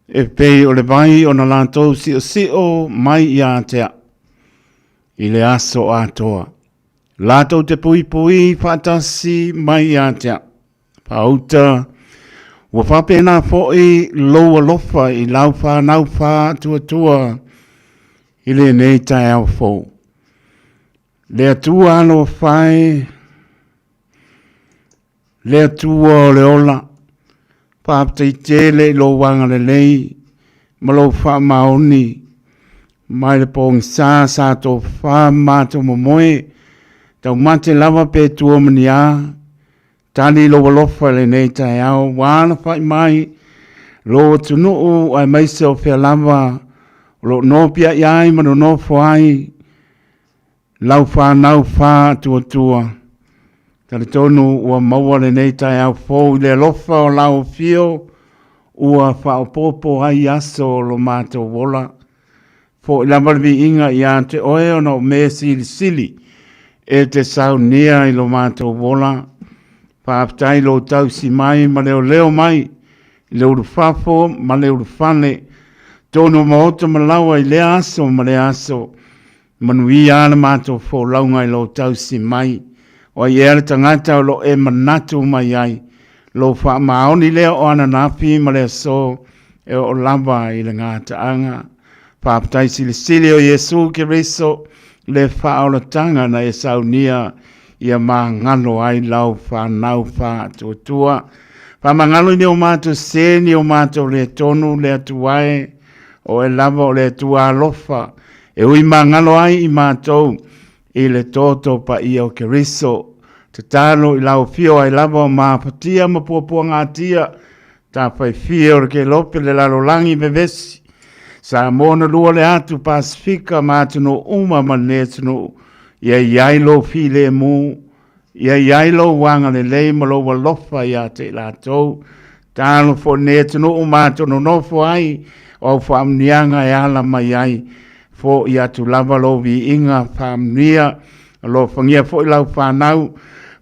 e pei o le vai ona latou siosio mai ia te au i le aso atoa. Latou te puipui faatasi mai ia te au. Faauta, ua faapena foi lou alofa i lau fanau faatuatua i lenei taeao fou. Le Atua alofa e, le Atua o le ola, faafetai tele i lou agalelei ma lou faamaoni mai le pogisa sa tofafa ma matou momoe, taumate lava pe tua ma ni a, Tali lou alofa i lenei taeao ua alafai mai lou atunuu aemaise o fea lava o lo o nopiai ai ma nonofo ai lau fanau faatuatua. Talitonu ua maua lenei taeao fou i le alofa o lau afio ua faaopoopo ai aso o lo matou ola. Foi lava le viiga ia te oe ona o mea silisili e te saunia i lo matou ola. Faafetai lou tausi mai ma leoleo mai i le ulufafo ma le ulufale, tonu o maota ma laoa i lea aso ma lea aso. Manuia le matou folauga i lou tausi mai. O ai ea le tagata o lo o e manatu mai ai? Lou faamaoni lea o ananafi ma le aso e oo lava i le gataaga. Faafetai silisili o Iesu Keriso le faaolataga na e saunia ia magalo ai lau fanau faatuatua. Faamagalo i ni o matou sē ni o matou le tonu le Atua e, o oe lava o le Atua alofa e ui magalo ai i matou i le toto paia o Keriso. Tatalo i lau afio ai lava o mafatia ma puapuagatia Tafaifia o le Kelope le lalolagi vevesi, Samoa na lua le atu Pasefika ma atunuu uma ma lenei atunuu, ia i ai lou filemu, ia i ai lou agalelei ma lou alofa ia te i latou. Talofa o lenei atunuu matou nonofo ai, o au faamanuiaga e ala mai ai. Fo'i atu lava lou viiga faamanuia, alofagia foi lau fanau,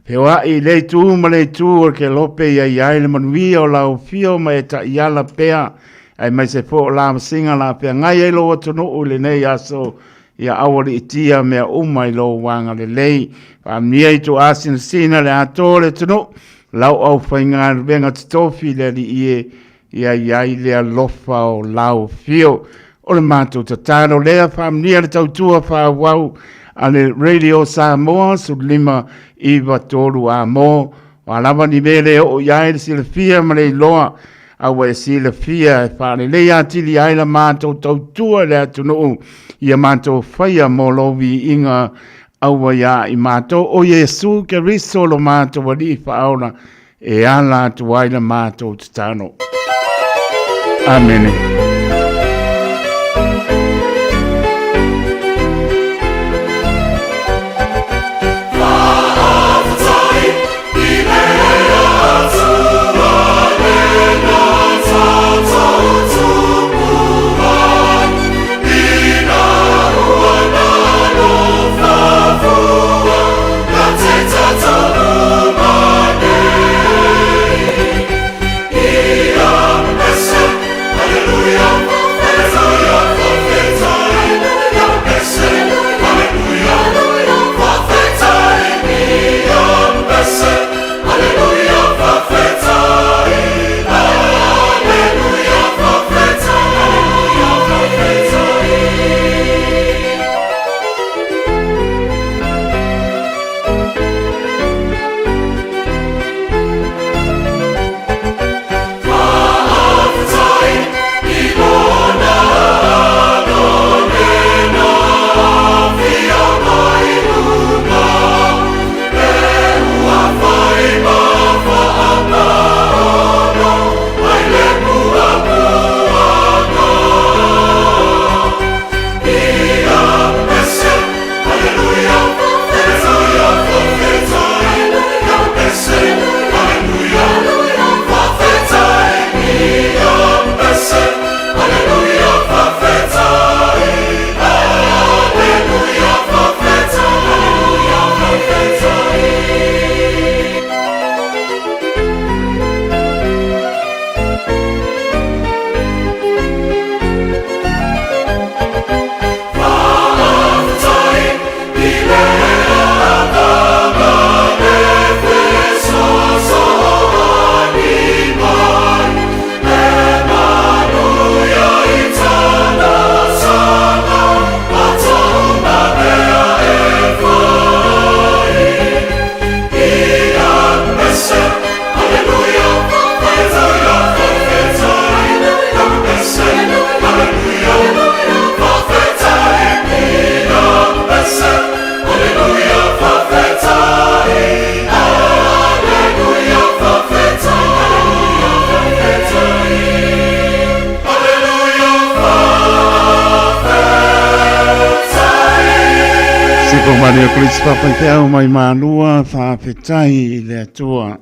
feoa'i i lea itu ma lea itu o le kelope ia i ai le manuia o lau afio ma e taiala pea, aemaise foi o lavasiga la feagai ai lou atunuu i lenei aso, ia aualiitia mea uma i lou agalelei. Faamanuia i tuaasinasina le atoa o le atunuu, lau aufaigaluega totofi i le Alii e, Ia i ai le alofa o lau afio. O le matou tatalo lea, faamanuia le tautua faaauau a le Radio Samoa 1593 Amo. O a lava ni mea le oo i ai le silafia ma le iloa, a ua e silafia e faalelei atili ai la matou tautua i le atunuu, ia matou faia mo lou viiga aua ia i matou o Iesu Keriso lo matou Alii Faaola e ala atu ai la matou tatalo. Amene. Maria Kolisi Papaifeau mai Malua, faafetai i le Atua.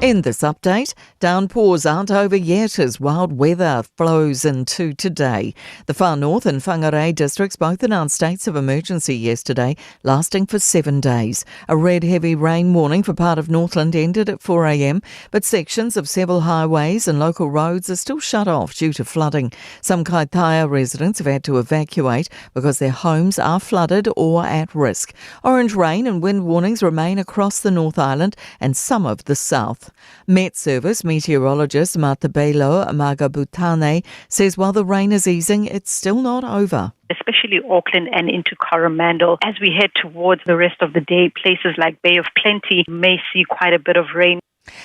In this update, downpours aren't over yet as wild weather flows into today. The far north and Whangarei districts both announced states of emergency yesterday, lasting for seven days. A red heavy rain warning for part of Northland ended at 4am, but sections of several highways and local roads are still shut off due to flooding. Some Kaitaia residents have had to evacuate because their homes are flooded or at risk. Orange rain and wind warnings remain across the North Island and some of the south. Met Service meteorologist Matabelo Magabutane says while the rain is easing, it's still not over especially Auckland and into Coromandel. As we head towards the rest of the day, places like Bay of Plenty may see quite a bit of rain.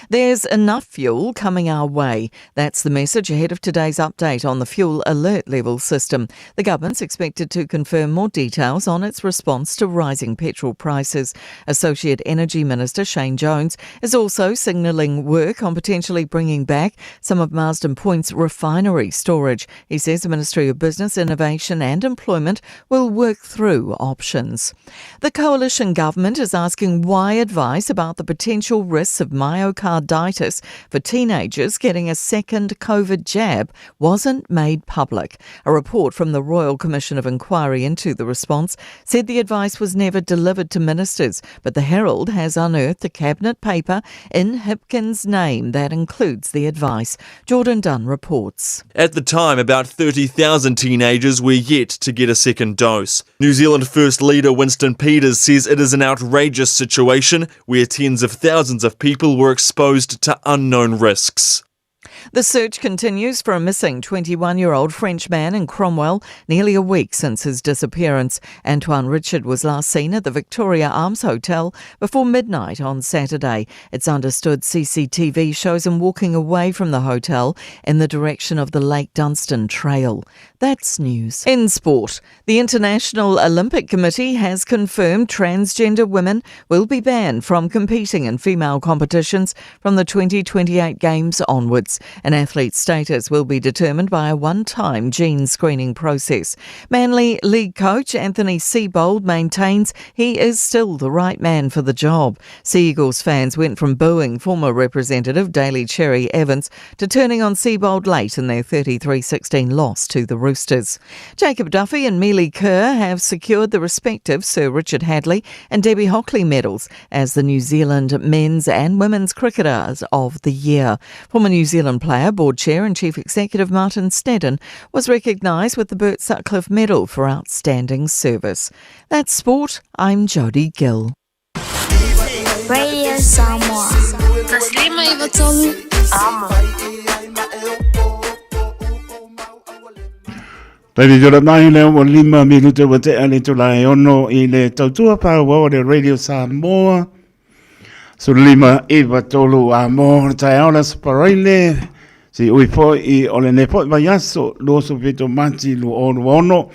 There's enough fuel coming our way. That's the message ahead of today's update on the fuel alert level system. The government's expected to confirm more details on its response to rising petrol prices. Associate Energy Minister Shane Jones is also signalling work on potentially bringing back some of Marsden Point's refinery storage. He says the Ministry of Business, Innovation and Employment will work through options. The coalition government is asking why advice about the potential risks of myocarditis for teenagers getting a second COVID jab wasn't made public. A report from the Royal Commission of Inquiry into the response said the advice was never delivered to ministers, but the Herald has unearthed a cabinet paper in Hipkins' name that includes the advice. Jordan Dunn reports. At the time, about 30,000 teenagers were yet to get a second dose. New Zealand First Leader Winston Peters says it is an outrageous situation where tens of thousands of people were exposed to unknown risks. The search continues for a missing 21 year old French man in Cromwell, nearly a week since his disappearance. Antoine Richard was last seen at the Victoria Arms Hotel before midnight on Saturday. It's understood CCTV shows him walking away from the hotel in the direction of the Lake Dunstan Trail. That's news. In sport, the International Olympic Committee has confirmed transgender women will be banned from competing in female competitions from the 2028 Games onwards. An athlete's status will be determined by a one time gene screening process. Manly League coach Anthony Seibold maintains he is still the right man for the job. Sea Eagles fans went from booing former representative Daly Cherry Evans to turning on Seibold late in their 33 16 loss to the Roosters. Jacob Duffy and Mealy Kerr have secured the respective Sir Richard Hadlee and Debbie Hockley medals as the New Zealand men's and women's cricketers of the year. Former New Zealand player, board chair and chief executive Martin Snedden was recognised with the Bert Sutcliffe Medal for outstanding service. That's sport. I'm Jodie Gill. Radio Samoa. Tairi te ora mai leo o lima minute ua tea le tula e ono i le tautua pāua o le Radio Samoa. So lima iwa tolu a mō le taeao la Sparaile. Si ui foi i o le ne foi vai aso, 27 Mati 2026.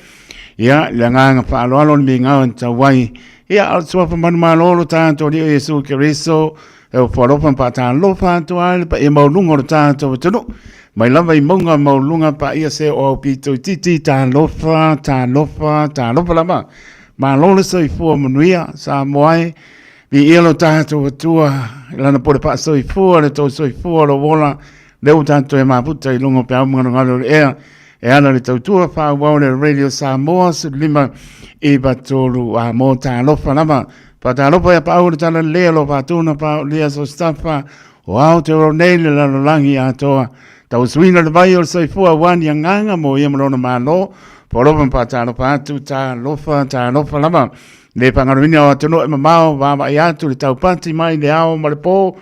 Ia, le agaga faaaloalo le migao e tau ai. Ia, o le suafa manumalo lo tātou Alii o Iesu Keriso, e ofo alofa ma faatalofa atu ai le paia maualuga o le tātou atunuu. Mai lava i mauga maualuga paia se o au pito itiiti, talofa, talofa, talofa lava. Malo le soifua manuia, Samoa e. Viia lo tātou Atua, i lana pule faasoifua, le tou soifua, lou ola, lea ua tātou e mafuta i luga o peau magalogalo o le ea, e ala le tautua faaauau le Radio Samoa, 15 i 3 a mō talofa lava. Faatalofa ia paau le tala lea lo faatuna pa o lia so stafa o ao te oro nei le lalolagi atoa. Tausuina le vai o le soifua ua ni agaga mo ia ma lona Malo. Faalofa ma faatalofa atu, talofa, talofa lava. Le faagaluina o atunuu e mamao, vaavaai atu le taupati mai le ao ma le po.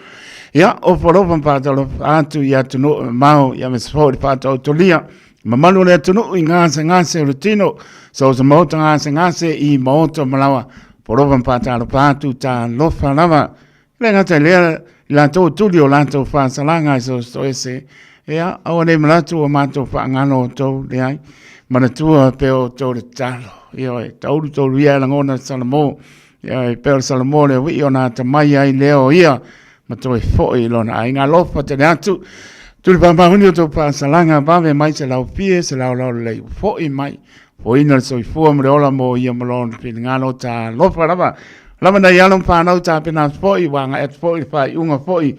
Ia, ofo alofa ma faatalofa atu i atunuu e mamao, ia aemaise foi le faataotolia mamalu o le atunuu i gasegase o le tino, so o se maota gasegase i maota malawa. Ofo alofa ma faatalofa atu, talofa lava. E le gata i lea, i latou e tuli o latou faasalaga i so o se toese, ea, aua nei manatu ua matou faagalo outou, leai, manatua pea outou le tatalo. Ioe, taulu taulu ia e lagona le Salamo. Ia, e pei o le Salamo le uii ona atamai ai lea o ia ma toe foi i lona aiga. Alofa tele atu. Tuli faamaoni o tou faasalaga, vave mai se laufie, se laolao lelei ua foi mai. Foina le soifua ma le ola mo ia ma lona finagalo talofa lava. Lava nai alo ma fanau tapena atu foi, ua agai atu foi le faaiuga foi.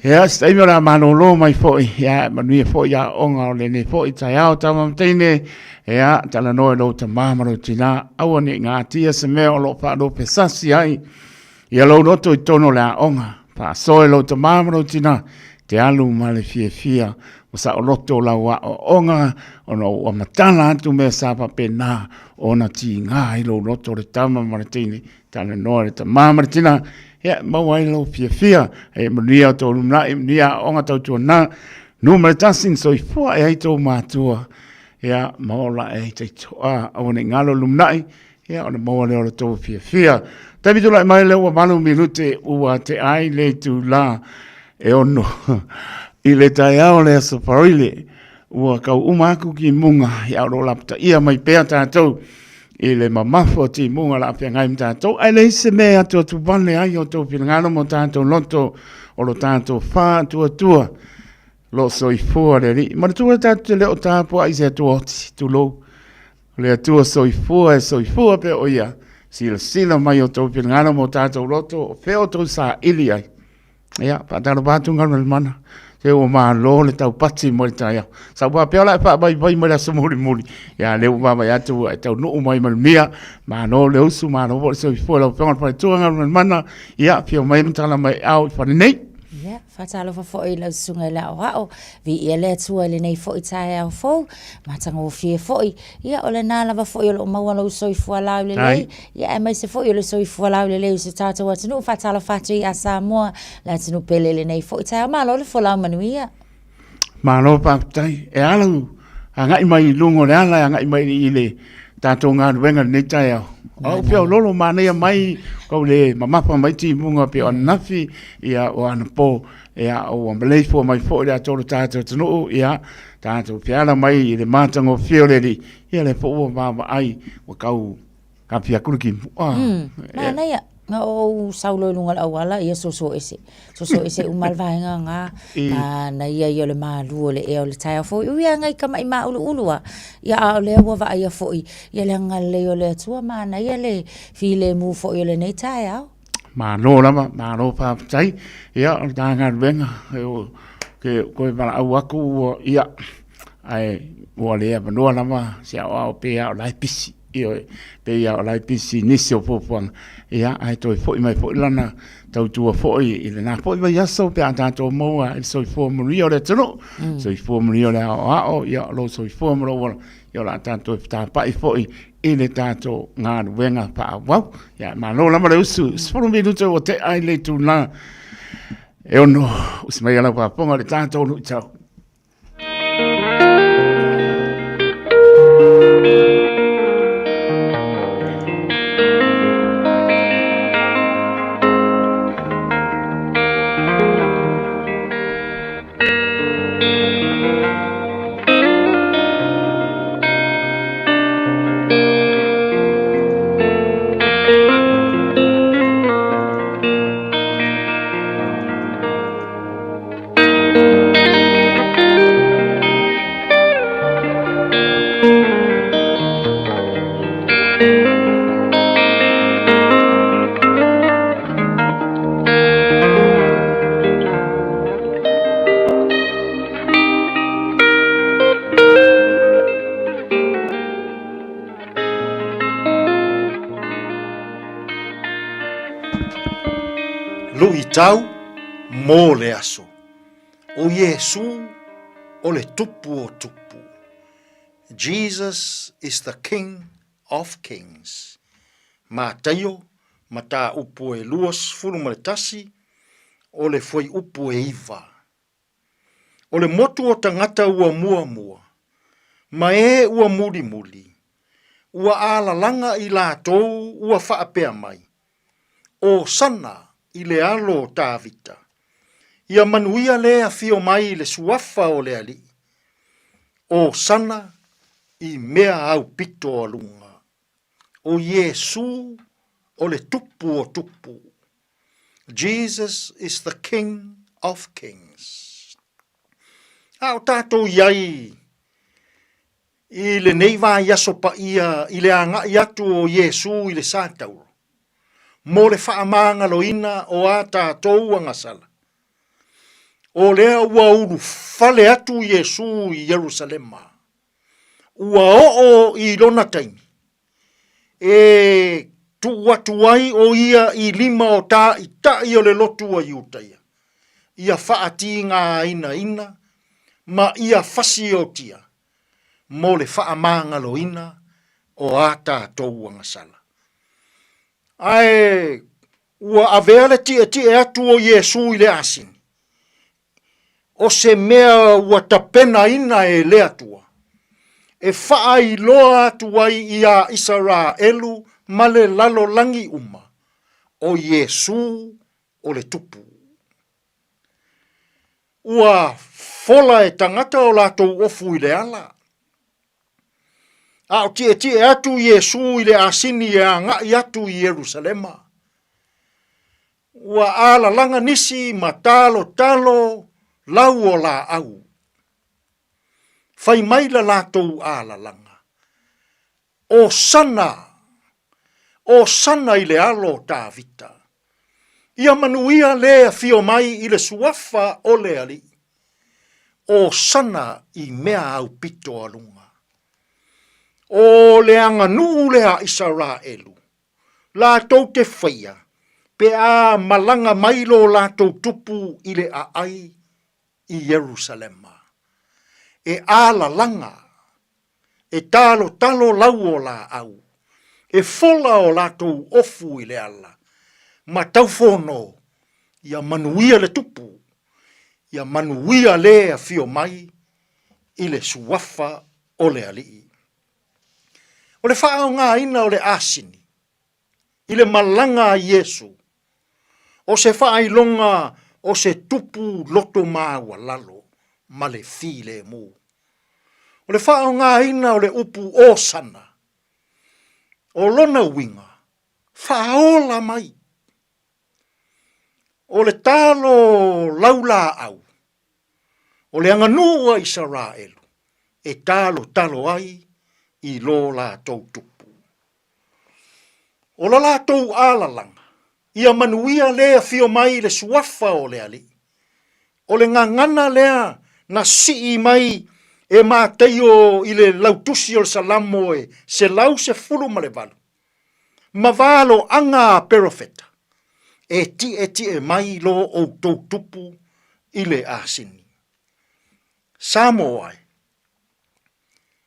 Ia, se taimi o le a malolo mai foi, ia, manuia foi aoga o lenei foi taeao tama ma teine. Ia, talanoa i lou tama ma lou tina, aua ne i gatia se mea o lo o faalupesasi ai ia lou loto i totonu o le aoga. Faasoa i lou tama ma lou tina, te alu ma le fiafia ua saoloto lau aoaoga ona ua matala atu mea sa faapena ona tiga ai lou loto le tama ma le teine. Talanoa i le tama ma le tina, ia maua ai lou fiafia. E manuia o tou lumanai, manuia aoaoga tautuana. Numera 1, na soifua e ai tou matua. Ia, ma ola e ai taitoa, aua ne i galo lumanai, ia ona maua lea o le tou fiafia. Taimi tulai mai lea ua 8 minute ua te ai le itula e 6 i le taeao le Aso Faraile. Ua kau uma atu timuga, ia o lo o lapataia mai pea tatou i le mamafa o timuga o le a feagai ma tatou. Ae leai se mea e atuatu vale ai o tou finagalo ma o tatou loto o lo tatou faatuatua lo soifua le Alii. Manatua tatou te le o tapuai i se Atua oti, tulou. O le Atua soifua e soifua pea o ia. Silasila mai o tou finagalo ma o tatou loto, o fea o tou saili ai. Ia, faatalofa atu Galumalemana. Se ua malo le taupati mo le taeao. Sa ou faapea o le a e faavaivai mai le aso mulimuli. Ia, lea ua vaavaai atu ua e taunuu mai manuia. Malo le usu, malo foi le soifua i lau Afioga i le Faletua Galumalemana. Ia, afio mai ma tala mai ao i fale nei. Ia, faatalofa foi i lau susuga i le aoao, viia le Atua i lenei foi taeao fou, matagofie foi. Ia, o lena lava foi o lo o maua lou soifua laulelei, ia aemaise foi o le soifua laulelei o si o tatou atunuu. Faatalofa atu ia Samoa, le atunuu pele i lenei foi taeao. Malo le folau manuia. Malo faafetai. E a lau agai mai i luga o le ala e agai mai i le tatou galuega i lenei taeao. Au feololo manaia mai kau le mamafa mai timuga pei o ananafi, ia o anapo, ia ua maleifua mai foi le atoa o le tatou atunuu, ia tatou feala mai i le matagofie o le Alii, ia lea foi ua vaavaai ua tau kapi atu le timuga. Manaia. Na ou sau loa i luga o le auala, ia soso ese. Soso ese uma le vaega na. Manaia ia o le malu o le ea o le taeao fou. E ui lava ina tamai mauluulu lava, ia a o lea ua vaaia foi ia le agalelei o le Atua, manaia le filemu foi o lenei taeao. Malo lava, malo faafetai. Ia, o le ta galuega, ou te toe valaau atu ua, ia, ae ua le avanoa lava se aoao pei lava o la e pisi. Ioe, pei lava o la e pisi i nisi o fuafuaga, ia, ae toe foi mai foi lana tautua foi i lena foi vaiaso pe a tatou maua i le soifua manuia o le atunuu, soifua manuia o le aoao, ia, o lou soifua ma lou ola, ia o le a tatou tapai foi i le tatou galuega faaauau. Ia, malo lava le usu, 10 minute ua tea ai le itula e 6, usi mai lau faafofoga i le tatou luitau. Luitau mo le aso. O Iesū o le Tupu o Tupu. Jesus is the King of Kings. Mataio, mataupu e 21, o le fuaiupu e 9. O le motu o tagata ua muamua, ma e ua mulimuli, ua alalaga i latou ua faapea mai, Osana i le alo o Tavita. Ia manuia le afio mai i le suafa o le Alii. Osana i mea aupito a luga. O Iesū o le Tupu o Tupu. Jesus is the King of Kings. A o tātou i ai i lenei vaiaso paia i le agai atu o Iesū i le satauro, mo le faamagaloina o a tātou agasala. O lea ua ulufale atu Iesū i Ierusalema, ua oo i lona taimi e tuu atu ai o ia i lima o tāitaʻi o le lotu a Iutaia, ia faatigāinaina ma ia fasiotia mo le faamagaloina o a tātou agasala. Ae ua avea le tietie atu o Iesū i le asini, o se mea ua tapenaina e le Atua, e faailoa atu ai iā Isaraelu ma le lalolagi uma, o Iesū o le Tupu. Ua fola e tagata o latou ofu i le ala, a o tietie atu Iesū i le asini e agai atu i Ierusalema. Ua alalaga nisi ma talotalo lau o laau. Fai mai la latou alalaga, Osana! Osana i le alo o Tavita! Ia manuia le afio mai i le suafa o le Alii. Osana i mea aupito a luga. O le aganuu lea a Isaraelu, latou te faia pe a malaga mai lo latou tupu i le aai i Ierusalema. E alalaga, e talotalo lau o laau, e fola o latou ofu i le ala, ma taufono, ia manuia le tupu, ia manuia le afio mai i le suafa o le Alii. O le faaaogaina o le asini i le malaga a Iesu, o se faailoga o se tupu loto maualalo ma le filemu. O le faaaogaina o le upu Osana, o lona uiga, faaola mai. O le talo laulaau, o le aganuu a Isaraelu e talotalo ai i lo latou tupu. O la latou alalaga, ia manuia le afio mai i le suafa o le Alii. O le gagana lea na sii mai e Mataio i le lautusi o le Salamo e 118, ma valoaga a perofeta, e tietie mai lo outou tupu i le asini. Samoa e,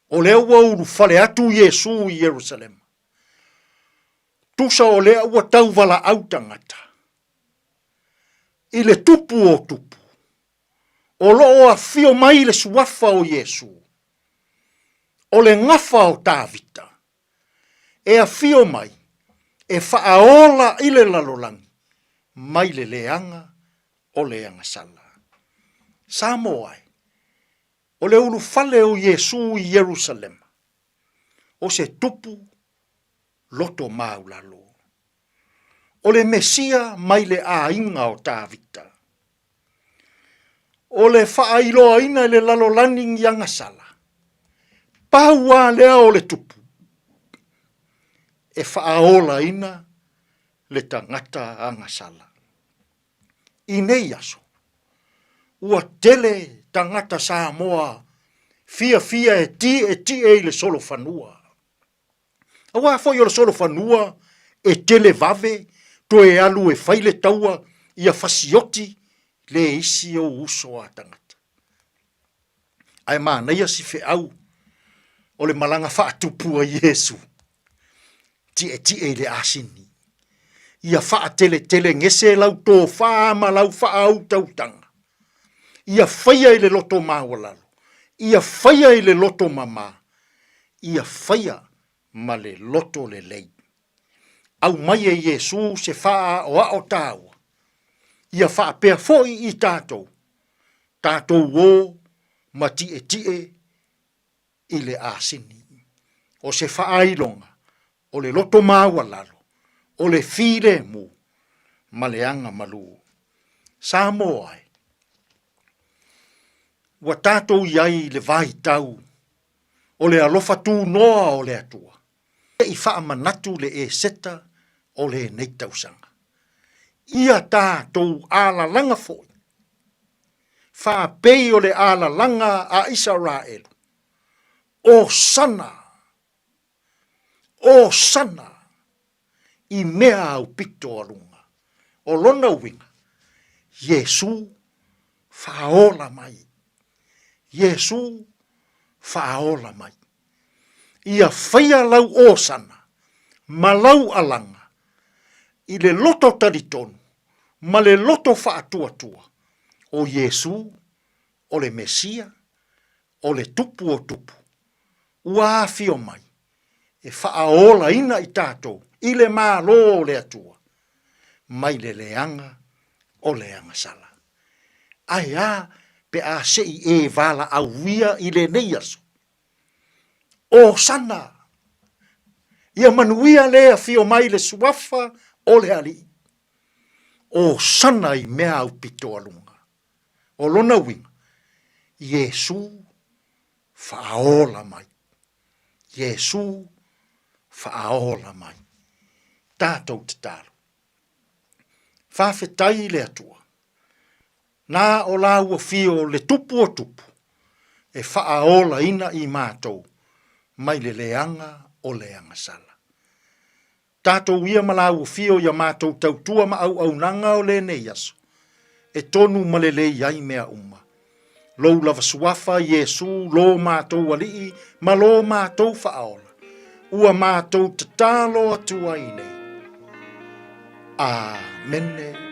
o lea ua ulufale atu Iesu i Ierusalema, tusa o lea ua tauvalaau tagata i le tupu o tupu, o lo o afio mai le suafa o Iesu, o le gafa o Tavita, e afio mai e faaola i le lalolagi mai le leaga o le agasala. Samoa e, o le ulufale o Iesu i Ierusalema, o se tupu loto maulalo. O le Mesia mai le aiga o Tavita. O le faailoaina i le lalolagi i agasala, pau lava lea o le tupu e faaolaina le tagata agasala. I nei aso, ua tele tagata Samoa fiafia e tietie i le solofanua. Aua foi o le solofanua e tele vave toe alu e fai le taua ia fasioti le isi ou uso a tagata. Ae manaia si feau o le malaga faatupu a Iesu, tietie i le asini. Ia faateletelegese lau tofa ma lau faautautaga. Ia faia i le loto maualalo, ia faia i le loto mama, ia faia ma le loto lelei. Aumai e Iesu se faaaoao taua, ia faapea foi i tatou, tatou o ma tietie i le asini. O se faailoga o le loto maualalo, o le filemu ma le agamalu. Samoa e, ua tatou i ai i le vaitau o le alofa tunoa o le Atua, se i faamanatu le Eseta o lenei tausaga. Ia tatou alalaga foi, faapei o le alalaga a Isaraelu, Osana! Osana! I mea aupito a luga. O lona uiga, Iesu faaola mai. Iesu faaola mai. Ia faia lau osana ma lau alaga i le loto talitonu ma le loto faatuatua o Iesu o le Mesia, o le Tupu o Tupu, ua afio mai e faaolaina i tatou i le Malo o le Atua mai le leaga o le agasala. Ae a pe a se i e valaauia i lenei aso? Osana! Ia manuia le afio mai le Suafa o le Alii. Osana i mea aupito a luga. O lona uiga, Iesu faaola mai. Iesu faaola mai. Tatou tatalo. Faafetai i le Atua, na o lāua fio le tupu o tupu e faaolaina i matou mai le leaga o le agasala. Tatou ia ma lāua fio ia matou tautua ma auaunaga o lenei aso, e tonu ma lelei ai mea uma. Lou lava suafa, Iesu, lo matou Alii ma lo matou Faaola, ua matou tatalo atu ai nei. Amene.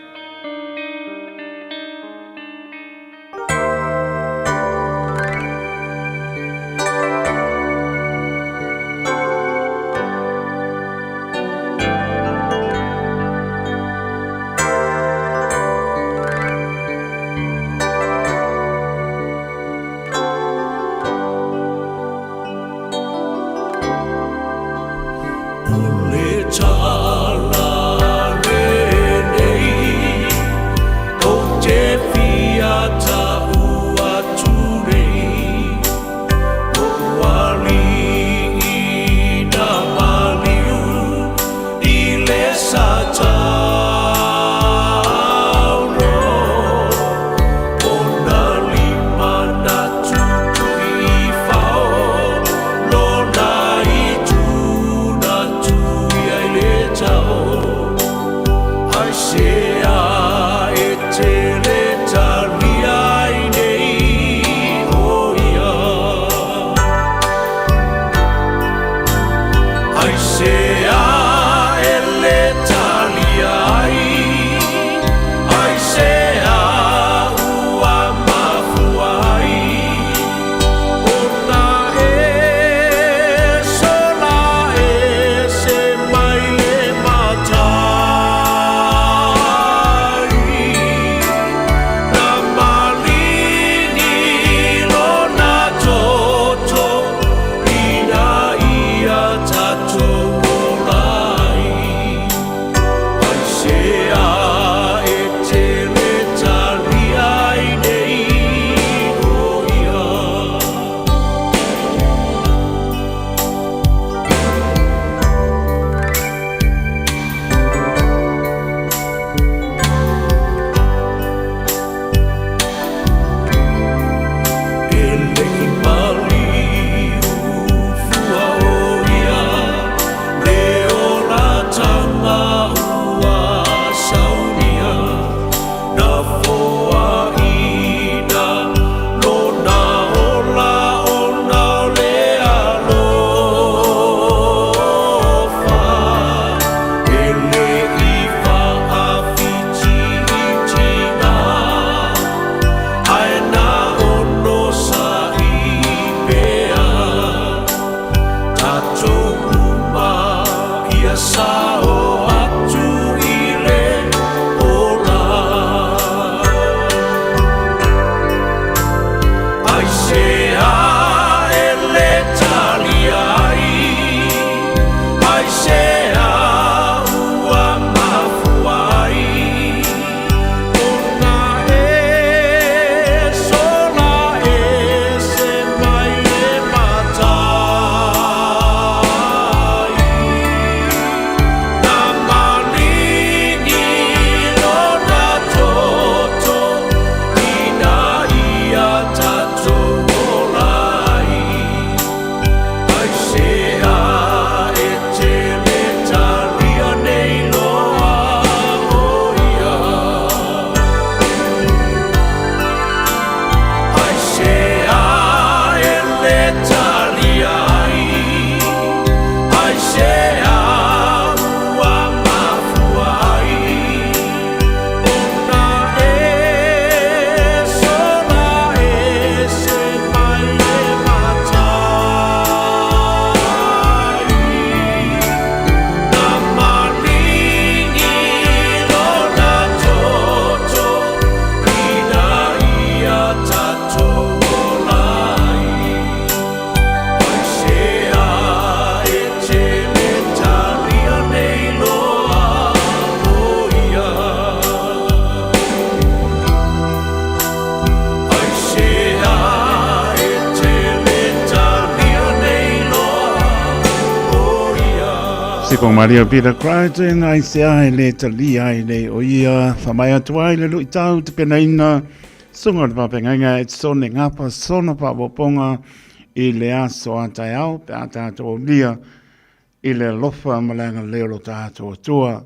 Tipo Maria Peter Crichton ai se ai le talia ai le o ia whamai atu ai le lui tau te penaina sunga le papengainga e tsone ngapa sona papoponga i le aso a taeao pe a tātou lia i le alofa ma le agalelei o lo tātou Atua.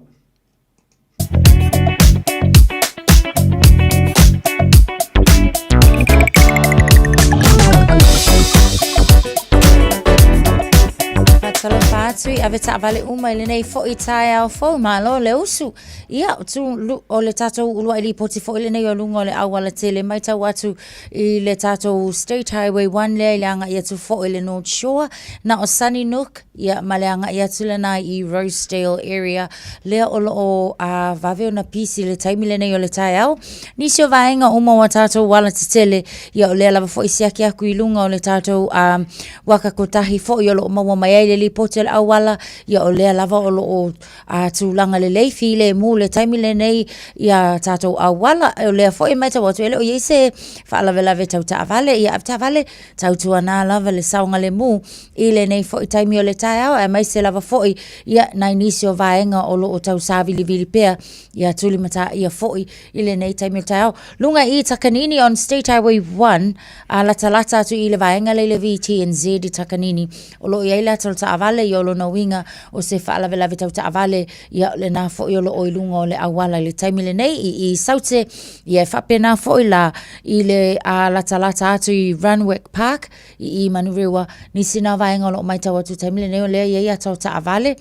Faatalofa atu i ave taavale uma i lenei foi taeao fou, malo le usu. Ia, tu, lu, o le tatou uluai lipoti foi lenei o luga o le auala tele matau atu i le tatou State Highway 1 lea i le agai atu foi i le North Shore, na o Sunnynook, ia ma le agai atu lena i Rosedale area lea o lo o a vave ona pisi le taimi lenei o le taeao. Nisi o vaega uma o a tatou ala tetele, ia o lea lava foi siaki aku i luga o le tatou a waka kotahi foi o lo o maua mai ai le lipoti o le auala, ia o lea lava o lo o a tulaga lelei filemu le taimi lenei ia tatou auala. O lea foi e matau atu e le o i ai se faalavelave tau taavale, ia avetaavale tautuana lava le saogalemu i lenei foi taimi o le taeao, aemaise lava foi ia nai nisi o vaega o lo o tau savilivili pea ia tulimataia foi i lenei taimi o le taeao. Luga i Takanini on State Highway 1, a latalata atu i le vaega lea i le VTNZ i Takanini, o lo o i ai le ata o le taavale, ia o lona uiga o se faalavelave tau taavale, ia o lena foi o lo o i luga o le auala i le taimi lenei i i Saute, ia e faapena foi la i le a latalata atu i Runwick Park i i Manurewa, nisi na vaega o lo o matau atu i le taimi lenei o lea e i ai ata o taavale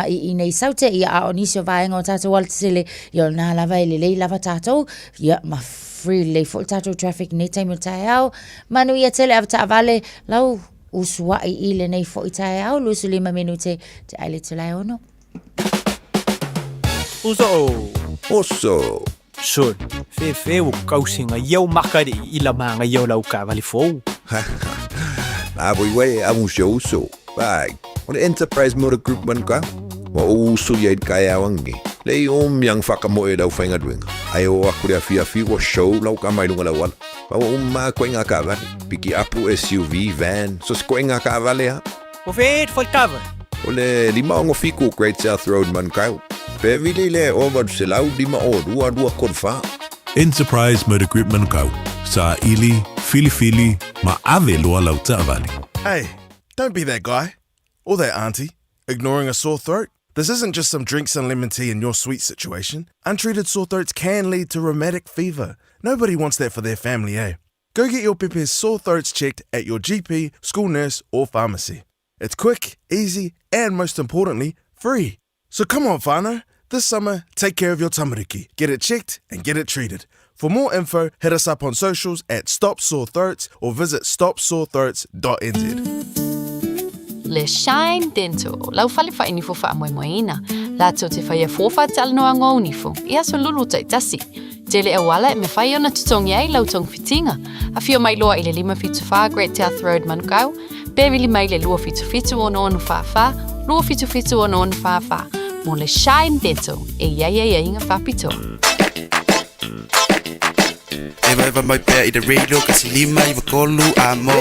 i inei Saute, ia a o nisi o vaega o tatou alatetele, ia o lena lava e lelei lava tatou, ia ma free lelei foi le tatou traffic i lenei taimi o le taeao. Manuia tele avetaavale, lau usuai i lenei foi taeao, 25 minute te ai le itula e 6. Uso. Oso. Sol, fefe o kausinga iau makari i la manga iau lau kavali fou. A voi wei a un show uso. Bai, o le Enterprise Motor Group man ka. Wa o uso ia i kai awangi. Le i om yang whakamoe lau whainga duenga. Ai o aku le awhi awhi wa show lau ka mai lunga lau ala. Wa o ma koe ngā kavale. Piki apu SUV, van, so se koe ngā kavale ha. O whēt whai kava. O le 567 Great South Road Manukau. Pe vili le o 852 234. Enterprise Motor Group Manukau, Saili, Filifili, ma ave loa lau taavale. Hey, don't be that guy. Or that auntie, ignoring a sore throat. This isn't just some drinks and lemon tea in your sweet situation. Untreated sore throats can lead to rheumatic fever. Nobody wants that for their family, eh? Go get your pepe's sore throats checked at your GP, school nurse, or pharmacy. It's quick, easy, and most importantly, free. So come on, whānau. This summer, take care of your tamariki. Get it checked and get it treated. For more info, hit us up on socials at Stop Sore Throats or visit stopsorethroats.nz. Le Shine Dental, lau fale whainifo whaamoemoeina. Latou te whaia fōwha talanoa ngō nifo, i aso lulu taitasi. Tele auala e mawhai ona tutongi ai lau tongfitinga. Awhio mai loa i le 574 Great South Road Manukau, pe vili mai le 277 66 44, 277 66 44, mō le Shine Dental e iai ai ai inga whapitoa. Eva eva mai pea i te radio kasi lima i vakolu a mo.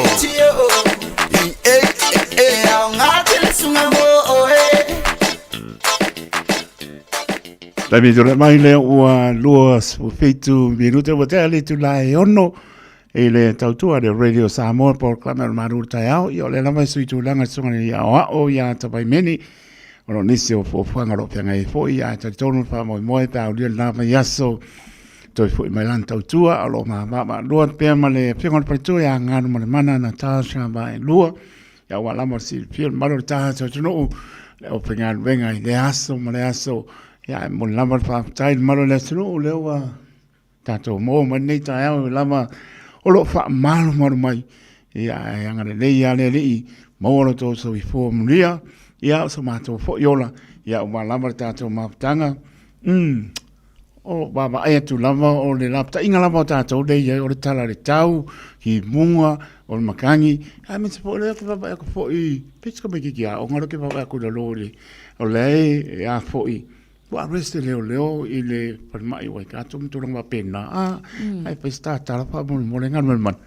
Taimi tula mai lea ua 27 minute ua tea le itula e 6 i le tautua le Radio Samoa polokalame o le Malu o le Taeao. Ia o lea lava e sui tulaga susuga i aoao ia Tapaimeni o lo nisi o fuafuaga o lo o feagai ai foi ae talitonu le faamoemoe pe a aulia lena vaiaso toe foi mai lana tautua o lo o mavaavaalua pea ma le afioga o le faletua ia Galumalemana Natasha Vaelua. Ia ua lava o le silafia o le mamalu o le tatou atunuu le aufaigaluega i lea aso ma lea aso. Ia e momoli lava le faafetai i le mamalu o le atunuu lea ua tatou maua mai lenei taeao e lava o lo o faamalumalu mai. Ia ae agalelei lava le Alii, maua lo outou soifua manuia, ia o so matou foi ola, ia ua lava le tatou mafutaga. O vaavaai atu lava o le lapataiga lava o tatou lea i ai o le tala o le tau, kimuga, o le makani, aemaise foi o lea ou te vaavaai atu foi, pei se tamaitiiti aoga lea ou te vaavaai atu i lalo o le, o lea e a foi, Ua arrest e leoleo i le falemai o Waikato ma tulaga faapena, a, ae fai se tatala faamolemole Galumalemana.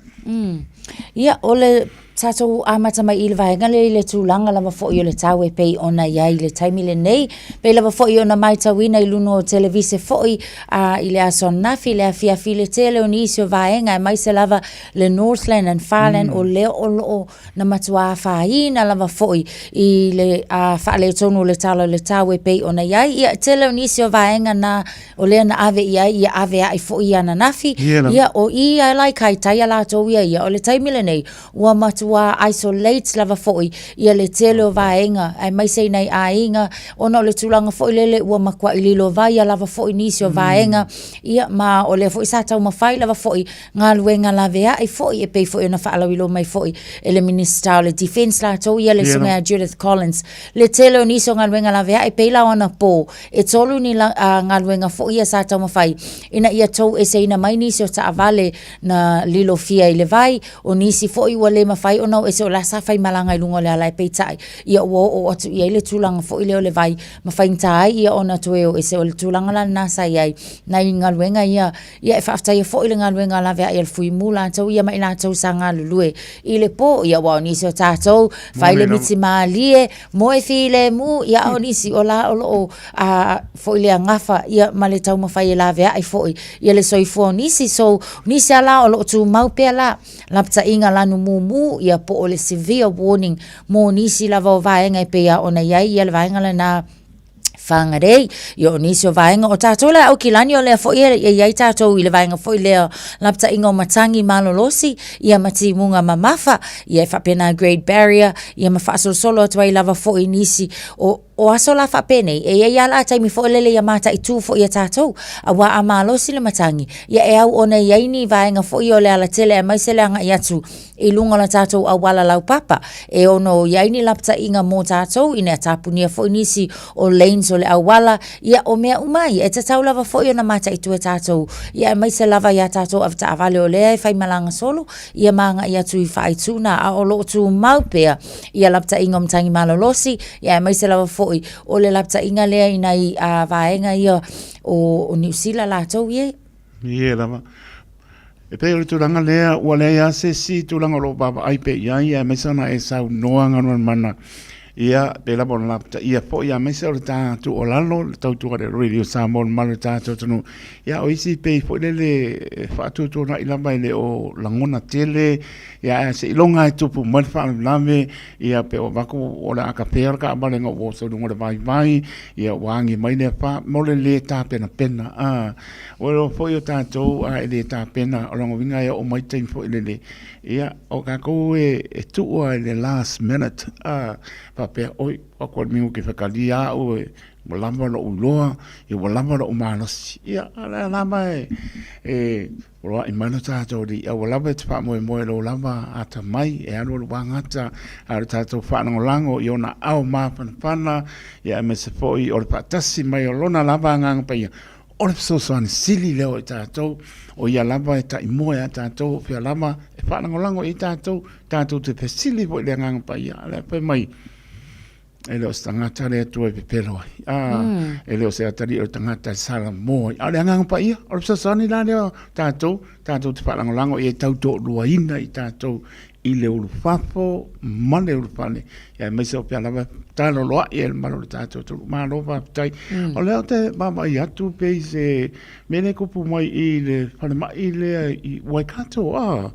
Ia, o le tatou amata mai i le vaega lea i le tulaga lava foi o le tau e pei ona i ai i le taimi lenei. Pei lava foi ona matauina i luga o televise foi a, i le aso ananafi, le afiafi i le tele o nisi o vaega aemaise lava le Northland and Farland o lea o lo o na matua afaina lava foi i le faaletonu o le tala o le tau e pei ona i ai. Ia, tele o nisi o vaega na o lea na ave i ai, ia ave ae foi i ananafi. Ia, o i a la i kai tai a latou ia ia, o le taimi lenei, ua matua isolate lava foi ia le tele o vaega, aemaise i nai aiga, ona o le tulaga foi lele ua matuai lilo vai lava foi nisi o vaega, ia, ma o lea foi sa taumafai lava foi galuega laveai foi e pei foi ona faalauiloa mai foi e le Minisita o le Defence latou ia le susuga ia Judith Collins. Le tele o nisi o galuega laveai pei la o anapo e tolu ni la, uh, galuega foi ia sa taumafai ina ia tou eseina mai nisi o taavale na lilofia i le vai, o nisi foi ua le mafai ona o ese o la sa faimalaga i luga o le ala e peitai ia ua oo atu i ai le tulaga foi lea o le vai ma faigata ai ia ona toe o ese. O le tulaga la lena sa i ai nai galuega ia Ia e faafetaia foi le galuega laveai a le Fuimu latou ia ma i latou sa galulue i le po, ia aua o nisi o tatou fai le miti malie, moe filemu, ia a o nisi o la o lo o a, foi lea gafa ia ma le taumafai e laveai foi ia le soifua o nisi. So, nisi lava la o lo o tumau pea la lapataiga lanumumu ia po o le severe warning mo nisi lava o vaega e pei lava ona i ai ia le vaega lena Whangarei, ia o nisi o vaega o tatou la Aukilani o lea foi e i ai tatou i le vaega foi lea lapataiga o matagi malolosi, ia ma timuga mamafa, ia e faapena Great Barrier, ia ma faasolosolo atu ai lava foi nisi o o aso la faapenei, e i ai lava la taimi foi lele ia mataitu foi e tatou, aua a malosi le matagi, ia e au ona i ai ni vaega foi o le alatele aemaise le agai atu i luga o le tatou auala laupapa e ono i ai ni lapataiga mo tatou ina ia tapunia foi nisi o lanes o le auala, ia o mea uma ia e tatau lava foi ona mataitu e tatou, ia aemaise lava i a tatou avetaavale o lea e faimalaga solo ia ma agai atu i faaituna a o lo o tumau pea ia lapataiga o matagi malolosi, ia aemaise lava foi o le lapataiga lea i nai vaega ia o Niu Sila latou ia. Ie lava. E pei o le tulaga lea, ua leai lava se isi tulaga o lo o vaavaai pea i ai, aemaise ona e saunoa Galumalemana, ia, pei lava ona lapataia foi, aemaise o le ta tuualalo, le tautua a le Radio Samoa i le mamalu o le tatou atunuu. Ia, o isi pei foi lele e faatuatuanai lava e le o lagona tele, ia, ae seiloga lava e tupu mai le faalavelave, ia, pe ua avatu o le a kapea le taavale ina ua oso i luga o le vaivai, ia, ua agi mai le afa, mo le lē tapenapena. A, ua iloa foi o tatou a e le tapena, o lona uiga e oo mai taimi foi lele, ia, o tatou e, e tuu lava i le last minute, a, faapea, oi, o atu le minute e fetalia au e, ua lava lou iloa, ia ua lava lou malosi. Ia, a o lea lava e, e poloai mai lo tatou Alii, aua lava e te faamoemoe i lou lava atamai e alualu agata, a o le tatou faalagolago i ona aao mafanafana, ia aemaise foi o le faatasi mai o Lona lava Agaga Paia, o le fesoasoani sili lea o i tatou, o ia lava e taimua ia tatou, o fea lava e faalagolago i ai tatou, tatou te fesili foi i le Agaga Paia, a o lea e fai mai, e le o se tagata le Atua e pepelo ai, a, mm. e le o se atalii o le tagata e salamo ai. A o le Agaga Paia, o le fesoasoani la lea o tatou, tatou te faalagolago i ai tau toaluaina i tatou i le ulufafo ma le ulufale, ia aemaise o fea lava e taloloai ai le mamalu o le tatou atunuu. Malo faafetai. O lea ou te vaavaai atu pei se mea lea e tupu mai i le falemai lea i Waikato, a.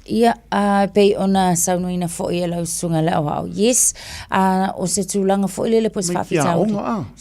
Ia, a pei ona saunoaina foi e lau susuga i le aoao, yes, a o se tulaga foi lele po o se faafitauli.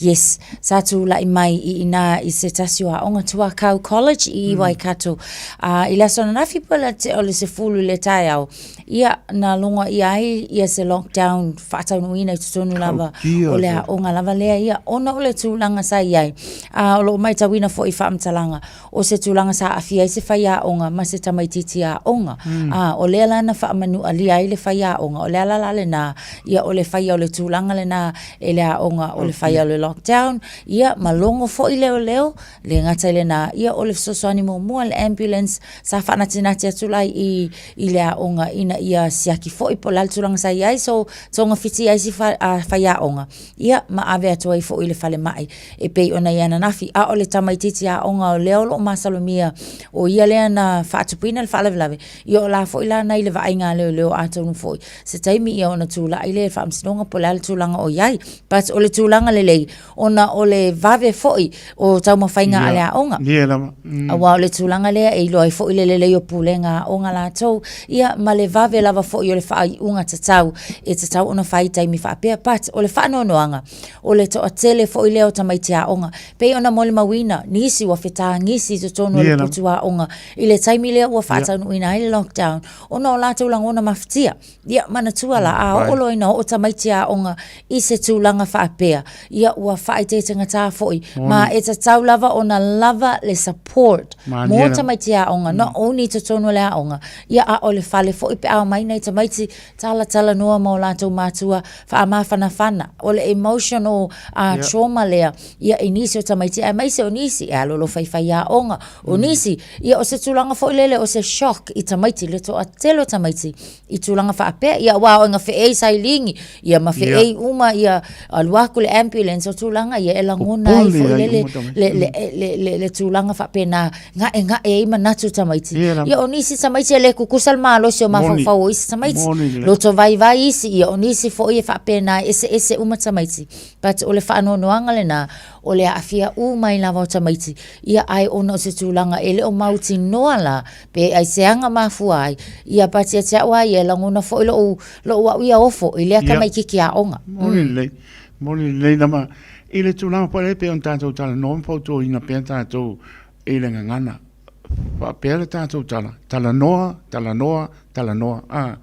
Yes, sa tulai mai i ina i se tasi o aoga Tuakau College i Waikato. A i le aso ananafi po o le 10 i le taeao, ia, na logoaia ai ia se lockdown faataunuuina i totonu lava o le aoga lava lea, ia, ona o le tulaga sa i ai. A o lo o matauina foi i faamatalaga, o se tulaga sa aafia ai se faiaoga ma se tamaitiiti aoga. A, o lea la na faamanualia ai le faiaoga, o le ala la lena, ia o le faia o le tulaga lena e le aoga, o le faia o le lockdown, ia ma logo foi leoleo, le gata i lena, ia o le fesoasoani muamua, le ambulance, sa faanatinati atu la i i le aoga ina ia siaki foi po o le a le tulaga sa i ai, so togafiti ai isi faiaoga, ia ma ave atu ai foi i le falemai e pei ona i ai ananafi. A o le tamaitiiti aoga o lea o lo o masalomia o ia lea na faatupuina le faalavelave, ia o la foi la na i le vaaiga a leoleo atonu foi se taimi ia ona tulai lea i le faamasinoga po o le a le tulaga o i ai. But o le tulaga lelei, ona o le vave foi o taumafaiga a le aoga. Ia lava. Aua o le tulaga lea e iloa ai foi le lelei o pulega aoga latou, ia ma le vave lava foi o le faaiuga tatau e tatau ona fai i taimi faapea. But o le faanoanoaga, o le toatele foi lea o tamaiti aoga, pei ona molimauina nisi ua fetagisi i totonu o le putu aoga i le taimi lea ua faataunuuina ai le lockdown ona o latou lagona mafatia. Ia, manatua la, a oo loa ina oo tamaiti aoga i se tulaga faapea, ia ua faaeteetegatā foi, ma e tatau lava ona lava le support mo tamaiti aoga, not only i totonu o le aoga, ia a o le fale foi pe a omai nai tamaiti talatalanoa ma o latou matua, faamafanafana, o le emotional trauma lea, ia i nisi o tamaiti, aemaise o nisi e alolofa i faiaoga, o nisi, ia o se tulaga foi lele o se shock i tamaiti, le toatele o tamaiti i tulaga faapea, ia aua o ina feei sailini, ia ma feei uma, ia alu atu le ambulance, o tulaga ia e lagona ai foi lele le, le, le, le, le tulaga faapena, gaegae ai manatu o tamaiti. Ia o nisi tamaiti e le kukusa le malosi o mafaufau o isi tamaiti, loto vaivai isi, ia o nisi foi e faapena, e eseese uma tamaiti. But o le faanoanoaga lena, o le aafia uma ai lava o tamaiti, ia ae ona o se tulaga e le o mautinoa la, pe aisea na mafua ai, ia but ia te au lava ia, e lagona foi lou, lou au ia ofo i lea tamaitiiti aoga. Moni lelei, moni lelei lava i le tulaga foi lea e pei ona tatou talanoa ma fautuaina pea tatou i le gagana. Faapea le tatou tala, talanoa, talanoa, talanoa. A,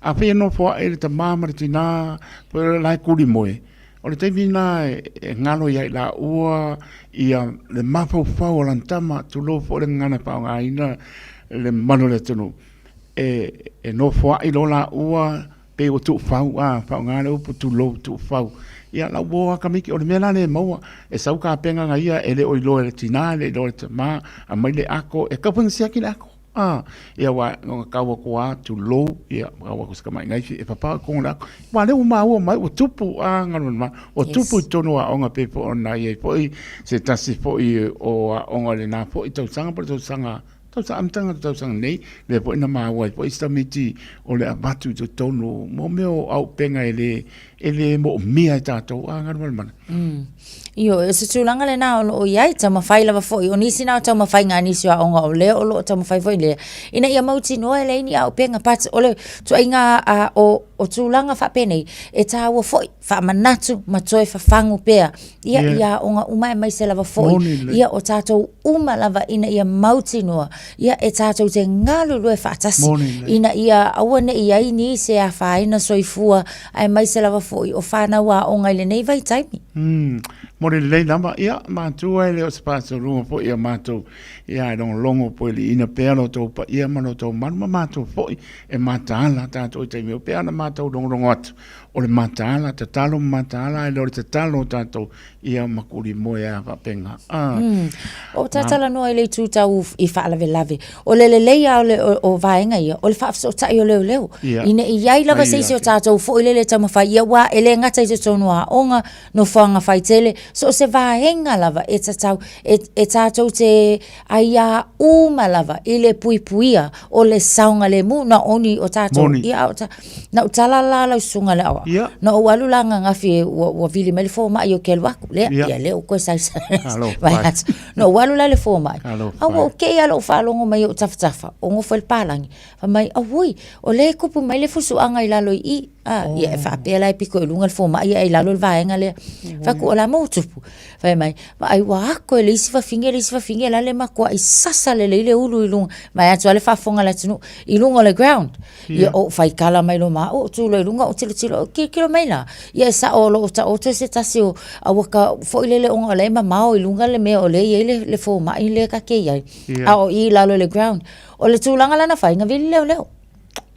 afai e nofo ae le tama ma le tina, po o la e kulimoe, o le taimi lena e galo ia i laua ia le mafaufau o lana tama, tulou foi le gagana e faaaogaina le mamalu o le atunuu, e nofoai loa laua pei ua tuufau, a, faaaoga le upu tulou, tuufau. Ia la ua o lava tamaiti, o le mea la lea e maua, e sau tapena na ia e le o iloa e le tina, e le iloa e le tama, aumai le ato, e tatau foi ona siaki le ato. A, ia aua na ona tau atu lava, tulou, ia tau atu i si tamai naifi e papao i totonu o le ato. Aua o lea ua maua mai ua tupu, a, Galumalemana, ua tupu i totonu o aoga pei foi ona i ai foi se tasi foi o aoga i lena foi tausaga po o le tausaga tausaga amataga o le tausaga nei, lea foi na maua ai foi si tamaiti o le avatu i totonu mo mea o auupega e le e le moomia e tatou, a, Galumalemana. Ioe, o se tulaga lena o lo o i ai, taumafai lava foi, o nisi na o taumafaiga a nisi o aoga o lea o lo o taumafai foi lea, ina ia mautinoa e leai ni auupega, but o le ituaiga a, o, o tulaga faapenei, e taua foi, faamanatu ma toe fafagu pea, ia, yeah. i aoga uma aemaise lava foi, ia, o tatou uma lava ina ia mautinoa, ia, e tatou te galulue faatasi, ina ia aua ne i ai nisi e afaina soifua, aemaise lava foi o fanau aoga i lenei vaitaimi. Moni lelei lava, ia, matua e le o se faasologa foi ia matou, ia, e logologo poeliina pea lo outou paia ma lo outou malu ma matou foi e mataala tatou i taimi o pea ona matou logologo atu o le mataala, tatalo ma mataala ae le o le tatalo o tatou ia ma kulimoe a faapena. Ah. O ta talanoa i le itu tau i faalavelave, o le lelei lava o, le, o, o vaega ia, o le faafesootai o leoleo. Ia. Ina i ai lava se isi o tatou foi lele e taumafai, ia aua e le gata i totonu o aoga, nofoaga faitele, so o se vaega lava e tatau, e, e tatou te aiā uma lava i le puipuia o le saogalemu, not only o tatou, Moni. ia, a o ta, Na ou tala la lau susuga i le aoao. Ia. Na ou alu la ananafi e ua, ua vili mai le fomai ou te alu atu. Lea, Ia. ia lea ua toe saisai. Alofa. Vai atu. Na ou alu la i le fomai. Alofa. A ua ou te i lava lou faalogo mai i ou tafatafa, o nofo ai le palagi. Fai mai, auoi, o lea e tupu mai le fusuaga i lalo i i. A, oh. Ia e faapea la e pito i luga le fomai ae i lalo le vaega lea. Fai atu, o le a mea ua tupu? Fai mai, vaai ua ato e le isi fafine le isi fafine la le matuai sasa lelei le ulu i luga. Vaeatu lava le faafofoga a le atunuu i luga o le ground. Ia ou faitala mai loa ma au, ou tu loa i luga ou tilotilo, ou tilotilo mai la, ia e sao o lo o taoto se tasi o auaka foi lele ona o la e mamao i luga le mea o lea e i ai le, le fomai lea ta te i ai, a o i i lalo i le ground. O le tulaga la na fai, na vili leoleo.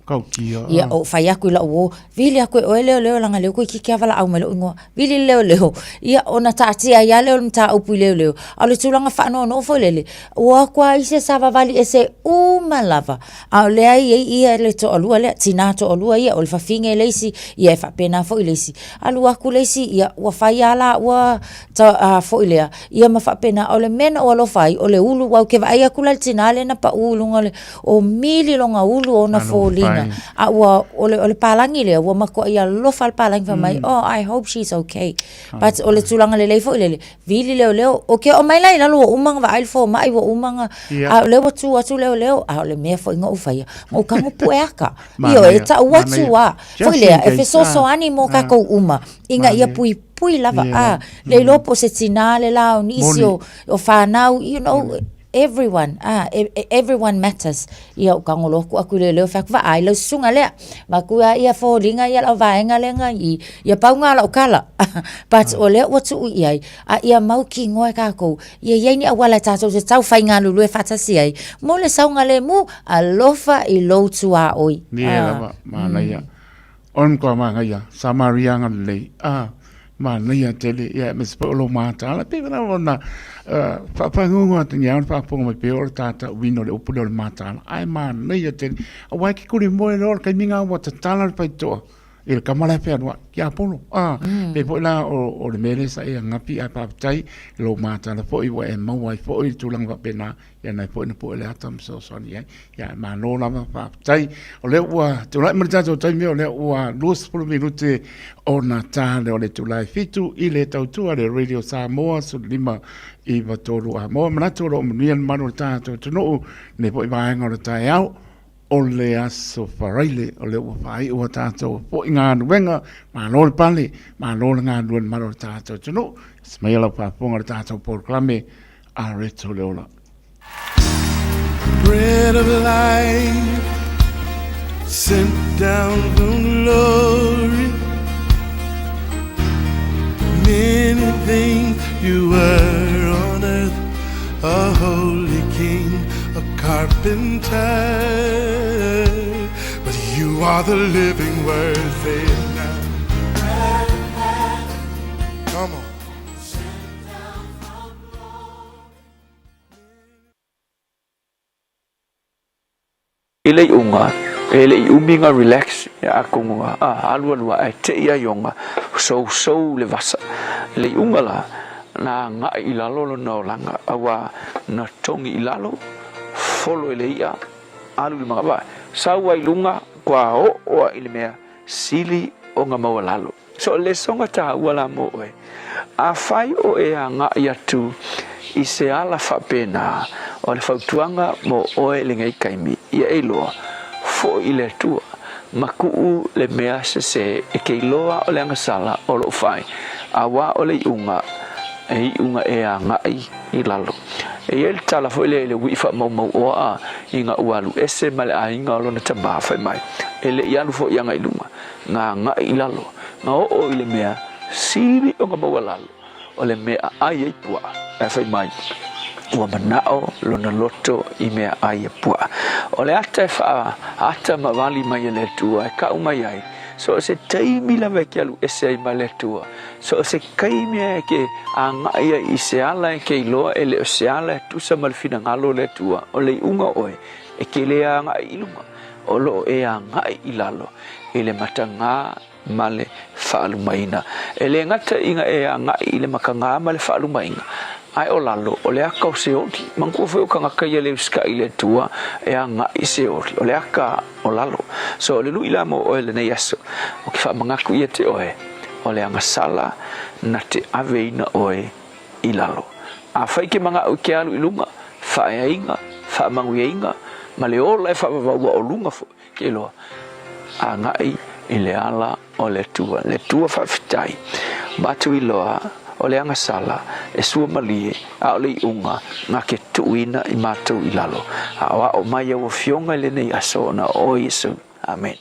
Tautia. Ia, ou fai atu i lau uo, vili atu e oe leoleo leaga lea toeitiiti lava valaau mai lou igoa, vili le leoleo. Ia, ona taatia ai lava lea o le mataupu i leoleo. A o le tulaga faanoanoa foi lele, ua o atu lava isi e savavali ese uma lava, a o lea e i ai ia le toalua lea, tina toalua ia, o le fafine le isi, ia e faapena foi le isi. Alu atu le isi, ia ua fai lava laua ta, a foi lea, ia ma faapena. O le mea na ou alofa ai, o le ulu, aua ou te vaai atu la i le tina lea na pau i luga o le, o mili lona ulu o ona foliga. A ua, o le, o le palagi lea, ua matuai alofa lava le palagi fai mai, oh, I hope she's okay. But o le tulaga lelei foi lele, vili leoleo, ou te oo mai la i lalo ua uma ona vaai le fomai, ua uma ona, a o lea ua tu atu leoleo, a o le mea foi na ou faia, na ou tago pue ata. Ioe, e tau atu lava, foi lea, e fesoasoani mo tatou uma, ina ia puipui lava, a, le iloa po o se tina le la o nisi o fanau, you know, everyone, a, everyone matters. Ia, ou tago loa tuu atu i leoleo, fai atu, vaai lau susuga lea, vaeatu lava ia foliga ia lau vaega lea na i i, ia pau lena o lau tala. But o lea ua tuu i ai, a ia mautinoa e tatou, ia i ai ni auala tatou te tau faigalulue faatasi ai mo le saogalemu, alofa i lou tuaoi. Ia lava, manaia. O le matua manaia, Samaria agalelei, a, manaia tele, ia aemaise foi o lou mataala. E pei lava ona faafagogo atu ni ao le faafofoga mai pea o le tatauina o le upu lea o le mataala, ae manaia tele. Aua e te tulimoe loa o le taimi lena ua tatala le faitotoa i le tama la e fealuai, tiapolo, a, pei foi la o le mea lea sa e agapi ae faafetai i lou mataala foi ua e maua ai foi le tulaga faapena. Ia na foi na pue le ata ma fesoasoani i ai. Ia malo lava faafetai. O lea ua tulai mai le tatou taimi o lea ua 20 minute ona ta lea o le itula e 7 i le tautua le Radio Samoa 15 9 3 Amoa. Manatu o lo o manuia le mamalu o le tatou atunuu lenei foi vaega o le taeao o le aso Faraile o lea ua faaiu a tatou foi galuega. Malo le pale, malo le galulue i le mamalu o le tatou atunuu. Tasi maia lau faafofoga i le tatou polokalame Areto le ola. Bread of life sent down from glory. Many things you were on earth, a holy king, a carpenter. But you are the living word, say it now. Come on. I le iuga, e le i umi nga relax ia atonu a alualu ae tei ai ona sousou le vasa. I le iuga la, na agai i lalo lona olaga, aua na togi i lalo, folo e le i'a, alu i le magavaa, sau ai i luga, kua oo ai i le mea sili o nga maualalo. So o le lesoga taua la mo oe, afai o e agai atu i se ala faapena, o le fautuaga mo oe lenei taimi, ia e iloa, foi i le Atua, ma tuu le mea sese e ke iloa o le agasala o loo fai, auā o le iuga, e iuga e agai i lalo. E i ai le tala foi lea i le uiʻi faamaumauoa ina ua alu ese ma le aiga o lona tamā, fai mai, e le i alu foi agai i luga, na agai i lalo, na oo i le mea sili ona maualalo o le mea ʻai ai puaʻa. Ae fai mai, ua manaʻo lona loto i mea ʻai a puaʻa. O le ata e faaata ma wali mai e le Atua e kaʻu mai ai, so o se taimi lava e ke alu ese ai ma le Atua, so o se kaimi e ke agai ai i se ala e ke iloa e le o se ala e tusa ma le finagalo o le Atua, o le iuga oe e ke le agai i luga. O lo o e agai i lalo i le matagā ma le faalumaina. E le gata ina e agai i le matagā ma le faalumaina, ae o lalo o le aka o Seoli. Manatua foi o tagata ia le usitai i le Atua e agai i Seoli, o le aka o lalo. So o le lui la mo oe lenei aso, o ke faamanatu ia te oe, o le agasala na te aveina oe i lalo. Afai ke manaʻo i ke alu i luga, faaeaina, faamanuiaina, ma le ola e faavavaua o luga foi, ke iloa, agai i le ala o le Atua. Le Atua faafetai, matou iloa o le agasala e sua malie, a o le iuga na ke tuuina i matou i lalo. Aoao mai au Afioga i lenei aso ona o oe Iesu. Amene.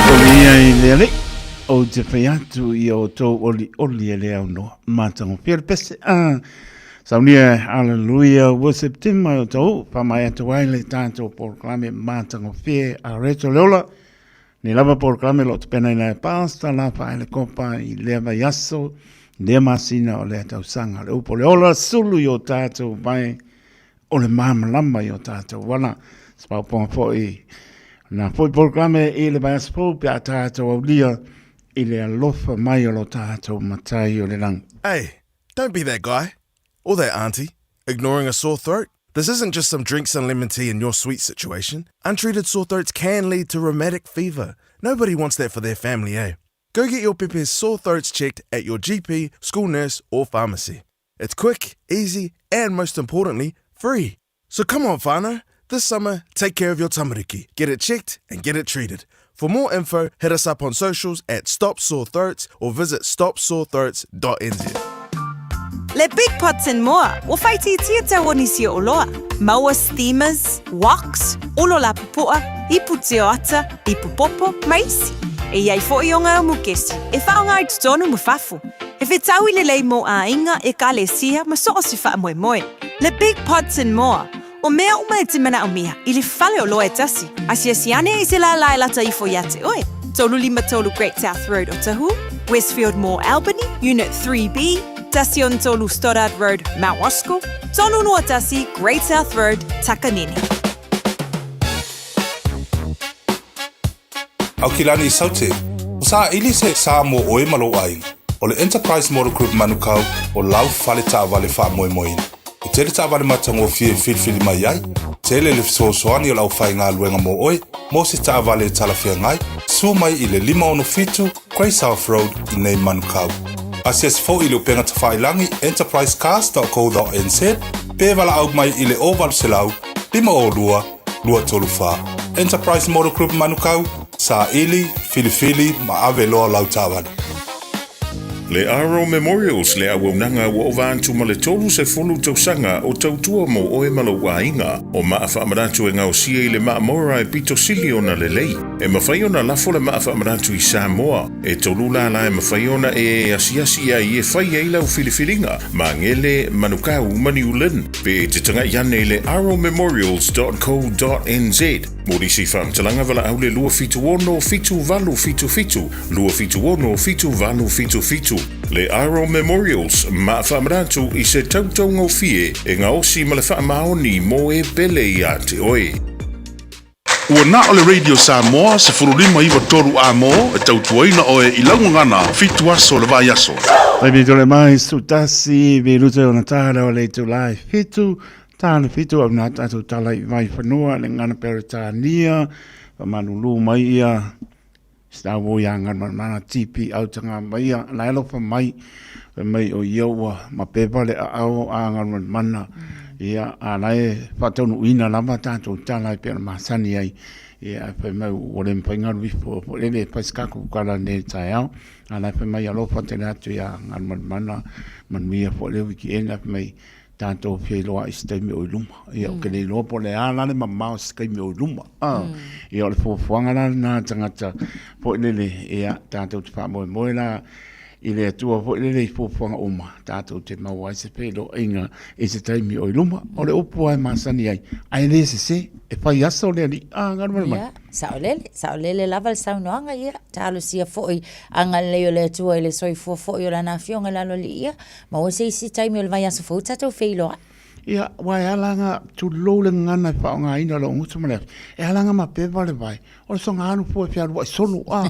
Ia i le alii, ou te fai atu i o tou olioli e le aunoa. Matagofie le pese. Ah, saunia, aleluia, worship team mai o tou, whamai atu ai le tātou polokalame matagofie a Rachel Leola. Nei lava polokalame lo te pena ina e pāsta la whaele kopa i lea vai aso, lea masina o lea tausaga. Le upo le ola sulu i o tātou vai o le māmalama i o tātou ala. Se paoponga foi, nā foi polokalame i le vaiaso fou pe a tātou aulia i le alofa mai o lo tātou matai o le langi. Hey, don't be that guy, or that auntie, ignoring a sore throat. This isn't just some drinks and lemon tea in your sweet situation. Untreated sore throats can lead to rheumatic fever. Nobody wants that for their family, eh? Go get your pepe's sore throats checked at your GP, school nurse, or pharmacy. It's quick, easy, and most importantly, free. So come on, whānau. This summer, take care of your tamariki. Get it checked and get it treated. For more info, hit us up on socials at Stop Sore Throats or visit stopsorethroats.nz. Le Big Pots and More, ua faaitiitia tau o nisi o oloa. Maua steamers, woks, olo lapupoa, ipu tioata, ipu popo, ma isi. E i ai foʻi o ngā mukesi, e faaaoga i totonu ma fafo. E fetaui lelei mō āinga, ekalesia, ma so o se faamoemoe. Le Big Pots and More, o mea uma e te manaomia i le fale oloa e tasi, asiasi ane i se lālā e lata ifo iā te oe, 353 Great South Road Otahuhu, Westfield Mall Albany, Unit 3B, 13 Stoddard Road, Mount Roskill, 321 Great South Road, Takanini. Aukilani Saute, ua saʻili se sa mo ʻoe ma lou ʻāina. ʻO le Enterprise Motor Group Manukau o lau fale taavale faamoemoeina. E tele taavale matagofie e filifili mai ai, tele le fesoasoani o le aufaigaluega mo ʻoe mo se taavale e talafeagai, suo mai i le 567 Grey South Road i nei Manukau. Asiasi foi i le upega tafailagi enterprisecars.co.nz pe valaau mai i le 0800 502 234. Enterprise Motor Group Manukau, saili, filifili ma ave loa lau taavale. Le Aro Memorials le auaunaga ua ova atu ma le 30 tausaga o tautua mo oe ma lou aiga. O maa faamanatu e gaosia i le maa Mora e pito sili ona lelei. E mafai ona lafo le maa faamanatu i Samoa. E tolu lālā e mafai ona e asiasi ai e fai ai lau filifiliga, Magele, Manukau ma New Lynn. Pe e te taga'i ane i le arrowmemorials.co.nz mo nisi faamatalaga valaau le 276 7877, 276 7877. Le Arrow Memorials, maa faamanatu i se tautaugofie e gaosi ma le faamaoni mo e pele iā te oe. Ua na o le Radio Samoa 1593 A mo e tautuaina oe i lau gagana fitu aso o le vaiaso. Taimi tole mai su tasi vi luto ona tāra o le itula e fitu, tāna fitu au nā tātou tala i vai whanua le ngana Peretania, whamalulu mai ia, Star War ia ngana mana TP au tanga mai ia, la alofa mai, fai mai o ia ua mapepa le aao a ngana mana, ia a la e whaataunuuina lava tātou tala e pei ona masani ai, ia fai mai ua le mafai galu ifo foi lele e fai se kakou kala nei taeao, a la e fai mai alofa tele atu ia Galumalemana manuia foi le weekend, ae fai mai tatou feiloai i se taimi o i luma. Ia ou te le iloa po o le a la le mamao i se taimi o i luma. Ia o le fuafuaga la lena a tagata foi lele, ia tatou te faamoemoe la i le Atua foi lele i fuafuaga uma, tatou te maua ai se feiloaiga i se taimi o i luma. O le upu lava e masani ai, ae le sese, e fai aso le Alii. A, Galumalemana. Ia, saolele, saolele lava le saunoaga, ia, talosia foi agalelei o le Atua i le soifua foi o Lana Afioga i le aloalii, ia, maua se isi taimi o le vaiaso fou tatou feiloai. Ia, aua e ala ana tulou le gagana e faaaogaina o lou gutu ma le afi, e ala ana mapepa le vai, o le soga alu fua e fealuai solo, a.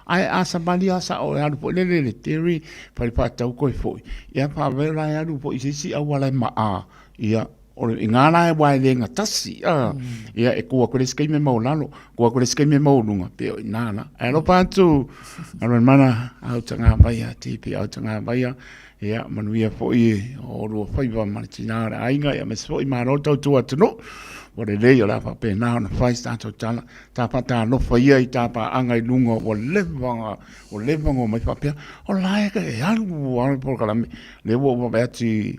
Ae a savali a sao e alu foi lele le Terry fai le faatau koe foi ia faavae la e alu foi i se isi auala e maa ia o le iga la e wae le gatasi a ia e kua atu le isi taimi e maualalo kua atu le isi taimi e maualuga pei o ina la ae alofa atu Galumalemana au taga vaia TP au taga vaia ia manuia foi o lua faiva ma le tina o le aiga ia aemaise foi malo le tautua atunuu. Ua lelei o le a faapena ona fai se tatou tala, ta faatalofa ia i ta paaga i luga ua leva ona, ua leva ona omai faapea, o la e alu lava le polokalame. Lea ua ou vaavaai atu i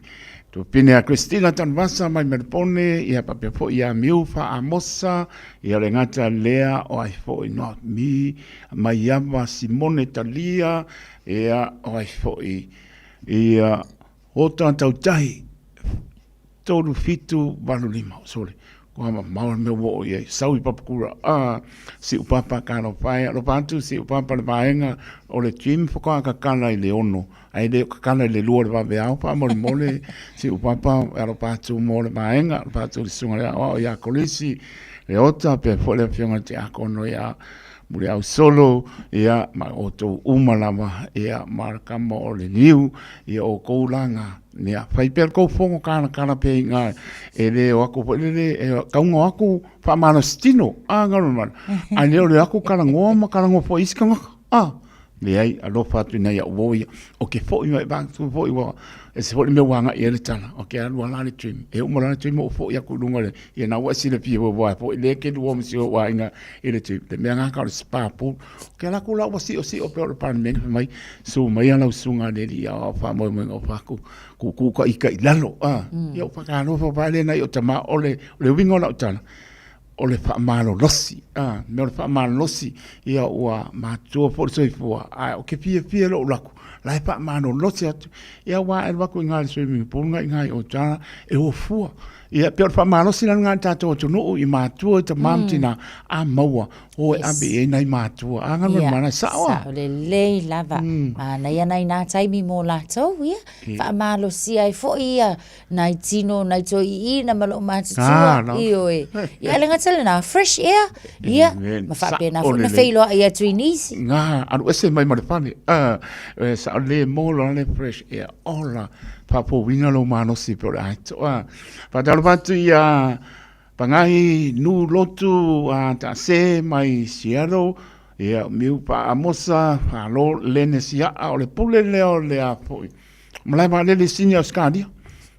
tuafafine ia Christina Tanuvasa mai Melipone, ia faapea foi ia Miufa Amosa, ia le gata lea o ai foi no Mi Maiava Simone Talia, ia o ai foi ia o tātou tahi 3, 7, 8, 5, sole, kua mamao le mea ua oo i ai, sau i Papakura, a, Siupapa, talofa e, alofa atu Siupapa le vaega o le gym faatoa kakala i le 6, ae le o kakala i le 2 o le vaveao, faamolemole Siupapa, alofa atu mo le vaega, alofa atu i le susuga i le aoao ia Kolisi, Leota, faapea foi le afioga i le Tiakono ia Muliausolo, ia, ma outou uma lava, ia, ma le kama o le niu, ia outou laga, ia, fai pea le tou fono kalakala pea i ina, e le o atu foi lele, e tau ona o atu faamalosi tino, a, galumalu, ae le o le o atu talanoa ma talanoa foi i isi tagata, a, leai, alofa atu i nai au uo ia, ou te foi mai vaeatu foi ua ese foi le mea ua agai i ai le tala, ou te alu lava la i le gym, e uma loa le gym ou foi atu i luga i le, ia na ua e silafia foi aua foi lea e te lua ma si ou aiga i le gym, le mea lena tau o le spa pool. Ou te alu atu la ua siosio pei o le Palemene fai mai, susu maia lau susuga i le alii aoao faamoemoega o faaku, tuutuu ka ita i lalo, a. Ia ou faatalofa vae lea nai o tama, o le uiga o lau tala, o le faamalolosi, a, mea o le faamalolosi, ia ua matua foi le soifua, ae ou te fiafia i lou alu atu, la e faamalolosi atu, ia aua a e alu atu i ina i le swimming pool na i ina i Otara, e o fua. Ia, pei o le faamalosi la lena i le tatou atunuu i matua, i tama ma tina, a maua, o e ave i ai nai matua. A galuega Ia, mana, e sao a? sao lelei lava. Manaia nai nā taimi mo latou, ia, faamalosia ai foi ia nai tino, nai toeaiina ma loo matutua, Ah, no. ioe. Ia, le gata lena, fresh air, ia, Amen. ma faapena Sao foi na lelei. feiloai atu i nisi. Ngā, alu ese mai ma le fale. Ah, e sao le mo loa le fresh air. Ola, faafouina lou malosi pei o le atoa. Faatalofa atu iā Pagahi Nu Lotu a Taase mai Seattle, ia Miu Pa Amosa, Falo Lene Siaa, o le pule lea o le a foi. Malae vaalele i Sini Ausetalia.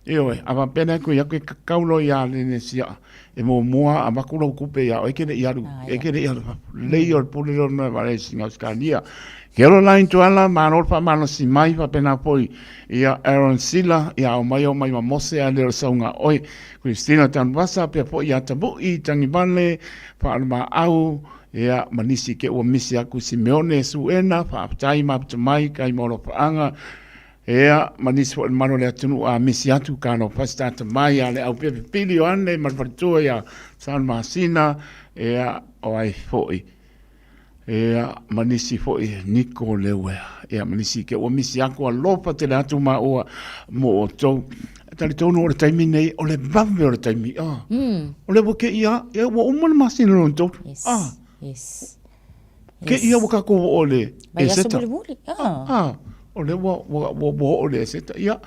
Ioe, a faapea lea koe atu e kakau loa iā Lene Siaa, e muamua avatu lau tupe iā oe e te le i alu, e te le i alu fafo. Lelei o le pule lea o le malae vaalele i Sini Ausetalia. Caroline Tuala, malo le faamalosi mai, faapena foi ia Aaron Sila, ia ao mai ao mai ma Mose ae le o le sauga oe. Christina Tanuvasa, pea foi ia Tamu'i, Tagivale, Faalemaau, ia ma nisi ke ua misi aku Simeone Suena, faafetai maputa mai kai mo alofaaga, ia ma nisi foi le mamalu o le atunuu a misi atu ka no fasi tata mai ia le au pepe pili o ane ma le faletua ia Saul Masina, ia o ai foi. Ia, ma nisi foi, Niko Leuea, ia, ma nisi ke ua misi aku alofa tele atu maua mo outou. E talitonu o le taimi nei, o le vave o le taimi, ah. O lea ua ke ia, ia ua uma le masina lona tolu. Yes. Ah. Yes. Ke ia ua kākou oo i le Vaiaso Eseta. mulimuli. Ah. Ah, o lea ua, ua, ua, ua oo i le Eseta. Ia,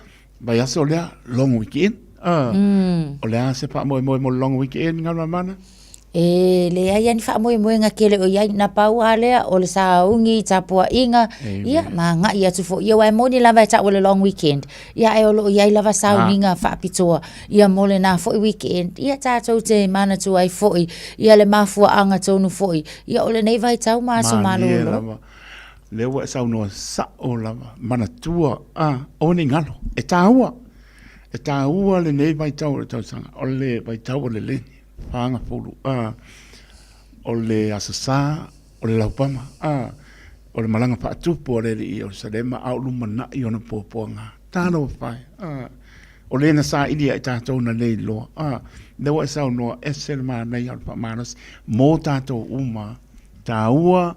vaiaso lea, long weekend. Ah. O le a se faamoemoe mo le long weekend, Galumalemana? E leai lava ni faamoemoega tele o i ai, na pau lava lea o le sauni, tapuaiga, ia, ma agai atu foi. Ia, aua e moni lava e tau o le long weekend, ia, ae o lo o i ai lava sauniga faapitoa, ia, mo lena foi weekend, ia, tatou te manatua ai foi, ia, le mafuaaga tonu foi, ia, o lenei vaitau ma aso Malie malolo. lava, lea ua e saunoa sao lava, manatua, a, aua ne i galo, e taua, e taua lenei vaitau o le tausaga, o le vaitau o le leni. Fagafulu, a, o le Aso Sa, o le Laupama, a, o le malaga faatupu a le Alii i Ierusalema, a o lumanai ona puapuaga. Talofa e, a, o le na saili ia i tatou na le iloa, a, lea ua e saunoa, ese le manaia o le faamalosi mo tatou uma, taua,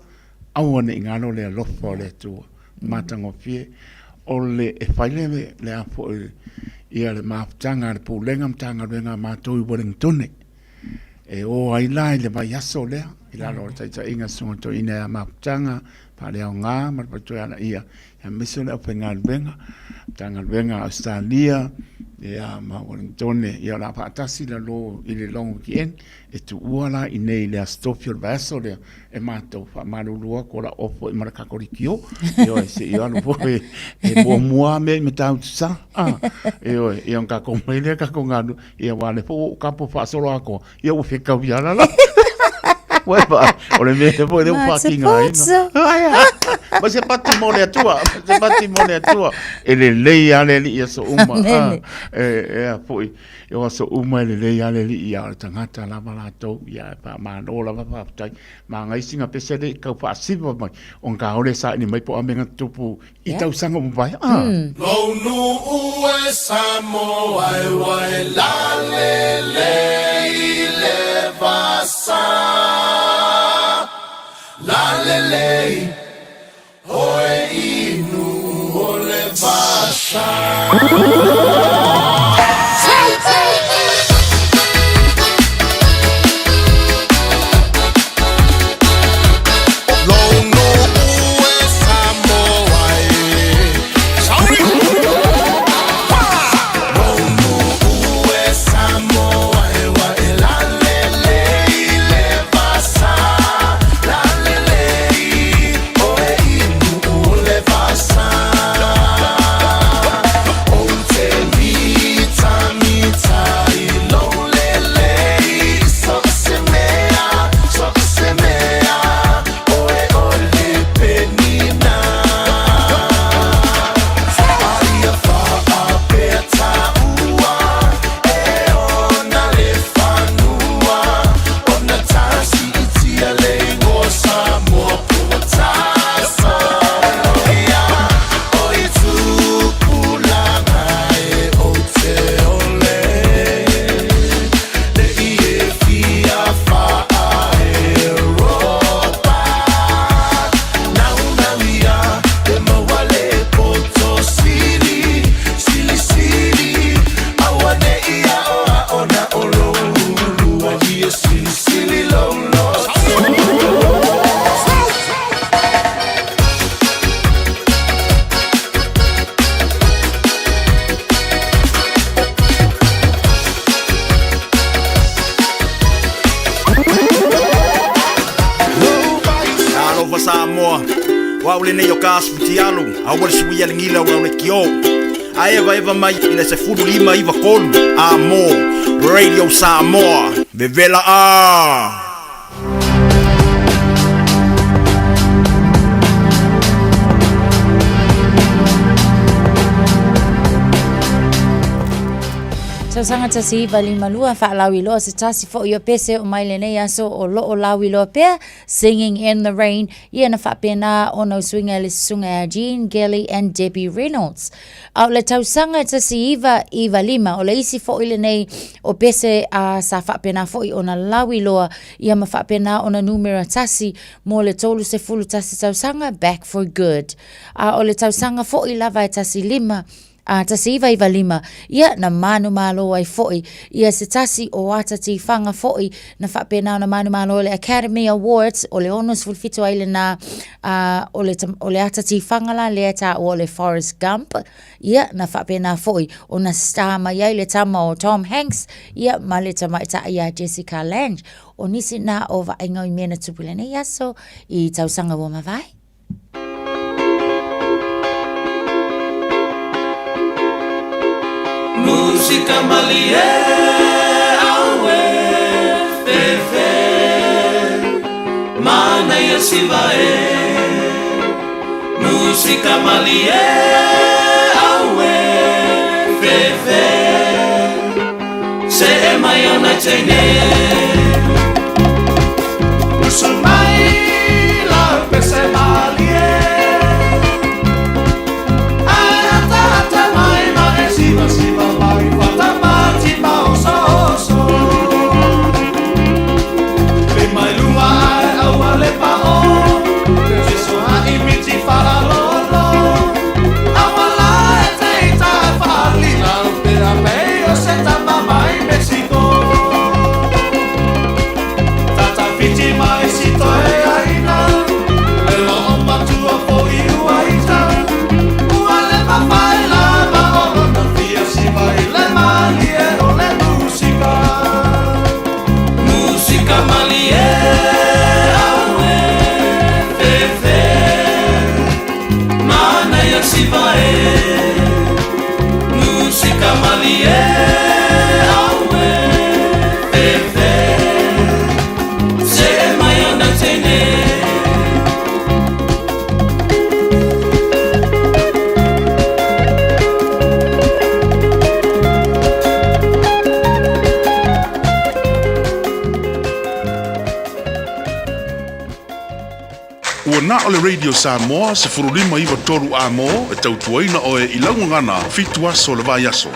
aua ne i galo le alofa o le Atua. Matagofie, o le e fai le le a foi ia le mafutaga a le Pulega Matagaluega a matou i Wellingtone. E o ai la i le vaiaso lea, i lalo o le taitaiga a Susuga Toeaina ia Mafutaga, Faaleaoga ma le Faletua ia Anaia, aemaise o le aufaigaluega, Matagaluega a Ausetalia, Ia, ma Wellingtone, ia o le a faatasi lalo i le long weekend, e tuua la i nei i le Aso Tofi o le vaiaso lea, e matou faamalulu atu o le a off foi ma le Katolikio, ioe, se i alu foi e muamua lava mea i Matautu Sa, a, ioe, ia ona tatou omai lea tatou galulue, ia aua o lea foi ua ou tapo faasolo atoa, ia ua fetaui lava la. Ua e vaai, o le mea foi lea ua faatigaina. Ma se pati mo le Atua, ma se pati mo le Atua. E lelei lava le Alii i aso uma. A, e a foi, o aso uma e lelei lava le Alii, a o le tagata lava latou, ia e faamalo lava faafetai. Manaia sina pese lea i tau faasiva mai, ona taole e saili mai po o a mea na tutupu i tausaga ua mavae. A. Lou nuu e Samoa e uae lalelei i le vasa. Lalelei oe i nuu o le vasa. Alofa Samoa, o au lenei o ka aso fitialu, aua le suia le gila o au le kio. A evaeva mai i le 15 93 a mo Radio Samoa, vevela a! Tausaga 1952, faalauiloa se tasi foi o pese o mai lenei aso o loo lauiloa pea, Singing in the Rain, ia na faapena ona usuiga e le susuga ia Gene Kelly and Debbie Reynolds. A o le tausaga 1995, o le isi foi lenei o pese a sa faapena foi ona lauiloa ia ma faapena ona numera tasi mo le 31 tausaga, Back for Good. A o le tausaga foi lava e 15, a 1995, ia na manumalo ai foi ia se tasi o ata tifaga foi na faapena ona manumalo i le Academy Awards o le 67 ai lena a, o le, o le ata tifaga la lea e taua o le Forrest Gump, ia na faapena foi ona star mai ai le tama o Tom Hanks ia ma le tamaitai ia Jessica Lange. O nisi na o vaaiga o i mea na tupu i lenei aso i tausaga ua mavae. Musika malie aue fefe Manaia siva e Musika malie aue fefe Se e mai ona teine Usu mai lau pese malie Ai ata ata mai ma e siva siva mai Fata mati ma oso oso Pe mai lua ai aua le pa o Jesu ha i miti fala lolo Aua la e te ita fali Lau pe a pei o se tama mai Mexico Tata fiti mai si toe le Radio Samoa 15 93 Amo e tautuaina oe i lau gagana fitu aso o le vaiaso.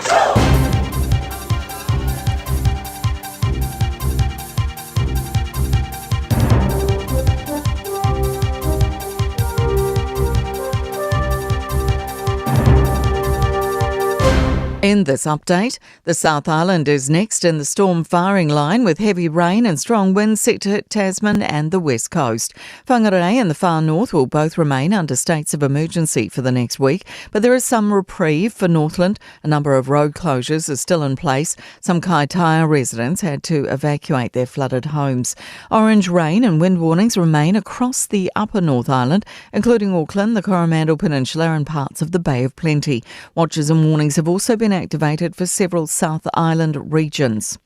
In this update, the South Island is next in the storm firing line with heavy rain and strong winds set to hit Tasman and the west coast. Whangarei and the far north will both remain under states of emergency for the next week, but there is some reprieve for Northland. A number of road closures are still in place. Some Kaitaia residents had to evacuate their flooded homes. Orange rain and wind warnings remain across the upper North Island, including Auckland, the Coromandel Peninsula, and parts of the Bay of Plenty. Watches and warnings have also been activated for several South Island regions.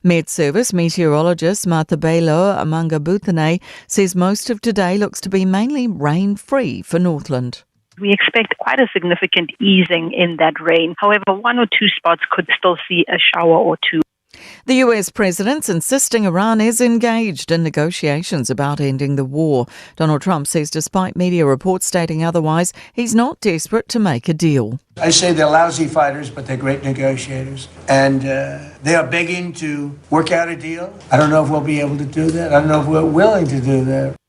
Met Service meteorologist Martha Amanga says most of today looks to be mainly rain free for Northland. We expect quite a significant easing in that rain. However, one or two spots could still see a shower or two. The US president's insisting Iran is engaged in negotiations about ending the war. Donald Trump says despite media reports stating otherwise, he's not desperate to make a deal. I say they're lousy fighters, but they're great negotiators. And uh, they are begging to work out a deal. I don't know if we'll be able to do that. I don't know if we're willing to do that.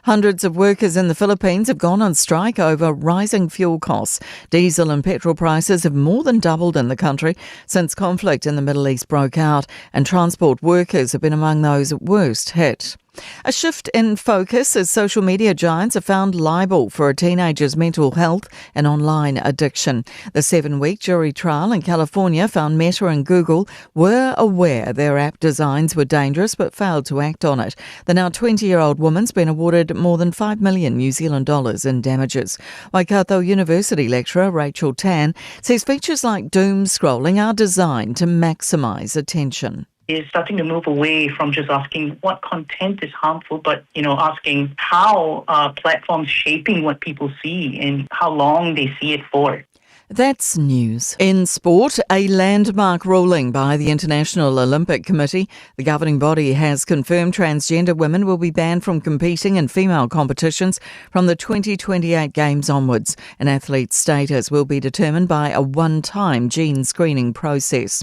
Hundreds of workers in the Philippines have gone on strike over rising fuel costs. Diesel and petrol prices have more than doubled in the country since conflict in the Middle East broke out, and transport workers have been among those worst hit. A shift in focus as social media giants are found liable for a teenager's mental health and online addiction. The seven week jury trial in California found Meta and Google were aware their app designs were dangerous but failed to act on it. The now 20 year old woman's been awarded more than 5 million New Zealand dollars in damages. Waikato University lecturer Rachel Tan says features like doom scrolling are designed to maximise attention is starting to move away from just asking what content is harmful, but you know, asking how are platforms shaping what people see and how long they see it for. That's news. In sport, a landmark ruling by the International Olympic Committee. The governing body has confirmed transgender women will be banned from competing in female competitions from the 2028 Games onwards. An athlete's status will be determined by a one time gene screening process.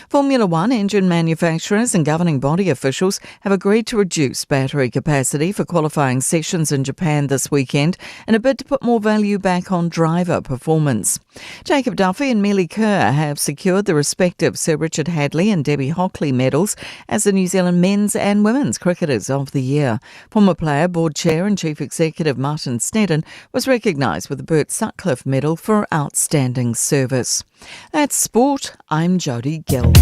Formula One engine manufacturers and governing body officials have agreed to reduce battery capacity for qualifying sessions in Japan this weekend in a bid to put more value back on driver performance. Jacob Duffy and Millie Kerr have secured the respective Sir Richard Hadlee and Debbie Hockley medals as the New Zealand men's and women's cricketers of the year. Former player, board chair and chief executive Martin Snedden was recognised with the Bert Sutcliffe Medal for outstanding service. That's sport. I'm Jodie Gill.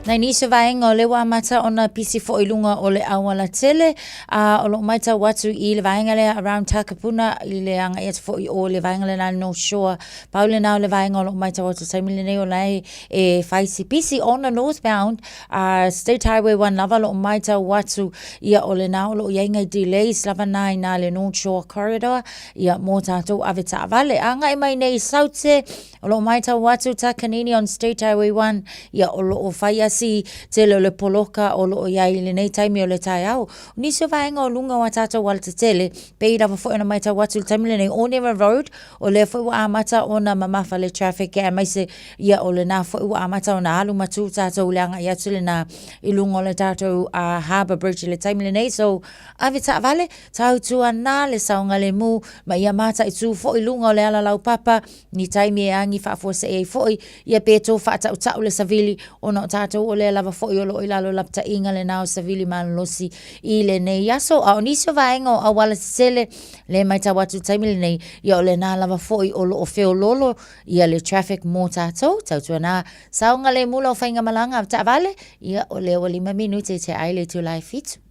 Nai nisi o vaega o lea ua amata ona pisi foi i luga o le auala tele, a o loo maitau atu i le vaega lea around Takapuna i le agai atu foi o le vaega lena North Shore. Pau lena o le vaega o loo maitau atu i le taimi lenei o la e e fai si pisi ona northbound a State Highway 1 lava loo maitau atu ia o lena o loo iai nai delays lava na ina le North Shore Corridor ia mo tatou ave taavale. Agai mai nei i Saute O loo maitau atu Takanini on State Highway 1, ia o loo fai a si tele o le poloka o loo iai i lenei taimi o le taeao. O nisi o vaega o luga o a tatou alatetele, pei lava foi ona maitau atu i le taimi lenei, Onera Road, o lea foi ua amata ona mamafa le traffic aemaise ia o lena foi ua amata ona alu ma tu tatou i le agai atu lena i luga o le tatou uh, Harbour Bridge i le taimi lenei. So, ave taavale, tautuana le saogalemu ma ia mataitu foi luga o le ala laupapa, Ni taimi e agi faafuasei ai foi ia pe tou faatautau le savili ona o tatou o lea lava foi o loo i lalo lapataiga lena o savili malolosi i lenei aso. A o nisi o vaega o auala tetele le maitau atu i le taimi lenei ia o lena lava foi o loo feololo ia le traffic mo tatou. Tautuana saogalemu lau faigamalaga taavale ia o lea ua 5 minute i te ai le itula e 7.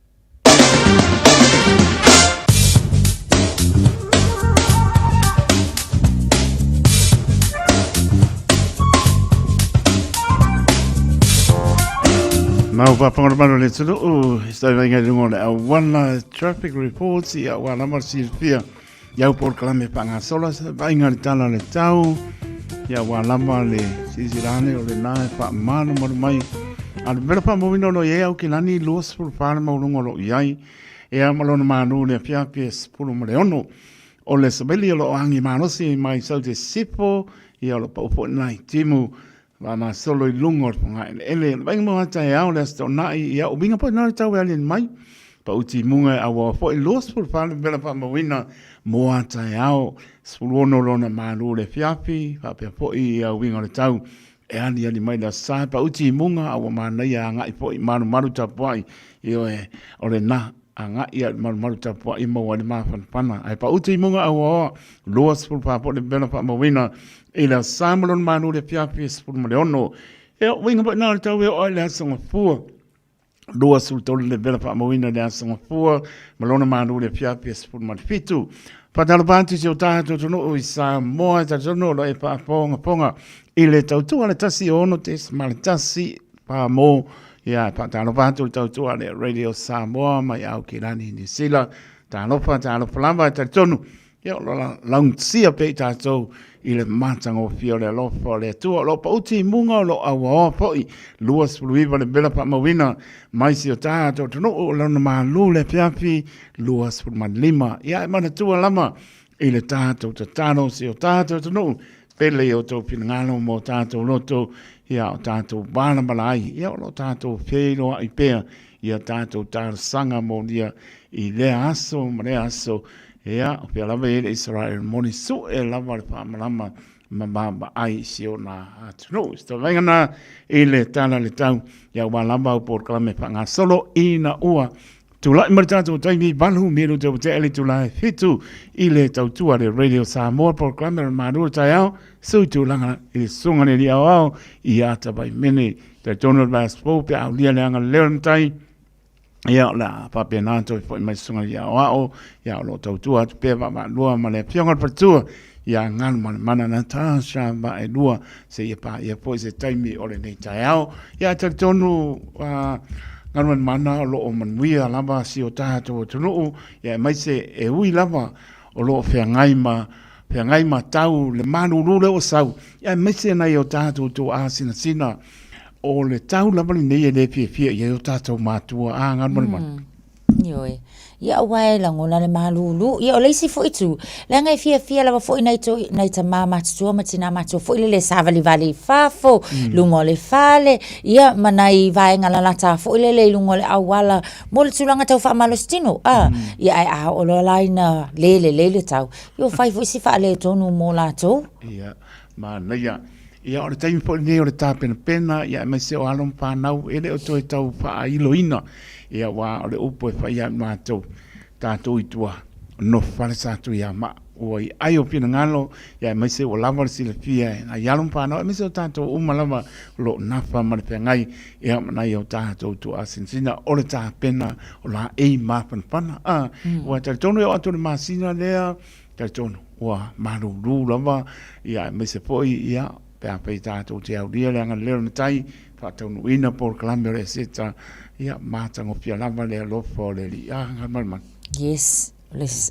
Mau whāwhangaromano le tunu, i stau ngai runga o le auwana traffic reports i au alama silfia i au pōr kalame whangasola, vainga le tala le tau. Ia ua lava le silasila ane o lena e faamalumalu mai. A o le vela faamauina o lo o i ai Aukilani 24 le maualuga o lo o i ai. Ia ma lona malu i le afiafi e 16. O le saveli o lo o agi malosi mai Saute Sisifo, ia o lo o pau foi lena i timu faamasolo i luga o le fogaeleele. O le vaaiga mo a taeao le Aso Toonai, ia o uiga foi lena o le tau e aliali mai. Pau timuga e auaua foi 24 le vela faamauina mo a taeao, 16 lona malu o le afiafi, faapea foi ia uiga o le tau e aliali mai le Aso Sa. Pau timuga a ua manaia agai foi malumalu tapuai, ioe, o lena agai ia malumalu tapuai maua ai le mafanafana. Ae pau timuga auaoa 24 foi le vela faamauina i le Aso Sa ma lona malu o le afiafi e 16. Ia, o uiga foi lena o le tau e oo ai i le Aso Gafua. 23 le vela faamauina i le Aso Gafua ma lona malu i le afiafi e 17. Faatalofa atu i si o tatou atunuu i Samoa e talitonu o lo o e faafogafoga i le tautua le 16.1 pamo. Ia, faatalofa atu i le tautua le Radio Samoa mai Aukilani, Niu Sila. Talofa, talofa lava e talitonu. Ia, o lo o laugatia pea i tatou i le matagofie o le alofa o le Atua. O lo o pauti i muga o lo o auaoa foi 29 le vela faamauina mai si o tatou atunuu o lona malu le afiafi 25. Ia, e manatua lava i le tatou tatalo si o tatou atunuu pele i o outou finagalo mo tatou loto, ia o tatou valavala ai, ia o lo o tatou feiloai pea ia tatou talosaga molia i lea aso ma lea aso, ia, o fea lava e i ai le Isaraelu, moni sue lava le faamalama ma vaavaai i si ona atunuu. Se tauvaga na i le tala le tau, ia aua lava au polokalame faagasolo ina ua tulai mai le tatou taimi 8 minute ua tea le itula e 7 i le tautua le Radio Samoa polokalame o le malu o le taeao sui tulaga i le susuga le alii aoao i Atavaimene. Talitonu o le vaiaso fou pe a aulia le agalelei o le Matai, ia o le a faapena toe foi mai susuga i aoao, ia o lo o tautua atu pea vaavaalua ma le afioga i le faletua ia Galumalemana Natasha Vaaelua seia paia foi se taimi o lenei taeao. Ia ae talitonu Galumalemana o lo o manuia lava si o tatou atunuu, ia aemaise e ui lava o lo o feagai ma feagai ma tau le malulu lea ua sau, ia aemaise nai o tatou tuaasinasina o le tau lava lenei e le fiafia i ai o tatou matua a Galumalemana. Ioe. Ia aua e lagona le malulu. Ia o le isi foi itu, leaga e fiafia lava foi nai, to, nai tamā matutua ma tinā matutua foi lele e savalivali i fafo, luga o le fale, ia ma nai vaega lalata foi lele i luga o le auala mo le tulaga tau faamalositino. A, ia ae a oo loa la ina le lelei le tau, ia ua fai foi si faaletonu mo latou. Ia, manaia. Ia, o le taimi foi lenei o le tapenapena, ia, aemaise o alo ma fanau, e le o toe tau faailoina, ia, aua o le upu e fai ia i matou, tatou i tua, nofo fale sa Tuiamaa, ua i ai o finagalo, ia, aemaise ua lava le silafia e nai alo ma fanau, aemaise o tatou uma lava o lo o nafa ma le feagai, ia, ma nai o tatou tuaasinasina, o le tapena o laei mafanafana. A, ua talitonu e oo atu i le masina lea, Talitonu, ua malulu lava, ia, aemaise foi, ia, pe afai tatou te aulia le agalelei o le Matai, faataunuuina polokalame o le Eseta, ia, matagofie lava le alofa o le Alii. A, Galumalemana. Yes.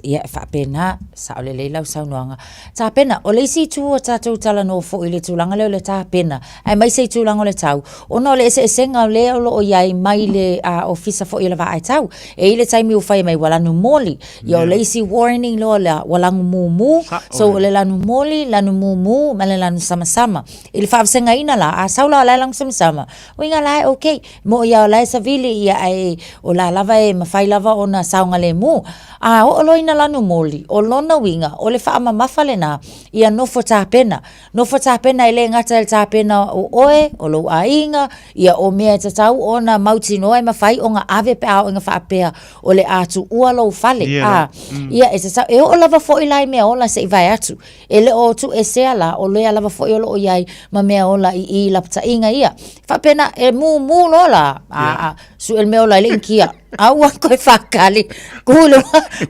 Ia, e faapena, sao lelei lau saunoaga. Tapena, o le isi itu o tatou talanoa foi i le tulaga lea o le tapena, aemaise i tulaga o le tau, ona o le eseesega lea o lo o i ai mai le Ofisa foi o le Vaaetau. E i ai le taimi ua fai mai ua lanu moli, Ia o le isi warning loa lea, ua lanu mumu, so o le lanu moli, lanu mumu ma le lanu samasama. I le faavasegaina la, a sau la o la e lanu samasama, uiga la e okay. Moʻi lava o la e savili ia ae o la lava e mafai lava ona saogalemu. A oo loa ina lanu moli, o lona uiga, o le faamamafa lena, ia nofo tapena. Nofo tapena e le gata i le tapena o oe, o lou aiga, ia o mea e tatau ona mautinoa e mafai ona ave pe a oo ina faapea o le a tuua lou fale. Yeah, a, ia e tatau, e oo lava foi la i mea ola se i vae atu. E le o tuuesea la, o lea lava foi o lo o i ai ma mea ola i i lapataiga ia. Faapena, e mumu loa la, a, a, sue le mea ola e le i kia. A ua koe whakali, kulu,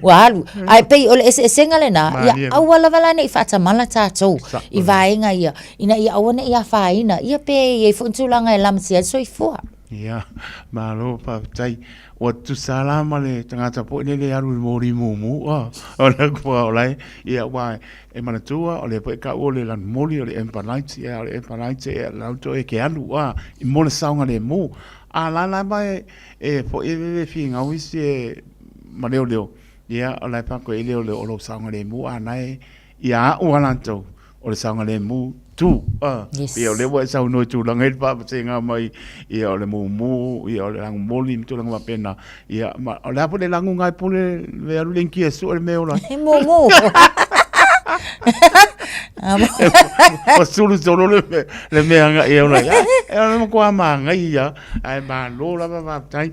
ua alu. Ae pei o le eseesega lena, ia aua lava la nei faatamala tatou i vaega ia, ina ia aua ne i afaina, ia pe i ai foi ni tulaga e lamatia ai le soifua. Ia, malo faafetai. Ua tutusa la ma le tagata foi lele e alu i le moli mumu, a, o le aua o la e, ia, aua e manatua o lea foi e taua o le lanumoli o le amber light, ia, o le amber light e alu toe e te alu, a, mo le saogalemu. A o la lava e foi lele e finau isi e ma leoleo, ia, o la e fai atu i ai leoleo o lou saogalemu, a o la e ia au a latou o le saogalemu tu. Yes. Ia o lea ua e saunoa i tulaga i le faavasega mai, ia o le mumu, ia o le lagomoli ma tulaga faapena. Ia ma o le a foi le laguga e pule le alu le inikia e sue le mea ola. He mumu. Ua sulu solo le mea, le mea agai e ola. Ia, e o le matua magai ia, ae malo lava faafetai.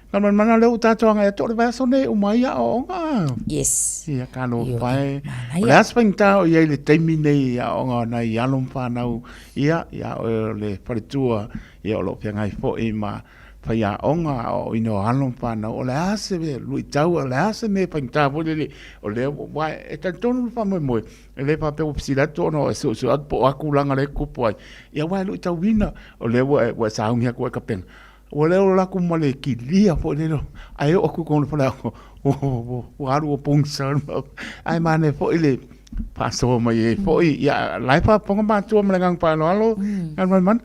Ka manumanu lea ua tatou agai atu o le vaiaso nei uma ai aoaoga. Yes. Ia talofa e. O le a se faigata o i ai i le taimi nei i aoaoga o nai alo ma fanau ia, ia o le faletua ia o lo o feagai foi ma faiaoga aoaoina o alo ma fanau. O le a se luitau, o le a se mea faigata foi lele o lea ua, e talitonu le faamoemoe, e le faapea ua fesili atu ona e suesue atu po o a tulaga lea e tutupu ai. Ia aua e luitauina, o lea ua e sauni atu ua e tapena. Ua le ola atu ma le kilia foi lele, ae oo atu i totonu o le faleaoga, ua alu ua pogisa. Ae manaia foi le faasoa mai ai foi, ia la e faafofoga matua ma le agaga faaaloalo, Galumalemana.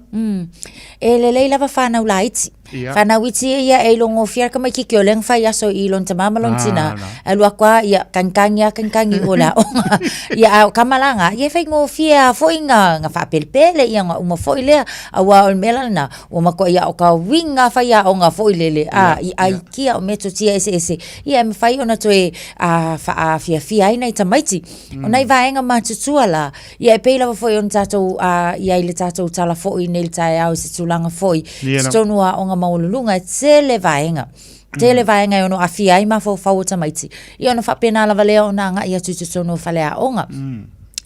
E lelei lava whanau laiti. Ia. Whanau iti ia e ilogofie le tamaititi o lea na fai aso i lona tamā ma lona tinā. Alu atu lava ia kagikangi lava kagikangi o le aoga. Ia a o tama la na, ia e faigofie lava foi na faapelepele ia na uma foi lea. Aua o le mea la lena, Ua matuai aotauina faiaoga foi lele a i aikia o metotia eseese ia e mafai ona toe faafiafia ai nai tamaiti. O nai vaega matutua la, ia e pei lava foi ona tatou i ai i le tatou tala foi nei i le taeao i se tulaga foi i totonu o aoga maualuluga, e tele vaega. Tele vaega e ono aafia ai mafaufau o tamaiti. Ia ona faapena lava lea ona agai atu i totonu o faleaoga.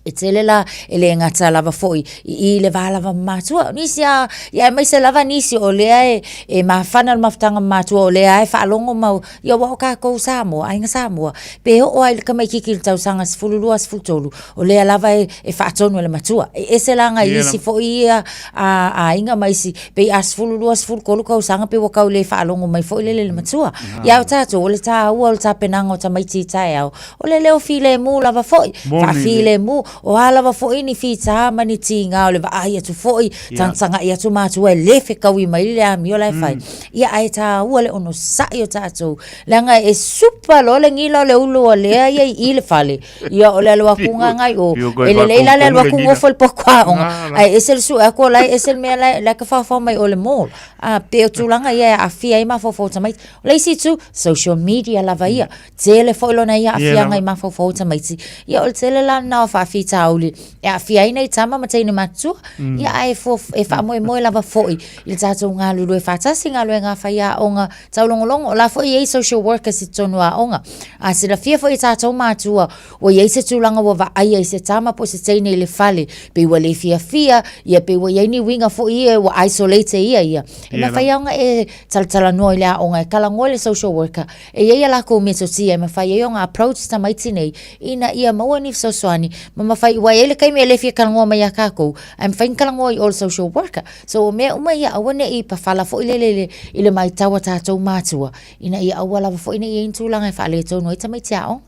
E tele la, e le gata lava foi i i le va lava ma matua. O nisi a, ia aemaise lava nisi o lea e, e mafana le mafutaga ma matua o lea e faalogo mau, ia aua o tatou Samoa, aiga Samoa, pe oo lava i le tamaititi i le tausaga 12, 13, o lea lava e, e faatonu e le matua. E ese la nai isi foi ia a, aiga ma isi, pei a 12, 13 tausaga pei ua tau le faalogo mai foi lele i le matua. Ia a o tatou, o le taua o le tapenaga o tamaiti i taeao, O le leo filemu lava foi, faafilemu, o a lava foi ni fita ma ni tiga o le vaai atu foi, tagatagai atu matua e le fetaui mai le amio la e fai. Ia ae taua le onosai o tatou, leaga e supa loa le gila o le ulu o lea ia i i le fale, ia o le alu atu gagai o, e lelei la le alu atu nofo i le potu aoga, ae ese le sue atu o la e ese le mea la e tafaofao mai o le mall. A, pei o tulaga ia e aafia ai mafaufau o tamaiti. O le isi itu, social media lava ia. Tele foi lona ia aafiaga i mafaufau o tamaiti. Ia o le tele la lena o faafitauli e aafia ai nai tama ma teine matutua. Ia ae e faamoemoe lava foi i le tatou galulue faatasi, galuega a faiaoga taulogologo. O la foi e i ai social workers i totonu o aoga. A silafia foi e tatou matua ua i ai se tulaga ua vaaia i se tama po o se teine i le fale, pei ua le fiafia, ia pei ua i ai ni uiga foi ia ua isolate ia ia. E mafai lava ona e talatalanoa i le aoga e talanoa i le social worker E i ai a lakou metotia e mafai ai ona approach tamaiti nei ina ia maua ni fesoasoani ma mafai aua e i ai le taimi e le fia talanoa mai ia tatou ae mafai ona talanoa i o i le social worker. So o mea uma ia aua ne i pafala foi lele i le matau a tatou matua ina ia aua lava foi ne i i ai ni tulaga e faaletonu ai tamaiti aoga.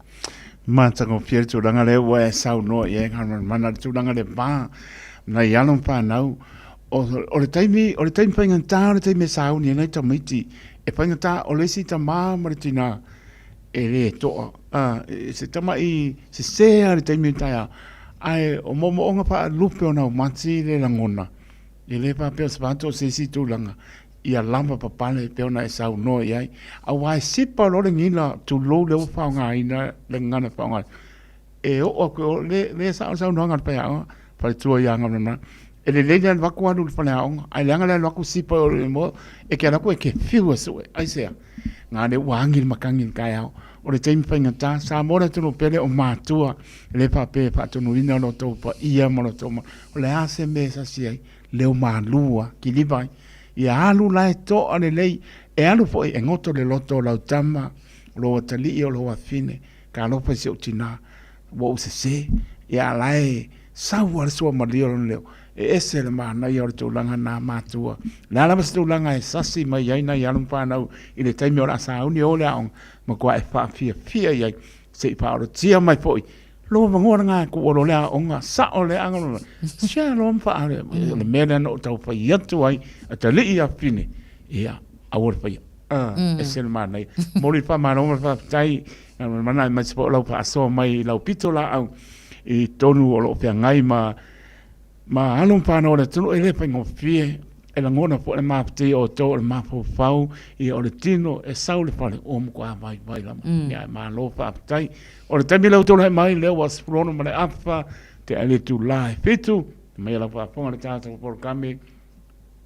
Matagofie le tulaga lea ua e saunoa i ai Galumalemana, le tulaga le va nai alo ma fanau. O le taimi, o le taimi faigata o le taimi e sauni ai nai tamaiti E faigata o le isi tamā ma le tinā e lē to'a, ā, se tama'i sesē lava i le taimi o le taeao, ae o moomooga faalupe o naumati le lagona, e le faapea o se fato o se isi tulaga ia lava papale e pei ona e saunoa i ai, aua e sipa loa le gila, tulou lea ua faaaogaina le gagana faaaogaina, e oo atu i o, le, le sao le saunoaga a le faiaoga, faletua ia Galumalemana, e lelei le alu atu alu i le faleaoga, ae leaga le alu atu sipa i o i le moa, e te alu atu e te fiu e sue, aisea? Nga lea ua agi le matagi i le taeao, o le taimi faigata, Samoa le atunuu pele o matua, e le faapea e faatonuina lo outou paia ma lo outou mamalu, o le a se mea e sasi ai, leo malu lava, kiliva ai, ia alu la e toa lelei, e alu foi e goto le loto o lau tama, o lou atalii, o lou afine, Talofa i si ou tinā, ua ou sesē, ia a la e sau lava le suamalie o lona leo. E ese le manaia o le tulaga lena matua. O le a lava se tulaga e sasi mai ai nai alo ma fanau i le taimi o le a sauni o le aoga, matua e faafiafia i ai se i faaolotia mai foi lou avanoa lena e tuu o le aoga sao le aga lona sia loa ma faa o le mea lea na ou tau fai atu ai atalii ia fine ia aua le faia ese le manaia momoli le faamalo ma le faafetai mana aemaise foi o lau faasoa mai i lau pito laau i totonu o lo o feagai ma Ma alo ma fanau a le atunuu e le faigofie, e lagona foi le mafatia o outou o le mafaufau, ia o le tino e sau le fale ua matua vaivai lava. Mm. Ia malo faafetai. O le taimi lea ua tulai mai, lea ua 16 ma le afa, te ai le itula e fitu, mai lau faafofoga le tatou polokalame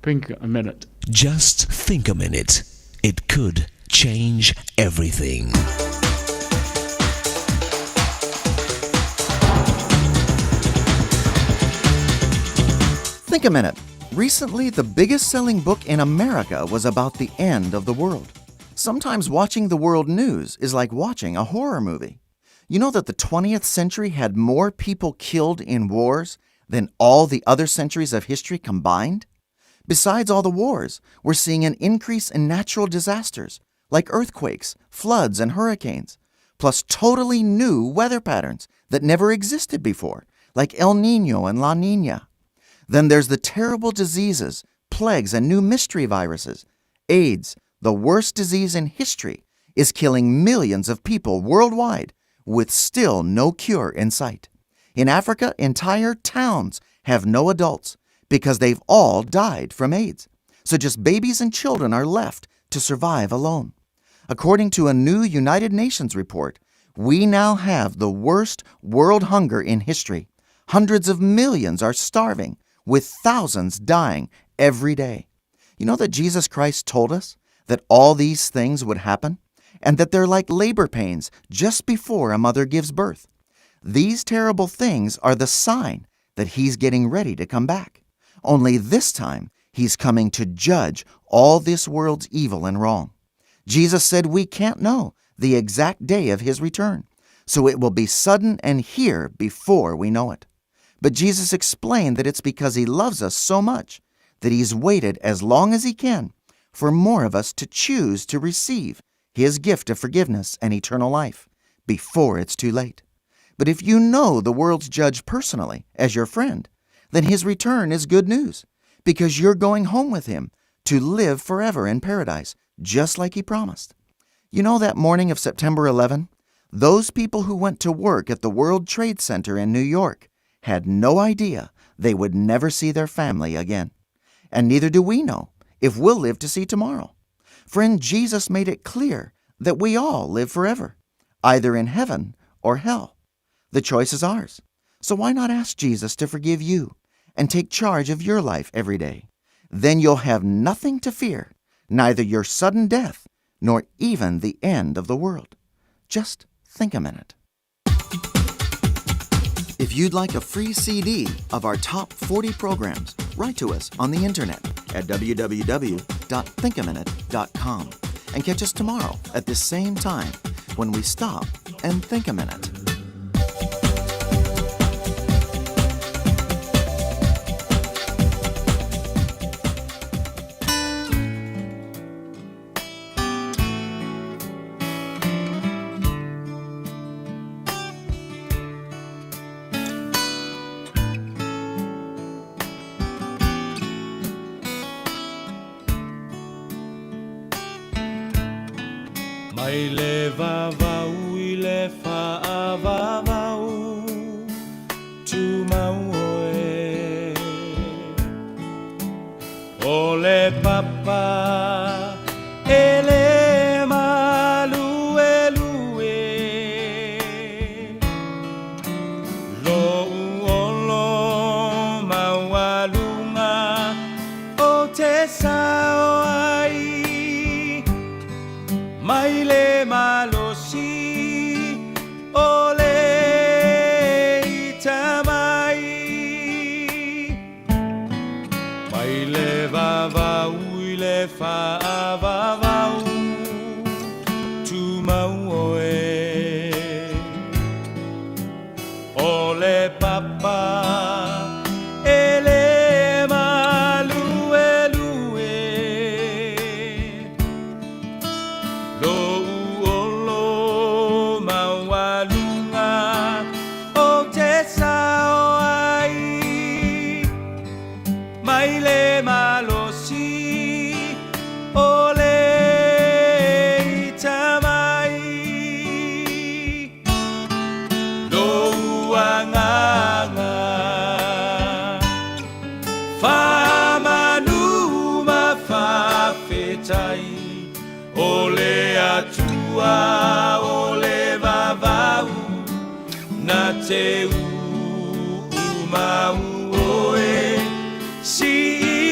Think a Minute. Just think a minute. It could change everything. Think a minute. Recently, the biggest selling book in America was about the end of the world. Sometimes watching the world news is like watching a horror movie. You know that the 20th century had more people killed in wars than all the other centuries of history combined? Besides all the wars, we're seeing an increase in natural disasters like earthquakes, floods, and hurricanes, plus totally new weather patterns that never existed before, like El Nino and La Nina. Then there's the terrible diseases, plagues, and new mystery viruses. AIDS, the worst disease in history, is killing millions of people worldwide with still no cure in sight. In Africa, entire towns have no adults because they've all died from AIDS. So just babies and children are left to survive alone. According to a new United Nations report, we now have the worst world hunger in history. Hundreds of millions are starving, with thousands dying every day. You know that Jesus Christ told us that all these things would happen and that they're like labor pains just before a mother gives birth. These terrible things are the sign that he's getting ready to come back. Only this time, he's coming to judge all this world's evil and wrong. Jesus said we can't know the exact day of his return, so it will be sudden and here before we know it. But Jesus explained that it's because he loves us so much that he's waited as long as he can for more of us to choose to receive his gift of forgiveness and eternal life before it's too late. But if you know the world's judge personally as your friend, then his return is good news because you're going home with him to live forever in paradise, just like he promised. You know that morning of September 11? Those people who went to work at the World Trade Center in New York had no idea they would never see their family again. And neither do we know if we'll live to see tomorrow. Friend, Jesus made it clear that we all live forever, either in heaven or hell. The choice is ours. So why not ask Jesus to forgive you and take charge of your life every day? Then you'll have nothing to fear, neither your sudden death nor even the end of the world. Just think a minute. If you'd like a free CD of our top 40 programs, write to us on the internet at www.thinkaminute.com and catch us tomorrow at this same time when we stop and think a minute. Mai le vavau i le faavavau Tumau oe O le papa e le maluelue Lou olo maualuga o te sao ai Mai le malosi. Na te mau oe Si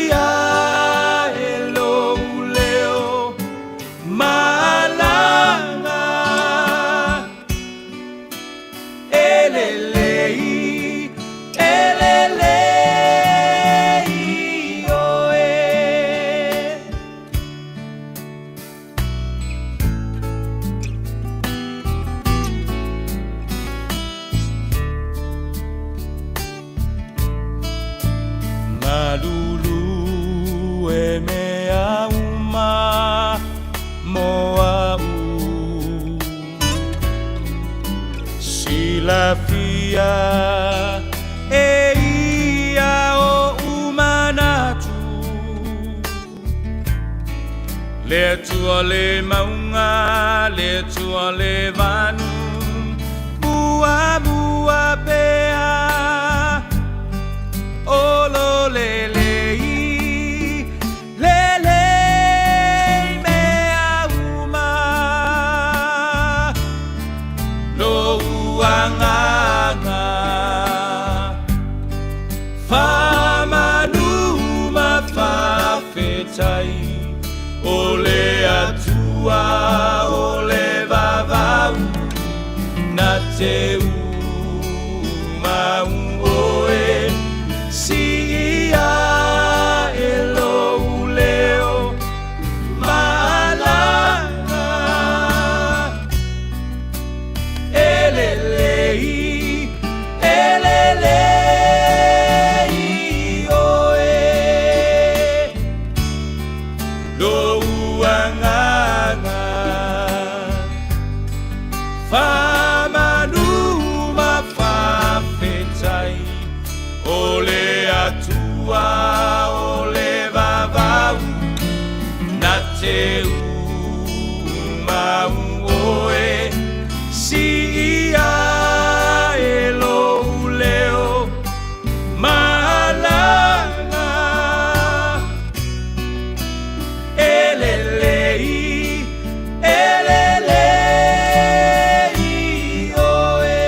ia e lou leo Malaga E lelei, e lelei oe. Malulu e mea uma mo a'u Silafia e ia oʻu manatu Le Atua le mauga, le Atua le vanu Muamua pea O lo lelei, lelei mea uma Lou agaga Faamanu ma faafetai O le Atua o le vavau Na te mau oe Siia e lou leo Malaga E lelei, e lelei oe Lou agaga Faamanu ma faafetai O le Atua o le vavau Na te mau oe Siia e lou leo Malaga E lelei, e lelei oe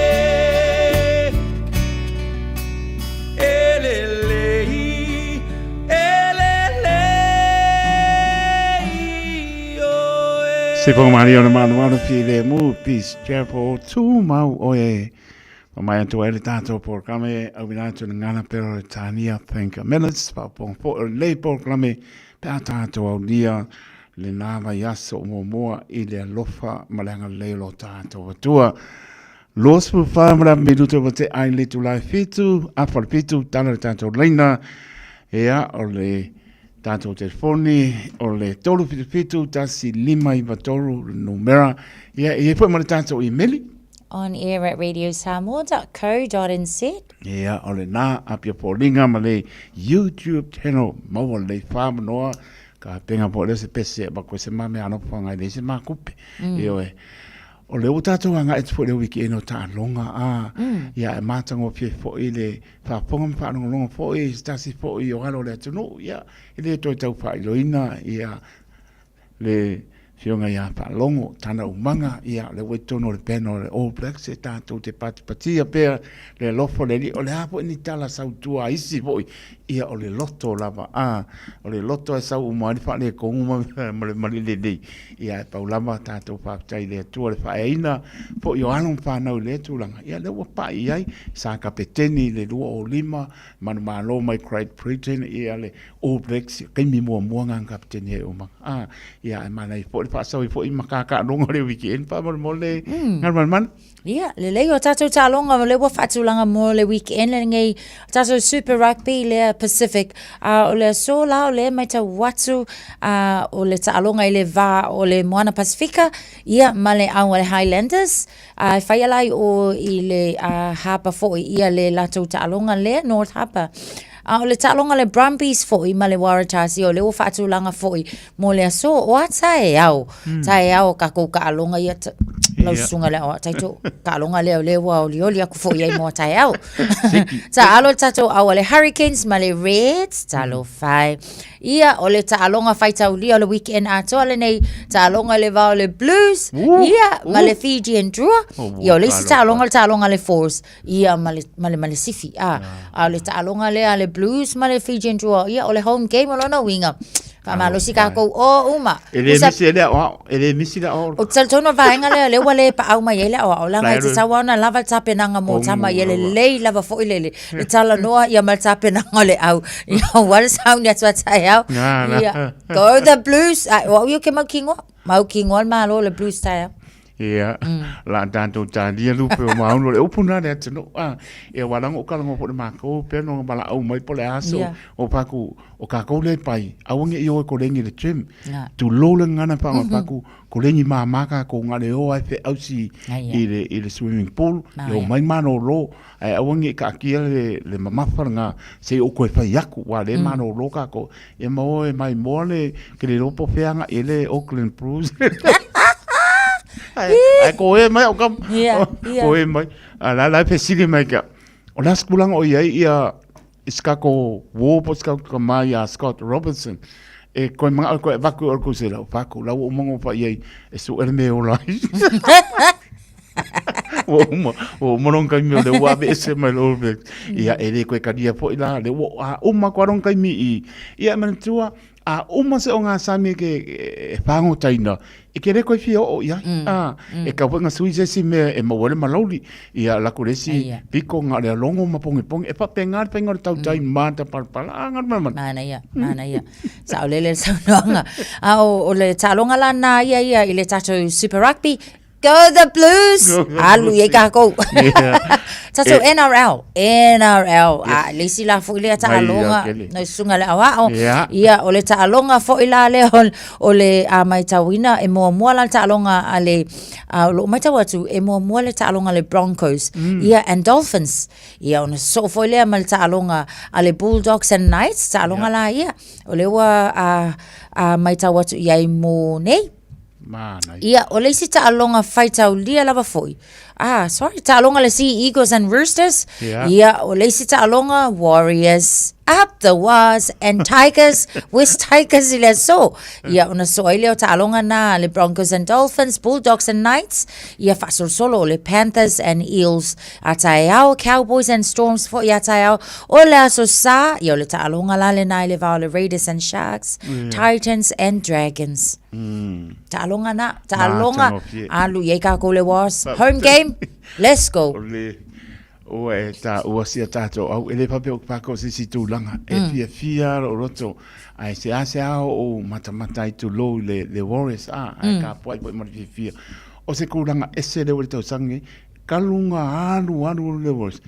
E lelei, e lelei oe. Se fofoga malie o le malumalu filemu Peace Chapel tumau oe Ma mai atu ai le tātou polokalame auina atu le ngana pera o le tānia Think a Minutes faafofoga foi o lenei polokalame pe a tātou aulia le nā vaiaso o muamua i le alofa ma le agalelei o lo tātou Atua. 24 ma le minuta ua tea ai le itula e fitu, afa o le fitu, tala le tātou laina, ea o le tātou telefoni, o le 377 1593 le numera, ia e i ai foi ma le tātou imeli. On air at radiosamoa.co.nz. Ia, o lena Apia Pōlinga ma le YouTube channel maua lelei whamanoa, ka penga po le se pese ma koe se mame ano whangai le se makupe. Ioe. O lea ua tātou agaʻi atu foi i le weekend o taaloga a, ia e matagofie foi le faafofoga ma faalogologo foi i se tasi foi o alo o le atunuu, ia e le toe tau faailoina ia le Afioga ia Faalogo, tana umaga, ia o lea ua i totonu o le panel o le All Blacks e tātou te patipatia pea le alofa o le Alii. O le a foi ni tala sautua a isi foi, ia o le loto lava, a, o le loto e sau uma ai le faaletonu ma le mali lelei. Ia, e pau lava tātou faafetai i le Atua le faaeaina foi o alo ma fanau i lea tulaga. Ia, lea ua pai i ai, sa kapeteni i le 2005, manumalo mai Great Britain, ia le All Blacks, taimi muamua na na kapeteni ai uma. A, ia, e manaia foi le faasaui foi ma kākāloga o le weekend faamolemole, Galumalemana. Ia, lelei o tātou taaloga o lea ua faatulaga mo le weekend lenei, tātou Super Rugby lea Pacific. A o le aso la o lea matau atu a, o le taaloga i le va o le Moana Pasifika, ia ma le au a le Highlanders. A e whai ala i o i le a, hapa foi ia le latou taaloga lea, North Harbour. A o le taaloga le Brumbies foi ma le Waratahs, ia o lea ua faatulaga foi mo le aso o a taeao. Taeao o kākou taaloga ia. Lau susuga le aoao taito taaloga lea o lea ua olioli aku foi ai mo taeao. Taalo le tatou au a le Hurricanes ma le Reds, talofa e. Ia, o le taaloga faitaulia o le weekend atoa lenei, taaloga i le va o le Blues, ia, ma le Fijian Drua. Ia, o le isi taaloga o le taaloga a le Force, ia, ma le, ma le, ma le Sifi. A, a o le taaloga lea a le Blues ma le Fijian Drua, ia, o le home game o lona uiga. Faamalosi kākou o uma. E le misi e le aoao, e le misi le aoao. Ou te talitonu o le vaega lea, lea ua le paau mai ai le aoao, leaga e tatau lava ona lava le tapenaga mo tama, ia lelei lava foi le, le, le talanoa ia ma le tapenaga o le au. Ia, aua le sauni atu a taeao. Ia, go the Blues. Ai, o au ia ke maukinoa. Maukinoa le Malo le Blues taeao. Ia, la tatou talia lupe o maunu le upu na le atunuu. Ah, ia wala ngo kala ngo po le mākou, pea no wala au mai po le aso, yeah. o paku, o kākou le pai, aua nge i o e kolengi le gym. Yeah. Tu lo le ngana pa mm -hmm. paku, kolengi mā mā kākou ngā le o ai fe ausi i le, i le swimming pool, yeah. o mai mano lo, ai aua nge i kaakia le, le mamafa ngā, se o koe whai aku, wā le mano lo kākou, E ma oe mai moa le ke le lopo feanga e le Auckland Blues. Ai ai ko e mai o kam. Ko e mai. A la la fesili mai ka. O la skulanga o iai ia iskako wo po ska ka mai a Scott Robertson. E koe mga koe vaku o ko se la paku la o mongo pa iai e su ele me o lai. Ua uma, ua uma lona taimi o lea ua aveese mai le All Blacks. Ia, e le koe kalia foi la, lea ua a uma koa lona taimi i, ia e manatua, a uma se o ngā sami ke e whangotaina, e ke le koe fia oo i ai. A, e kau foi ngā sui se isi mea e maua le malauli, ia lako le isi piko ngā lea longo ma pongeponge, e faapena le faiga o le tautai mata palapala, a ngā mana mana. Manaia, manaia. Saolele le saunoaga. A o, o le taaloga la na ia ia i le tatou Super Rugby, Go the Blues! Alu i ai kākou. Tatou e, NRL, NRL. Yes. A, le isi la foi lea taaloga, no susuga le aoao. Yeah. Ia, o le taaloga foi la lea o, o le a maitauina, e muamua la le taaloga a le, a, o loo maitau atu, e muamua le taaloga a le Broncos, ia, and Dolphins. Ia, ona sosoo foi lea ma le taaloga a le Bulldogs and Knights, taaloga yeah. la ia. O le ua a, a maitau atu i ai mo nei. Manaia. Ia, o le isi taaloga faitaulia lava foi. Ah, sorry, taaloga le Sea Eagles and Roosters. Yeah. Ia, o le isi taaloga Warriors, Up the Wars and Tigers, West Tigers i le aso. Ia, ona sosoo ai lea o taaloga na le Broncos and Dolphins, Bulldogs and Knights. Ia, faasolosolo o le Panthers and Eels a taeao, Cowboys and Storms foi a taeao. O le aso Sa, ia o le taaloga la lena i le va o le Raiders and Sharks, yeah. Titans and Dragons. Mm. Taaloga na, taaloga. Alu i ai kākou le was. Home game, let's go. O le, o e tā ua sia tātou au, e le pape o pākou se si tūlanga, e mm. fia fia ro roto, ai se a se ao o matamata i tū lou le, le Warriors, a, ai mm. ka poai po i mara fia fia. O se kūlanga ese le ua le tausangi, kalunga alu alu le Warriors.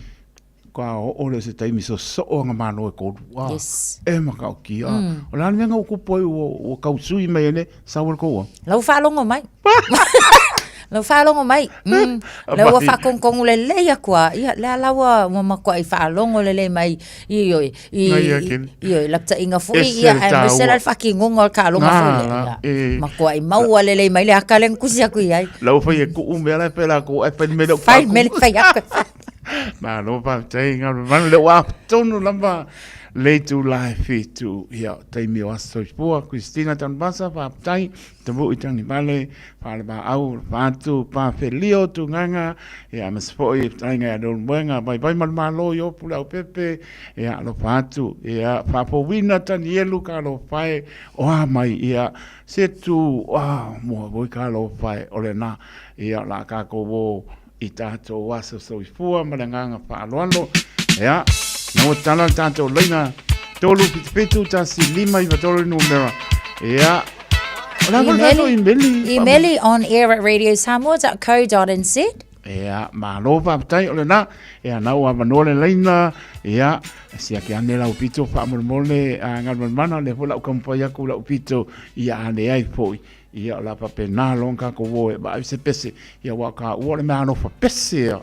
Ka oo lea o se taimi sosoo anga malo e kolu. Ah, yes. E makaukia. Mm. O le a le mea nga ua kupu ai ua, ua kausui mai ai le sau o le kou au? Lau faalogo mai. Lau faalogo mai. Mm. Lea ua faakogikogo lelei aku a. Ia, lea la ua, ua matuai faalogo lelei mai i, i, i, i, i lapataiga foi, ia, aemaise la le faatinoga o le taaloga foi lea. Ia, matuai maua lelei mai le aka lea na tusi atu i ai. Lau fai e kuu mea la e fai lakou, ae fai le mea lea o Fai le mea lea fai atu. Malo faafetai Galumalemana lea ua tonu lava le itula e fitu ia taimi o Aso Soifua Christina Tanuvasa faafetai Tavu'i Tagivale Faalevaau Faatu Pafelio Tugaga ia aemaise foi fetalaiga ia Leulumoega Vaivai ma le Malo i Opu Leaupepe ia alofa atu ia Faafouina Tanielu Kalofae o a mai ia se tu a mua foi Kalofae o lena ia o le a kākou o i tātou aso soifua ma le agaga faaaloalo. Ia, na ua tala le tātou laina 377 1 5 9 3 numera. Ia, o la foi tātou imeli. Imeli on air at radiosamoa.co.nz. Ia, malo faafetai o lena. Ia, na ua avanoa le laina. Ia, siaki ane lau pito faamolemole a Galumalemana, lea foi la u taumafai atu lau pito ia ane ai foi. Ia, o le a faapena loa ona tatou o e vaai se pese, ia aua o taua o le meaalofa pese ia.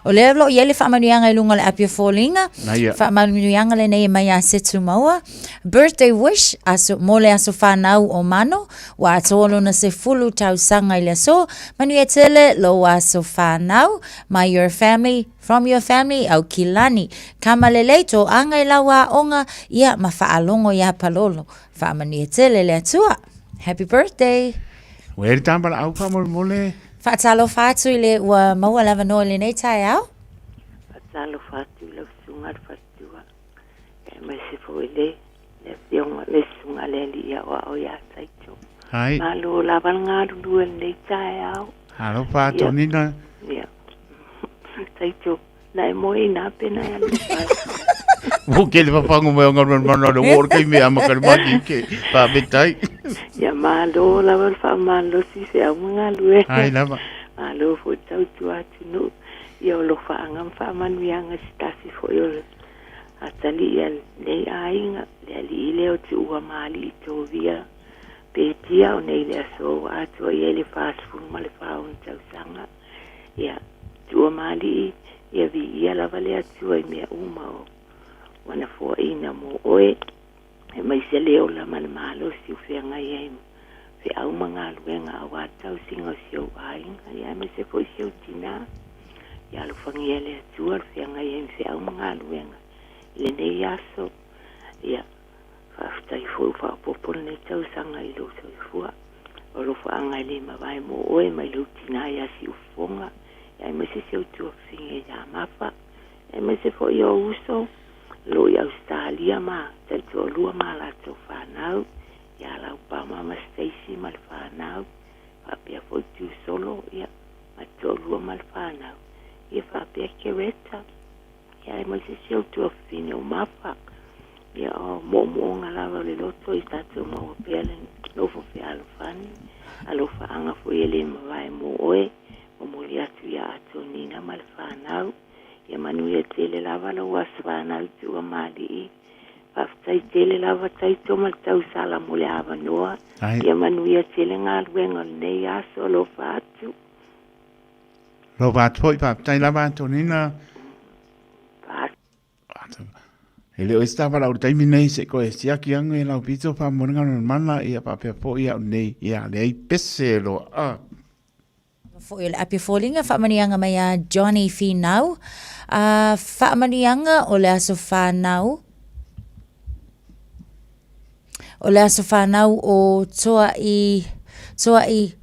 O lea o lo o i ai le faamanuiaga i luga o le api o foliga. Naia. Faamanuiaga lenei e mai ia Setumaua. Birthday wish aso, mo le aso fanau o Mano, ua atoa lona 10 tausaga i le aso. Manuia tele lou aso fanau. My your family, from your family, au Kilani. Kama lelei toaga i lau aoga, ia ma faalogo iā Palolo. Faamanuia tele le Atua. Happy birthday. Ua i ai le tamalaau faamolemole. Faatalofa atu i le ua maua le avanoa i lenei taeao. Faatalofa atu i lau susuga le faletua, aemaise foi le le afioga le susuga le alii aoao ia Taito. Hai. Malo lava le galulue i lenei taeao. Alofa Antonina. Ia. Taito, Na e moe ina pe na e alu pai. Mo ke le papango mai o ngā rua mana le wōr kei mea ama kare maki ke whaapetai. Ia malo lava le whaamalosi se au mga lue. Hai lava. Malo fo tautua atu nu. Ia o lofaaga ma faamanuiaga se tasi foi o le atalii a lenei aiga, le alii lea o Tuua ma Alii Tovia Petia o nei le aso ua atoa i ai le 44 ona tausaga. Ia, Tuua ma Alii, ia viia lava le Atua i mea uma o wana foaiina mo oe, aemaise le ola ma le malosi o feagai ai ma feau ma galuega aua le tausiga o si ou aiga, ia aemaise foi si ou tinā. Ia alofagia e le Atua le feagai ai ma feau ma galuega i lenei aso. Ia, faafetai foi ua faaopoopo lenei tausaga i lou soifua. O alofaaga e le mavae mo oe mai lou tinā iā Siufofoga, ia aemaise si ou tuafafine iā Mafa, ia aemaise foi ou uso o lo o i Ausetalia ma taitoalua ma latou fanau, iā Laupama ma Stacy ma le fanau, faapea foi Tiusolo, ia, ma le toalua ma le fanau, ia faapea Kereta. Ia aemaise si ou tuafafine o Mafa. Ia o moomooga lava o le loto i tatou maua pea le nofo fealofani. Alofaaga foi e le mavae mo oe. Momoli atu ia Atonina ma le fanau. Ia manuia tele lava lou aso fanau Tuua ma Alii. Faafetai tele lava Taito ma le tausala mo le avanoa. Ia manuia tele galuega o lenei aso. Alofa atu. Alofa atu foi, faafetai lava Antonina. E le o isi tafala o le taimi nei se koe siaki anu e lau pito whamorenga no mana ia faapea foi au nei ia leai pese loa. Ah. Foi o le api foliga faamanuiaga mai a Johnny Finau. A faamanuiaga o le aso whanau. O le aso whanau o Toa i Toa i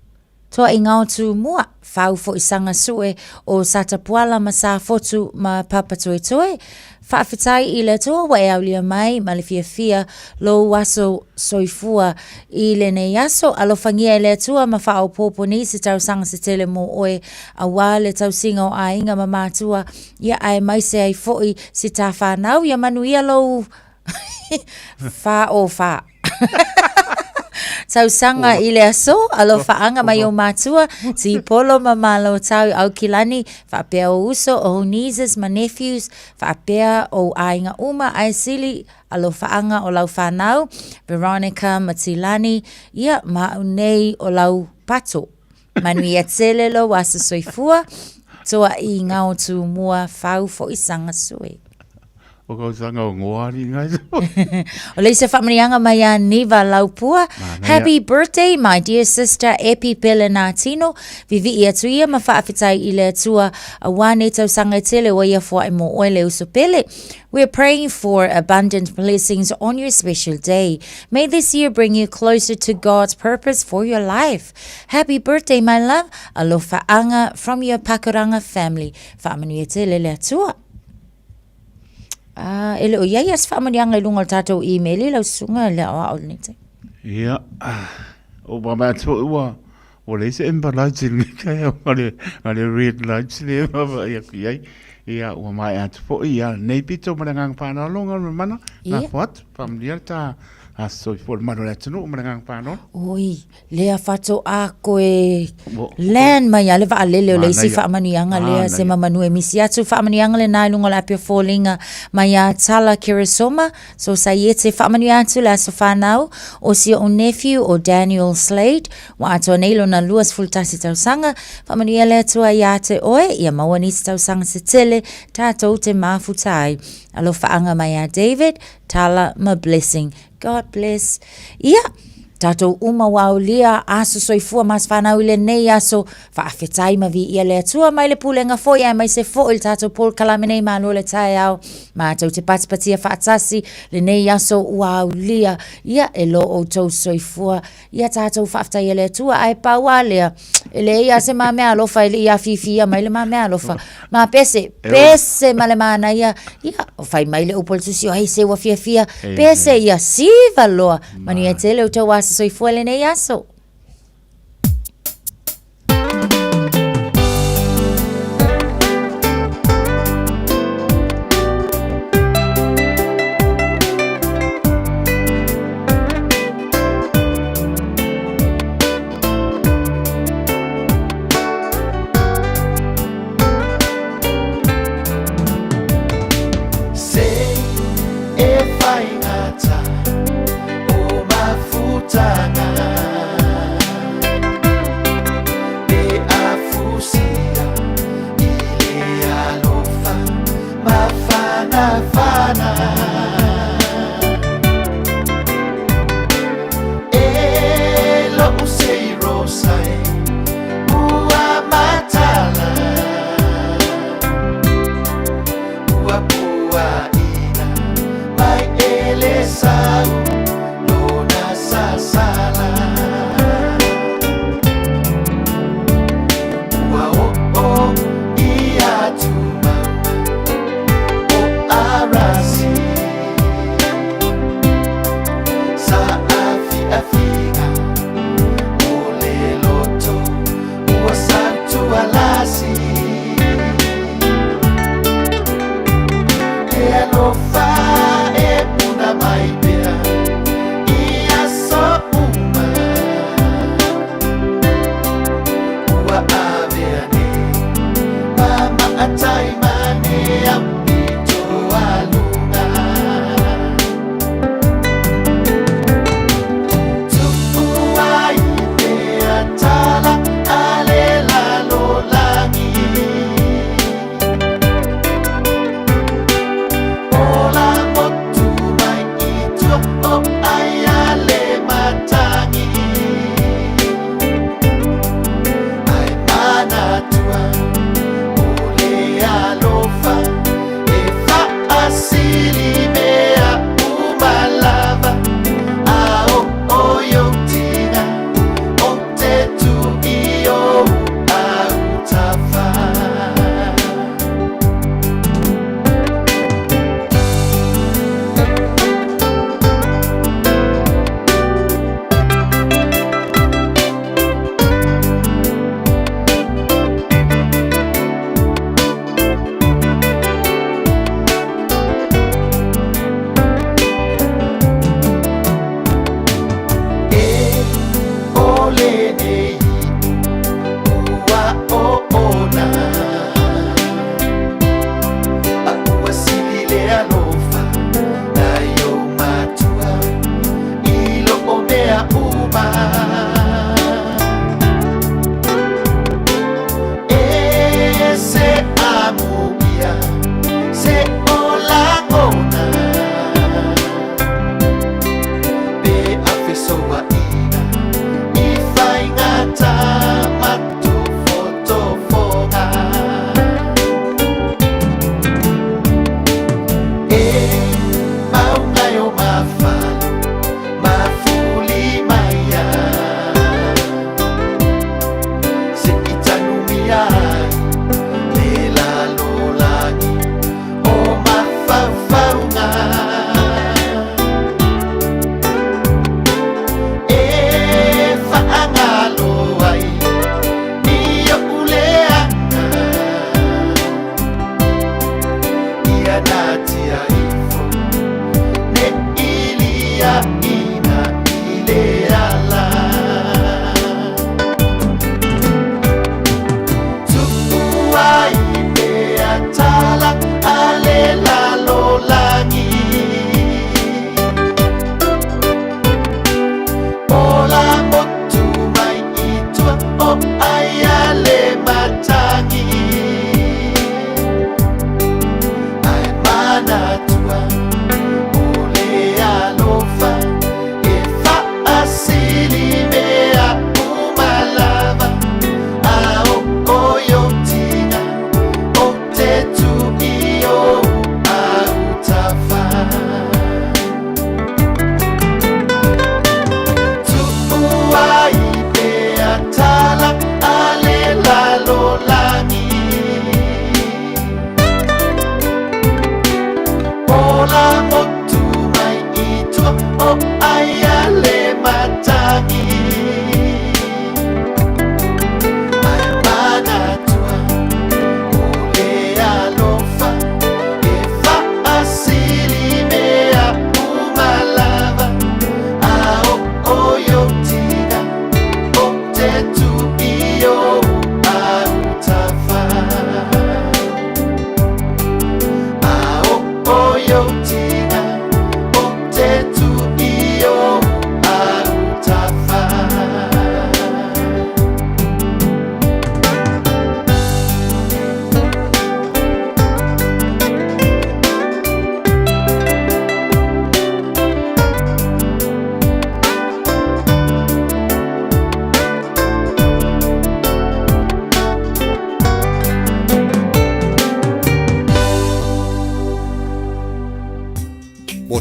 Toa i Ngaotūmua, whau foi sanga sue o Satapuala ma Safotu ma Papatoetoe. Faafetai i le Atua ua e aulia mai ma le fiafia lou aso soifua i lenei aso. Alofagia e le Atua ma faaopoopo nisi tausaga se tele mo oe aua le tausiga o aiga ma matua ia aemaise ai foi si ta whanau ia manuia lou 404. Tausaga i le aso, alofaaga mai ou matua, Tipolo ma Malotau i Aukilani, faapea ou uso, ou nieces ma nephews, faapea ou aiga uma ae sili alofaaga o lau whanau, Veronica ma Tilani, ia ma au nei o lau pato. Manuia tele lou aso soifua, toa i ngao tūmua whau foi sanga sui. O kau sanga o ngoa ari ngai. O le isa whaamanianga mai a Niva Laupua. Happy birthday my dear sister Epi Pelenatino. Vivii atu ia ma whaawhitai i le atua a wane tausaga e tele o ia foai mo oe le uso pele. We are praying for abundant blessings on your special day. May this year bring you closer to God's purpose for your life. Happy birthday my love. Alofa anga from your Pakuranga family. Whaamanuia tele le atua. Ah, e le o iai a se faamanuiaga i luga o le tatou email i lau susuga le aoao i lenei taimi. Ia, o mama atu foi ua, ua leai se amber lights i lenei taeao, na le, na le red lights le vaavaai atu i ai. Ia, ua maea atu foi ia lenei pito ma le agaga faaaloalo ngā mana, nā fo atu, faamanuia le ta Aso soifua le malu o le atunuu ma le agaga faaaloalo. Oi, lea faatoa koe land mai lava le vaalele o le isi faamanuiaga lea, se ma manu e misi atu. Faamanuiaga lena i luga o le api o foliga mai ia Tala Keresoma Sosaiete. Faamanuia atu le aso fanau o si o'u nephew o Daniel Slade, ua atoa nei lona 21 tausaga. Faamanuia le Atua ia te oe, ia maua nisi tausaga se tele tatou te mafuta ai. Alofaaga mai ia David, Tala ma Blessing. God bless. Ia, tatou uma ua aulia aso soifua ma aso fanau i lenei aso. Faafetai ma viia le Atua mai le pulega foi aemaise foi le tatou polokalame nei Malo le Taeao. Matou te patipatia faatasi lenei aso ua aulia. Ia, e lo outou soifua. Ia tatou faafetaia le Atua, ae pau lava lea, e leai lava se ma meaalofa e le i afifi mai le ma meaalofa. Ma pese, pese ma le manaia, ia, o fai mai le upu a le Tusi, ai se ua fiafia, pese ia, siva loa. Manuia tele outou aso soifua i lenei aso. Se e whaingata o mafutanga Pe afusia i le alofa mafanafana E lo'u sei rosa e ua matala Ua puaina mai e le sau lona sasala Ua o'o i atu mauga o Arasi.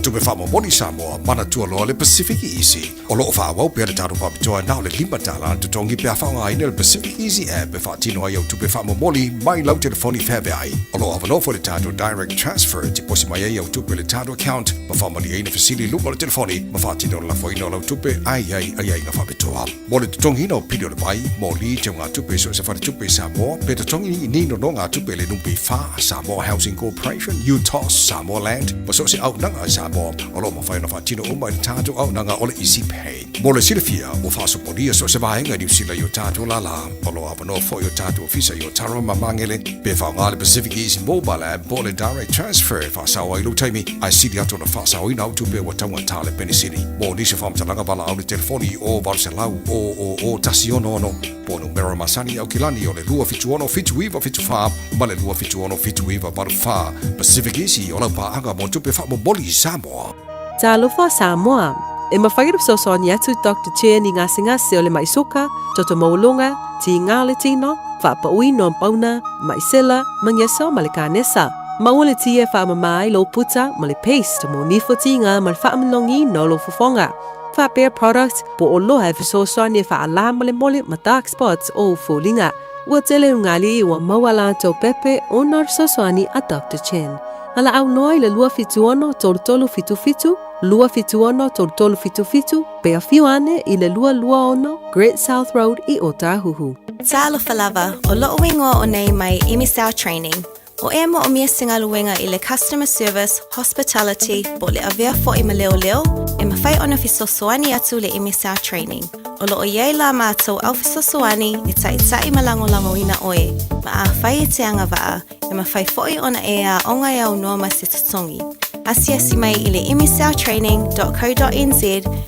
tupe faamomoli i Samoa, manatua loa le Pacific Easy. O lo o faaauau pea le tatou faapitoa na o le $5 le totogi pe a faaaogaina le Pacific Easy app e faatino ai au tupe faamomoli mai lau telefoni feaveai. O lo o avanoa foi le tatou Direct Transfer e tiposi mai ai au tupe i le tatou account ma faamalieina fesili i luga o le telefoni ma faatino le lafoina o lau tupe a i ai aiaiga faapitoa. Mo le totogiina o pili o le vai, moli, teugatupe i so o se faletupe i Samoa, pe totogi i ni nonogatupe i le NPF, Samoa Housing Corporation, UTOS, Samoa Land, ma so o se auaunaga i Samoa, o lo o mafai ona faatino uma i le tatou auaunaga o le Easy Pay. Mo le silafia, ua faasopolia so o se vaega i Niu Sila i o tatou lālā. O lo o avanoa foi o tatou ofisa i Otaru ma Magele, pe faaaoga le Pacific Easy Mobile App po o le Direct Transfer e faasao ai lou taimi, ae sili atu ona faasaoina au tupe ua taugata le penisini. Mo nisi o faamatalaga valaau i le telefoni i o 800 000 166 po o numera masani i Aukilani o le 276 7974 ma le 276 7984. Pacific Easy o lau paaga mo tupe faamomoli i Samoa. Talofa Samoa! E mafai ona fesoasoani atu Doctor Chen i gasegase o le maʻi suka, toto maualuga, tiga o le tino, faapauina o pauna, maʻi sela, magiso ma le kanesa. Maua le ti e faamama ai lou puta ma le paste mo nifo tiga ma le faamanogiina o lou fofoga. Faapea product po o oloa e fesoasoani e faalā molemole ma dark spots o ou foliga. Ua tele ugali ua maua latou pepe ona o le fesoasoani a Doctor Chen. Valaau loa i le 276 3377, 276 3377, pe afio ane i le 226 Great South Road i Ōtāhuhu. Talofa lava, o loʻu igoa o nei mai MSL Training. ʻO e moʻomia se galuega i le customer service, hospitality, po o le avea foʻi ma leoleo, e mafai ona fesoasoani atu le MSL Training. O lo o i ai la mātou au fesoasoani e taʻitaʻi ma lagolagoina ʻoe, ma afai e te agavaa, e mafai foʻi ona e aoga e aunoa ma se totogi. Asiasi mai i le msltraining.co.nz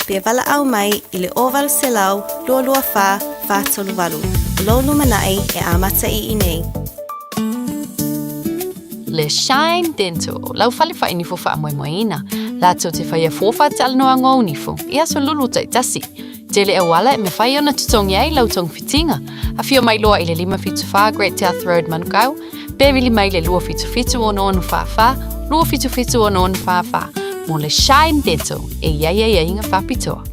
pe valaau mai i le 0800 224 438. O lou lumanai e amata i inei. Le Shine Dental, lau fale faainifo faamoemoeina, latou te faia fua faatalanoaga o nifo i aso lulu taitasi. Tele auala e mafai ona totogi ai lau togafitiga. Afio mai loa i le 574 Great South Road Manukau, pe vili mai le 277 6644, 277 6644 mo le Shine Dental e i ai aiaiga faapitoa.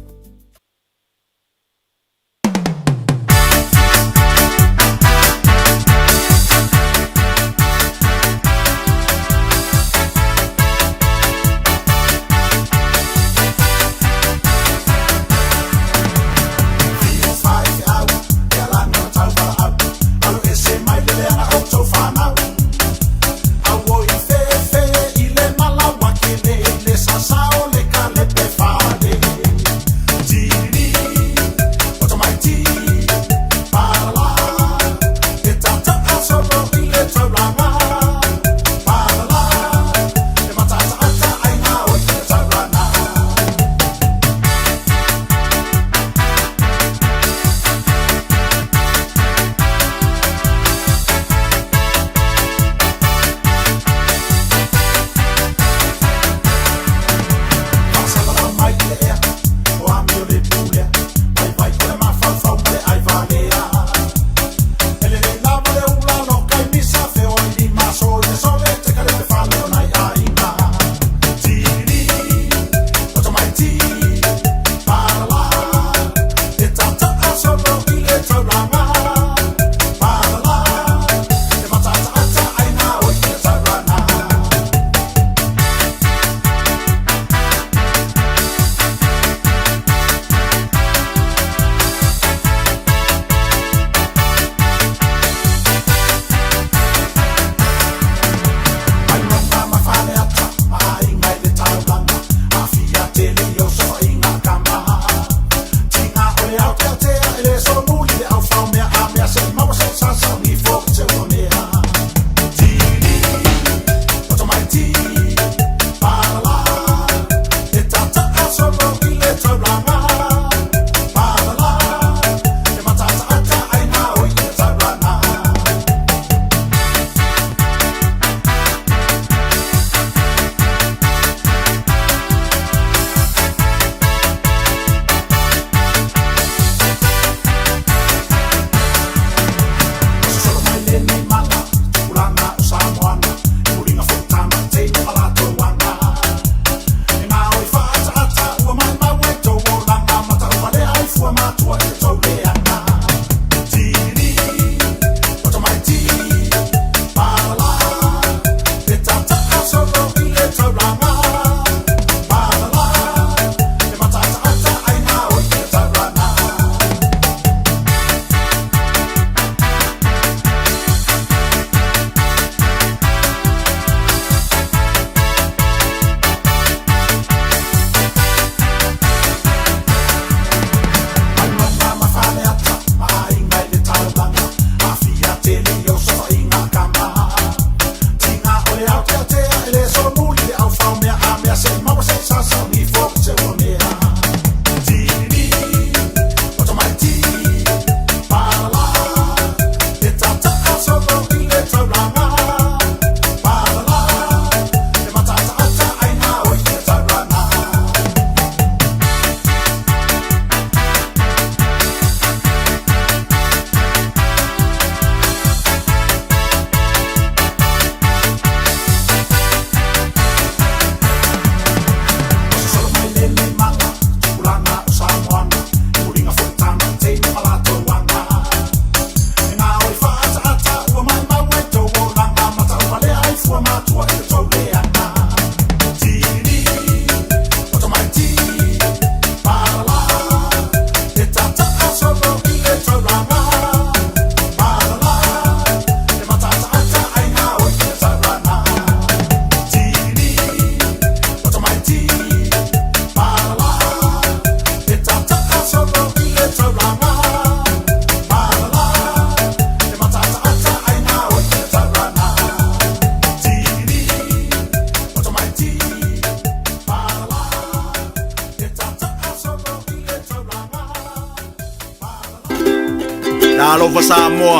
Alofa Samoa,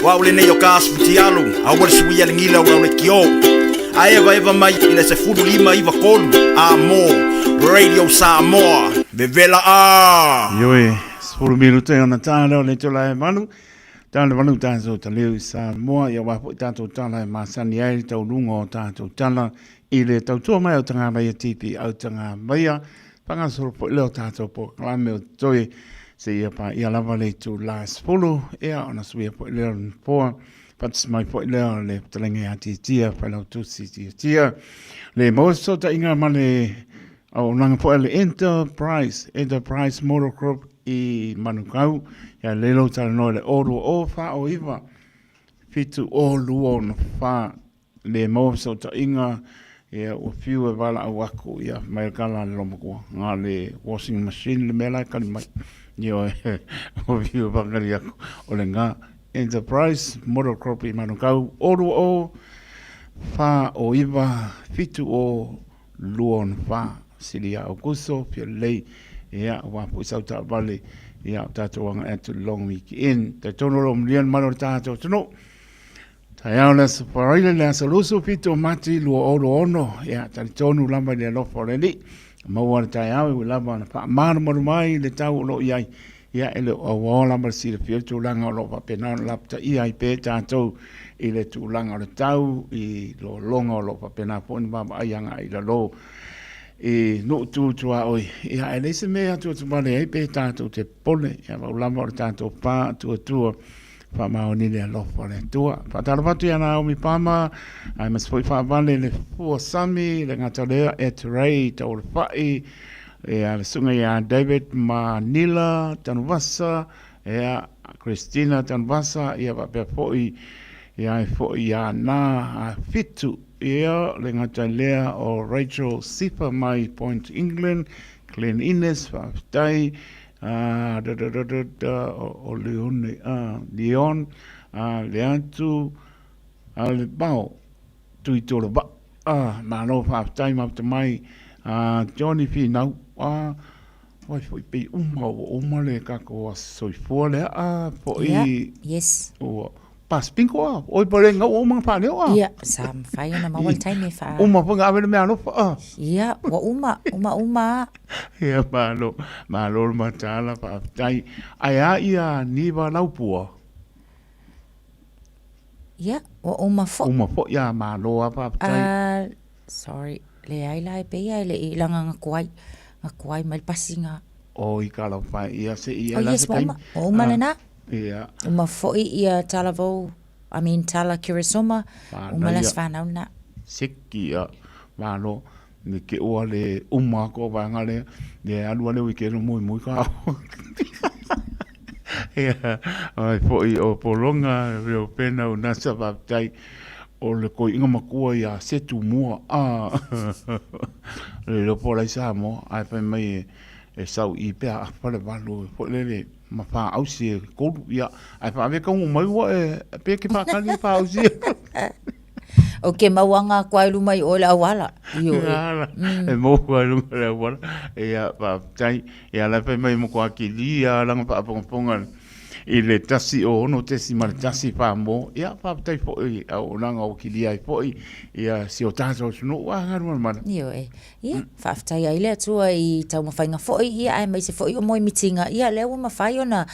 o au lenei o ka Asifutialu, aua le suia le gila o lau leitio. Ae evaeva mai i le 15 93 A mo Radio Samoa. Vevela a! Ioe, 10 minute ona tā leo le tula e malu. Tā le valu tātou taleu i Samoa, ia wā foi tātou tala e masani ai le taulunga o tātou tala i le tautua mai o tanga maia tipi au tanga maia. Whangasoro foi leo tātou polokalame o toi se ia pa ia lava le itu la 10, ia ona suia foi leo le poa. Faatasi mai foi lea o le fetalaiga ia Tiatia, Failautusi Tiatia, le maua fesootaiga ma le auaunaga foi a le Enterprise, Enterprise Motor Group i Manukau. Ia lelei lou talanoa i le 020 409 7024. Le maua fesootaiga, ia ua fiu e valaau aku, ia mai le kala a le lomakua, na o le washing machine le mea la e kali mai. Ioe, ua fiu e whakakali aku, o le nga Enterprise Motor Corp i Manukau, 020 409 7024. Sili ia Aukuso, fia lelei, ia, ua foi sau taavale, ia, o tātou agai atu i le long weekend. Talitonu o lo o manuia le malu o le tātou atunuu. Taeao le Aso Faraile, le Aso 27 o Mati 2026, ia, talitonu lava i le alofa o le Alii, maua le taeao e ui lava ona faamalumalu mai le tau o lo o i ai, ia, e le o auaoa lava le silafia le tulaga o lo o faapena ona lapataia ai pea tatou i le tulaga o le tau, i lologa o lo o faapena foi ona vaavaai agai i lalo i nuu tu tuaoi, ia, e leai se mea e atuatuvale ai pe tatou te popole, ia, pau lava o le tatou pa atuatua Faamaoni le alofa o le Atua. Faatalofa atu ia Naomi Pama, aemaise foi faavale le fua sami, le gata lea, Ed Ray Taulefai, ia le susuga ia David ma Nila Tanuvasa, ia Christina Tanuvasa, ia faapea foi ia ai foi ia Na Fitu, ia le gata lea o Rachel Sifa mai Point England, Glen Innes, faafetai, da da da da da o Leone, Leon, le atu a le bao, tui tolo va, malo faafetai mafuta mai, Johnny Finau, oi foi pei uma ua uma le tatou aso soifua lea, foi, yeah, yes. Ua, Pasipingo a, oi pa le ngau uma whaneo a. Ia, sa mawhai ona maua le taimi e wha. Uma whanga awe le mea alofa a. Ia, ua uma, uma, uma a. Ia, malo, malo le mataala whaafetai. Ai a ia niwa laupua. Ia, ua uma fo. Uma fo, ia, malo a whaafetai. Sorry, le ai la e peia e le i langa ngakuai, ngakuai mai le pasinga. Oi ka lau whai ia se i Oh, e la yes, se ua taimi. uma, ua uma lena. Ia. Uma foi ia Talavou, I mean Tala Kirisoma, uma la Manaia. se whanau na. Seki ia, malo, me ke oa le uma ko vaega lea, le alu ale ui ke no mui mui ka au. Ia, ai foi o Polonga, reo pena o nasa faafetai, o le koiinga makua ia Setu mua, a, le iloa po o la i Samoa, ae fai mai e, e sau i pea a fale valu foi lele ma faausi e kolu, ia, ae faave kaungu mai ua e, pe ke whakali e faausi e. O ke mauanga aku ai luma i oe le auala. I oe. Ala, e mau ai lunga le auala. Ia, faafetai. Ia, la fai mai mo ko akili, ia, langa whaapongaponga i le tasi o ono tesi ma le tasi wha mo. Ia, faafetai foi, au o nanga o kili ai foi, ia, si o tātou atunuu, a ngaru mana mana. I oe. Ia, faafetai ai le Atua i taumafaiga foi, ia, aemaise foi o moemitiga, ia, lea ua mafai ona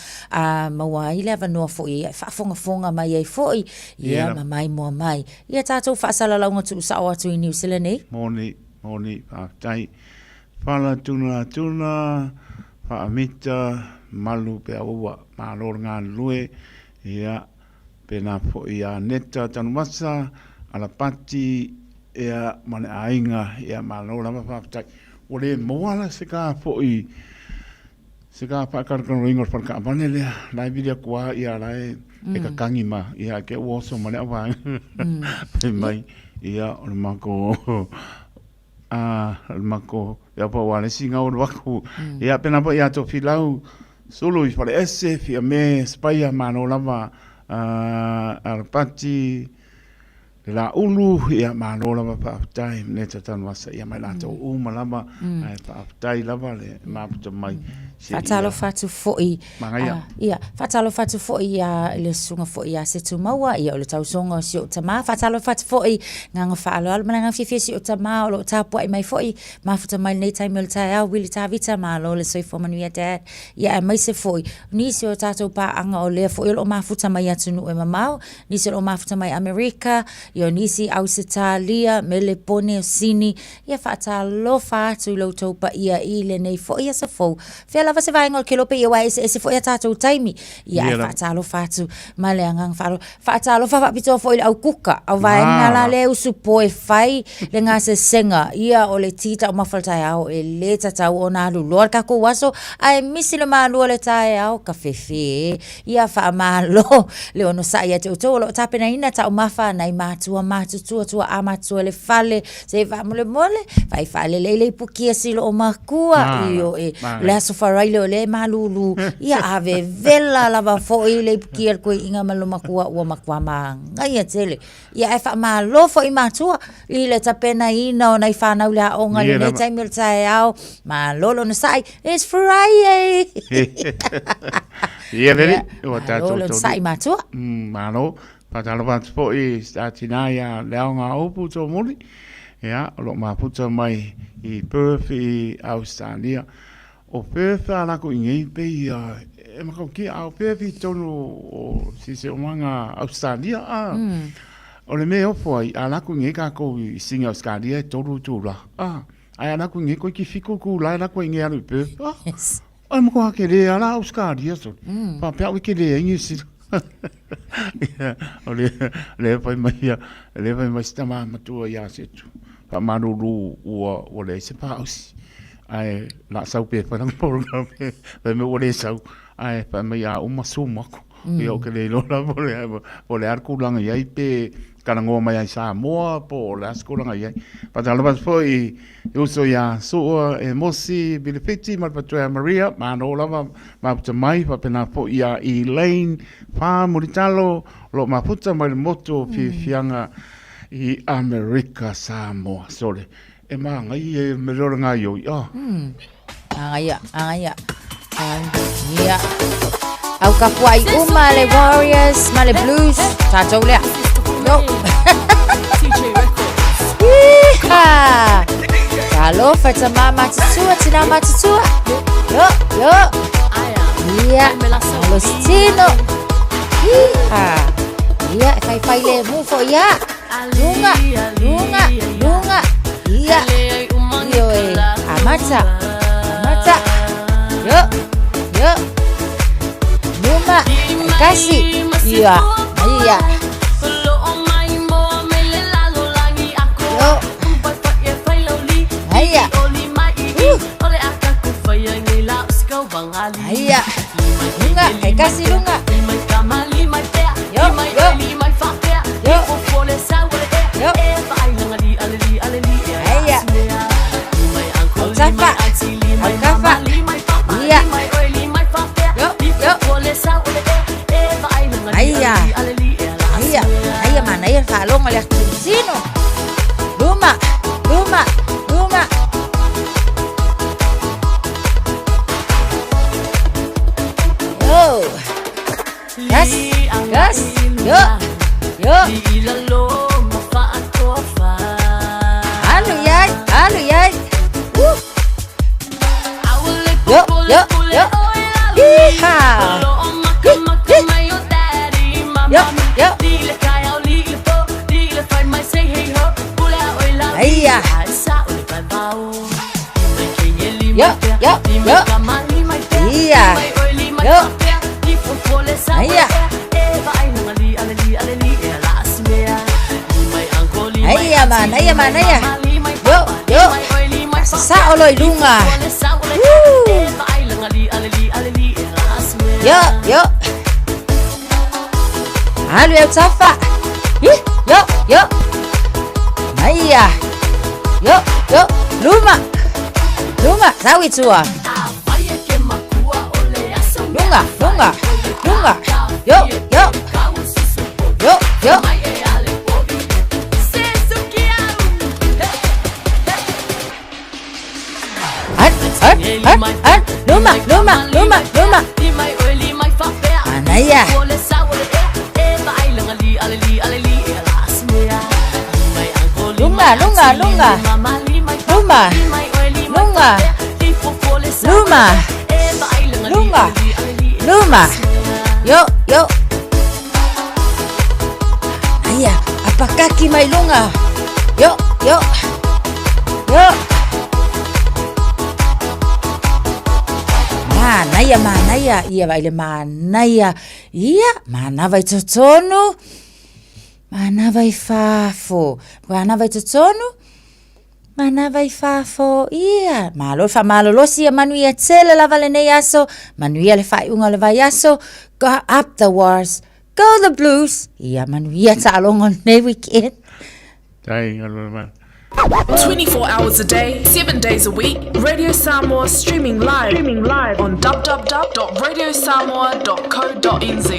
maua ai le avanoa foi e faafogafoga mai ai foi, ia, ma maimoa mai. Ia tatou faasalalauga tuusao atu i Niu Sila nei. Moni, moni, faafetai. Fala tuna tuna, faamita, malu pe aua, malo le galulue, ia, Pēnā foi ia Neta Tanuvasa, Alapati, ia, ma le aiga, ia, malo lava faafetai. Ua le maua la se ka foi, se ka faakalukaluina o le fale taavale lea, la e vili atu lava ia la e kakangi ma, ia, te i ua oso ma le au vaega. Fai mai, ia, o le matou, a, o le matou, ia po ua le isi gau alu atu. Ia, pēnā foi ia Tofilau, Sulu i Faleese, Fiame, Spaia, malo lava a Alapati, le Laulu, ia malo lava faafetai le Tatanuvasa ia mai latou uma lava, ae faafetai lava le mafuta mai. Faatalofa atu foi. Magaia. Ia, faatalofa atu foi ia le susuga foi ia Setumaua, ia o le tausoga o si ou tama. Faatalofa atu foi agaga faaaloalo ma le agaga fiafia si ou tama o lo o tapuai mai foi, mafuta mai lenei taimi o le taeao, Wili Tavita, malo le soifua manuia Dad. Ia aemaise foi nisi o tatou paaga o lea foi o lo o mafuta mai atunuu e mamao, nisi o lo o mafuta mai Amerika, ia o nisi Ausetalia, Melepone, o Sini, Ia faatalofa atu i lo outou paia i lenei foi aso fou. Fea lava se vaega o le kelope ia aua e eseese foi a tatou taimi. Ia ae faatalofa atu ma le agaga faaaloalo. Faatalofa faapitoa foi i le au kuka, au vaega la lea e usupo e fai le gasesega. Ia o le ti taumafa o le taeao e le tatau ona alu loa le tatou aso ae misi le malua o le taeao, kafefe e. Ia faamalo le onosai ia te outou o lo o tapenaina taumafa nai matua matutua, tuaa matutua i le fale, se i faamolemole, fai faalelei le ipukia si loo makua, ioe, o le aso Faraile o lea e malulu, ia ave vela lava foi le ipukia le koiina ma lo makua ua matua magaia tele. Ia ae faamalo foi matua i le tapenaina o nai fanau i le aoga i lenei taimi o le taeao. Malo le onosai, it's Friday! Ia lele, ua tatou Malo le onosai matua. Malo, faatalofa atu foi i sa tina ia Leaoga Opu Tomuli, ia, o lo o mafuta mai i Perth i Ausetalia. O Perth a lako i nei pei ia e matautia a o Perth i totonu o Siosiomaga Ausetalia a o le mea e ofo ai a lako i nei tatou i Sydney Ausetalia e 3 itula a ae a lako i nei toeitiiti 7 itula e lako ai nei e alu i Perth a o le matua tele lava la Ausetalia sole faapea au e tele ai Niu Sila o lea fai mai ia lea fai mai si tama matua ia Setu faamalulu ua leai se paausi Ae la sau pe fai lana polokalame fai mai ua le sau ae fai mai a uma zoom aku. Ia ou te le iloa la po o le a le tulaga i ai pe talanoa mai ai Samoa po o le a se tulaga i ai. Faatalofa atu foi i uso ia Sua e Mosi Vilifiti ma le faletua ia Maria, malo lava mafuta mai, faapena foi ia Elaine Fa Mulitalo o lo o mafuta mai le motu o Fiafiaga i Amerika Samoa. Sole, E māngai e me reo ngā ioi. Oh. Āngai āngai Ia. Au kapuai uma le Warriors ma le Blues. Tātou lea. Yo. Iha. Talofa tama matutua, tina matutua. Yo, yo. Ia. Alo sitino. Iha. Ia, e fai fai le mu fo ia. Lunga, lunga, lunga. Ia. Ioe. Amata. Amata. Yo. Yo. Luma. Kasi. Ia. Ia. Yo. Aia. Aia. Lunga. Kasi lunga. Yo. Yo. Yo. Yo. Aia. Tafa. Tafa. Ia. Yo. Yo. Aia. Aia. Aia manaia le faalogo le Argentino. Luma. Luma. Luma. Yo. Gas. Gas. Yo. Yo. Alu iai. Alu iai. Yo. Yo. Yo. Iha. Yo. Yo. Aia. Yo. Yo. Yo. Ia. Yo. Aia. Aia manaia manaia. Yo. Yo. Sao loa i luga. Yo. Yo. Alu e autafa. Ih. Yo. Yo. Aia. Yo. Yo. Luma. Luma. Sau i tua. Lunga. Lunga. Lunga. Yo. Yo. Yo. Yo. At, at, at, at. Luma, luma. Manaia. Lunga, lunga, lunga. Luma. Lunga. Luma. Lunga. Luma. Yo, yo. Aia, apakaki mai lunga. Yo, yo. Yo. Manaia, manaia, ia vai le manaia. Ia, manava i totonu. Manava i fafo. Manava i totonu. Manava i fafo. Ia, malo faamalolosi ia manuia tele lava lenei aso. Manuia le faaiuga o le vaiaso. Go up the wars. Go the blues. Ia, manuia taaloga o lenei weekend. Tai, alo le 24 hours a day, 7 days a week, Radio Samoa streaming live, streaming live on www.radiosamoa.co.nz.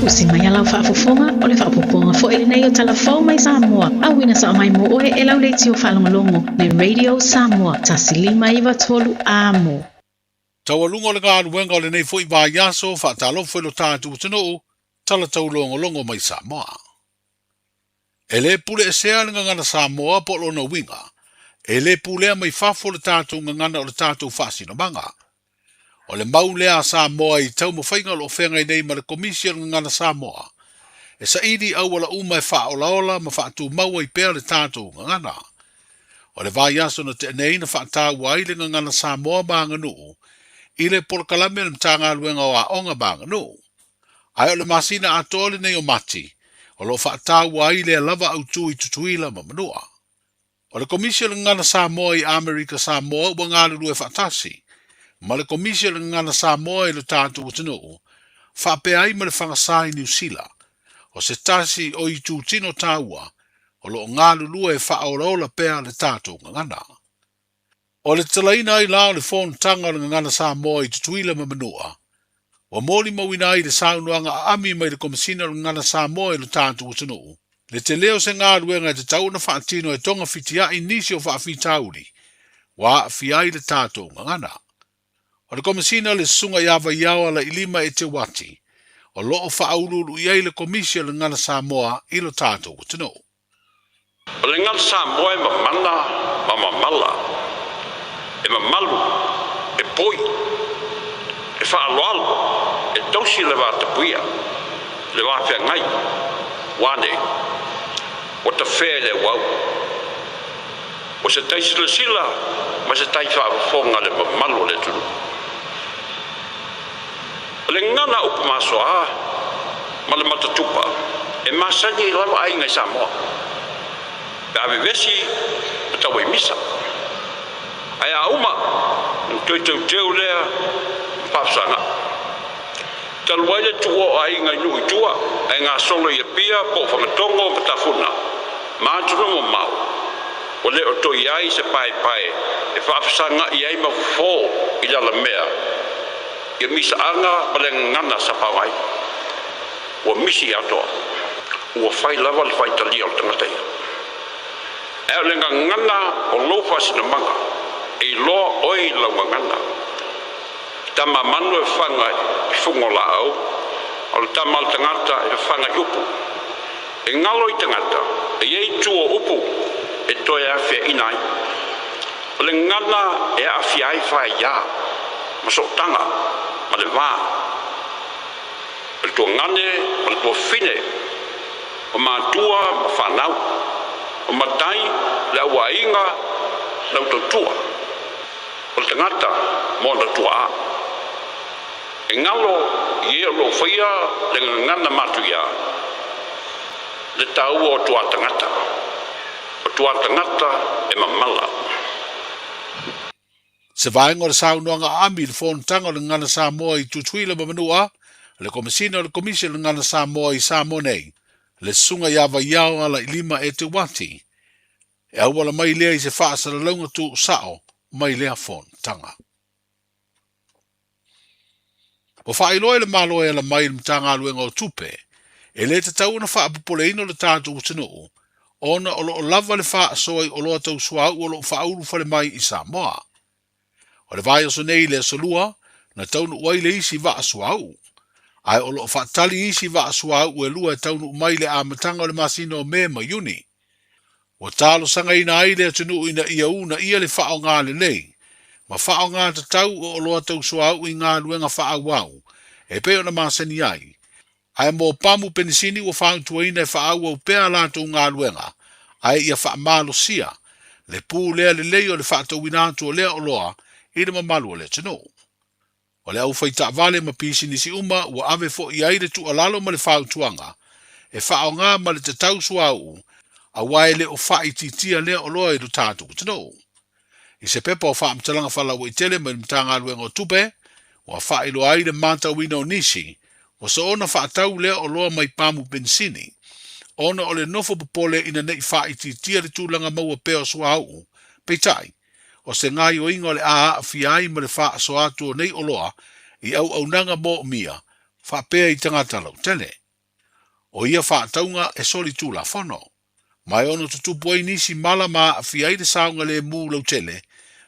Usi mai a lau faafofoga, o le faaopoopoga foi lenei o Tala Fou mai Samoa, auina sao mai mo oe e lau leitio faalogologo le Radio Samoa 1 5 93 Amo. Taualuga o le galuega o lenei foi vaiaso, faatalofa i lo tatou atunuu, tala taulogologo mai Samoa. E lē pule esea le gagana Samoa po o lona uiga, e lē pulea mai fafo le tatou gagana o le tatou faasinomaga. O le mau lea a Samoa i taumafaiga o lo o feagai nei ma le Komisi o le Gagana Samoa, e saili auala uma e faaolaola ma faatumau ai pea le tatou gagana. O le vaiaso na tea nei na faataua ai le gagana Samoa ma aganuu i le polokalame a le Matagaluega o Aoga ma Aganuu. Ae o le masina atoa lenei o Mati, o lo o faataua ai lea lava autu i Tutuila ma Manua. O le Komisi o le Gagana Samoa i Amerika Samoa ua galulue faatasi ma le Komisi o le Gagana Samoa i lo tatou atunuu, faapea ai ma le Fagasa i Niu Sila, o se tasi o itutino taua o lo o galulue e faaolaola pea le tatou gagana. O le tatalaina ai la o le fonotaga o le Gagana Samoa i Tutuila ma Manua, ua molimauina ai le saunoaga aami mai le Komesina o le Gagana Samoa i lo tatou atunuu, le tele o se galuega e tatau ona faatino e togafitiai nisi o faafitauli ua aafia ai le tatou gagana. O le Komesina le Susuga ia Vaiao Alailima Eteuati, o lo o faauluulu i ai le Komisi o le Gagana Samoa i lo tatou atunuu. O le gagana Samoa e mamana ma mamala, e mamalu, e poi, e faaaloalo, e tausi le vatapuia, le vafeagai, ua nei, ua tafea i le auau. O se tai silasila ma se tai faafofoga le mamalu o le atunuu. O le gagana upu masoa ma le matatupa e masani ai lava aiga i Samoa pe a vevesi ma tau ai misa. Ae a uma ona toe teuteu lea ma faafesagai. Talu ai le tuua o aiga i nuu i tua ae gasolo i Apia po o Fagatogo ma Tafuna ma atunuu mamao, ua le o toe i ai se paepae e faafesagai ai ma fofo i le alamea ia misaaga ma le gagana sa faaaogaina. Ua misi atoa. Ua fai lava le faitalia o le tagata ia. Ae o le gagana o lou faasinomaga, e iloa oe i lau gagana. Tama manu e fafaga i fuga o laau, o le tama a le tagata e fafaga i upu. E galo i tagata, e i ai tu o upu e toe afeaina ai. O le gagana e aafia ai faaiā ma sootaga ma le va. O le tuagane ma le tuafine, o matua ma fanau, o matai, le auaiga, le autautua. O le tagata ma ona tuaa. E galo i e o lo o faia le gagana matuia le taua o tuatagata. O tuatagata e mamala. Se vaega o le saunoaga aami i le Fonotaga o le Gagana Samoa i Tutuila ma Manua, le Komesina o le Komisi o le Gagana Samoa i Samoa nei, le Susuga ia Vaiao Alailima Eteuati, E auala mai lea i se faasalalauga tuusao mai lea fonotaga. Ua faailoa e le Malo e ala mai i le Matagaluega o Tupe, e le tatau ona faapopoleina lo tatou atunuu ona o lo o lava le faasoa i oloa tau suauu o lo o faaulu fale mai i Samoa. O le vaiaso nei i le Aso Lua, na taunuu ai le isi vaa suauu. Ae o lo o faatali isi vaa suauu e lua e taunuu mai i le amataga o le masina o Me ma Iuni. Ua talosagaina ai le atunuu ina ia uunaia le faaaoga lelei ma faaaoga tatau o oloa tau suauu i galuega faaauau e pei ona masani ai. Ae mo pamu penisini ua fautuaina e faaauau pea a latou galuega ae ia faamalosia le pulea lelei o le faatauina atu o lea oloa i le mamalu o le atunuu. O le aufaitaavale ma pisinisi uma ua ave foi i ai le tuualalo ma le fautuaga e faaaoga ma le tatau suauu aua e le o faaitiitia lea oloa i lo tatou atunuu. I se pepa o faamatalaga faalauaitele mai le Matagaluega o Tupe, ua faailoa ai le matauina o nisi ua soona faatau lea oloa mai pamu penisini ona o le nofo popole ina ne i faaitiitia le tulaga maua pea o suauu. Peitai, o se gaoioiga o le a aafia ai ma le faasoa atu o nei oloa i auaunaga moomia faapea i tagata lautele. O ia faatauga e solitulafono, ma e ono tutupu ai nisi mala ma aafia ai le saogalemu lautele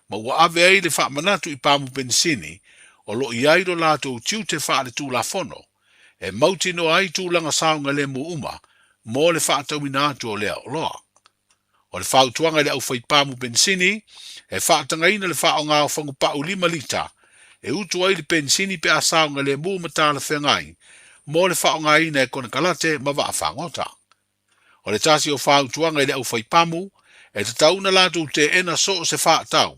ma ua ave ai le faamanatu i pamu penisini o lo o i ai lo latou tiute faaletulafono e mautinoa ai tulaga saogalemu uma mo le faatauina atu o lea oloa. O le fautuaga i le aufaipamu penisini, e faatagaina le faaaoga o fagupau 5 lita e utu ai le penisini pe a saogalemu ma talafeagai mo le faaaogaina e konekarate ma vaafagota. O le tasi o fautuaga i le aufaipamu, e tatau ona latou teena so o se faatau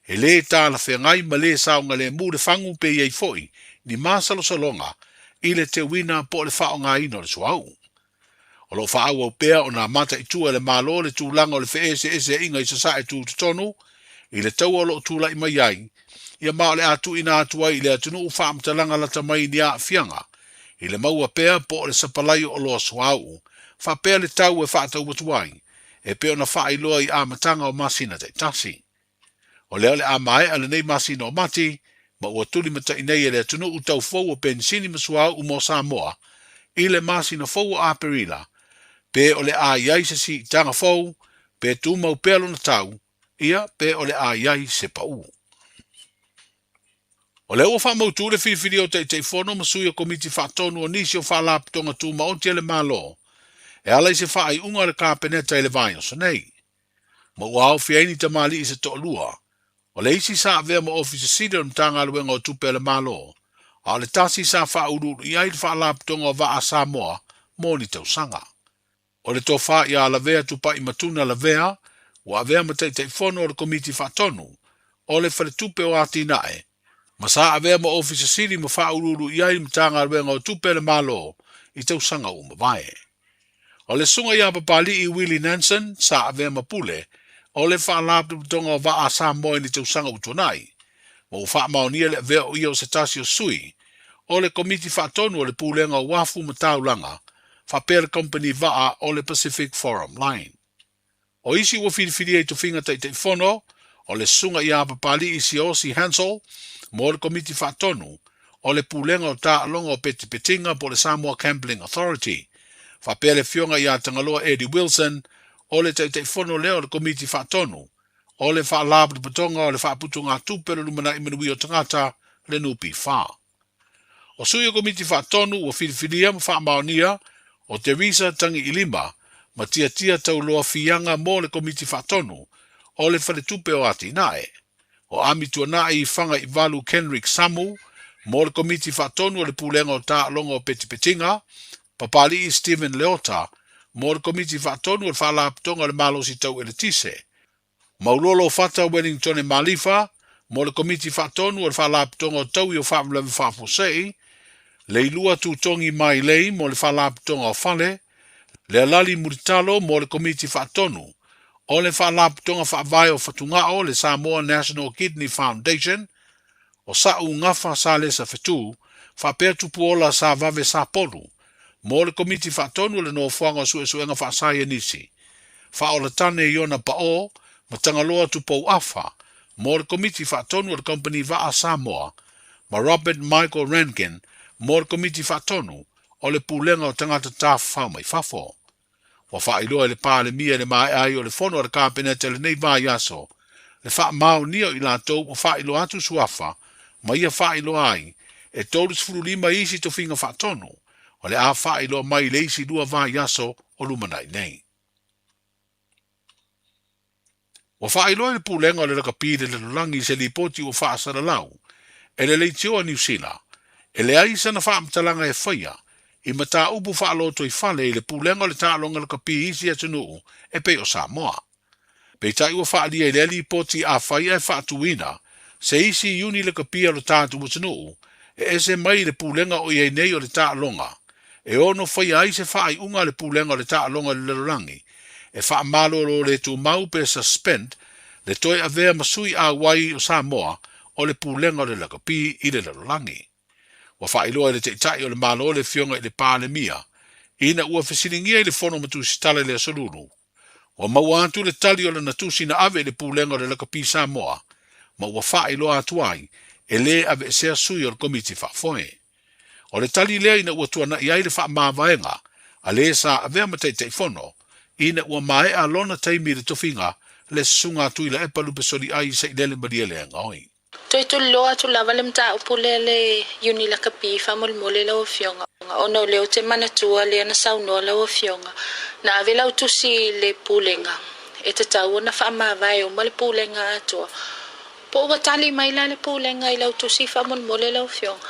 e lē talafeagai ma lē saogalemu le fagu pe i ai foi ni masalosaloga i le teuina po o le faaaogaina o le suauu. O lo o faaauau pea ona mataitu e le Malo le tulaga o le feeseeseaiga i Sasae tutotonu i le taua o lo o tulai mai ai, ia ma o le a tuuina atu ai i le atunuu faamatalaga lata mai ni aafiaga i le maua pea po o le sapalai o oloa suauu faapea le tau e faatau atu ai e pei ona faailoa i amataga o masina taitasi. O lea o le a maea lenei masina o Mati, ma ua tulimatai nei e le atunuu tau fou o penisini ma suauu mo Samoa i le masina fou o Aperila, pe o le a i ai se siitaga fou, pe tumau pea lona tau, ia pe o le a i ai se pau. O lea ua faamautu le filifilia o Taitaifono ma sui o Komiti Faatonu o nisi o Faalapotopotoga Tumaoti a le Malo e ala i se faaiuga a le Kapeneta i le vaiaso nei. Ma ua aofia ai ni tamalii se toalua. O le isi sa avea ma Ofisa Sili o le Matagaluega o Tupe a le Malo, a o le tasi sa faauluulu i ai le Faalapotopotoga o Vaa a Samoa mo ni tausaga. O le tofa ia Lavea Tupai Matuna Lavea ua avea ma Taitaifono o le Komiti Faatonu o le Faletupe o Atinae, ma sa avea ma Ofisa Sili ma faauluulu i ai le Matagaluega o Tupe a le Malo i tausaga ua mavae. O le susuga ia Papali'i Willie Nanson sa avea ma pule o le Faalapotopotoga o Vaa a Samoa i ni tausaga ua tuanai, ma ua faamaonia le avea o ia o se tasi o sui o le Komiti Faatonu o le Pulega o Uafu ma Taulaga faapea le Kamupani Vaa o le Pacific Forum Line. O isi ua filifilia i tofiga Taitaifono, o le Susuga ia Papali'i Siaosi Hansel mo le Komiti Faatonu o le Pulega o Taaloga o Petipetiga po o le Samoa Gambling Authority, faapea le Afioga ia Tagaloa Eddie Wilson o le Taitaifono lea o le Komiti Faatonu o le Faalapotopotoga o le Faaputugatupe o le Lumanai Manuia o Tagata, le NPF. O sui o Komiti Faatonu ua filifilia ma faamaonia o Teresa Tagiilima ma Tiatia Tauloa Fiaga mo le Komiti Faatonu o le Faletupe o Atinae. O Ami Tuanai Fagaivalu Kenrick Samu mo le Komiti Faatonu o le Pulega o Taaloga o Petipetiga, Papali'i Stephen Leota mo le Komiti Faatonu o le Faalapotopotoga o le Malosi Tau Eletise, Maulolo Fata Wellingtone Malifa mo le Komiti Faatonu o le Faalapotopotoga o Taui o Faalavelave Faafuasei, Leilua Tutogi Mailei mo le Faalapotopotoga o Fale, Lealali Mulitalo mo le Komiti Faatonu o le Faalapotopotoga Faavae o Fatugao le Samoa National Kidney Foundation, o Sa'u Gafa Salesa Fetu faapea Tupuola Savave Sapolu mo le Komiti Faatonu o le Nofoaga o Suesuega Faasaienisi, Faaolatane Iona Paʻō ma Tagaloa Tupou Afa mo le Komiti Faatonu o le Kamupani Vaa Samoa, ma Robert Michael Rankin mo le Komiti Faatonu o le Pulega o Tagata Tafafao mai Fafo. Ua faailoa e le Palemia i le maea ai o le fono a le Kapeneta i lenei vaiaso le faamaonia o i latou ua faailoa atu suafa ma ia faailoa ai e 35 isi tofiga faatonu o le a faailoa mai i le isi lua vaiaso o lumanai nei. Ua faailoa e le Pulega o le Lakapi i le Lalolagi se lipoti ua faasalalau e le Leitio a Niu Sila, e leai sana faamatalaga e faia i mataupu faalotoifale i le Pulega o le Taaloga Lakapi i isi atunuu e pei o Samoa. Peitai ua faaalia i lea lipoti afai ae faatuina se isi iuni lakapi a lo tatou atunuu e ese mai i le Pulega o i ai nei o le Taaloga e ono faia ai se faaiuga a le Pulega o le Taaloga i le Lalolagi e faamalolo le tumau pe suspend le toe avea ma sui auai o Samoa o le Pulega o le Lakapi i le Lalolagi. Ua faailoa e le Taitai o le Malo le Afioga i le Palemia ina ua fesiligia i le Fono ma Tusitala i le Aso Lulu, ua maua atu le tali o lana tusi na ave i le Pulega o le Lakapi Samoa ma ua faailoa atu ai e lē aveesea sui o le Komiti Faafoe. O le tali lea ina ua tuanai ai le faamavaega a le sa avea ma Taitaifono ina ua maea lona taimi i le tofiga le Susuga a Tuilaepa Lupesoliai Sailele Malielegaoi. Toe tuliloa atu lava le mataupu lea le Iuni Lakapi faamolemole lau Afioga ona o lea ou te manatua lea na saunoa lau Afioga na ave lau tusi i le Pulega e tatau ona faamavae uma le Pulega atoa Po ua tali mai la le Pulega i lau tusi faamolemole lau Afioga?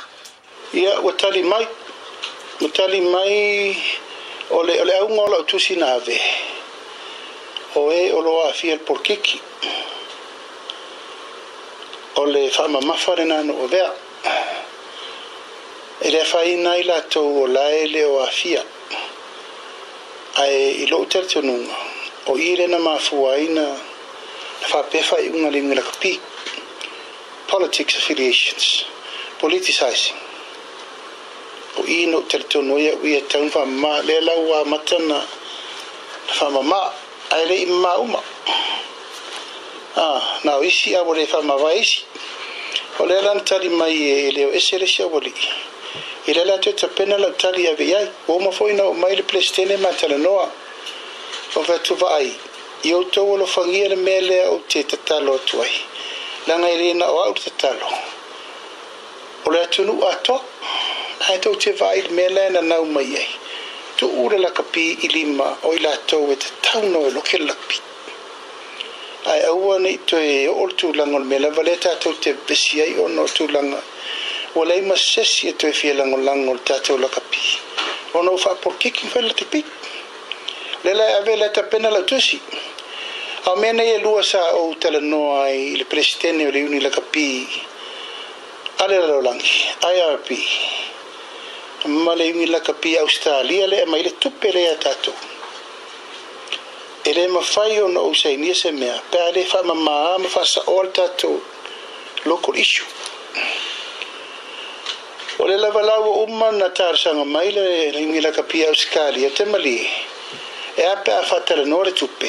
Ia, ua tali mai. Ua tali mai, o le, o le auga o lau tusi na ave, o e o lo o aafia i le polokiki. O le faamamafa lena na ou avea. E le afaina ai latou o la e le o aafia. Ae i lou talitonuga, o i lea na mafua ai na faapea faaiuga a le iuga lakapi, politics affiliations, politicizing. O i na ou talitonu ai au ia tau na faamama, lea la ua amata na faamama, ae le i mama uma. A, na o isi a ua le faamavae isi. O lea la na tali mai e le o ese le isi aualii. I lea la toe tapena lau tali e ave i ai. Ua uma foi ona oo mai le Peresetene ma talanoa. Ou fai atu, Vaai, i outou alofagia le mea lea ou te tatalo atu ai, leaga e le na o au le tatalo, o le atunuu atoa. Ae tou te vaai i le mea lea e nanau mai ai, tuu le lakapi i lima o i latou e tatau ona o e loke le lakapi. Ae aua ne i toe oo le tulaga o le mea lava lea tatou te vevesi ai ona o tulaga ua leai ma se isi e toe fia lagolago i le tatou lakapi ona ua faapolokiki ma fai le lakapi. O lea la e ave lea tapena lau tusi. A o mea nei e lua sa ou talanoa ai i le Peresetene o le Iuni Lakapi a le Lalolagi, IRB, ma le Iuni Lakapi a Ausetalia lea e aumai le tupe lea ia tatou. E le mafai ona ou sainia se mea pe a le faamama ma faasaoa le tatou local issue. O lea lava la ua uma na talosaga mai le Iuni Lakapi a Ausetalia, ou te malie, e a pe a faatalanoa le tupe,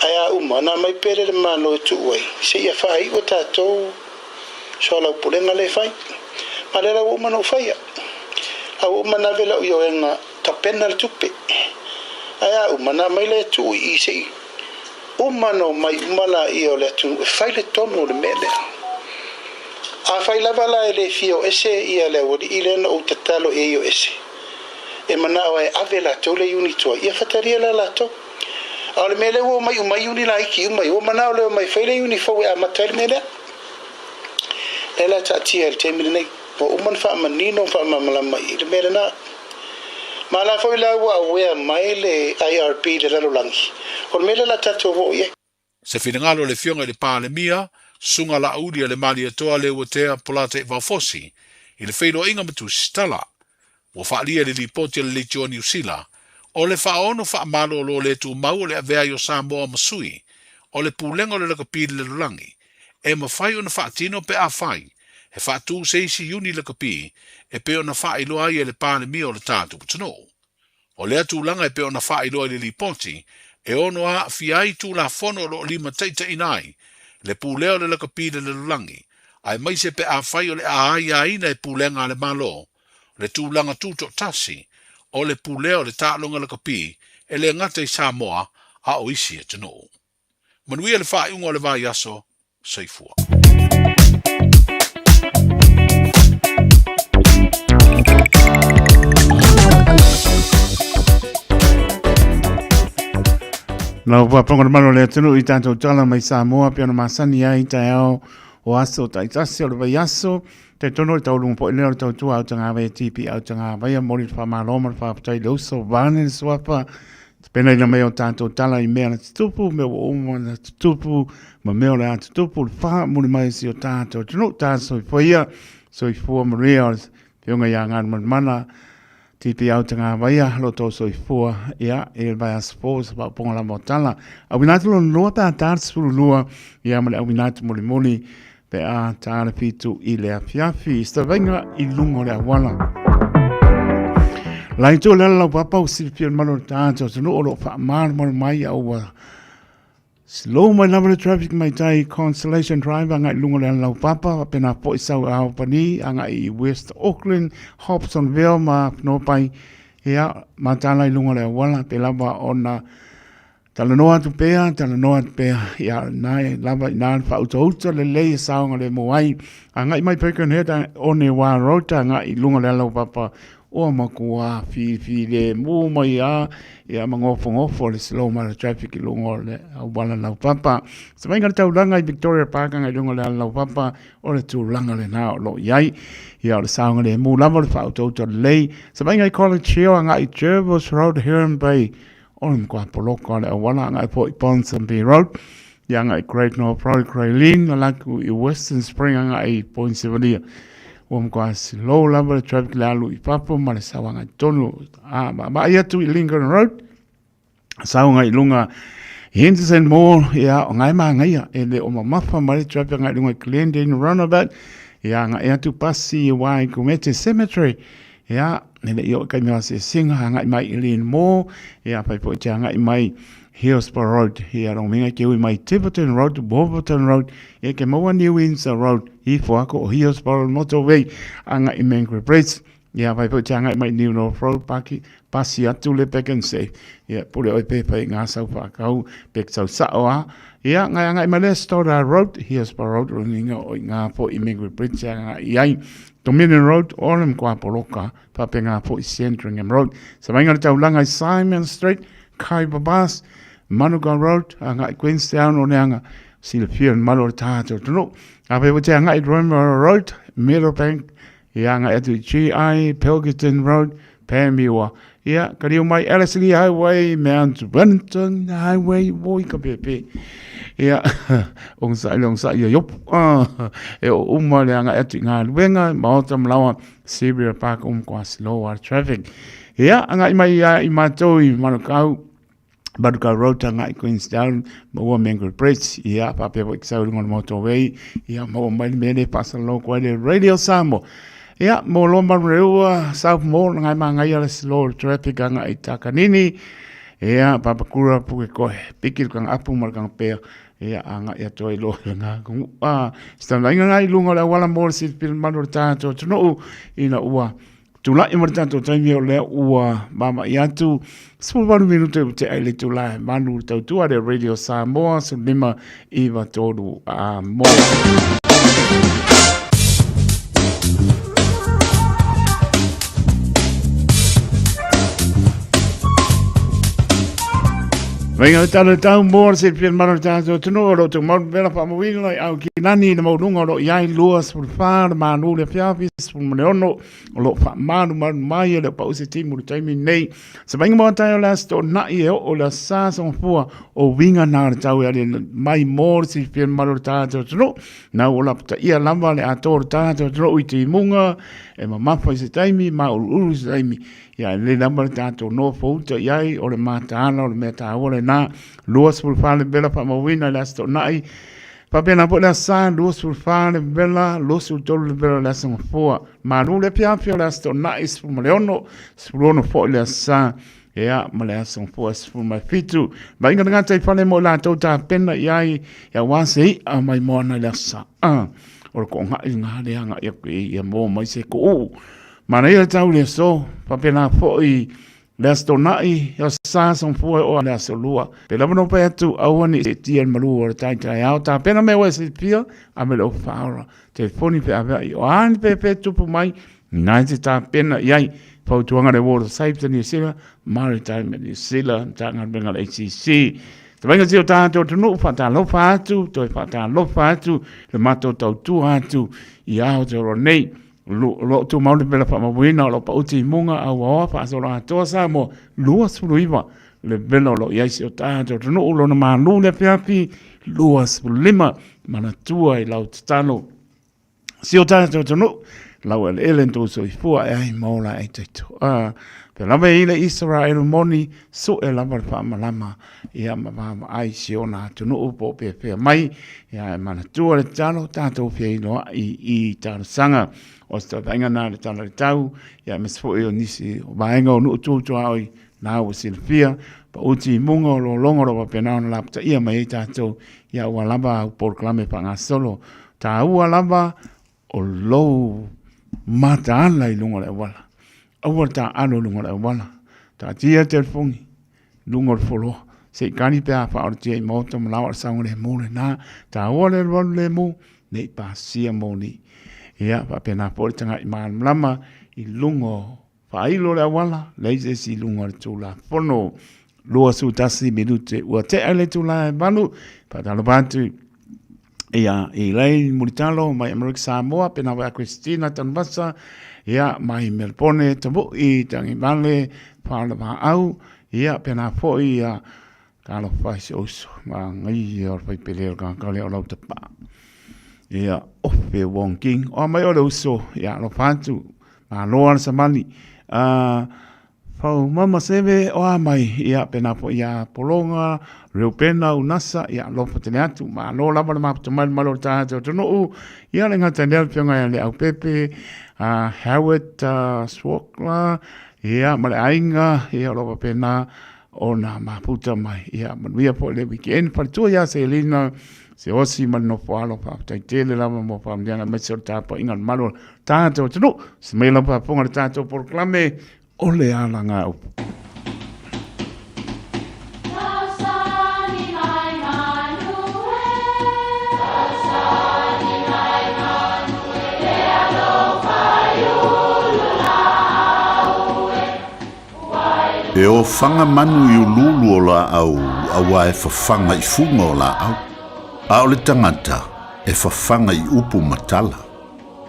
ae a uma, ona aumai pea lea i le Malo e tuu ai, seia faaiu a tatou soalaupulega lea e fai. Ma lea la ua uma ona ou faia. A ua uma ona ave lau ioega tapena le tupe. Ae a uma, ona aumai lea e tuu i i se i uma ona omai uma laia o le atunuu e fai le tonu o le mea lea. Afai lava la e le fia o ese ia le aualii lea na ou tatalo i ai o ese, e manao e ave latou le iuni tuai, ia fatalia la latou. A o le mea lea ua omai uma ai iuni laiti uma ia, ua manao lea omai e fai le iuni fou e amata ai le mea lea. Lea la e taatia i le taimi lenei. Ua uma ona faamanino ma faamalamalama i le mea lena. Ma la foi la ua aware mai le IRB i le lalolagi, o le mea lea la tatou oo i ai. Se finagalo o le Afioga i le Palemia, Susuga Laauli a le Malietoa Leuatea Polataivao Fosi, i le feiloaiga ma Tusitala. Ua faaalia i le lipoti a le Leitio a Niu Sila, o le faaono faamalolo le tumau o le avea ai o Samoa ma sui o le Pulega o le Lakapi i le Lalolagi, e mafai ona faatino pe afai he faatū se isi iuni lakapi e pei ona faailoa ai e le Palemia o le tatou atunuu. O lea tulaga e pei ona faailoa i le lipoti, e ono aafia ai Tulafono o lo o limataitaiina ai le pulea o le lakapi i le lalolagi, aemaise pe afai o le a aiaina e pulega a le Malo le tulaga tutoatasi o le pulea o le taaloga lakapi e le gata i Samoa a o isi atunuu. Manuia le faaiuga o le vaiaso. Soifua. Lau faafofoga le mamalu o le atunuu i tatou tala mai Samoa pei ona masani ai taeao o aso taitasi o le vaiaso. Talitonu o le taualuga foi lea o le tautua autagavaia e TP Autagavaia. Momoli le faamalo ma le faafetai i le uso vaeane le suafa tapenaina mai o tatou tala i mea na tutupu, mea ua uma ona tutupu ma mea o le a tutupu le faamuli mai o si o tatou atunuu. Ta soifua ia, soifua manuia o le Afioga ia Galumalemana TP Autagavaia, lo outou soifua ia i le vaiaso fou se faaopoopoga lava o tala. Auina atu lona lua pe a ta le 12 ia ma le auina atu mulimuli pe a ta le 7 i le afiafi. Se tavaiga i luga o le auala. Lai tu le ala lau papa ua silafia le malu o le tatou atunuu o lo o faamalumalu mai a ua Slow mai lava le traffic mai tai Constellation Drive agai i luga o le ala laupapa, faapena foi sau i Albany agai i West Auckland, Hobsonville ma Phnom Ia, mataala i luga o le auala, pe lava ona talanoa atu pea, talanoa atu pea, ia, na e lava i na le faautauta lelei e saogalemu ai. Agai mai Birkenhead, Onewa Road, agai i luga o le ala laupapa, Ua matua filifilemu mai lava ia ma gofogofo le slow mai o le traffic i luga o le auala laupapa. Se vaaiga i le taulaga i Victoria Park agai i luga o le ala laupapa, o le tulaga lena o lo o i ai. Ia o le saogalemu lava o le faautauta lelei. Se vaaiga i College Hill agai i Jervis Road, Heron Bay, o le matua poloka o le auala agai foi i Ponsonby Road, ia agai i Great North Road, Grey Lynn, ala atu i Western Spring agai i Poinsevalia. Ua matua slow lava le traffic le alu i fafo ma le sau agai i totonu. A vaavaai atu i Lincoln Road, sau agai i luga Henderson Mall, ia, o ngai manaia, e le o mamafa mai le traffic agai i luga i Glendene Roundabout, ia, agai atu pasi i Waikumete Cemetery, ia, e le i oo i taimi o asiasiga, agai mai i Lynn Mall, ia, fai foi te agai mai Hillsborough Road, ia lona uiga e te ui mai Tiverton Road, Wolverton Road, ia ke maua New Windsor Road, ifo atu o Hillsborough Motorway, agai i Mangere Bridge, ia fai foi te agai mai New North Road, paki, pasi atu le Pak'nSave, ia pule oe pe fai ngā sau whakau, pe sau sao a, ia ngai agai mai le Stoddard Road, Hillsborough Road, lona uiga o i ngā po i Mangere Bridge agai i ai, Dominion Road, o le matua poloka, Whapenga foi Sandringham Road. Sa vainga le taulaga i Simon Street, Khyber Pass, Manukau Road, agai Queenstown o Neanga, silafia le mamalu o le tātou atunuu. A pea te agai Romeo Road, Meadowbank, ia agai atu i GI, Pilkington Road, Panmure. Ia, ka riu mai Ellerslie Highway, Mount Wellington Highway, woi ka pepe. Ia, onosai le onosai ia iopu. Ah, e o uma le agai atu i ngā luenga, maota malawa, Siberia Park um kua slow a traffic. Ia, agai mai ia i mātou i Manukau, Manukau Road agai Queenstown, maua Mangere Bridge, ia, whapea wai ki sau runga o le motorway, ia, maua mai le mea le whaasalo koe le Radio Samoa. Ia, mō loa Manureua, South Mall, ngai māngai ala slow traffic agai i Takanini, ia, Papakura, Pukekohe, piki le kanga apu ma le kanga pea, Ia, agai atu ai loa i ngā a, se taulaga i luga o le auala mo le silafia mamalu o le tatou atunuu ina ua tulai ma le tatou taimi o lea ua vaavaai atu 18 minute ua tea i le itula e 8 le tautua le Radio Samoa 15 9 3 a mo. Vainga le tala tau mō le silafia mamalu o le tatou atunuu o lo o tumau le vela faamauina i au ki lani i le maualuga o lo o i ai 24 le malu le afiafi 16 o lo o faamalumalu mai e le o pau se timu i le taimi nei. Se vainga mo tae o le aso toonai e oo le aso sa songafua o uiga na o le tau e ali mai mō le silafia mamalu o le tatou atunuu. Nau o lapataia lava le atoa o le tatou atunuu i timuga e mamafa i se taimi, māuluulu i se taimi. Ia, e lelei lava le tatou nofo uta i ai, o le mataala, o le mea taua lena. 24 le vela faamauina i le Aso Toonai. Faapena foi le Aso Sa, 24 le vela, 23 le vela o le Aso Gafua. Malu le afiafi o le Aso Toonai, 16, 16 foi le Aso Sa. Ia, ma le Aso Gafua, 17. Vaaiga le gata i fale mo i latou tapena i ai, ia aua se i'a mai moana i le Aso Sa. Ah, o le koonga'i lena lea agai atu i ai, ia maua mai se ku'u. Manaia le tau i le aso, faapena foi le Aso Toonai, Aso Sa, Aso Gafua e oo le Aso Lua. Pe lava no pai atu, aua ne i seetia le malu o le taetaeao, tapena mea ua e silafia, ave le ofa faaola, telefoni pe aveai, o a ni pepe tupu mai, na e te tapena i ai. Fautuaga le Water Safety Niu Sila, Maritime Niu Sila, Matagaluega a le ACC. Tavaiga si o tātou atunuu, faatalofa atu, toe faatalofa atu, le matou tautua atu i Aotearoa nei. Lo o tumau le vela faamauina o lo o pauti i muga auaoa faasolo atoa Samoa 29 le vela o lo o i ai si o tātou atunuu lona malu le afiafi 25 manatua i lau tatalo. Si o tātou atunuu, lau eleele na tou soifua e ai ma ola ai taito. A, pea lava e i le Israelu moni, sue lava le faamalama, ia ma vaavaai si ona atunuu po o pefea mai, ia e manatua le tatalo, tatou feiloai i talosaga. O se tautaiga na le tala le tau, ia aemaise foi o nisi o vaega o nuu tu tuaoi, na ua silafia, pauti i muga o lologa o lo o faapena ona lapataia mai ai tatou, ia ua lava au polokalame faagasolo. Taua lava o lou mataala i luga o le auala. Aua le taaalo i luga o le auala. Taatia le telefoni i luga o le foloa. Se i kali pe a faaolatia i maota ma lao a le saogalemu lena. Taua le alualu lemu, ne i pasia moni. Ia, faapena foi le tagai malamalama i luga o faailo le auala, leai se isi i luga o le Tulafono. 21 minute ua tea le itula e 8. Faatalofa atu ia Elaine Mulitalo mai Amerika Samoa, pena foi a Christina Tanuvasa, ia mai Melbourne, Tavu'i, Tagivale, Faalavaau, ia pena foi ia talofa i si uso, manaia o le faipele o le tagata lea o Lautapa. Ia, Ofe Wong King, o mai o le uso, ia alofa atu, malo lava le savali. Fau mama seve o a mai, ia pena foi ia Pologa, Reupena, Unasa, ia alofa tele atu, malo lava le mafuta mai le malo o le tātou atunuu, ia le gata i lea le afioga ia Leaupepe, Howard Swokla, ia ma le aiga, ia o lo o faapena ona mafuta mai, ia manuia foi le weekend, faletua ia Selina, Siaosi ma le nofo alo, faafetai tele lava mo faamanuiaga aemaise o le tapuaiga a le mamalu o le tatou atunuu. Se mai lau faafofoga i le tatou polokalame o le Alagaupu. E ofaga manu i uluulu o laau auā e fafaga i fuga o laau, a o le tagata e fafaga i upu ma tala.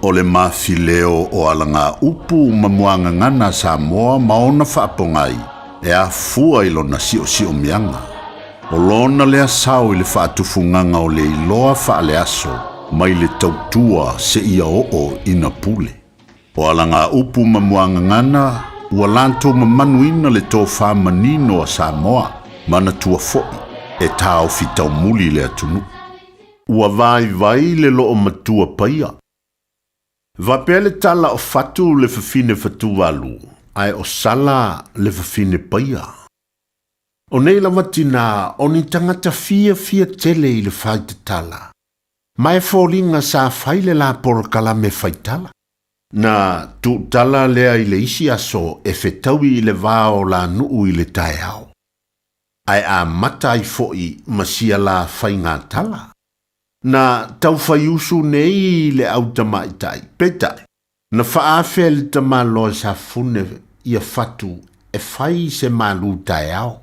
O le mafileo o alagaupu ma muagagana a Samoa ma ona faapogai e afua i lona siosiomiaga. O lona lea sao i le faatufugaga o le iloa faaleaso mai le tautua seia oo ina pule. O alagaupu ma muagagana ua latou mamanuina le tofa manino a Samoa, manatua foi e taofi taumuli le atunuu. Ua vaivai le loomatua paia. Faapea le tala o Fatu le fafine Fatuvalu ae o Sala le fafine Paia. O nei lava tinā o ni tagata fiafia tele i le faitatala, ma e foliga sa fai le la polokalame faitala. Na tuutala lea i le isi aso e fetaui i le va o la nuu i le taeao. Ae amata ai foi ma sia la faigatala. Na taufaiusu nei le au tamaitai, peitai, na faaafea e le tamaloa Safune ia Fatu e fai se malu taeao.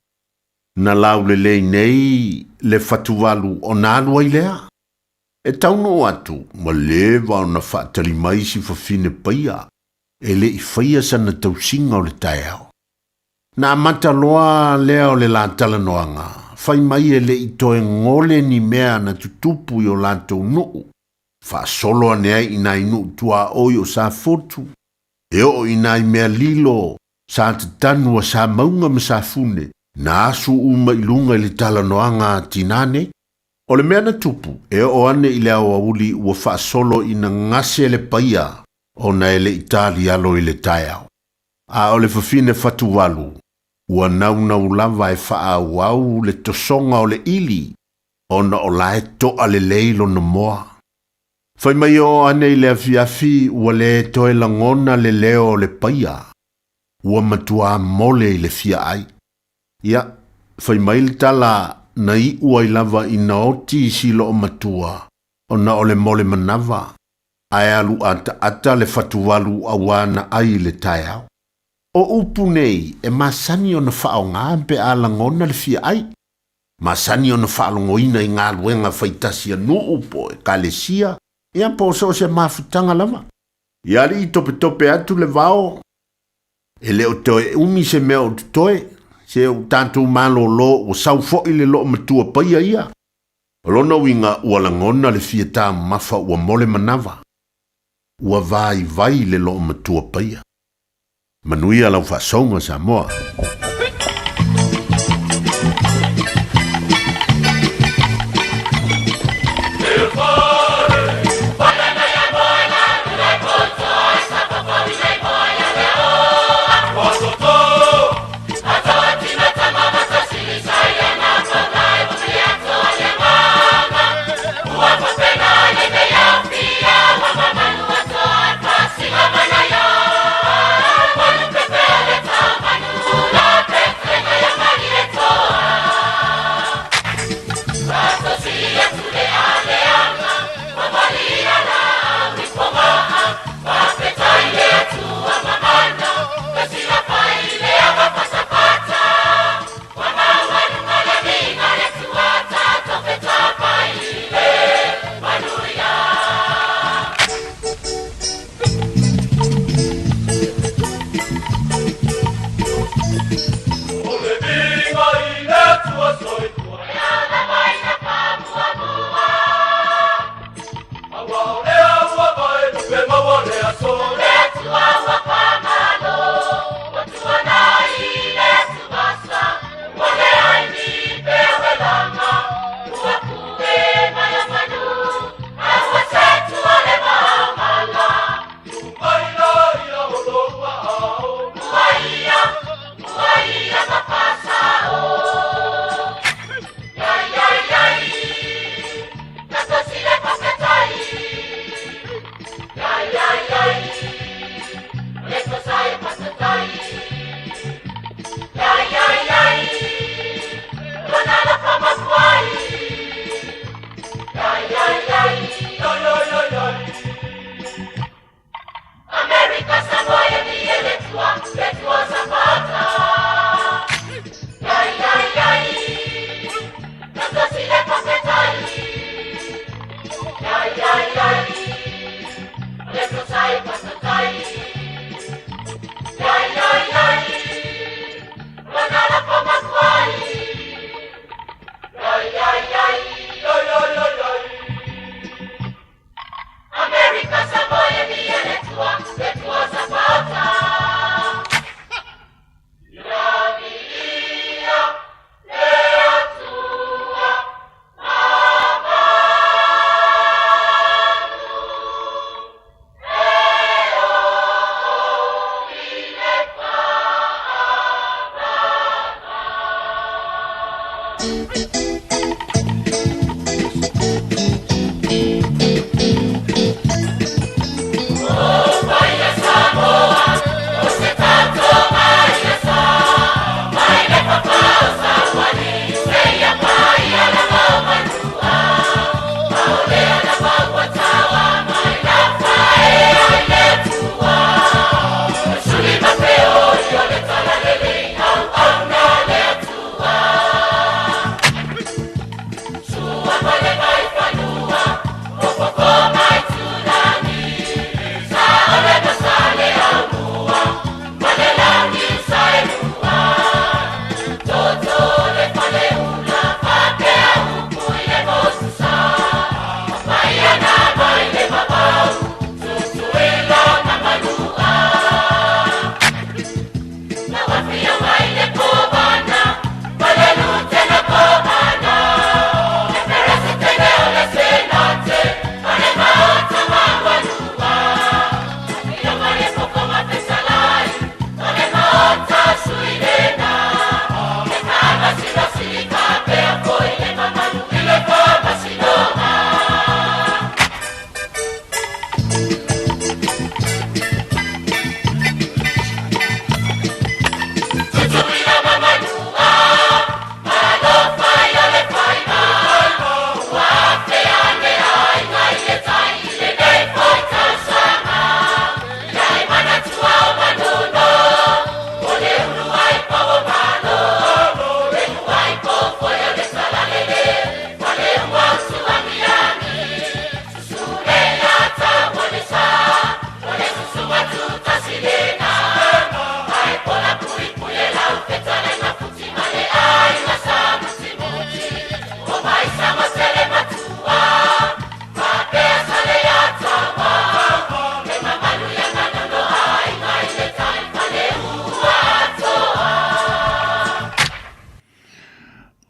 Na laulelei nei le fatuvalu ona alu ai lea. E taunuu atu, ua leva ona faatali mai si fafine paia e le i faia sana tausiga o le taeao. Na amata loa lea o le la talanoaga, fai mai e le i toe gole ni mea na tutupu i o latou nuu, faasolo ane ai i nai nuu tuaoi o Safotu, e oo i nai mea lilo sa tatanu a Samauga ma Safune, na asu uma i luga i le talanoaga a tinā nei. O le mea na tupu, e oo ane i le aoauli ua faasolo ina gase le paia ona e le i talialo i le taeao. A o le fafine fatuvalu, ua naunau lava e faaauau le tosoga o le ʻili ona o la e toa lelei lona moa. Fai mai oo ane i le afiafi ua le toe lagona le leo o le paia, ua matuā mole i le fia ai. Ia, fai mai le tala na iʻu ai lava ina oti si loomatua ona o le mole manava, ae alu ataata le fatuvalu auā na ai i le taeao. O upu nei e masani ona faaaoga pe a lagona le fia ai. Masani ona faalogoina i galuega faitasi a nuu po o ekalesia, ia po o so o se mafutaga lava. Ia alii topetope atu le vao, e le o toe umi se mea o totoe, se ua tatou malolo ua sau foi le loomatua paia ia. O lona uiga ua lagona le fia taumamafa ua mo le manava. Ua vaivai le loomatua paia. Manuia lau faasouga Samoa.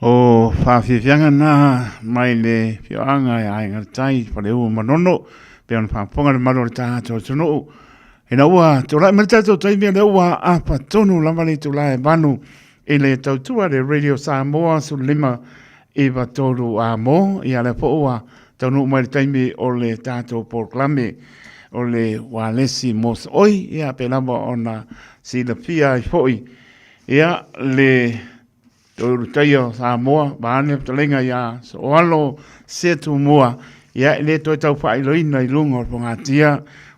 O faafiafiaga na mai le afioaga e Aiga i le Tai, Faleu o Manono, pei ona faafofoga le mamalu o le tatou atunuu. Ina ua tulai mai le tatou taimi o lea ua afa tonu lava le itula e 8 i le tautua le Radio Samoa 15 93 a mo, ia lea foi ua taunuu mai le taimi o le tatou polokalame o le ualesi mosooi, ia pei lava ona silafia ai foi ia le Toe Ulutaia o Samoa, vaeane le fetalaiga ia Sooalo Setumua, ia e le toe tau faailoina i luga o le fogatia,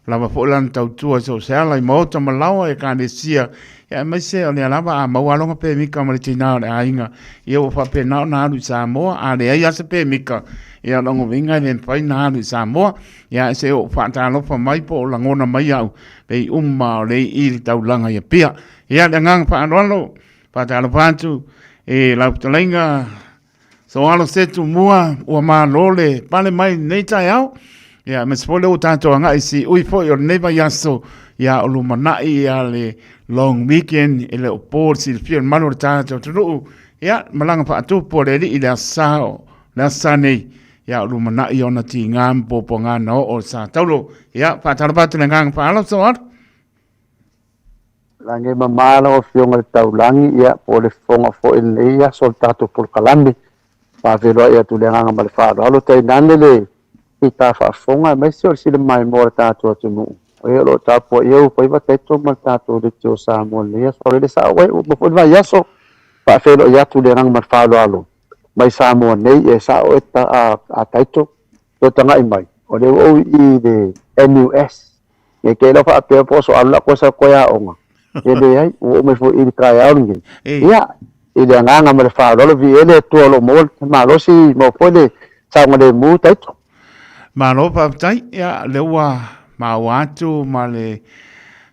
ua lava foi lana tautua i so o se ala i maota ma laoa i Ekalesia, ia aemaise o lea lava a maua lona pemika ma le tina o le aiga, ia ua faapena ona alu i Samoa, a leai lava se pemika, ia o lona uiga e le mafai ona alu i Samoa. Ia se i ou faatalofa mai po o lagona mai au, pei uma o lea i le taulaga i Apia. Ia le agaga faaaloalo, Faatalofa atu i lau fetalaiga Soalo Setumua, ua malo le pale mai i lenei taeao. Ia, aemaise foi lea ua tatou agai i siui foi o lenei vaiaso, ia o lumanai ia le long weekend e le o po le silafia o le mamalu o le tatou atunuu. Ia, malaga faatupu a le alii i le aso Sa, le aso Sa nei, ia o lumanai ona tiga ma puapuaga na oo i le sa taulo. Ia, faatalofa atu i le agaga faaaloalo Soalo. Lagi e mama lau Afioga i le Taulagi, ia, po o le fofoga foi i lenei aso o le tatou polokalame. Faafeiloai atu i le agaga ma le faaaloalo, tainane le fita faafofoga aemaise o le silamaimoa o le tatou atunuu. O e o lo o tapuaia ua faiva taito ma le tatou Leitio Samoa i lenei aso. O le sao ai, ua uma foi le vaiaso. Faafeiloai atu i le agaga ma le faaaloalo mai Samoa nei, e sao e a taito, toe tagai mai, o lea ua ou i i le NUS. Nei te iloa faapea po o so alu la koe sa koe aoga. E leai, ua oo mai foi i le taeao lenei. Ia, i le agaga ma le faaaloalo, viia le Atua o lo o maua le malosi, maua foi le saogalemu taito. Malo faafetai, ia lea ua maua atu ma le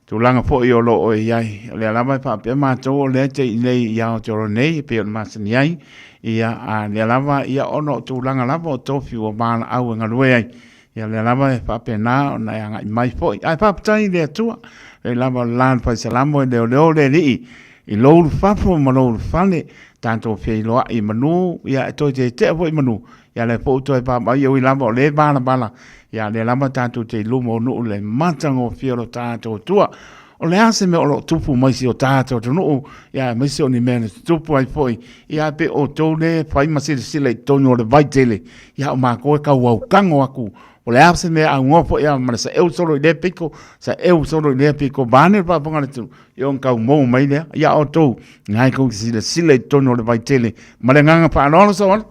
tulaga foi o lo o i ai. O lea lava e faapea matou o lea te i nei i Aotearoa nei e pei ona masani ai, ia a lea lava ia ona o tulaga lava o tofi ua valaau e galue ai. Ia lea lava e faapena ona e agai mai foi. Ae faafetai i le Atua, e lava o le la o le faisalamo e leoleo le Alii i lou ulufafo ma lou ulufale, tatou feiloai i manu, ia e toe tetea foi i manu, ia lea foi ua toe vaavaai, e ui lava o lea e valavala, ia lea lava tatou te i luma o nuu le matagofie o lo tatou Atua. O le a se mea o lo o tupu mai si o tatou atunuu, ia aemaise o ni mea na tutupu ai foi, ia pe outou lea e fai ma silasila i totonu o le vaitele, ia o matou e tau autago atu, o le a se mea aunoa foi a ma le saeu solo i lea pito, saeu solo i lea pito, vaeane le faafofoga a le atunuu, ia ona tau mou mai lea. Ia outou, na e tou te silasila i totonu o le vaitele ma le agaga faaaloalo Saole.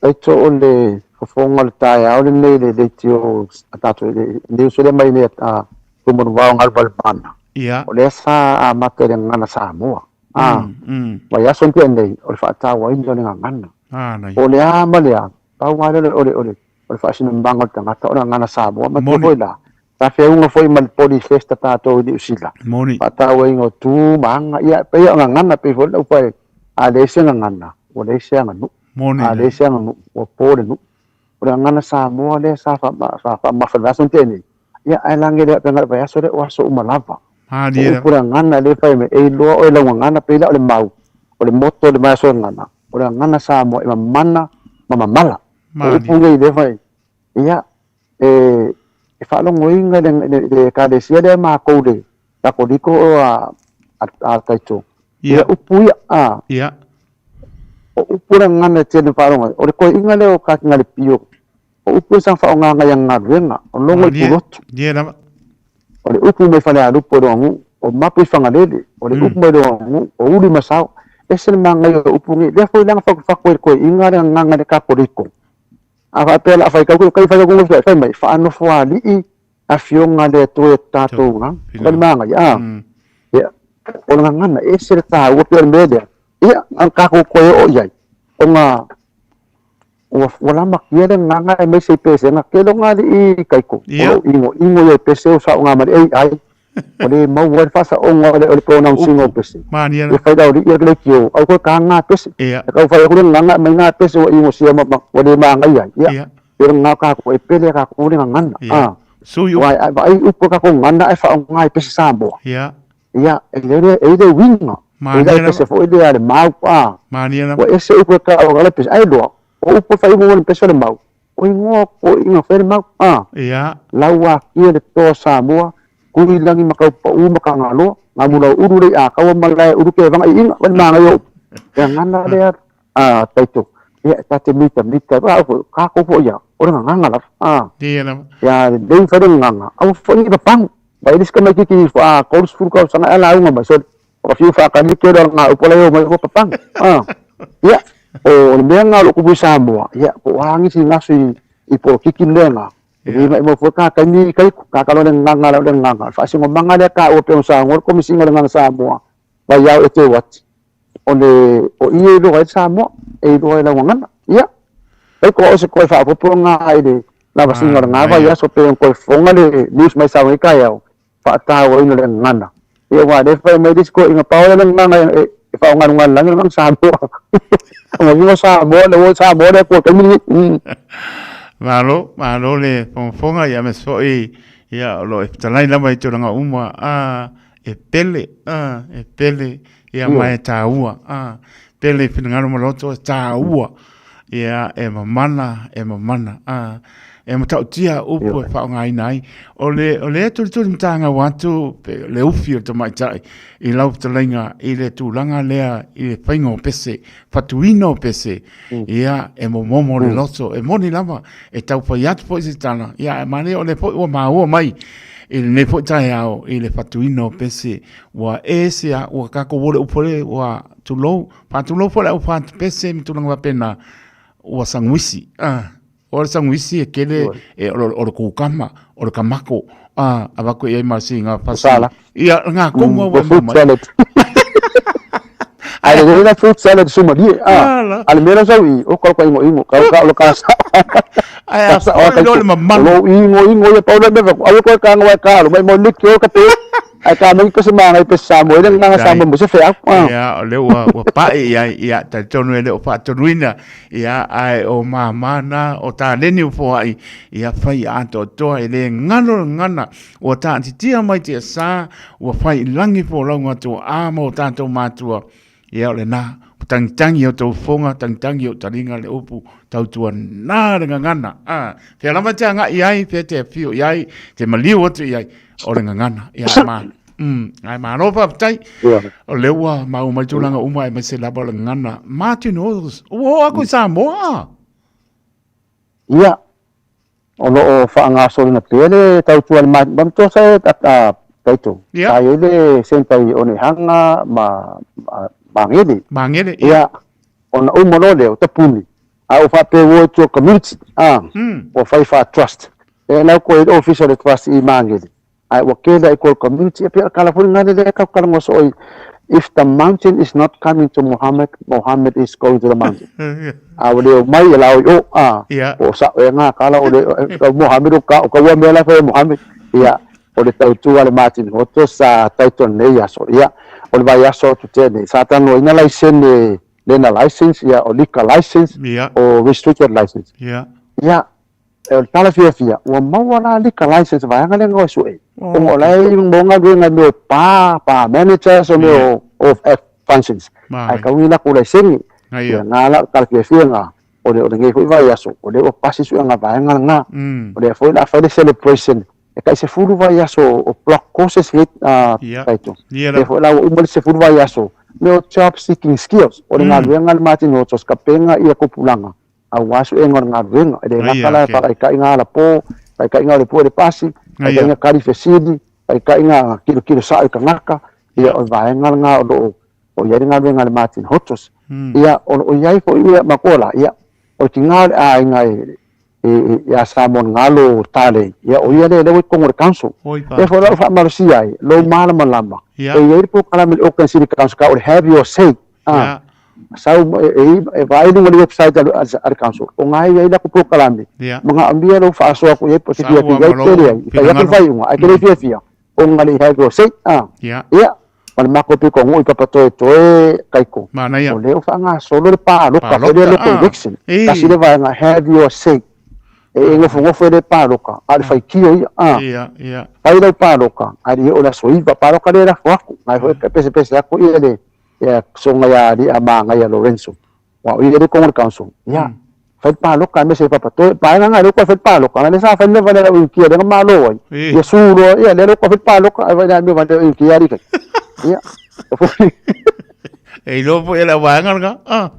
Aito o le fofoga o le taeao lenei le leitio a tatou le news lea mai nei a Tumanuvao Galumalemana. Ia. O lea sa amata i le gagana Samoa. A, vaiaso na tea nei, o le faatauaina o le gagana. O le a ma le a, pau lava lea o le, o le, o le faasinomaga o le tagata o le gagana Samoa. Matua foi la, sa feauga foi ma le Polyfest a tatou i Niu Sila. Faatauaina o tu ma aga, ia, pei o gagana, pei foi le upu a leai se gagana, ua leai se aganuu. A leai se aganuu, ua po le nuu. O le gagana Samoa lea sa faamamafa i le vaiaso na tea nei, Ia, ae lage lea pena le vaiaso lea o aso uma lava. Malie O upu le gagana lea fai mai, e iloa oe lau gagana, pei la o le mau, o le motto o le vaiaso o le gagana, o le gagana Samoa e mamana ma mamala. O upu nei lea fai, ia, e, e faalogoina le, le, le ekalesia lea makou le Kakoliko o a, a, a Taito. Ia, upu ia, a. Ia. O upu le gagana e tele faalogo ai, o le koeina lea o Kakingalepio, O upu e sa faaaogaga i ana galuega, o logo i Pulotu. O le upu mai Falealupo i Loagu'u, o Mapu i Fagalele, o le upu mai Loagu'u, o Ulu i Masao. Ese le manaia o upu nei. Lea foi la na fatufatu ai le toeaina le agaga i le Katoliko. A faapea o le a fai tau, kai fai tau fai mai, faanofoalii afioga a le Atua i tatou ga. O le manaia, a? Ia, o le gagana, ese le taua pei o le mea lea. Ia, na tatou toe oo i ai, ona Ua, ua lamatia le gagana aemaise i pesega, tele o alii taito, o lo o inoino ia i pese o saoga ma le AI. Ua le maua ai le faasaoga o le, o le pronouncing o pese. Mania E fai lau alii ia le leitio, au koe ka ga pese. E tau fai atu le gagana aumai ga pese ua inosia ma, ma, ua le magaia ai. Ia, e le gagana tatou, e pele tatou le gagana. A. Sui upu. Aua e vaai upu a tatou gagana ae faaaoga i pese Samoa. Ia, e le, e i le uiga. E le pese foi lea le mau, a. Ua ese upu e tau le pese, ai loa, o upu e faigoa le pese o le mau, o igoa o iga fai le mau, a. Lau akia le toa Samoa, kui lagi ma kaupau ma kagaloa, gamulau ulu le akaua ma lae ulu ke vaga iiga, ma le magaia o upu. E gagana lea a taito, ia e ta te mita mita, a o kākou foi ia, o le gagaga lava, a. Ia lelei fai le gagaga, aua foi ne i papago. Ma e le isi tamaititi a 30 tausaga ea lauga mai, sole, o ka fiu faakali ke loa nga upu la e o mai ua papago. A, ia, o le mea nga o lou kupu i Samoa, ia, po o a nisi gaso i, i polokiki le lea nga, e le maimau foi ka taimi i kaiku, ka kalo le gagaga la o le gagaga, o le faasinomaga lea taua pei ona saunoa le Komesina o le Gagaga Samoa, vaiao e te o atu, o le, o i e iloa ai le Samoa, e iloa ai lau gagana. Ia, kaiku o se koe faaopoopo nga i le lavasiga o lena vaiaso pei ona toe fofoga le news mai Samoa i taeao, faatauaina o le gagana. Ia aua o lea e fai mai le isi toeaiina, pau lea o le gagana e faaaoga i luga o le lagi o le gagana Samoa. O lona uiga o Samoa, le word Samoa le Atua i le taimi lenei. Malo, malo le fogafoga, ia aemaise foi ia o lo o e fetalai lava i tulaga uma, a e pele, a e pele, ia ma e taua, a pele i finagalo ma loto e taua. Ia, e mamana, e mamana, a e matautia upu e faaaogaina ai. O le, o le tulituli matagau atu, pe, le ufi o le tamaitai i lau fetalaiga i le tulaga lea i le faiga o pese, fatuina o pese, ia, e momomo le loto, e moni lava, e tau fai atu foi se tala, ia, ae manaia o lea foi ua maua mai i lenei foi taeao i le fatuina o pese, ua ese a, ua tatou o le upu lea, ua tulou, Faatulou foi le au fatupese ma tulaga faapena, ua saguisi. Ah, o le saguisi e kele e o le kukama, o le kamako, ah, avatu i ai ma singa fasi. Sala. Ia, ngā konga ua fruit mai. salad. Ai le la fruit salad sumalie. Ah, ale mera sau i o ka ingo ingo ka ka lo ka sa. Ai a foi lo le mamanu. Lo ingo ingo ia paula me va. Au ko ka ngwa ka lo mai mo nik o ka te. Ai ka mai pese magai pese Samoa, e le gagaga Samoa mo se feau. Ah. Ia, o lea ua, ua pa'i i ai, ia, talitonu e le o faatonuina, ia, ae o māmā nā, o tāleni o foai, ia, whai atoatoa, e le ngalo le ngana, ua tātitia mai te asā, ua whai i langi fōlauga atu a ma o tātou mātua, ia, o le nā, o tangitangi o tō fonga, tangitangi o taringa le upu, tautua nā le gagana, ah, whea lava te angai ai, whea te awhio i ai, te maliu atu i ai, O le gagana, ia ma, ai malo faafetai. O lea ua maua mai tulaga uma aemaise lava o le gagana. Martin Others, ua oo aku i Samoa. Ia, o lo o faagasoloina pea le tautua a le Martin, manatua sa e taito, sa i ai le centre i Onehanga ma Magele. Magele, ia. Ia, ona uma loa lea, o tapuni, a ua faapea ua o i tua community, a, ua fai faa-trust. E lau koe i le ofisa o le trust i Magele, ae ua kele ai koe community, e pei o le kala foi lena lea kau talanoa soo i, if the mountain is not coming to Mohammed, Mohammed is going to the mountain. A ua le omai e lao i o, a, po o sa'o ea nga kala o le, o Mohammed o ka, o ka ua mea la fai e Mohammed. Ia, o le tautua a le Martin Hoto sa tautua nei aso. Ia, o le vaiaso atu tea nei, sa talanoaina laisene, learner license, ia, o liquor license, o restricted license. Ia, E o le tala fiafia, ua maua la liquor license vaega lea na sue. Ona o la e mo galuega i mea o bar, bar managers o mea o functions. Ae kau ni lakou laisene. Ia na la o le tala fiafia na, o le o lenei foi vaiaso, o lea ua pasi suega vaega lena. O lea foi o le a fai le celebration e tai 10 vaiaso o block courses nei taito. Lea foi la ua uma le 10 vaiaso mea o job seeking skills, o le galuega a le Martin Hotos ka pega ia tupulaga aua suega o le galuega. E le gata la e faataitaiga alapo, faataitaiga o le pue le pasi, faataitaiga kali fesili, faataitaiga kilokilo sao i tagata, ia o le vaega lena o lo o o i ai le galuega a le Martin Hotos. Ia, o lo o i ai foi ia matua la, ia, o le tiga o le aiga e ia Samoa Galo Talei, ia o ia lea lea ua i totonu o le council. Lea foi la o faamalosia ai lou malamalama, e i ai le polokalame i le Auckland City Council ka o le Have Your Say, A, sau e vaai i luga o le website a le council, o na e i ai latou polokalame, manaomia lou faasoa atu i ai po o te fiafia i ai pe leai, e fai atu le faaiuga, ae te le fiafia, ona le i have your say, a. Ia, ma le matou pitonuu i Papatoetoe, Kaiko, o lea ua faagasolo le palota foi lea local election, tasi le vaega have your say, e nofonofo e le palota, a o le faitio ia, a. Fai lau palota, ae le i oo i le aso 9, palota lea e lafo atu, na e foi e pesepese atu ia le Ia soga ia alii a magaia Lorenzo. Aua o ia le kogo o le council. Ia, fai le paloka aemaise e Papatoe. Paega na lea ua fai le paloka, ona lea sa fai le mea valea lau Inikia lea na malo ai. Ia su loa, ia lea ua fai le paloka, ai vai mea valea Inikia alii kai. Ia, E iloa foi e le auvaega lena. Ah.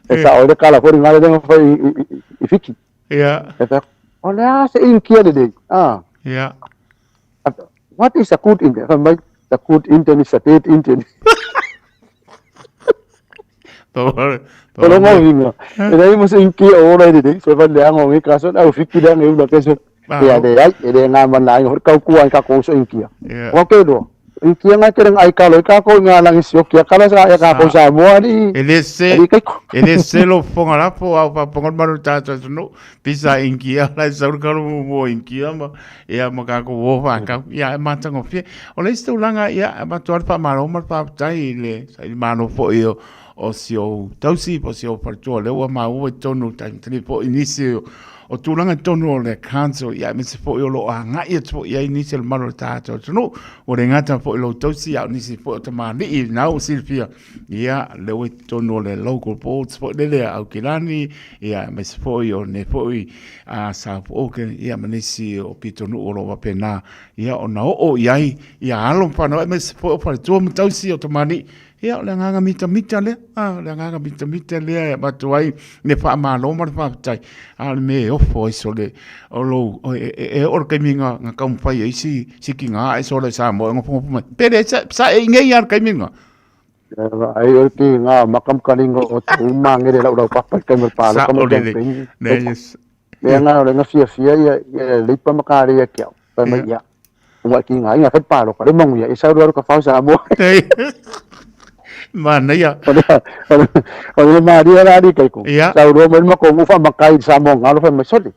E sao ai le kala foi lena lea na fai i Fiti. Ia. E fai atu, o le a se Inikia lelei? Ah. Ia. What is a good Indian? Fai mai, the good Indian is a dead Indian. O lo ngau E leai mo se inki o ora i rei, so fa le ango ngi kaso au fiki le angi una keso. Ia le ai, e le ngā mana ai hor kau kua ka ko so inki. O ke do. Inki nga ke ai ka lo ka ko ngā langi sioki kala sa ya ka ko sa mo ali. E le se e le se lo fonga la po au pa pongo maru tātou tunu pisa inki ala sa uru karu mo inki ma ia ma ka ko wo fa ka ia e matagofie. O le isi tulaga ia e avatu lava le faamalo ma le faafetai i le sailimalo foi o si ou tausi po o si ou faletua lea ua maua i totonu o taimi foi nisi o tulaga i totonu o le council ia aemaise foi o lo o agai atu foi i ai nisi o le mamalu o le tatou atunuu. Ua le gata foi i lou tausi a o nisi foi o tamalii lena ua silafia ia lea ua i totonu o le local boards foi lele a Aukilani ia aemaise foi o lenei foi a South Auckland ia ma nisi o pitonuu o lo o faapena ia ona oo i ai ia alo ma fanau aemaise foi o faletua ma tausi o tamalii. Ia o le agaga mitamita lea, a o le agaga mitamita lea e avatu ai le faamalo ma le faafetai, a o le mea e ofo ai sole o lou e oo i le taimi na taumafai ai si tiga ae sole i Samoa e nofonofo mai. Pe le sa e inei lava i le taimi lena. Ai o le tiga o makamakaliga o te umangele lau laupapa i le taimi o le paloka ma le campaign. Mea na o le na fiafia ia ia leipa ma kare ia kia. Pai mai ia. Ua ki ngā inga fai paloka le mangu ia. E sauru aru ka whau sa mo. Manaia. O le maria la ari kai ko. Sauru mai ma ko ngufa makai sa mo ngalo fai mai soli.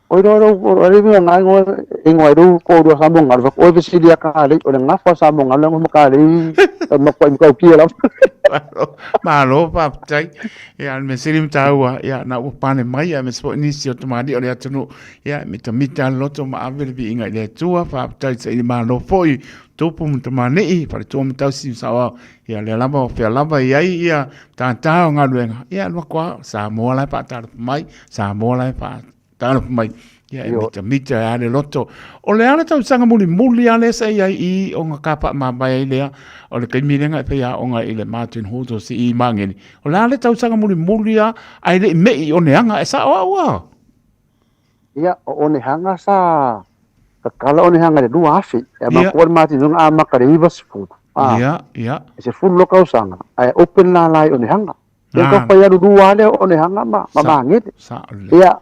Oi ro ro ro re mi ngā ngo ingo ai ro ko ro sa mo ngalo. Oi vesilia ka le o le ngafa sa mo ngalo mo ka le ma ko ko ki la. Malo faafetai. Ia, o le mea sili ma taua, ia, na ua pane mai, aemaise foi nisi o tamalii o le atunuu, ia, e mitamita lava le loto ma ave le viiga i le Atua, faafetai i le Malo foi, tupu ma tamalii, faletua ma tausi ma saoao, ia, lea lava o fea lava i ai ia tātā o galuega, ia, alu atu lava, o Samoa la e faatalofa mai, Samoa la e Talofa mai. Ia, e mitamita e a le loto. O le a le tausaga mulimuli a lea sa i ai i o nga ka whaamāmai ai lea, o le taimi lea nga e whai aonga i le Martin Hotos i Mangeni. O le a le tausaga mulimuli a, ai le i mei i Onehanga e sa o au a? Ia, o Onehanga sa kakala Onehanga le 2000. E makua le Martin Hotos a maka le 90. Ia, ia. E se fulu lo kausaga, ae open la lai Onehanga. Ia ka whai aru rua lea o Onehanga ma, ma Mangere. Ia,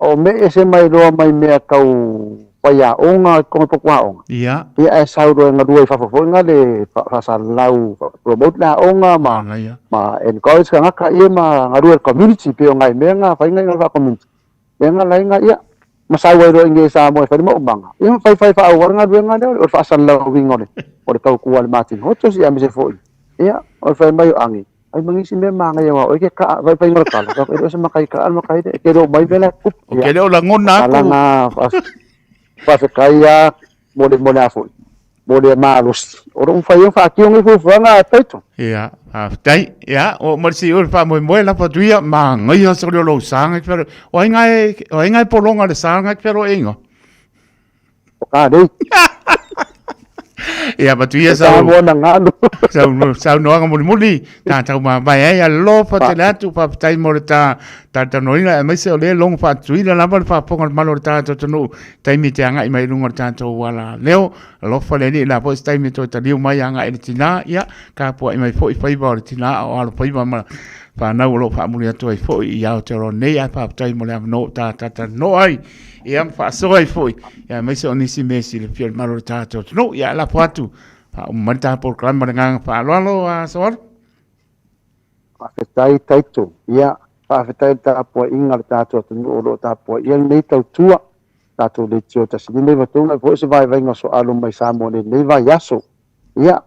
o me ese mai roa mai mea kau whai aonga, konga toku aonga. Ia. Ia e sau roa nga rua i whawha foi nga le whasalau, promote le aonga ma, ma encourage ka ngaka ia ma nga rua community pe o ngai mea nga whai ngai nga community. Mea nga lai nga ia, ma sau ai roa i nge sa mo e whai ma umanga. Ia ma whai whai wha au nga rua nga lea o le whasalau winga o le, o le kau kua le Martin Hotos ia me se foi. Ia, o le whai mai o angi. Ai mangisi mea māngai au e ke ka vai vai ngora kala ka e se makai ka al makai e ke ro mai vela kup O ke leo lagona aku. Kala nga fa fe kai a mo le mo le afo mo le malosi o ro fai o fa ki o ngi fu nga taito. Ia, faafetai. Ia, o mo le si o le faamoemoe lapa atu ia, māngaia se o leo lou sa ngai whero. O ai ngai, o ai ngai polonga le sa ngai whero e inga. O ka rei. Ia, patu ia sau. Sa mo na ngalo. Sau sau noanga muli muli. Tā tau ma vai ai alofa tele atu faafetai mo le tā tā tanoina aemaise o lea logo faatuina lava le faafofoga o le malo o le tatou atunuu taimi te agai mai i luga o le tatou ala leo alofa le Alii la foi se taimi e toe taliu mai agai i le tinā ia tapuai mai foi faiva o le tinā a o alo faiva ma fanau o lo o faamuli atu ai foi i Aotearoa nei ae faafetai mo le avanoa ua tā talatalanoa ai ia ma faasoa ai foi ia aemaise o nisi mea e silafia e le malo o le tatou atunuu ia e lafo atu faauma mai le tatou polokalame ma le agaga faaaloalo a Soala. Faafetai Taito. Ia, faafetai i le tapuaiga a le tatou atunuu o lo o tapuaia lenei tautua, tatou leitio 15 na foi se vaivaiga o soalu mai Samoa i lenei vaiaso. Ia,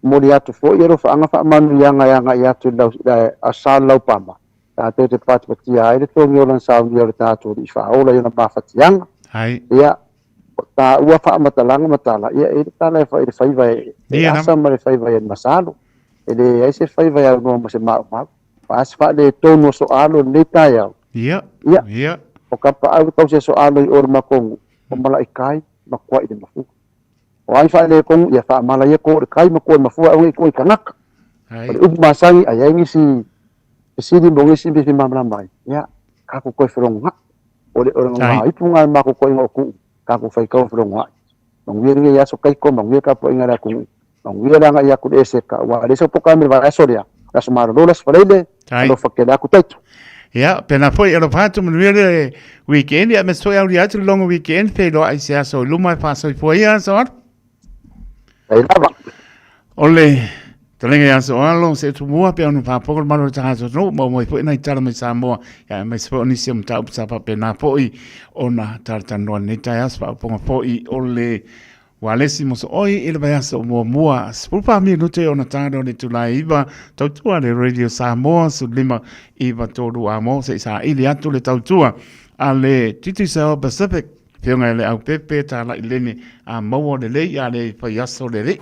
momoli atu foi ia alofaaga faamanuiaga e agai atu i le Asa Laupama, tatou te patipatia ai le togi o lana saunia o le tatou Alii Faaola i ona mafatiaga. Hai. Ia, O taua faamatalaga ma tala, ia e i ai le tala e fai i le faiva e asa ma le faiva e masalo. E leai se faiva e aunoa ma se maumau. O a se faaletonu o Soalo i lenei taeao? Ia. Ia. Ia. O Kapaau le tausi a Soalo i o i le matou nuu, o Malaikai ma Kuai le Mafua. O a ni faaletonu, ia faamala ia kou i le kai ma kou i le mafua aua ne i tuu i tagata. O le upu masani, a i ai nisi fesili mo nisi mea e fia malamalama ai, ia, tatou toe felogoga'i. O le o le gagaipu lena i le matou toeaina o Tu'u, tatou faitau felogoga'i. Manuia lenei aso Taito, manuia le tapuaiga a le atunuu, manuia le agai atu i le Eseta, aua e leai sau polokalame i le vaiaso lea, le aso malolo le aso Faraile, alofa tele atu Taito. Ia, pena foi alofa atu manuia le weekend, ia aemaise foi aulia atu le logo weekend, feiloai i se aso i luma e faasoifua ia aso alo. Ei lava. O le talega ia Soalo, se utumua pe ona faafofoga le malu o le tagata atunuu, maua mai foi nai tala mai Samoa, ia aemaise foi o nisi o mataupu sa faapena foi ona talatalanoa i lenei taeao, se faaopoopoga foi o le ualesi mosooi i le vaiaso muamua, 14 minute ona ta lea o le itula e 9, tautua le Radio Samoa 15 93 Amo, se i saili atu le tautua a le Digicel Pacific. Afioga i le Aupepe Talai Lene a maua lelei a le fai aso lelei.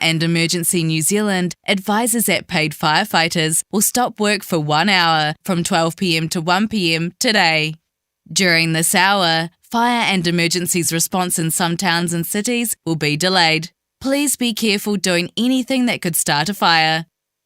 and Emergency New Zealand advises that paid firefighters will stop work for one hour from 12pm to 1pm today. During this hour, fire and emergencies response in some towns and cities will be delayed. Please be careful doing anything that could start a fire.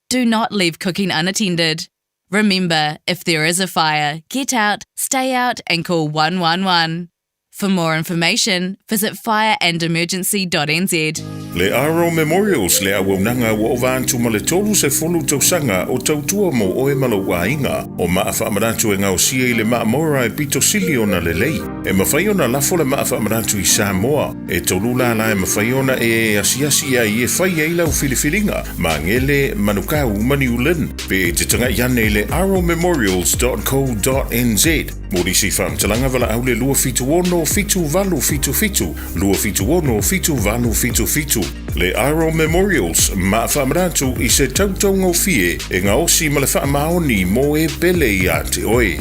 Do not leave cooking unattended. Remember, if there is a fire, get out, stay out, and call 111. For more information, visit fireandemergency.nz. Le Aro Memorials le auaunaga ua ova atu ma le 30 tausaga o tautua mo oe ma lou aiga. O maa faamanatu e gaosia i le maamora e pito sili ona lelei. E mafai ona lafo le maa faamanatu i Samoa. E tolu lala e mafai ona e asiasi ai e fai ai lau filifiliga, Magele, Manukau ma New Lynn. Pe e te tagai ane i le aromemorials.co.nz mo nisi faamatalaga valaau le 276 7877 276 7877. Le Aro Memorials, maa faamanatu i se tautaugofie e gaosi ma le faamaoni mo e pele ia te oe.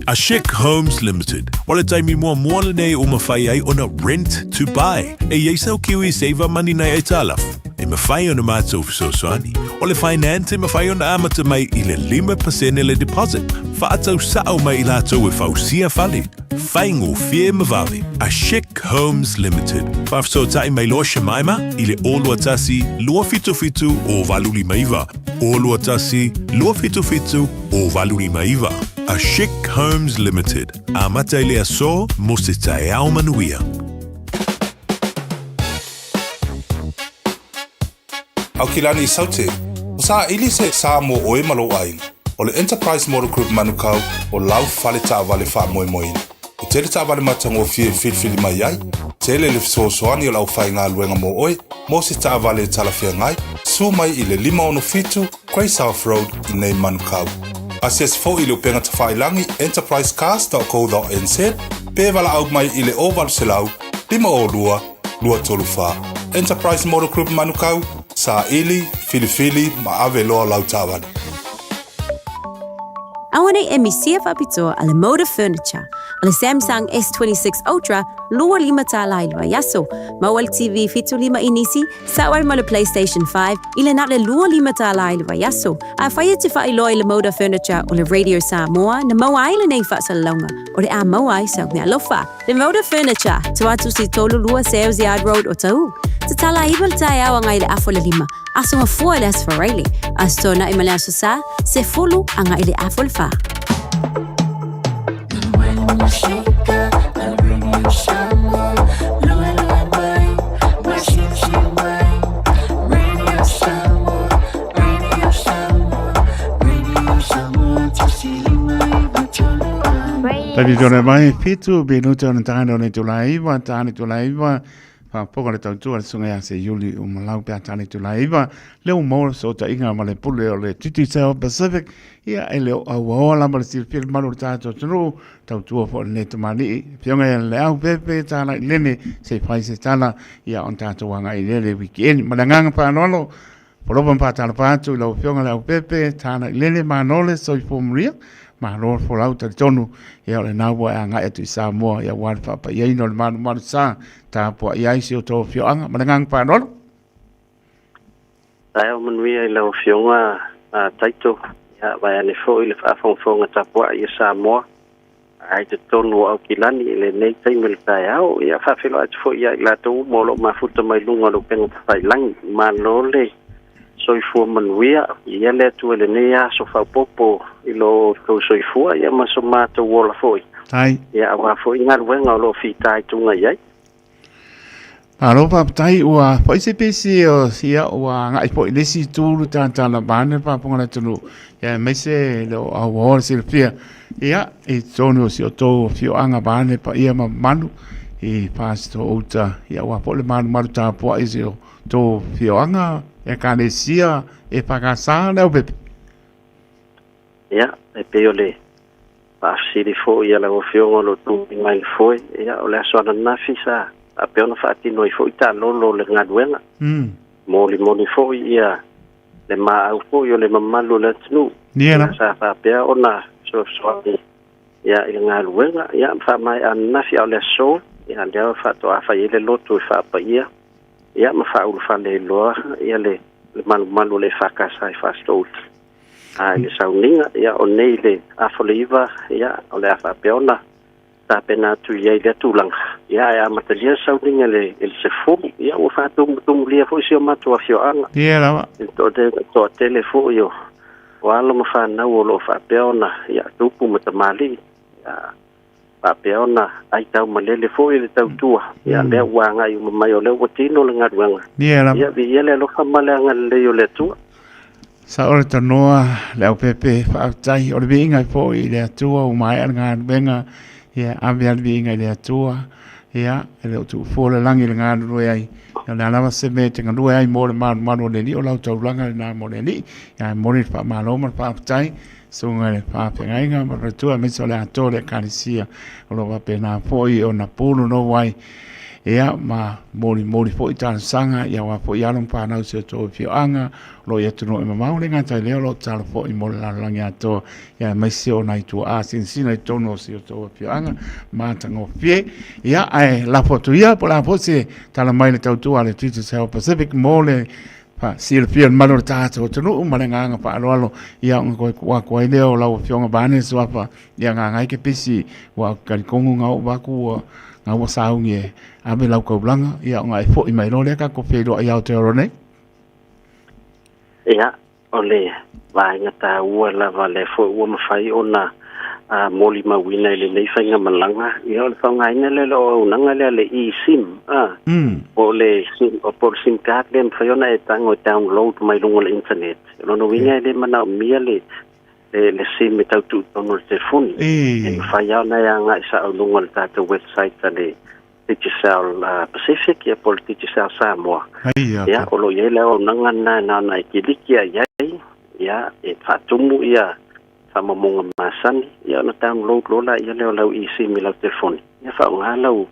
Ashik Homes Limited. O le taimi muamua lenei ua mafai ai ona rent to buy. E i ai sau kiwi saver money nai aitalafu. E mafai ona matou fesoasoani. O le finance e mafai ona amata mai i le 5% le deposit. Faatau sao mai i latou e fausia fale. Faigofie ma vave. Ashik Homes Limited. Faafesootai mai loa Shemaima i le 021 277 0859. 021 277 0859. Ashik Homes Limited. Amata i le aso mo se taeao manuia. Aukilani i Saute, ua saili se sa mo oe ma lou aiga. O le Enterprise Motor Group Manukau o lau fale taavale faamoemoeina. E tele taavale matagofie e filifili mai ai, tele le fesoasoani o le aufaigaluega mo oe mo se taavale e talafeagai, susu mai i le 567 Grey South Road i nei Manukau. Asiasi foi i le upega tafailagi enterprisecars.co.nz pe valaau mai i le 0800 502 234. Enterprise Motor Group Manukau, saili, filifili ma ave loa lau taavale. Auanei e misia faapitoa a le Moda Furniture, o le Samsung S26 Ultra 25 tālā i le vaiaso, maua le TV 75 inisi, sao ai ma le PlayStation 5 i le na o le 25 tālā i le vaiaso. Afai e te faailoa i le Moda Furniture o le Radio Samoa na maua ai lenei faasalalauga, o le a maua ai sau meaalofa. Le Moda Furniture, tua atu si 32 Sales Yard Road o Tahu. Tatala 9 le taeao agai i le afa o le 5, aso Gafua i le Aso Faraile, Aso Toonai ma le Aso Sa, 10 agai i le afa o le 4. Taimi tona mai, whitu minuta o na tāne o nei tula iwa, tāne tula iwa, whāpoka le tautua le sunga ia se Iuli o Malau pea tāne tula iwa, leo mo so ta inga ma le pule o le Digicel Pacific, ia e leo aua oa lama le silafia le malu o le tātou atunuu, tautua foi lenei tamalii, Afioga ia le au pepe tāna i lene, se i fai se tala, ia on tātou agai i lele weekend. Ma le agaga faaaloalo, Polopa ma faatalapa atu i lau Afioga le Aupepe, Tāna i Lele, malo le soifua manuia, malo le folau talitonu, ia o lena ua e agai atu i Samoa, ia aua le faapaiaina o le malumalu sa tapuai ai si o outou afioaga. Ma le agaga faaaloalo. Taeao manuia i lau Afioga Taito, ia vaeane foi le faafogafoga tapuai a Samoa ai totonu o Aukilani i lenei taimi o le taeao. Ia faafeiloai atu foi ia i latou uma o lo o mafuta mai luga o le upega tafailagi. Malo le soifua manuia, ia le Atua i lenei aso faaopoopo i lo outou soifua ia ma so matou ola foi. Tai. Ia aua foi galuega o lo o fitaituga i ai. Malo faafetai ua foi se pesi o sia ua agai foi i le isi itu le tatala vaeane le faafofoga a le atunuu ia aemaise le o auaoa le silafia ia i totonu o si o outou afioaga vaeane paia ma mamalu i Fasitoo-uta ia aua foi le malumalu tapuai o si o outou afioaga Ekalesia EFKS le Aupepe. Ia, e pei o le faafesili foi a lau Afioga o lo o tulai mai le foe, ia, o le aso ananafi sa faapea ona faatino ai foi taalolo o le galuega. Molimoli foi ia le maau foi o le mamalu o le atunuu. Ia, sa faapea ona fesoasoani ia i le galuega, ia, ma faamaea ananafi, a o le aso, ia, lea faatoa fai ai le lotu e faapaia. Ia ma faaulufale ai loa ia le le malumalu o le EFKS i Fasitoouta. A i le sauniga, ia o nei le afa o le 9, ia o le a faapea ona tapena atu i ai lea tulaga. Ia ae amatalia le sauniga i le i le 10, ia ua faatumutumulia foi si o matou afioaga. Ia lava. I le toatele foi o o alo ma fanau o lo o faapea ona ia tupu ma tamalii. Ia faapea ona aitaumalele foi i le tautua. Ia lea ua agai uma mai o lea ua tino le galuega. Ia lava. Ia viia le alofa ma le agalelei o le Atua. Sao le tanoa le aupepe faafetai o le viiga ai foi i le Atua ua maea le galuega ia ave a le viiga i le Atua ia e le o tuufua le lagi i le galulue ai ia o le a lava se mea e te galue ai mo le malumalu o le Alii o lau taulaga lena mo le Alii ia e momoli le faamalo ma le faafetai Susuga i le Faafeagaiga ma le Faletua aemaise o le atoa o le Ekalesia o lo o faapena foi ona punonou ai ia ma molimoli foi talosaga ia aua foi alo ma fanau i si o outou afioaga o lo o i atunuu e mamao. E le gata i lea o lo o tatalo foi mo le lalolagi atoa ia aemaise o nai tuaa sinasina i totonu o si o outou afioaga matagofie. Ia ae lafo atu ia po o le a foi se tala mai le tautua a le Digicel Pacific mo le Faasilafia le mamalu o le tatou atunuu ma le agaga faaaloalo ia ona toe tuu atu ai lea o lau Afioga vaeane le suafa ia gagai ke pisi ua talitonu na oo atu ua na ua sauni e ave lau taulaga ia ona e foi mai loa lea tatou feiloai Aotearoa nei. Ia, o le vaega taua lava lea foi ua mafai ona a molimauina i lenei faigamalaga, ia o le faaaogaina lea o le auaunaga lea le eSIM, a, po o le SIM, po o le SIM card lea e mafai ona e tago e download mai luga o le internet. O lona uiga e le manaomia le le, le SIM e tau tuu i totonu o le telefoni. E mafai lava ona e agai sao i luga o le tatou website a le Digicel Pacific ia po o le Digicel Samoa. Ia, o lo o i ai le auaunaga lena na ona e kiliki lava i ai, ia, e faatumu ia faamaumauga masani, ia ona download loa laia lea o lau eSIM i lau telefoni, ia faaaoga lau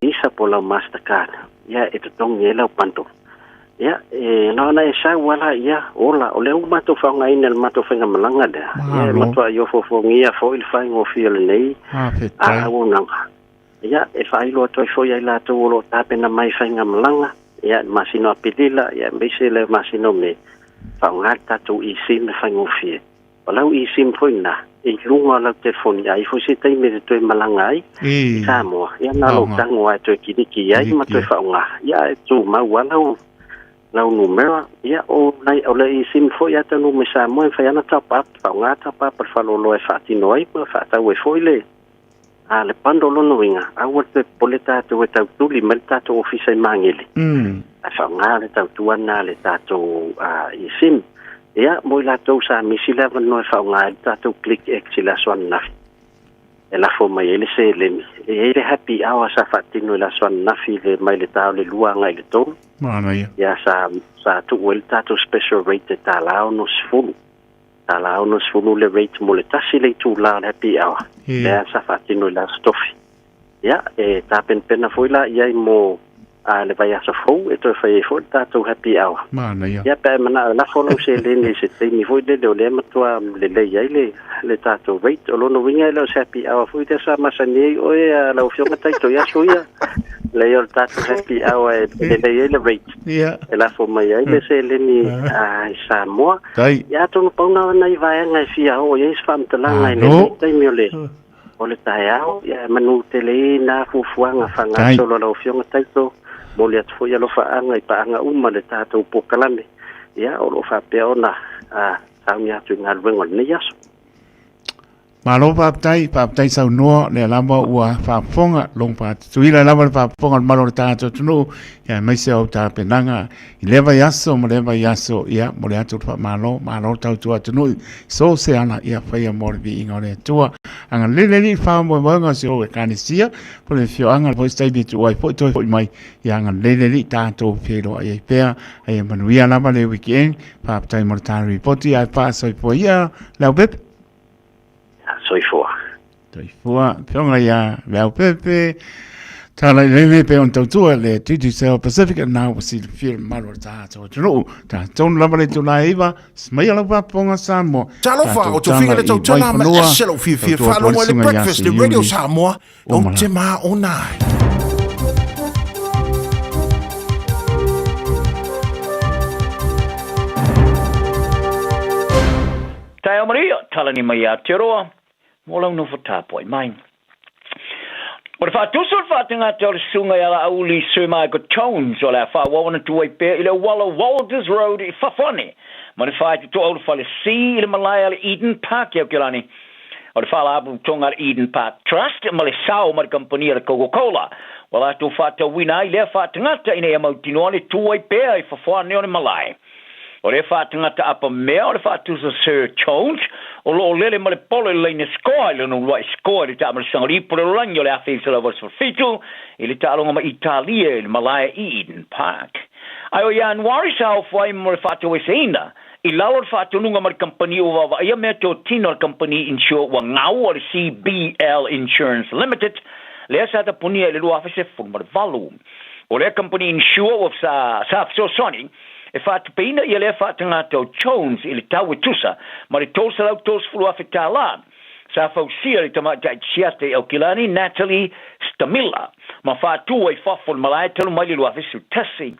Visa po o lau Mastercard, ia e totogi ai lau bundle. Ia, e na ona e sau lava laia, ola, o lea ua matou faaaogaina i le matou faigamalaga lea, ia e matuai ofoofogia foi le faigofie o lenei auaunaga. Ia, e faailoa atu ai foi ia i latou o lo o tapena mai i faigamalaga, ia, i le masina o Aperila, ia, aemaise le masina o Me, faaaoga le tatou eSIM e faigofie. O lau eSIM foi lena, e i luga o lau telefoni, a i ai foi se taimi e te toe malaga ai i Samoa, ia, na o lou tago lava e toe kiliki i ai ma toe faaaoga, ia, ae tumau lava lau lau numera, ia, o, o le eSIM foi a taunuu mai Samoa, e mafai lava ona top up, faaaoga top up a le faleoloa e faatino ai ma faatau ai foi le A le bundle lona uiga, aua le toe popole tatou e tau tuli mai le tatou ofisa i Magele, ae faaaoga le tautua lena a le tatou eSIM. Ia, mo i latou sa misi le avanoa e faaaoga ai le tatou Click X i le aso ananafi, e lafo mai ai le seleni. E i ai le happy hour sa faatino i le aso ananafi i le mai le ta o le 2 agai i le 3. Manaia. Ia, sa, sa tuu ai le tatou special rate e $1.60. $60 le rate mo le tasi le itula o le happy hour, lea sa faatino i le Aso Tofi. Ia, e tapenapena foi la i ai mo a le vaiaso fou e toe fai ai foi le tatou happy hour. Manaia. Ia, pe a e manao e lafo lau seleni i se taimi foi lele o lea e matua lelei ai le, le tatou rate. O lona uiga e le o se happy hour foi lea sa masani ai oe a lau Afioga Taito i aso ia. Leai o le tatou happy hour e lelei ai le rate. Ia. E lafo mai ai le seleni a i Samoa. Tai. Ia atonu pau na o nai vaega e fia oo i ai se faamatalaga i lenei taimi o le o le taeao. Ia e manu tele i na fuafuaga faagasolo a lau Afioga Taito. Momoli atu foi alofaaga i paaga uma le tatou polokalame. Ia o lo o faapea ona sauni atu i galuega o lenei aso. Malo faafetai, faafetai saunoa, lea lava ua faafofoga, logo faatutuila lava le faafofoga o le mamalu o le tatou atunuu, ia aemaise o tapenaga i lea vaiaso ma lea vaiaso, ia momoli atu le faamalo, malo le tautua atunuu i so o se ala, ia faia mo le viiga o le Atua. Agalelei le Alii i le faamoemoega o si ou Ekalesia, po o le afioaga foi se taimi e tuu ai foi toe foi mai, ia agalelei le Alii tatou feiloai ai pea, a ia manuia lava le weekend, faafetai mo le ta ripoti ae faasoifua ia Leaupepe. Soifua. Soifua. Afioga ia Leaupepe. Tala i lele pe on tautua le Digicel Pacific na ua silafia le mamalu o le tatou atunuu. Tatou lava le itula e 9, maia lau faafofoga Samoa. Talofa, o tofiga le tautala ma ese lou fiafia faalogo i le breakfast i Radio Samoa, ou te maona ai. Taeao manuia, talani mai ia Aotearoa mo lau nofo tapuai mai. O le faatusa o le faatagata o le Susuga ia Laauli Sir Michael Jones o le a faaauau ona tu ai pea i le auala Walters Road i fafo ane ma le faitotoa o le Fale C i le malae a le Eden Park i Aukilani. O le Faalapotopotoga a le Eden Park Trust ma le sao ma le kamupani a le Coca-Cola ua latou faatauina ai lea faatagata ina ia mautinoa le tu ai pea i fafo ane o le malae. O lea faatagata apa mea o le faatusa Sir Jones o lo o lele ma le polo i le laina scoa i lona uluai scoa i le taamalosaga o le ipu o le lalolagi o le 1987 i le taaloga ma Italia i le malae i Eden Park. Ae o Ianuari sa ofo ai mo le faataueseina i lalo o le faatonuga ma le kamupani ua vaavaaia meatotino a le kamupani insure ua gau o le CBL Insurance Limited lea sa tapunia i le 2018. O lea kamupani insure ua sa fesoasoani e faatupeina ia lea faatagata o Jones i le tau e tusa ma le $330,000 sa fausia e le tamaitai siata i Aukilani Natalie Stamila ma faatu ai fafo o le malae talu mai le 2011.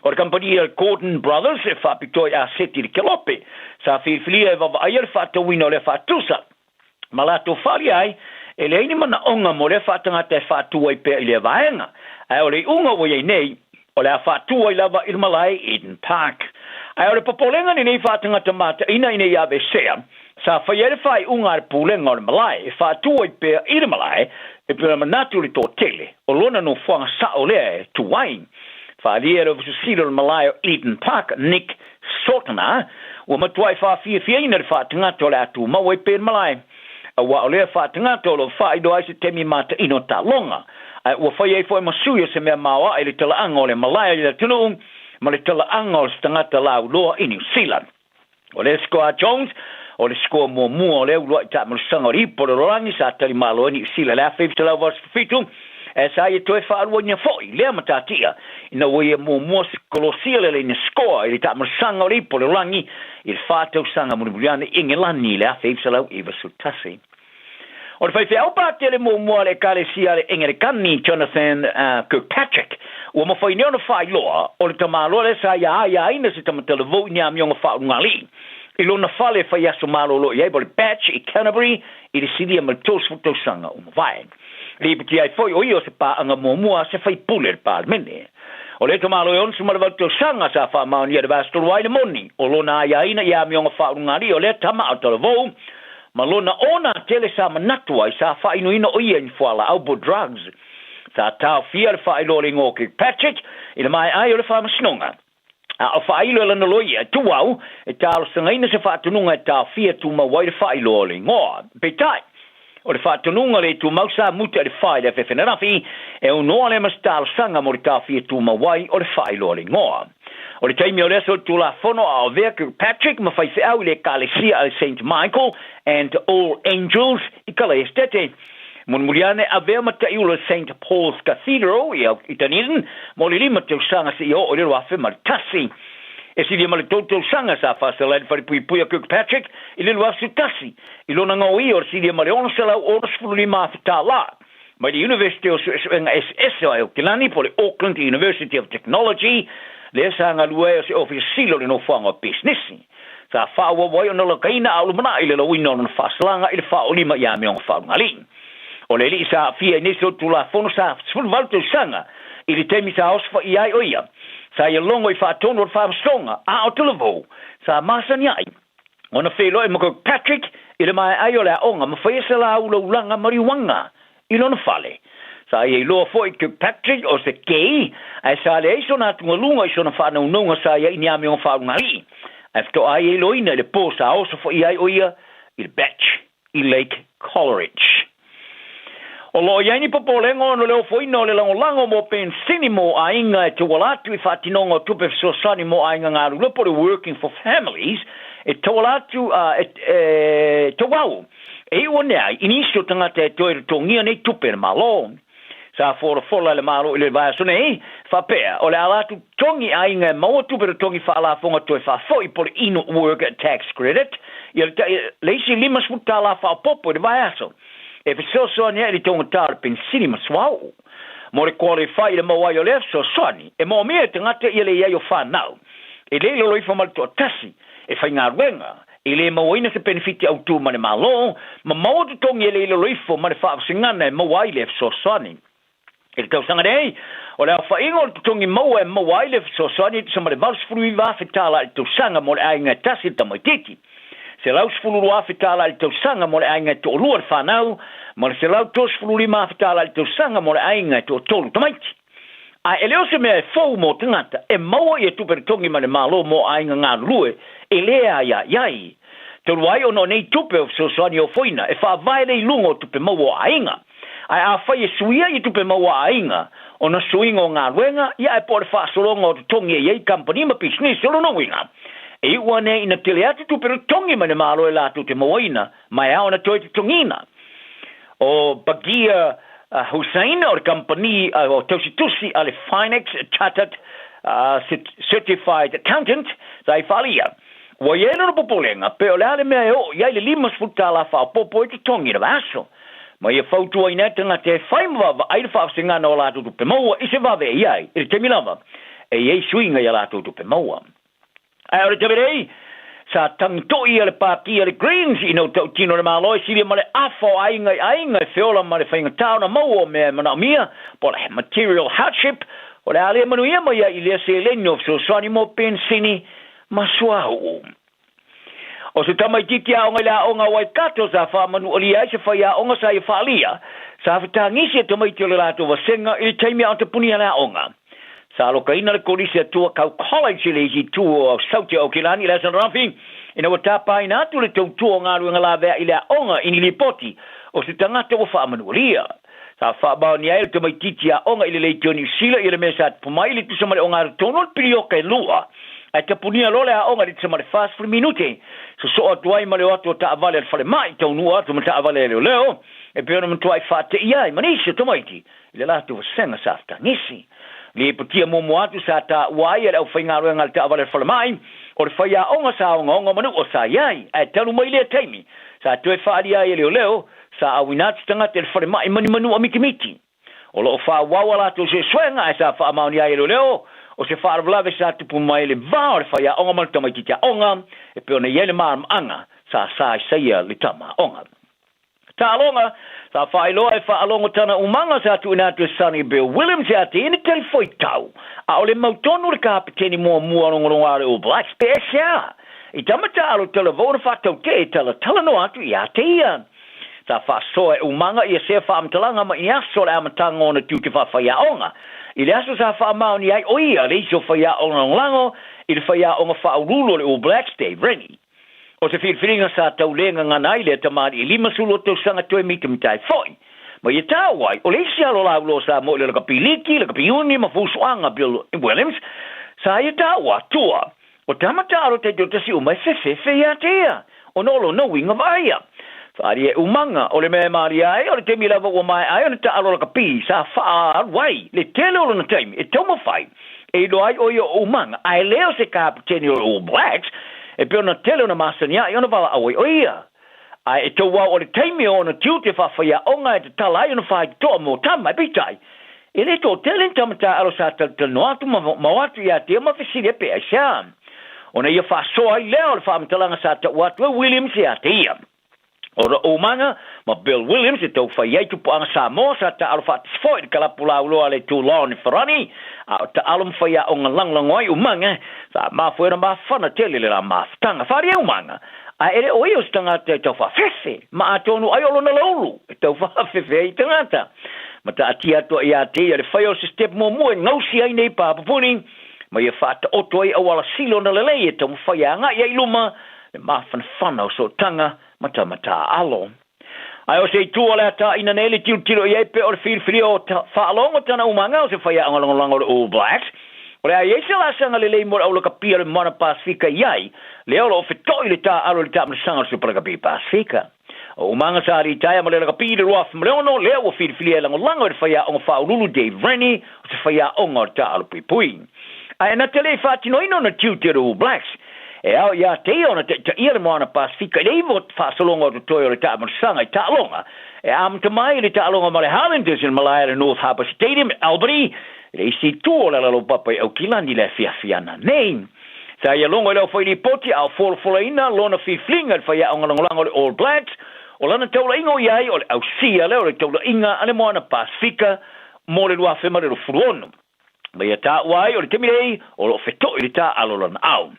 O le kamupani a le Gordon Brothers e faapitoa i aseti i le kelope sa filifilia e vaavaaia le faatauina o lea faatusa ma latou faaalia ai e leai ni manaoga mo lea faatagata e faatu ai pea i lea vaega, ae o le iuga ua i ai nei, o le a faatu ai lava i le malae i Eden Park. Ae o le popolega lenei faatagata mataina ina ia aveesea, sa faia ai le faaiuga a le pulega o le malae e faatu ai pea i le malae, e pei ona manatu le toatele, o lona nofoaga sao lea e tu ai. Faaalia e le Ofisa Sili o le Malae o Eden Park, Nick Sortner, ua matuai faafiafiaina le faatagata o le a tumau ai pea i le malae, aua o lea faatagata o lo o faailoa ai se taimi mataino o taaloga, ae ua fai ai foi ma sui o se mea maoae i le talaaga o le malae i le atunuu ma le talaaga o se tagata lauloa i Niu Sila. O le score a Jones, o le score muamua o le uluai taamalosaga o le ipu o le lalolagi sa tali malo ai Niu Sila i le 1987, ae sa ia toe faaluaina foi lea matatia ina ua ia muamua kolosia le laina score i le taamalosaga o le ipu o le lalolagi i le 4 tausaga mulimuli ane i Engelani i le 1991. O le faifeau patele muamua a le Ekalesia a le Engelikani, Jonathan Kirkpatrick, ua mafai nei ona faailoa o le tamaloa lea sa ia aiaina se tamatalavou i ni amioga faaulugalii i lona fale e fai aso malolo i ai po o le bach i Canterbury i le silia ma le 30 tausaga ua mavae. Lipoti ai foi o ia o se paaga muamua a se faipule o le Palemene. O le tamaloa e 68 tausaga sa faamaonia i le vaiaso ai le moni o lona aiaina i amioga faaulugalii o lea tama a o talavou ma lona ona tele sa manatu ai sa faainuina o ia i ni fualaau po drugs. Sa taofia le faailoa o le igoa o Kirkpatrick i le maea ai o le faamasinoga. A o faailo e lana loia, e tuau, e talosagaina se faatonuga e taofia tumau ai le faailoa o le igoa. Peitai, o le faatonuga le tumau sa muta i le 4 i le afiafi ananafi, e aunoa lea ma se talosaga mo le taofia tumau ai o le faailoa o le igoa. O le taimi o le aso o le Tulafono a o avea Kirkpatrick ma faifeau i le Ekalesia a le Saint Michael and All Angels i Kalaesetete. Mulimuli ane avea ma ta'iula o le Saint Paul's Cathedral i Dunedin mo le 5 tausaga seia oo i le 2001. E silia ma le 3 tausaga sa faasala ai le falepuipui a Kirkpatrick i le 2011 i lona gaoia o le silia ma le $665,000 tālā mai le University o Suesuega Eseese o Aokelani po o le Auckland University of Technology lea sa galue ai o se ofisa sili o le nofoaga o pisinisi. Sa faaauau ai ona lakaina a o lumanai le lauina o lona faasalaga i le faaolima i amioga faaulugalii. O le alii sa aafia i nei solitulafono sa 18 tausaga i le taimi sa osofaia ai o ia. Sa ia logo i faatonu o le faamasinoga a o talavou sa masani ai ona feiloai ma Kirkpatrick i le maea ai o le aoga ma faia se laulaulaga mariuaga i lona fale. Sa ia iloa foi Kirkpatrick o se gay, ae sa leai sona atugaluga i sona faanaunauga sa ia i ni amioga faaulugalii. Ae faatoa ia iloaina i le po sa osofaia ai o ia i le bach i Lake Coleridge. O lo o i ai ni popolega ona o le ofoina o le lagolago mo penisini mo aiga e tauala atu i faatinoga o tupe fesoasoani mo aiga galulue po o le Working for Families e tauala atu e tauau e iu ane ai i nisi o tagata e toe totogia nei tupe a le Malo. Sa folafola e le Malo i le vaiaso nei, faapea, o le a latou totogi aiga e maua tupe totogi faalafoga toe faafoi po o le In Work Tax Credit ia le isi $50 faaopoopo i le vaiaso e fesoasoani ai i le taugata o le penisini ma suauu. Mo le qualify i le maua ai o lea fesoasoani, e moomia e tagata ia le i ai o fanau e le i lalo ifo ma le toatasi e faigaluega. E le mauaina se penefiti autū ma le Malo, ma maua totogi e le i lalo ifo ma le faavasegana e maua ai lea fesoasoani. I le tausaga nei, o le aofaiga o le totogi maua e maua ai le fesoasoani e tusa ma le $89,000 i le tausaga mo le aiga e tasi le tamaitiiti, $112,000 i le tausaga mo le aiga e toalua le fanau, ma le $135,000 i le tausaga mo le aiga e toatolu tamaiti. Ae e le o se mea e fou mo tagata e maua ia tupe totogi mai le Malo mo aiga galulue e le aiaiai. Talu ai ona o nei tupe o fesoasoani ofoina e faavae le i luga o tupe maua o aiga. Ae afai e suia ia tupe maua a aiga, ona suiga o galuega, ia ae po o le faasologa o totogi e i ai kamupani ma pisinisi, o lona uiga, e iu ane ina tele atu tupe totogi mai le Malo e latou te mauaina, ma e ao ona toe totogiina. O Bagia Hussain o le kamupani o tausitusi a le Finex Chartered Certified Accountant sa i faaalia, ua i ai lona popolega pe o le a le mea e oo i ai le $50 faaopoopo i totogi i le vaiaso. Ma ia fautuaina ai tagata e fai ma vaavaai le faavasegana o latou tupe maua i se vave e i ai i le taimi lava e i ai suiga i a latou tupe maua. Ae o le taimi nei, sa tagitoia le pāti a le Greens ina ua tautino le Malo e silia ma le afa o aiga i aiga e feola ma le faigata ona maua o mea e manaomia, po o le material hardship, o le a le manuia mai ai i lea seleni o fesoasoani mo penisini ma suauu. O se tamaitiiti aoga i le aoga o Waikato sa faamanualia ai se faiaoga sa ia faaalia, sa fetagisi e tamaiti o le latou vasega i le taimi a o tapunia le aoga. Sa alokaina le kolisi a Tuakau College i le isi itu o Saute o Aukilani i le Aso Ananafi ina ua tapaina atu le tautua o galuega laveai i le aoga i ni lipoti o se tagata ua faamanualia. Sa faamaonia ai le tamaitiiti aoga i le leitio Niu Sila i le mea sa tupu mai i le tusa ma le ogatotonu o le pilioka e lua, ae tapunia loa le aoga i le tusa ma le 40 minute, sosoo atu ai ma le o atu o taavale a le falemai, taunuu atu ma taavale a leoleo, e pei ona matuai faateia ai ma nisi o tamaiti i le latou vasega sa fetagisi. Lipotia muamua atu sa taua ai e le aufaigaluega a le taavale a le falemai, o le faiaoga sa ogaoga manua sa i ai, ae talu mai lea taimi, sa toe faaalia ai e leoleo, Sa auina atu tagata i le falemai ma ni manua mitimiti. O lo o faaauau a latou suesuega ae sa faamaonia ai e leoleo o se faalavelave sa tupu mai i le va o le faiaoga ma le tamaitiiti aoga e pei ona i ai le malamaanga sa saisaia le tama aoga. Taaloga, Sa faailoa e faalogo tana umaga sa tuuina atu e Sonny Bill Williams ia te ia ni talifuaitau a o le mautonu le kapeteni muamua logologo a le All Blacks pe aisea I tama taalo talavou na faatautee e talatala noa atu ia te ia. Sa faasoa e umaga ia sea faamatalaga ma i aso o le amataga o ona tiute faafaiaoga. I le aso sa faamaonia ai o ia le isi o faiaoga lagolago i le faiaoga faauluulu o le All Blacks, Dave Rennie. O se filifiliga sa tau le gagana ai lea tamalii 50 o tausaga toe mitamita ai foi. Ma ia taua ai, o le isi alo lauloa sa mo i le lakapi liki, lakapi uni ma fusuaga Bill Williams, sa ia taua tua O tama taalo taitoatasi uma e fefefe ia te ia, ona o lona uiga vaaia. Faaalia e umaga, o le mea e malia ai, o le taimi lava ua maea ai ona taalo lakapi, sa faaalu ai le tele o lona taimi e taumafai e iloa ai o ia o umaga, ae le o se kapeteni o le All Blacks, e pei ona tele ona masani ai ona valaau ai o ia. Ae e tauau o le taimi o ona tiute faafaiaoga e tatala ai ona faitotoa mo tama, e peitai, e le toatele ni tama taaalo sa talatalanoa atu ma ma o atu ia te ia ma fesili ai pe aisea. Ona ia faasoa ai lea o le faamatalaga sa taua atu e Williams ia te ia. O Umaga ma Bill Williams e tau fai ai tupuaga Samoa sa taaalo faatasi foi i le kalapu lauloa a le Toulon i Farani, a o taaalo ma faiaoga lagolago ai Umaga, sa mafua ai ona mafana tele le la mafutaga. Faaalia e Umaga, Ae e le o ia o se tagata e tau faafefe, ma atonu ai o lona laulu e tau faafefe ai i tagata. Ma taatia atu ai ia te ia le faia o se step muamua e gausi ai nei pāpupuni, ma ia faataoto ai auala sili ona lelei e taumafai e agai ai i luma le mafanafana o sootaga ma tama-taaalo. Ae o se itu o le a tāina nei le tilotilo i ai pe o le filifilia o faalogo tana umaga o se faiaoga lagolago o le All Blacks, o le a i ai se laasaga lelei mo le aulakapia o le Moana Pasefika i ai lea o lo o feto'i le taaalo i le taamilosaga o le Super Rugby Pasefika. O umaga sa litaea ma le lakapi i le 2006, lea ua filifilia e lagolago e le faiaoga faauluulu Dave Rennie o se faiaoga o le taaalo puipui. Ae na te le i faatinoina ona tiute o le All Blacks, e ao ia te ia ona taitaia le Moana Pasefika i le iva o faasologa o totoe o le taamilosaga i taaloga e amata mai i le taaloga ma le Highlanders i le malae a le North Harbour Stadium i Albany, i le isi itu o le alalaupapa i Aukilani i le afiafi ana nei. Sa ia logo i le aufai-lipoti a o folafolaina lona filifiliga i le faiaoga lagolago o le All Blacks, o lana taulaiga o i ai o le ausia lea o le taulaiga a le Moana Pasefika mo le 2026. Ma ia taua ai o le taimi nei o lo o feto'i le taaalo lana ao.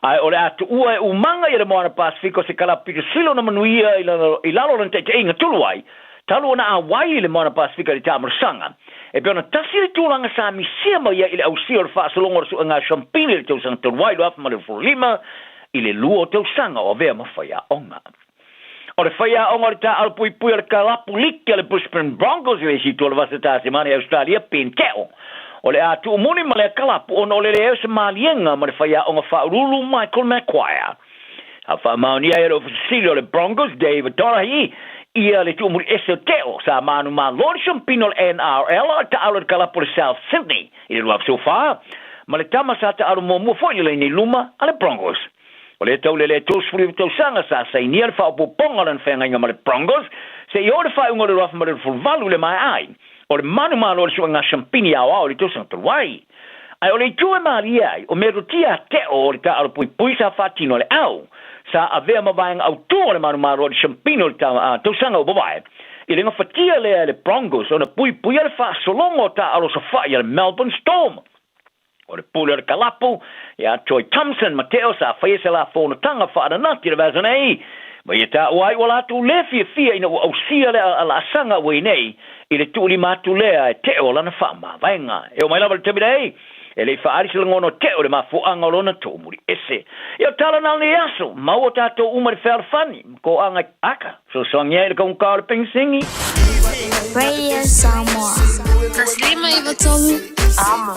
Ae o le a tuua e umaga ia le Moana Pasefika o se kalapu pito sili ona manuia i lalo i lalo o lana taitaiga tulu ai, talu ona auai le Moana Pasefika i le taamalosaga. E pei ona tasi le tulaga sa misia mai ai i le ausia o le faasologa o le suega Champine i le tausaga talu ai 2025 i le lua o tausaga o avea ma faiaoga. O le faiaoga o le taaalo puipui o le kalapu liki a le Brisbane Broncos i le isi itu o le Vasa Tasemane i Australia, Ben Teo, o le a tuumuli ma lea kalapu ona o le leai o se maliega ma le faiaoga faauluulu Michael Maguire. A faamaonia ai e le Ofisa Sili o le Broncos, Dave Donohue, ia le tuumuli ese o Teo, sa manumalo le siampina o le NRL a o taaalo i le kalapu o le South Sydney i le 2014, ma le tama sa taaalo muamua foi i le laina i luma a le Broncos. O le taulele 39 tausaga sa sainia le faaopoopoga o lana feagaiga ma le Broncos seia oo i le faaiuga o le 2018 i le maea ai o le manumalo o le suega siampini aoao i le tausaga talu ai. Ae o le itu e malie ai, o mea rotia teo o le taaalo puipui sa faatino e le au sa avea ma vaega autū o le manumalo o le siampini o le tausaga ua mavae i le gafatia lea e le Broncos ona puipuia le faasologa o taaalo safa'i a le Melbourne Storm. O le pule o le kalapu, ia Troy Thompson ma Teo sa faia se la fonotaga faaananati i le vaiaso nei, ma ia taua ai ua latou le fiafia ina ua ausia le laasaga ua i nei i le tuulima atu lea e Teo lana faamavaega. E oo mai lava i le taimi nei, e le i faaali se lagona o Teo i le mafuaaga o lona toomuli ese. Ia o tala na o lenei aso, maua tatou uma i le fealofani ma koaga i aka, fesoasoani ai i le kaugata o le penisini. Radio Samoa. 153 Amo.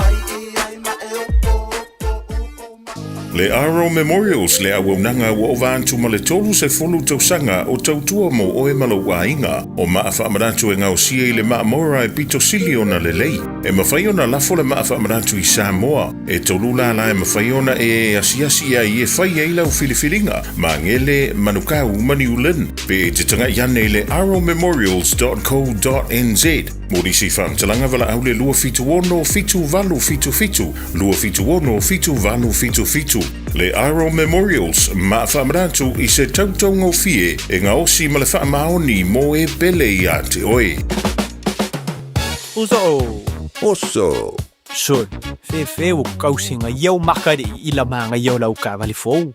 Le Aro Memorials le auaunaga ua ova atu ma le 30 tausaga o tautua mo oe ma lou aiga. O maa faamanatu e gaosia i le maa Mora e pito sili ona lelei. E mafai ona lafo le maa faamanatu i Samoa. E tolu lala e mafai ona e asiasi ai e fai ai lau filifiliga, Magele, Manukau ma New Lynn. Pe e te taga'i ane i le arrowmemorials.co.nz mo nisi faamatalaga valaau le 276 7877, 276 7877. Le Arrow Memorials, maa faamanatu i se tautaugofie e gaosi ma le faamaoni mo e pele ia te oe. Uso. Oso. Sol, fefe ua kausiga ia o makali'i i lamaga ia o lau taavale fou.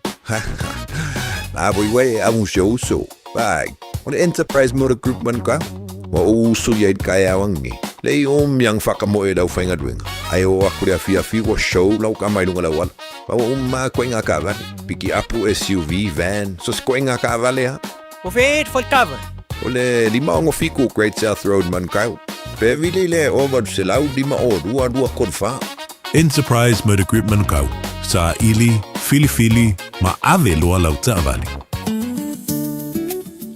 Na voi uai e amu si ou uso. Pai, o le Enterprise Motor Group Manukau, ua ou uso ia i le taeao angi. Lei o miang whakamoe lau whaingaluenga. Ai o aku le afiafi ua show lau kama i lunga lau ala. Pa ua uma koe ngā kaavale. Piki apu SUV, van, so se koe ngā kaavale ha. O fe e whaitava? O le 567 Great South Road Manukau. Pe vili le o 805 o 2 2 3 4. Enterprise Motor Group Manukau, saili, filifili ma ave loa lau taavale.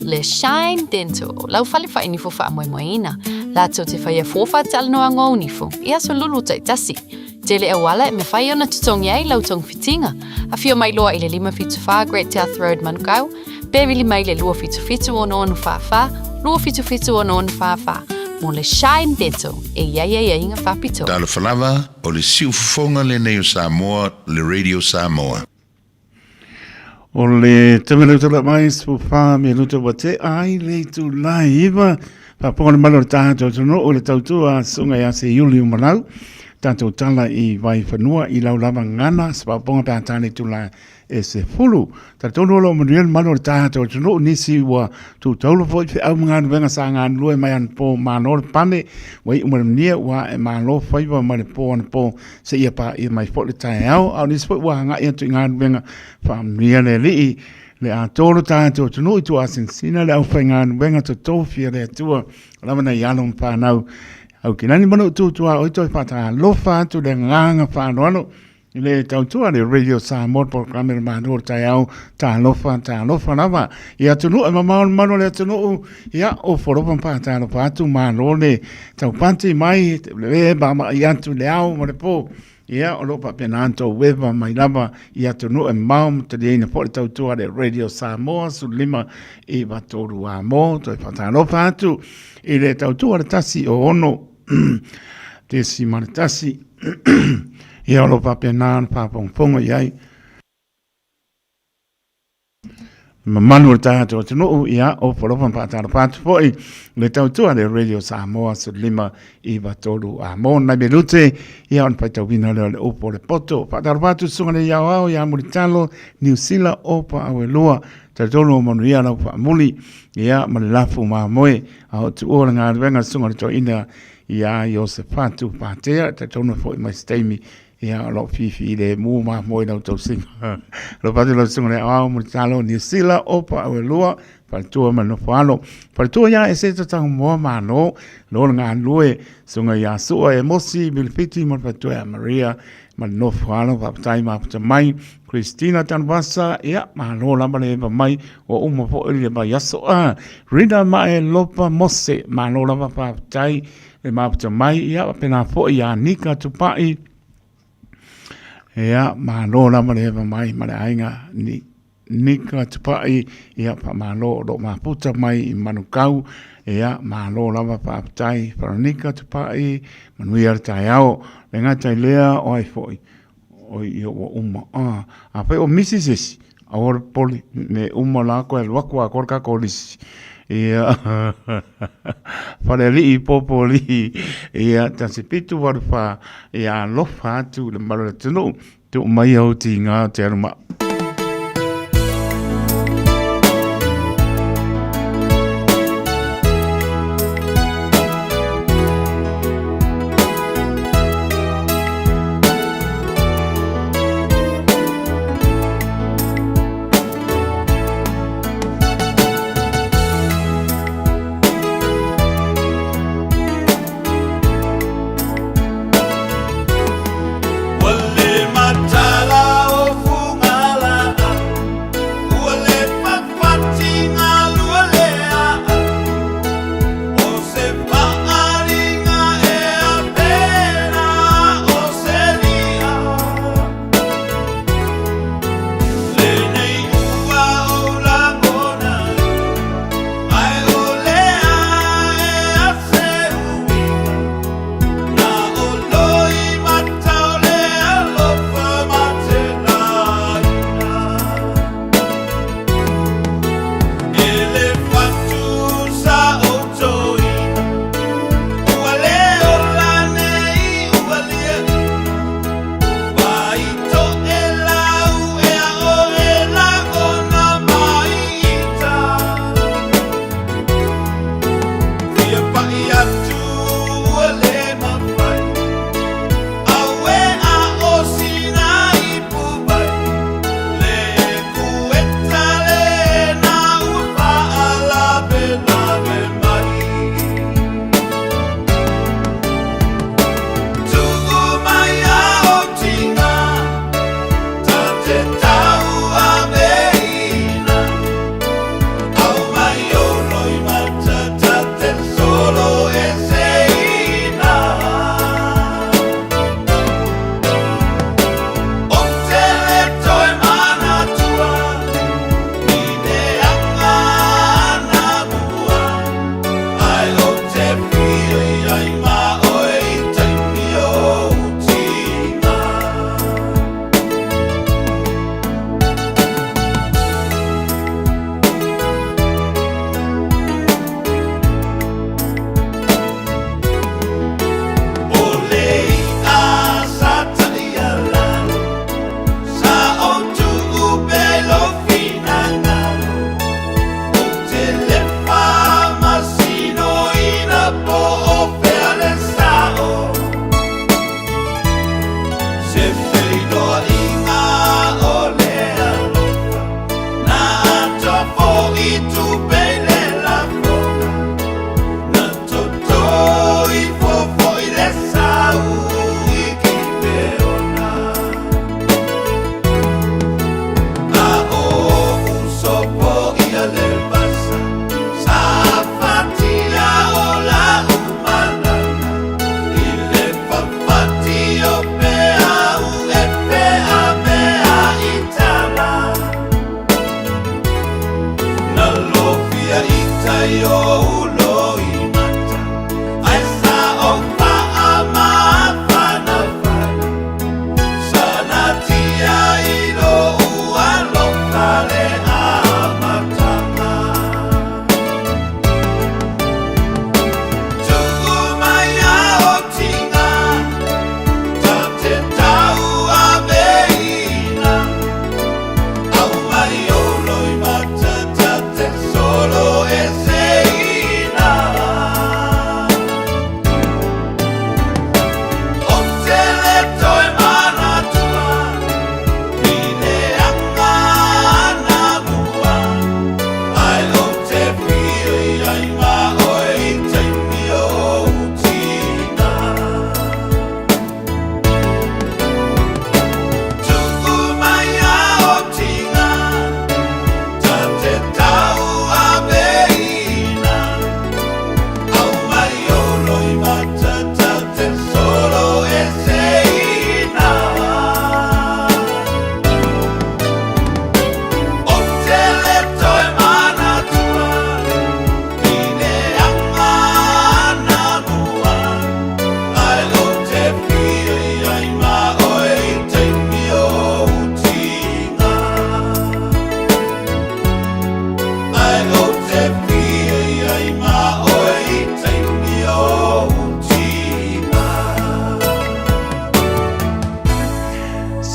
Le Shine Dental, lau fale faainifo faamoemoeina, latou te faia fua faatalanoaga o nifo i aso lulu taitasi. Tele auala e mafai ona totogi ai lau togafitiga. Afio mai loa i le 574 Great South Road Manukau, pe vili mai le 277 6644, 277 6644 mo le Shine Dental e i ai aiaiga faapitoa. Talofa lava, o le siufofoga lenei o Samoa, le Radio Samoa. O le taimi lea tala mai 14 minuta ua tea ai le itula e iva. Faafofoga le malu o le tatou atunuu i le tautua a Susuga ia Seiuli Umalau. Tatou tala i Vaifanua i lau lava gagana se faafofoga pe a ta le itula e 10. Talitonu o lo o manuia le malu o le tatou atunuu nisi ua tu taula foi feau ma galuega sa galulue mai anapo malo le pane ua iu ma le manuia ua ae malo faiva mai le po anapo seia paia mai foi le taeao, a o nisi foi ua agai atu i galuega faamanuia le Alii, le atoa lo tatou atunuu i tuuasinasina le aufaigaluega totofi a le Atua, lava nai alo ma fanau Aukilani ma lou tutua oi toe faatalofa atu le agaga faaaloalo i le tautua le Radio Samoa polokalame le Malo o le taeao talofa talofa lava i atunuu e mamao le malu o le atunuu ia o folofa ma faatalofa atu malo le taupati mai le vaavaai atu le ao ma le po ia o lo o faapena ona tou eva mai lava i atunuu e mamao ma taliaina foi le tautua le Radio Samoa 15 i 3 amo toe faatalofa atu i le tautua le 106.1 ia o lo o faapena ona faafogafoga i ai. mamalu o le tatou atunuu, ia, ofa alofa ma faatalofa atu foi le tautua le Radio Samoa 1593 a mo nai melute, ia ona faitauina lea o le upu o le poto. Faatalofa atu susuga le Iaoao ia Mulitalo, Niu Sila, Opa Auelua, talitonu o manuia lau faamuli, ia, ma le lafu mamoe, a o tuua le galuega susuga le toeaina ia Iosefatu Patea, talitonu foi mai se taimi, ia, o lo o fifi le mu mamoe lau tausiga. Alofa atu lau susuga le Aoao Mulitalo, Niu Sila, Opa Auelua, Faletua ma le nofo alo. Faletua ia e se tatango moa malo, lo le galulue, susuga ia Sua e Mosi, Milifiti ma le faletua ia Maria ma le nofo alo, faafetai mafuta mai. Christina Tanuvasa, ia, malo lava le eva mai, ua uma foi le vaiaso. Ah, Rina Mae Lopa Mose, malo lava faafetai le mafuta mai, ia, faapena foi ia Nika Tupai, ia, malo lava le eva mai ma le aiga ni. Nika Tupai, ia faamalo o lo o mafuta mai i Manukau, ia malo lava faafetai Veronica Tupai, manuia le taeao. Le gata i lea o ai foi, oi ia ua uma, ah, afai o misi se isi, aua le popole, ne uma la koe alu atu atoa le tatou lisi. Ia, Falealii Popolii, ia, 1784, ia alofa atu i le mamalu o le atunuu. Tuu mai au tiga o te alu maa.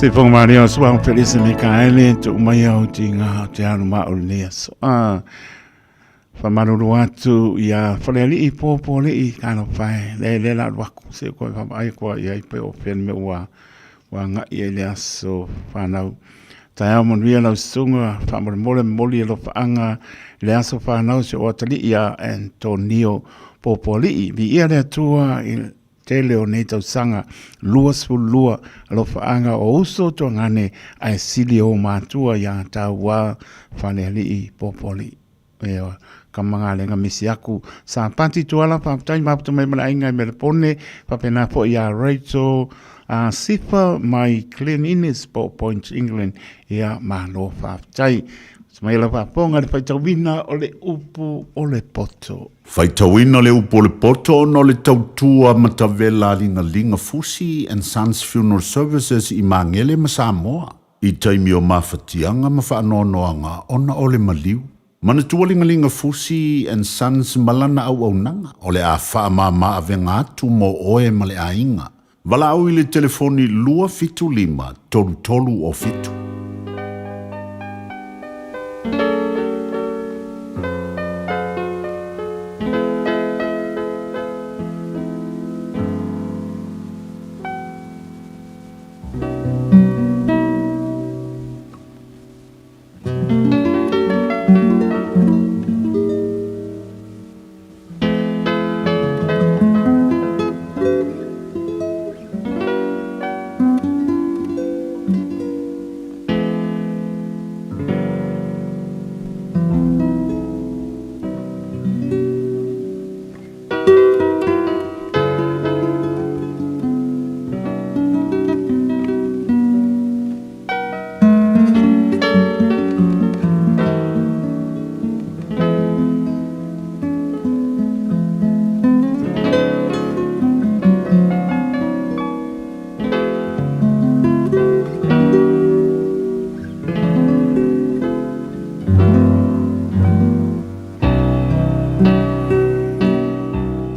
Se fonga maria o sua Felise Mikaele, tu mai au ti ngā o te alu ma o lenei aso. Ah, whamaruru atu i a Whaleali'i, Pōpōli'i, kāna whae, le le la ruaku, se koe whamaai koa i ai pe o whenme ua, ua ngai e le aso whanau. Taeao manuia lau susuga, faamolemole momoli alofaanga i le aso whanau si o atalii a Antonio Pōpōli'i. Viia le Atua i le tele o nei tausaga 22 alofaanga o uso tuagane ae sili o matua iā tāua Falealii Pōpōli'i. Ioe, ka magalega misi aku. Sa Pati Tuala, faafetai mafuta mai ma le aiga i Melepone, faapena foi iā Rachel a Sifa mai Glen Innes po o Point England, ia malo faafetai. Mai lau faafofoga le faitauina o le upu o le poto. Faitauina le upu o le poto ona o le tautua matavela a Ligaliga Fusi and Sons Funeral Services i Magele ma Samoa. I taimi o mafatiaga ma faanoanoaga ona o le maliu, manatua Ligaliga Fusi and Sons ma lana auaunaga o le a faamama avega atu mo oe ma le aiga. Valaau i le telefoni 275 33 o 7.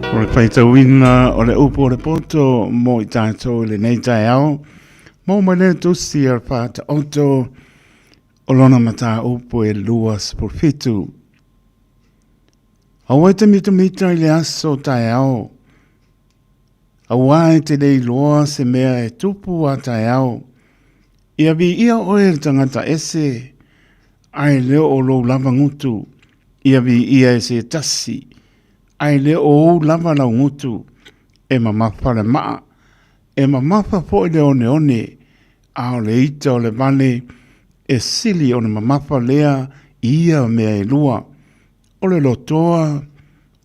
O le faitauina o le upu o le poto mo i tātou i lenei taeao, mo mai le tusi a le whātaoto o lona mataupu e 27. Aua e te mitamita i le aso taeao, aua e te le iloa se mea e tupu a taeao, ia viia oe e le tagata ese, ae le o lou lava gutu, ia viia e se tasi, ae le o ou lava lau gutu, e mamafa le maa, e mamafa foi le oneone, a o le ita o le vale e sili ona mamafa lea i ia mea e lua, o le lotoa,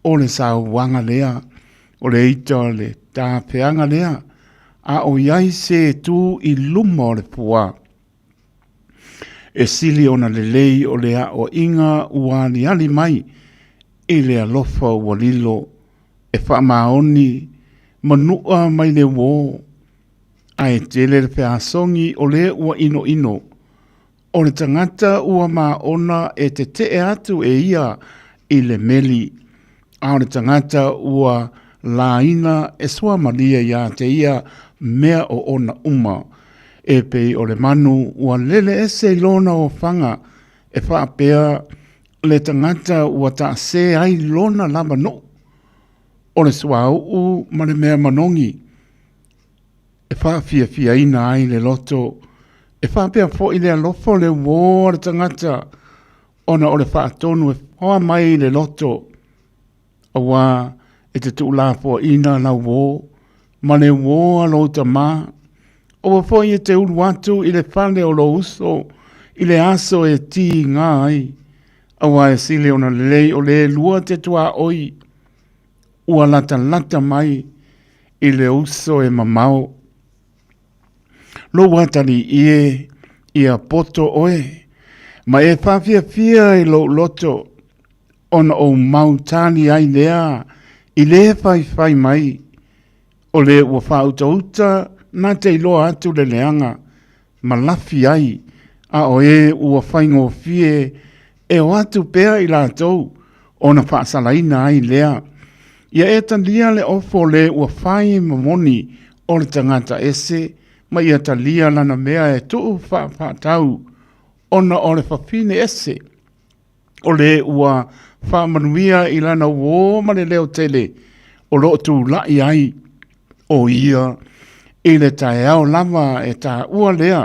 o le sauaga lea, o le ita o le tafeaga lea, a o i ai se tu i luma o le pua. E sili ona lelei o le aoaiga ua aliali mai i le alofa ua lilo e faamaoni manua mai le uō, ae tele le feasogi o le ua inoino. O le tagata ua maona e tetee atu e ia i le meli, a o le tagata ua laina e suamalie iā te ia mea o ona uma. E pei o le manu ua lele ese i lona ofaga, e faapea le tagata ua taasē ai lona lava nuu, o le suauu ma le mea manogi e faafiafiaina ai le loto, e faapea foi le alofa o le uō a le tagata ona o le faatonu e hoa mai i le loto, auā e te tuulafoaiina lau uō ma le uō a lou tamā. Aua foi e te ulu atu i le fale o lou uso i le aso e tīgā ai, auā e sili ona lelei o le lua te tuaoi ua latalata mai i le uso e mamao. Lou atalii e, ia poto oe, ma e faafiafia i lou loto, ona ou mau tali ai lea i le faifai mai, o le ua faautauta na te iloa atu le leaga, ma lafi ai, a o e ua faigofie e o atu pea i latou ona faasalaina ai lea. Ia e talia le ofo le ua fai ma moni o le tagata ese, ma ia talia lana mea e tuu faafaatau ona o le fafine ese o le ua faamanuia i lana uō ma le leo tele o lo o tula'i ai o ia i le taeao lava e taua lea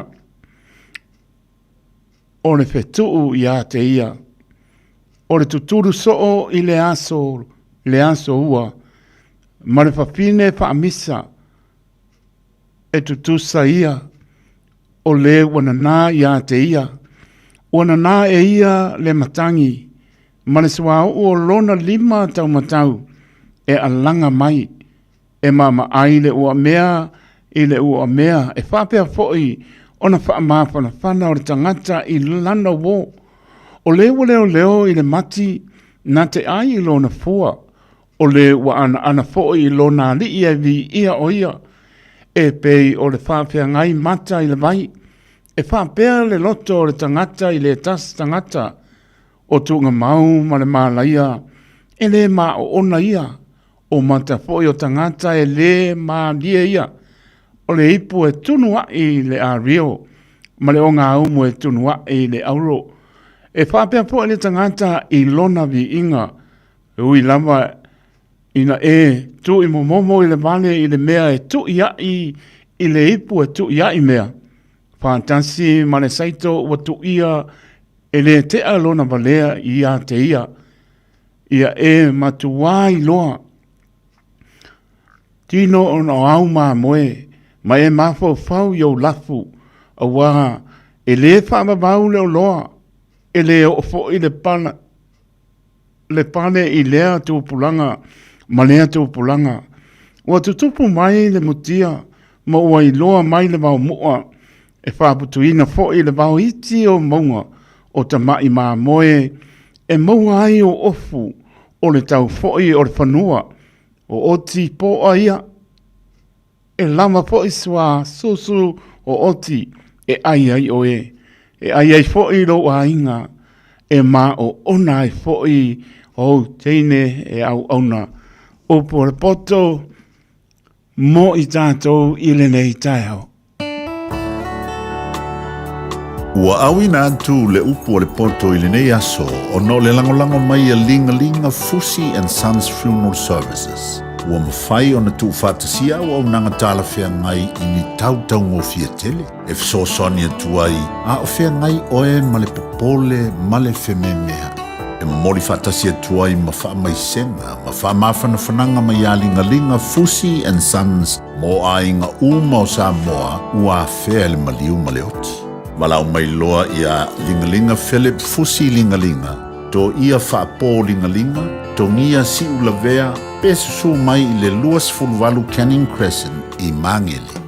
o le fetuu iā te ia, o le tutulu soo i le aso le aso ua ma le fafine faamisa e tutusa ia o le ua nanā iā te ia, ua nanā e ia le matagi ma le suauu o lona lima taumatau e alaga mai, e maamaai le uamea i le uamea, e faapea foi ona faamafanafana o le tagata i lana uō. O le ua leoleo i le mati na te ai i lona fua, o le ua anaana foi i lona alii e viia o ia, e pei o le faafeagai mata i le vai, e faapea le loto o le tagata i le tasi tagata, o tuugamau ma le malaia, e le maoona ia, o mata foi o tagata e le malie ia, o le ipu e tunua'i le ario, ma le ogaumu e tunua'i le auro. E faapea foi le tagata i lona viiga, E ui lava ina e tuuimomomo i le vale i le mea e tuia'i i le ipu e tuia'i mea, faatasi ma le saito ua tuia e le tea lona valea ia te ia, ia e matuā iloa tino ona o au mamoe ma e mafaufau i ou lafu, auā e le faavavau le oloa, e le oo foi le pala, le pale i lea tupulaga ma lea tupulaga. Ua tutupu mai le mutia ma ua iloa mai le vaomua, e faaputuina foi le vao iti o mauga o tama'i mamoe e maua ai o ofu o le tau foi o le fanua, o oti po'a ia. E lava foi sua susu o oti e ʻai ai ʻoe, e ʻai ai foi lou aiga, e māoʻona ai foi ou teine e auauna. Upu o le poto mo i tātou i lenei taeao. Ua auina atu le upu o le poto i lenei aso ona o le lagolago mai a Ligalinga Fusi and Sons Funeral Services. Ua mafai ona tuufaatasia auaunaga talafeagai i ni tau taugofie tele e fesoasoani atu ai a o feagai oe ma le popole ma le fememeaʻi. E momoli faatasi atu ai ma faamaisega ma faamafanafanaga mai iā Ligaliga Fusi and Sons mo aiga uma o Samoa ua afea e le maliu ma le oti. Valaau mai loa iā Ligaliga Philip Fusi Ligaliga, Toia Faapō Ligaliga, Togia Siulavea, pe susū mai i le 28 Canning Crescent i Māngere.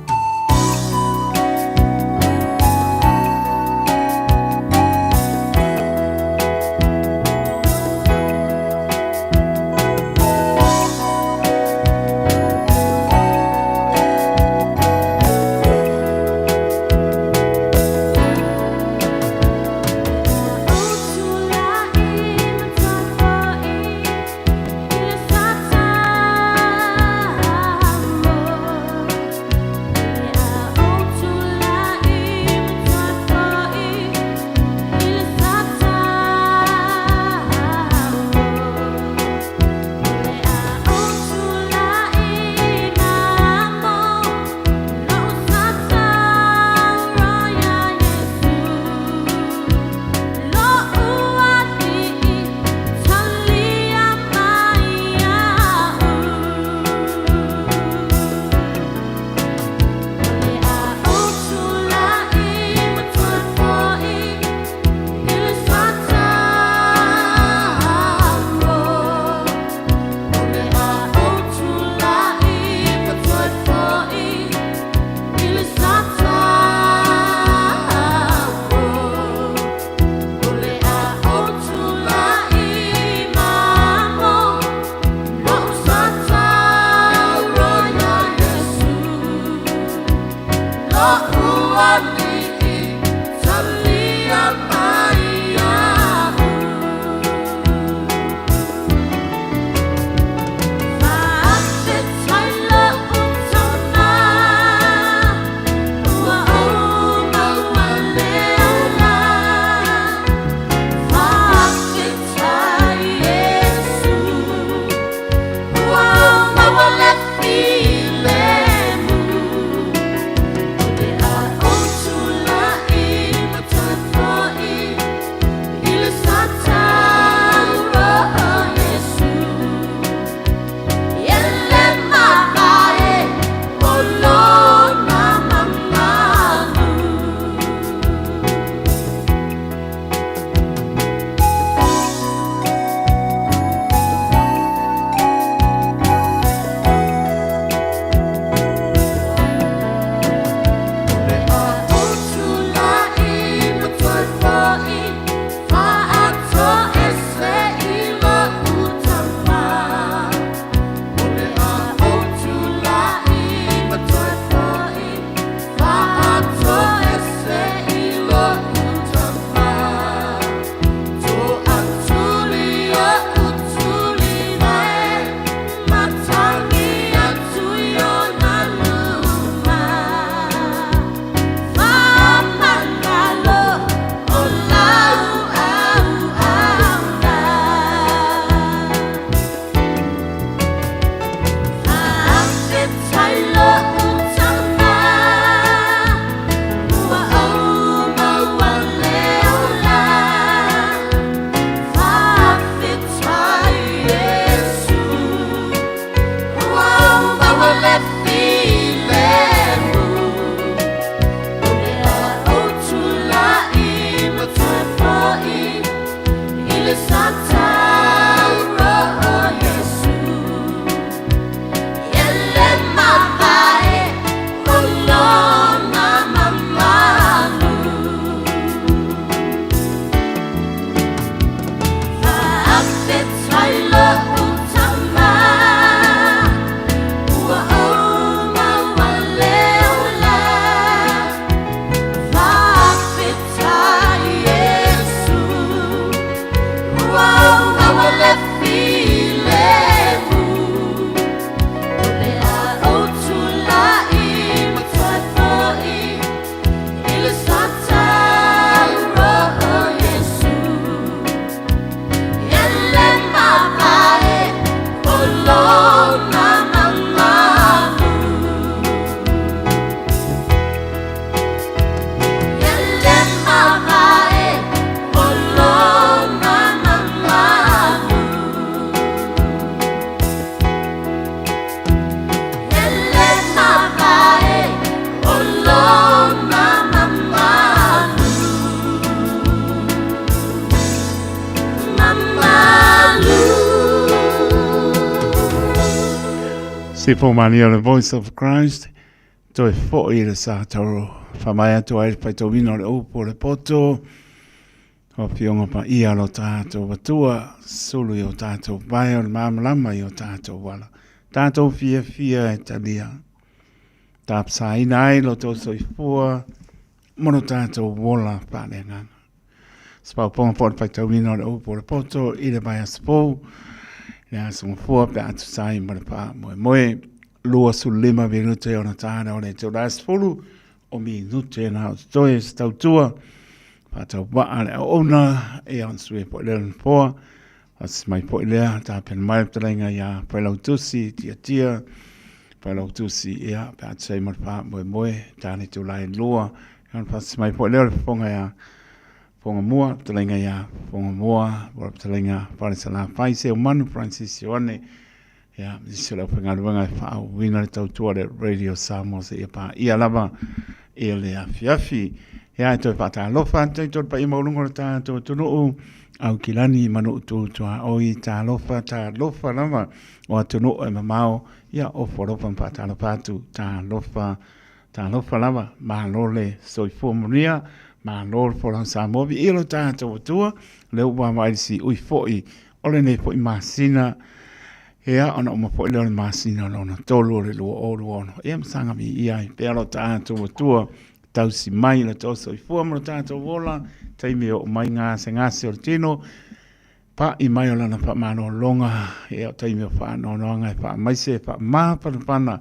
Sifo Mania le Voice of Christ, toe foi i le sa tauro, whamai atu ai le whaitauina o le upu o le poto, o fionga pa ia lo tātou atua, sulu i o tātou vai o le māmalama i o tātou wala. Tātou fia fia e talia. Tāpsaina ai lo tō soifua, mo lo tātou wola whāleanganga. Spauponga po le faitauina o le upu o le poto i le vai aso fou, le aso mafua pe atu sai ma le pā moe moe, 25 minute ona tāna o le te ora sefulu o minute na o te toe se tautua, whātau waa le auauna e on sue po le lana poa, whātis mai po i lea, tāpena mai le talenga ia Whailautusi, tia tia, Whailautusi ia, pe atu sai ma le pā moe moe, tāne te ula e lua, e on whātis mai po i lea le whafonga ia Fonga mua, talenga ia Fonga mua, wala talenga whare sala whai se o manu Francis Ioane, ia, nisi o le awhengaluenga e whaawina le tautua le Radio Samoa se ia pā ia lava ia le afiafi. Ia, e toe whaatalofa atu i tō pa i maulunga o le tātou tunuu, au kilani manu utu tua oi tālofa, tālofa lava o atunuu e mamao, ia o forofa whaatalofa atu, tālofa, Talofa lava, malo le soifua manuia, malo le folau Samoa, viia lo tātou Atua, lea ua vaavaai le siui foi o lenei foi masina, ia, ona uma foi lea o le masina o lona tolu o le 2026. Ia, ma saga viia ai pea lo tātou Atua, tausi mai lo tō soifua ma lo tātou ola, taimi e oo mai gasegase o le tino, pa'i mai o lana faamalologa, ia o taimi o faanoanoaga e faamaise e faamafanafana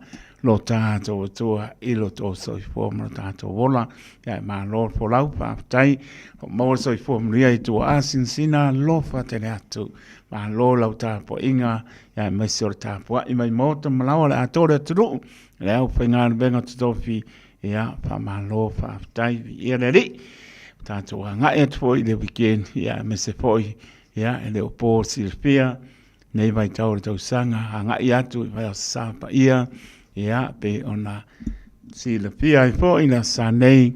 lo tātou Atua i lo tō soifua ma lo tātou ola. Ia e malo le folau, faafetai, o maua le soifua manuia i tua asinasina, alofa tele atu. Malo lau tapuaiga, ia aemaise o le tapuai mai maota ma laoa le atoa o le atunuu, le aufaigaluega totofi, ia faamalo, faafetai, viia le Alii. O tātou agai atu foi i le weekend, ia aemaise foi, ia e le o pō silafia, nei vaitau o le tausaga, agai atu i vai o sa paia, ia pei ona silafia ai foi le aso sa nei,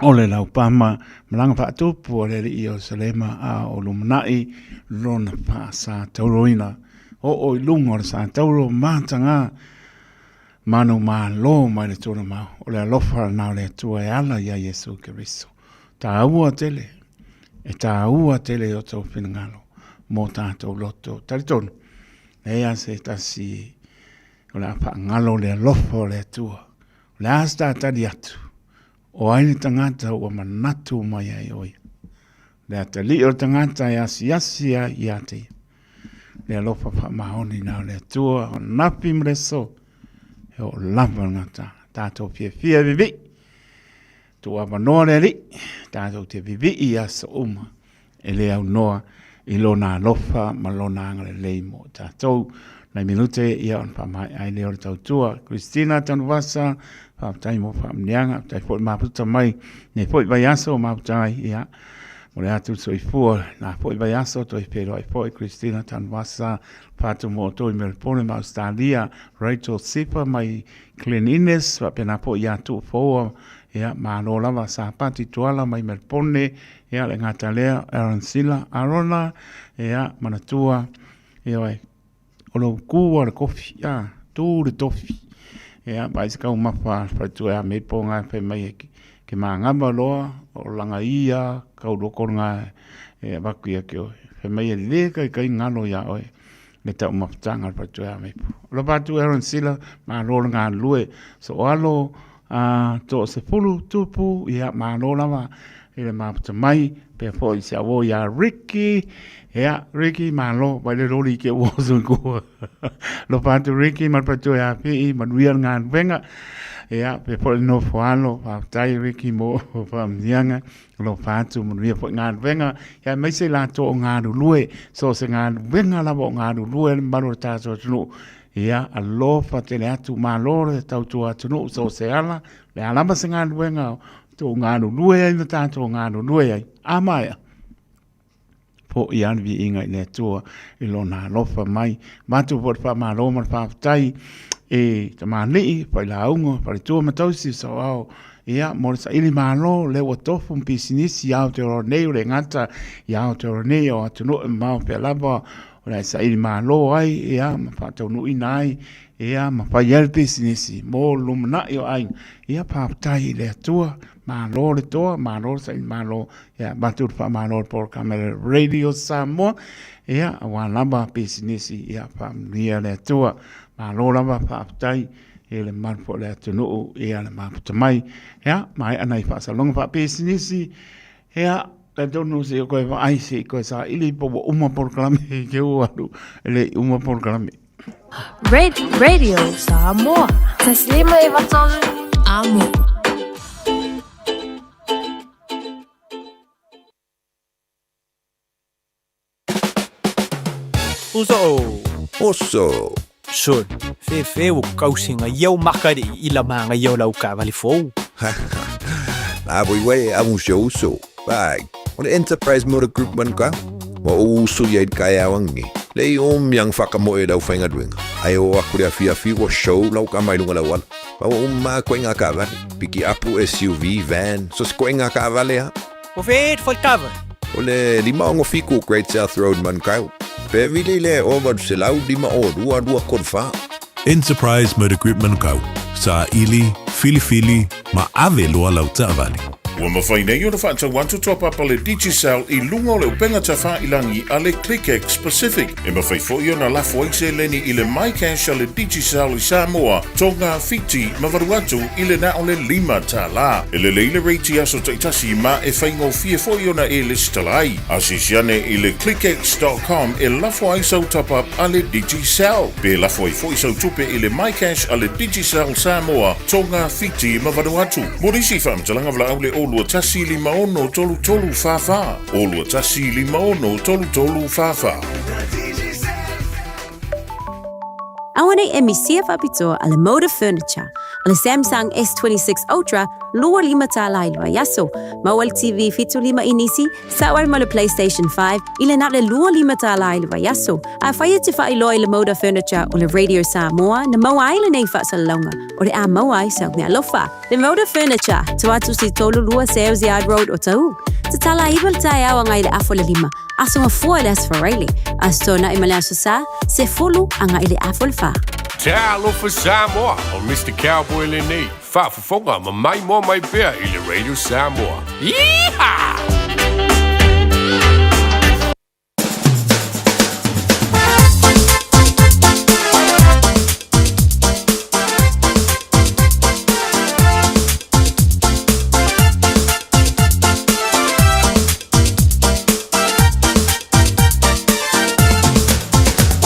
o le laupama, malaga faatupu a le Alii Ierusalema a o lumanai lona faasatauroina. Oo i luga o le satauro mataga, Manu malo mai le tona mau, o le alofa lena o le Atua e ala iā Iesu Keriso. Tāua tele, e tāua tele i o tou finagalo mō tātou loto. Talitonu, leai a se tasi o le a whaangalo le alofa o le Atua. O le a se tātari atu, o ai le tangata ua manatu mai ai o ia. Le atalii o le tagata e asiasi ai ia te ia. Le alofa whaamaoni nā o le Atua, o napi ma le so, e o lava ngā tā. Tātou fiafia vivi, tō awanoa le alii, tātou te vivi i aso uma, e le au noa i lona alofa ma lona agalelei mo tātou. Nai minute ia ona whaamae ai lea o le tautua. Christina Tanuvasa, whaapetai mo whaamnianga, whaapetai foi maputa mai, nei foi vai aso maputa ai, ia. Mo le atu soifua, nā foi vai aso, toi whenua ai foi, Christina Tanuvasa, whātu mo toi Melbourne ma Australia, Rachel Sifa mai Glen Innes, whapena po ia tu whaua, ia, mālo lava, Sapati Tuala mai Melbourne, ia, le ngata lea, Aaron Sila, Arona, ia, manatua, ia, oi, o lou kū a le kofi, a, tū le tofi, ia, vai se kau mafa, whaitua e a mei pō ngā whai mai e ke, ke māngama loa, o langa ia, kau loko ngā, e, waku ia ke oe, whai mai e le kai kai ngalo ia oe, le tau mafutanga le whaitua e a mei pō. O la whātu Aaron Sila, mālo le ngā lue, so o alo, a, tō se pulu, tūpū, ia, mālo lava, i le maputa mai, pea foi se awo ia Ricky, ia, Ricky, mālo, vai le rori ke ua sui kua. Lo whātu Ricky, marapatu e awhi, manuia ngā wenga, ia, pea foi no whālo, whātai Ricky mō whaamnianga, lo whātu, manuia foi ngā wenga, ia, mai se la tō o ngā rulue, so se ngā wenga lava o ngā rulue, maru o tātou atunu, ia, alofa tele atu, mālo le tautua atunuu, so se ala, le alama se ngā wenga, Tō ngalulue ai ma tātou ngalulue ai. A maea. Po i ana viiga i le Atua i lona alofa mai. Mātou po le whaamalo ma le whaafetai e tamalii, whailāunga, whaletua ma tausi o ao. Ia, mo le saili malo, le ua tofu mpisinisi i Aotearoa nei o le ngata i Aotearoa nei o atunuu e mamao pea lava. o le a e saili malo ai, ia, ma faataunuuina ai, ia, ma fai ai le pisinisi mo le lumanai o aiga. Ia, faafetai i le Atua, malo le toa, malo le saili malo, ia, avatu le faamalo i le polokalame a le Radio Samoa, ia, aua lava pisinisi, ia, faamanuia le Atua. Malo lava, faafetai i le mamalu foi o le atunuu, ia, le mafuta mai. Ia, maea nai faasaloga faapisinisi, ia, talitonu se i koe vaai, se i koe saili po ua uma polokalame i ke ua alu, e le i uma polokalame. Radio Samoa. 153 Amo. Uso. Oso. Sol, fefe ua kausiga ia o maka i i la magaia o lau taavale fou. La voi uai e amu si ou uso. Vai, o le Enterprise Motor Group man ka. Ua ou uso ia i le taeao angi. Le i umi ang whakamoe i lau whaingaluenga. Ai o aku le afiafi ua show lau kama i lunga lau ala. Pa ua uma koe ngā kaavale. Piki apu, SUV, van, so se koe ngā kaavale ha. O whē te whai taavale? O le 567 Great South Road Manukau. Pe vili le 852 234. Enterprise Motor Group Manukau, saili, filifili ma ave loa lau taavale. Ua mafai nei ona faatau atu toa papa le Digicel i luga o le upega tafailangi a le ClickX Pacific. E mafai foi ona lafo ai seleni i le MyCash a le Digicel i Samoa, Tonga, Fiti ma Vanuatu i le na o le $5. E lelei le rate i aso taitasi ma e faigofie foi ona e lesitala ai. Asiasi ane i le clickx.com e lafo ai sau top-up a le Digicel. Pe lafo ai foi sau tupe i le MyCash a le Digicel Samoa, Tonga, Fiti ma Vanuatu. Mo nisi faamatalaga valaau le 021 56 33 44, 021 56 33 44. Auanei e misia faapitoa a le Moda Furniture, o le Samsung S26 Ultra 25 tālā i le vaiaso, maua le TV 75 inisi, sao ai ma le PlayStation 5 i le na o le 25 tālā i le vaiaso. Afai e te faailoa i le Moda Furniture o le Radio Samoa na maua ai lenei faasalalauga, o le a maua ai sau meaalofa. Le Moda Furniture, Tuatusi 32 Sales Yard Road, Otahuhu. Tatala iva le taeao agai i le afa o le lima, aso mafua i le Aso Faraile, Aso Toonai ma le Aso Sa, sefulu agai i le afa o le fa. Talofa Samoa, o Mister Cowboy lenei, faafofoga ma maimoa mai pea i le Radio Samoa. Yeehaw!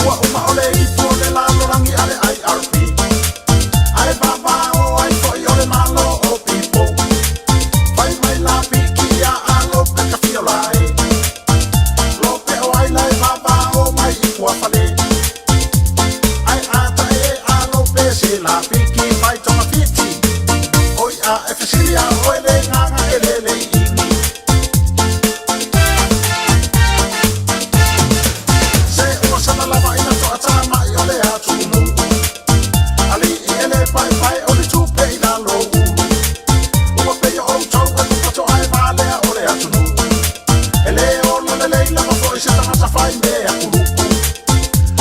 Ua uma o le ipu o le lalolagi a le IRP, Ae vavao ai foi o le Malo o Pipo. Fai mai la piki ia a lope ka fiola e. Lope o ai la e vavao mai i Fuafale. Ae a ta e a lope se la piki fai tonga fiti. Oi a e fesili a oe le nganga e lele i ingi. Se ua sana lava ina toatamai o le atunuu. Alii e le paepae o le tupe i lalo ulu. Ua pei o outou e popoto ae valea o le atunuu. E le ola lelei lava foi se tagata fai mea kuluku.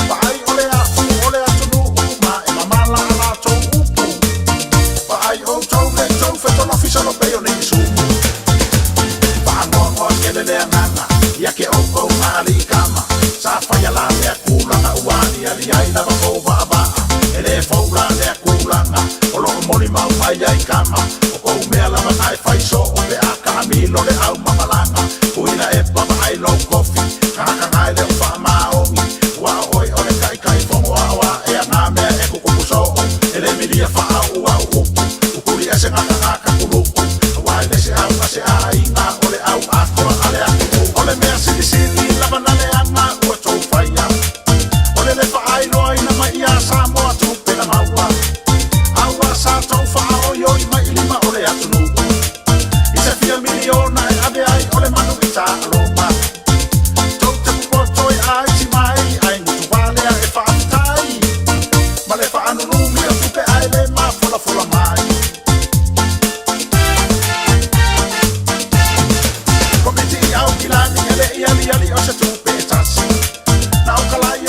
Vaai o le afu o le atunuu ma e mamala a latou upu. Vaai outou le tou fetolofi solo pei o ni isumu. Faanoanoa tele le agaga ia ke oukou ma alii kama. Sa faia la lea kulaga ua aliali ai lava kou vaavaa. E le fou la lea kulaga o loo molimau mai ai kama. O kou mea lava na e fai soo pe a kaamilo le au mamalaga. Kuina e pa vaai lou kofi. Kagakaga e le o faamaoni. Ua o oe o le kaikai fono ao ae a ngā mea e kukupu soo. E le milia faauu au upu. Ukuli ese gakagaka kuluku. Aua e le se au a se aiga o le au atoa a le atunuu. O le mea silisili lava na leaga ua tou faia. O le le faailoaina mai ia Samoa tupe na maua. A ua sa tou faaoioi mai i lima o le atunuu. I se fia miliona e ave ai o le manu i taaloga. Tou te popoto e aiti mai ai gutu valea e faafetai. Ma le faanunumi o tupe ae le mafolafola mai. Komiti i Aukilani e le i aliali o se tupe e tasi. Na o ka lai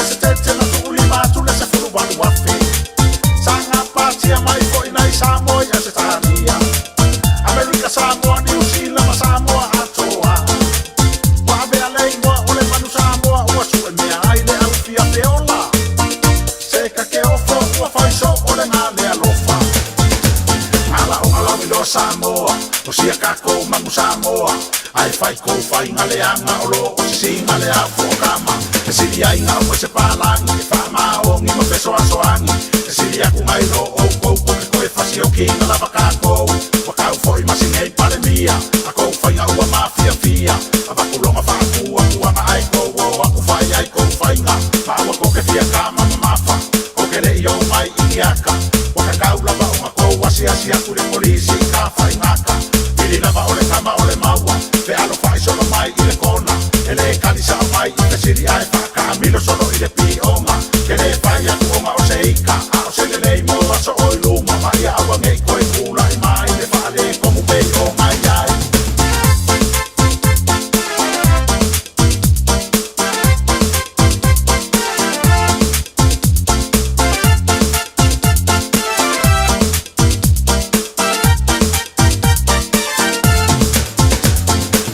Sia kākou manu Samoa Ae fai kou faiga leaga o lo o sisiga le afu o kama E sili ai gau e se palagi E faamaogi ma fesoasoagi E sili aku nai lo oukou ko ke koe fasiokiga lava kākou Ua kau foi ma sinei Palemia A kou faiga ua mafiafia Avakuloga faapuapuaga ae kou o aku fai ai kou faiga Ma aua ko ke fia kama mamafa Ko ke le'i o mai i ni aka Ua kakau lava ona kou asiasi aku i le polisi i ka faigaka Pili lava o le kama o le maua Fealofa'i solo mai i le kona E lē kali sa'o mai i fesili ae faakaamilo solo i le pioga Ke lē fai atu ona o se ika A o se lelei mo aso o i luma Ma ia aua nei toe tula'i mai le faaletonu pei ona i ai.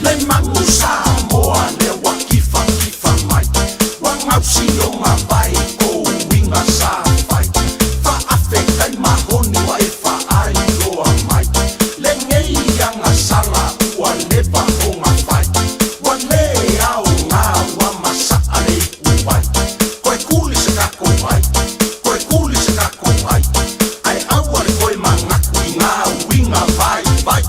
Le manu Samoa lea ua kifakifa mai, Ua gausi ona vai kou uiga sa fai, Faafetai mahoni ua e faailoa mai, Lenei agasala ua leva ona fai, Ua le aoga ua masaa le ipuvai, Toe kuli se tatou ai, toe kuli se tatou ai, Ae aua le toe manatu i ngā uiga vaivai.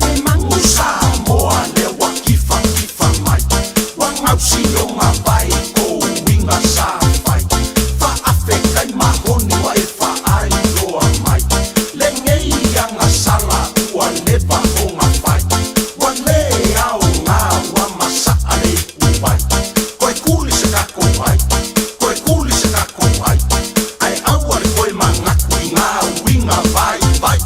Le manu Samoa lea ua kifakifa mai, Ua gausi ona vai kou uiga sa fai, Faafetai mahoni ua e faailoa mai, Lenei agasala ua leva ona fai, Ua le aoga ua masaa le ipuvai, Toe kuli se tatou ai, toe kuli se tatou ai, Ae aua le toe manatu i ngā uiga vaivai.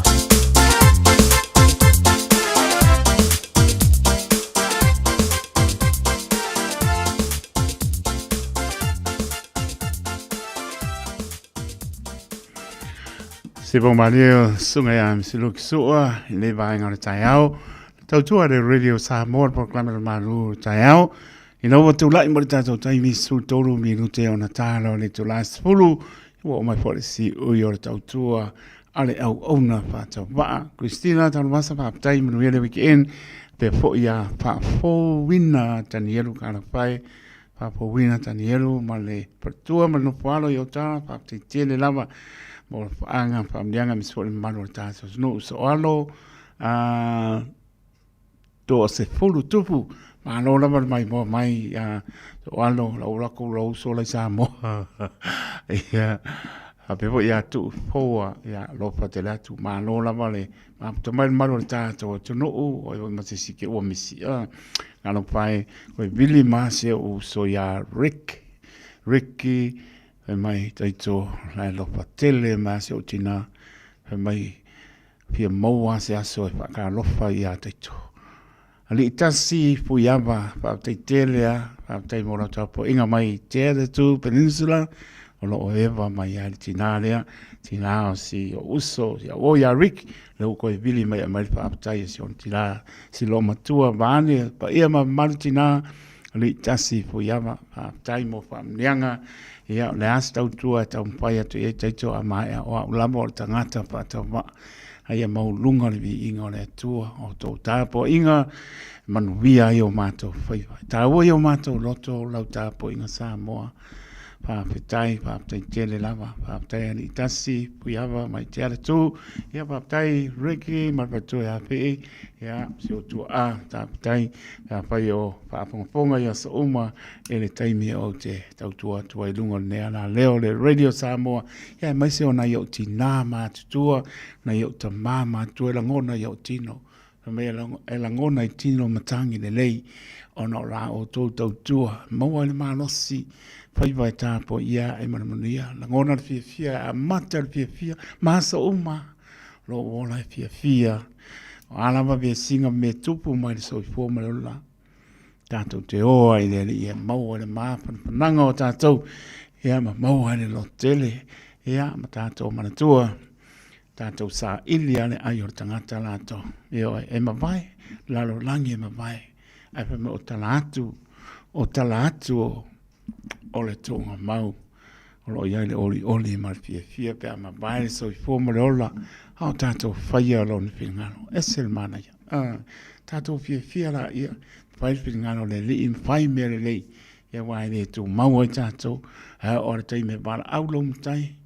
Se po malie suga ia MC Luke Sua i le vaega o le taeao. Tautua le Radio Samoa le polokalame o le Malu o le taeao. Ina ua tulai mo le tatou taimi 13 minute ona tala o le itula 10, ua oo mai foi le siui o le tautua a le auauna faatauvaa. Christina Tanuvasa, faafetai, manuia le weekend. Pea foi ia faafouina Tanielu Kalafai, faafouina Tanielu ma le faletua ma le nofoalo i Otara, faafetai tele lava mo le faaga faamliaga aemaise foi le mamalu o le tatou atunuu. Soalo, toa 10 tupu malo lava le maimoa mai ia Soalo lau lako lau uso lai Samoa ia faapea foi ia Tuu Foa ia alofa tele atu malo lava le mafuta mai le mamalu o le tatou atunuu oi foi ma se isi ke ua misi alofa e koe vili ma se uso ia Rick Ricky fai mai taito la alofa tele ma se o tina fai mai Fia maua se aso e faatalofa ia Taito. Alii tasi Fuiava, faafetai tele a, faafetai mo lau tapuaiga mai i Te Peninsula, o lo o eva mai ai le tina lea, tina o si o uso, si au ia Rick, le ua koe vili mai aumai le faafetai a si ona tina, si loo matua vaeane, paia ma mamalu tina, Alii tasi Fuiava, faafetai mo faamanuiaga, ia o le a se tautua e taumafai atu i ai Taito a maea o au lava o le tagata faatauvaa, a ia maualuga le viiga o le Atua o tou tapuaiga e manuia ai o matou faiva. E taua i o matou loto lau tapuaiga Samoa. Faafetai, faafetai tele lava. Faafetai Alii Tasi, Puiava mai Te Alatū. Ia faafetai Ricky ma le faletua ia Fii. Ia si ou tuaa, faafetai. Pe afai o faafogafoga i aso uma i le taimi ou te tautua atu ai i luga o lenei alaleo le Radio Samoa. Ia aemaise o nai ou tinā matutua, nai ou tamā matutua e lagona i ou tino. Fai mai e lagona i tino matagi lelei ona o la outou tautua maua ai le malosi faiva e tapuaia ai ma le manuia. Lagona le fiafia, e amata le fiafia ma aso uma o lou ola e fiafia. O a lava vesiga ma mea tupu mai le soifua ma le ola, tatou te o ai i le Alii e maua ai le mafanafanaga o tatou, ia ma maua ai le lototele, ia ma tatou manatua tatou saili lava le ai o le tagata latou. Ioe, e mavae, lalolagi e mavae, ae fai mai o tala atu, o tala atu o le tuugamau. O lo o i ai le olioli ma le fiafia pe a mavae le soifua ma le ola, a o tatou faia Lona finagalo. Ese le manaia. A, tatou fiafia laia, fai le finagalo o le Alii ma fai mea lelei, ia aua e le tumau ai tatou, ae oo lava i le taimi e valaau lou Matai,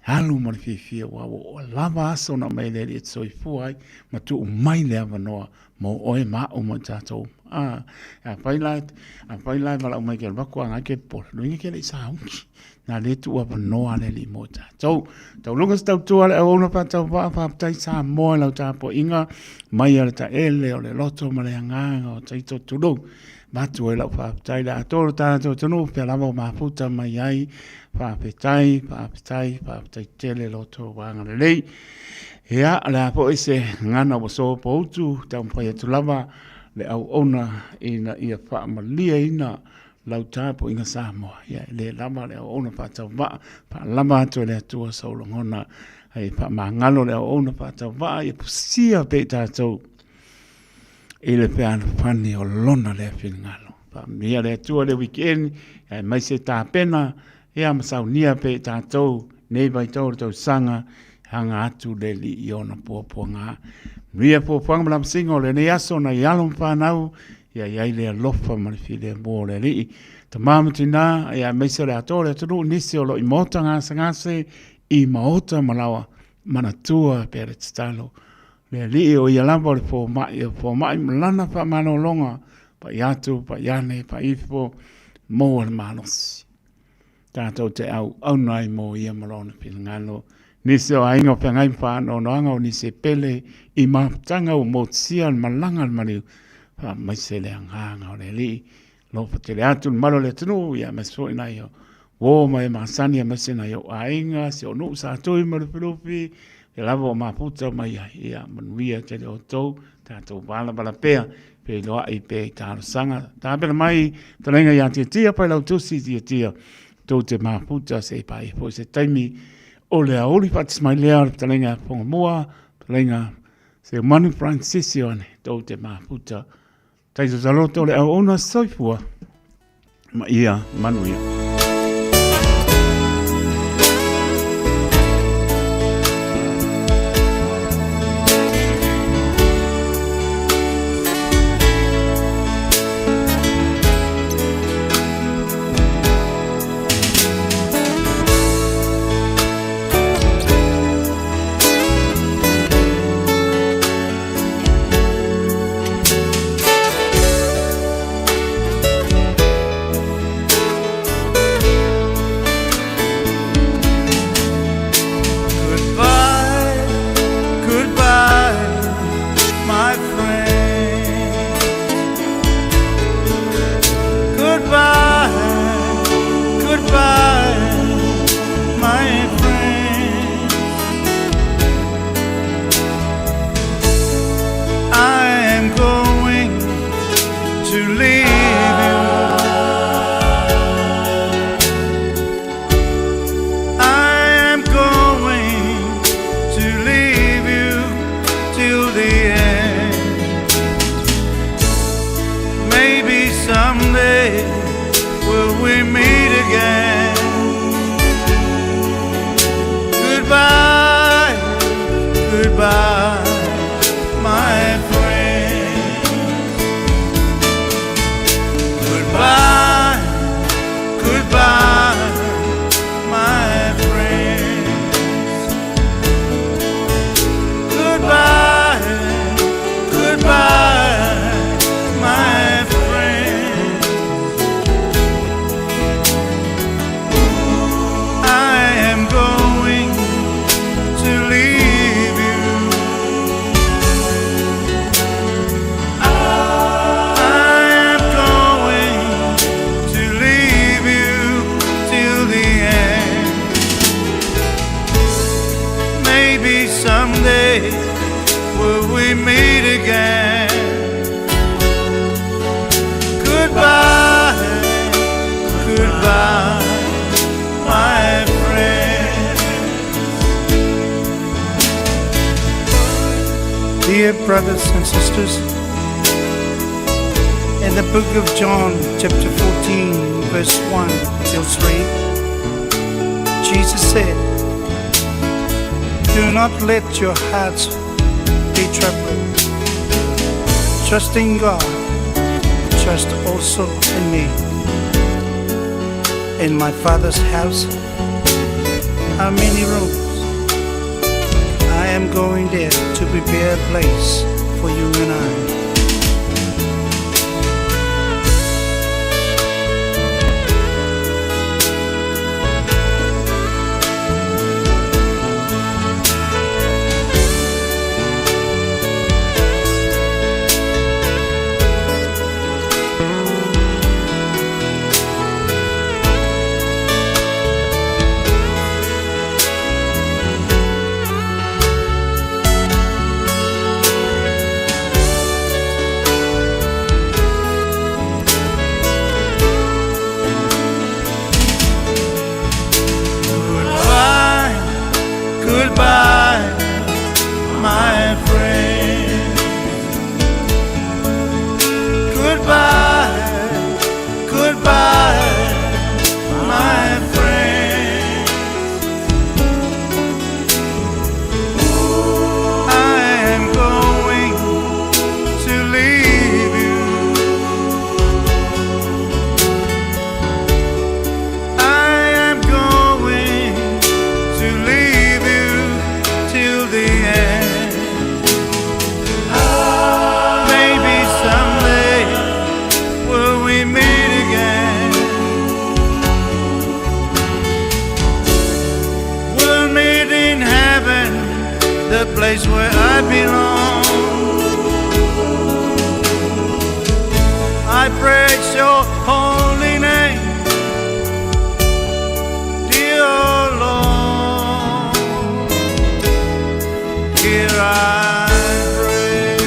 alu ma le fiafia aua ua lava aso na aumai e le Alii e te soifua ai ma tuu mai le avanoa mo oe ma au ma i tatou uma. A, afai la, afai la e valaau mai ke alu atu agai ke popole, lona uiga ke le i sauni. Na lea e tuu avanoa le Alii mo i tatou. Tauluga se tautua a le auauna faatauvaa, faafetai Samoa i lau tapuaiga mai a le taele o le loto ma le agaga o taito tulou. Avatu ai lau faafetai le atoa o le tatou atunuu pea lava o mafuta mai ai. Faafetai, faafetai, faafetai tele lo outou agalelei. Ia, o le a foi se gagana ua sopoutu, taumafai atu lava le auauna ina ia faamalieina lau tapuaiga Samoa. Ia, e le lava le auauna faatauvaa, faalava atu e le Atua sou lagona, ai faamagalo le auauna faatauvaa, ia fusia pea i tatou i le fealofani o lona lea finagalo. Faamanuia le Atua le weekend, aemaise tapena, ia ma saunia pea i tatou nei vaitau o le tausaga, hanga atu le Alii i ona puapuaga. Manuia puapuaga ma lamasiga o lenei aso nai alo ma fanau, ia i ai le alofa ma le filemu o le Alii. Tama ma tina, ia aemaise o le atoa o le atunuu, nisi o lo o i maota gasegase, i maota ma lawa manatua pea le tatalo. Le Alii o ia lava o le fomai, o fomai ma lana faamalologa, pai atu, pai ane, pai ifo, maua le malosi. Tatou te auauna ai mo ia ma lona finagalo. Nisi o aiga o feagai ma faanoanoaga o nisi e pele i mafutaga ua motusia le malaga a le maliu, faamaise le agaga o le Alii. Alofa tele atu le mamalu o le atunuu, ia aemaise foi nai o uo ma e masani, aemaise nai ou aiga, si ou nuu sa Tui ma Lufilufi, ia lava o mafuta mai ai, ia manuia tele outou, tatou valavala pea, feiloai pea i talosaga. Tapena mai fetalaiga ia Tiatia, Failautusi Tiatia, tou te mafuta se i paia foi se taimi o le aoauli faatasi mai lea o le fetalaiga ia Fogamua, fetalaiga Seumanu Francis Ioane, tou te mafuta. Taito taloto le auauna soifua ma ia manuia. Dear brothers and sisters, in the book of John, chapter 14, verse 1 till 3, Jesus said, Do not let your hearts be troubled. Trust in God, trust also in me. In my Father's house are many rooms. I am going there to prepare a place for you and I. Goodbye, goodbye, my friend. Goodbye, goodbye, my friend. I am going to leave you. I am going to leave you till the end. Maybe someday will we meet again. We'll meet in heaven, the place where I belong. I praise your holy name, dear Lord. Here I pray.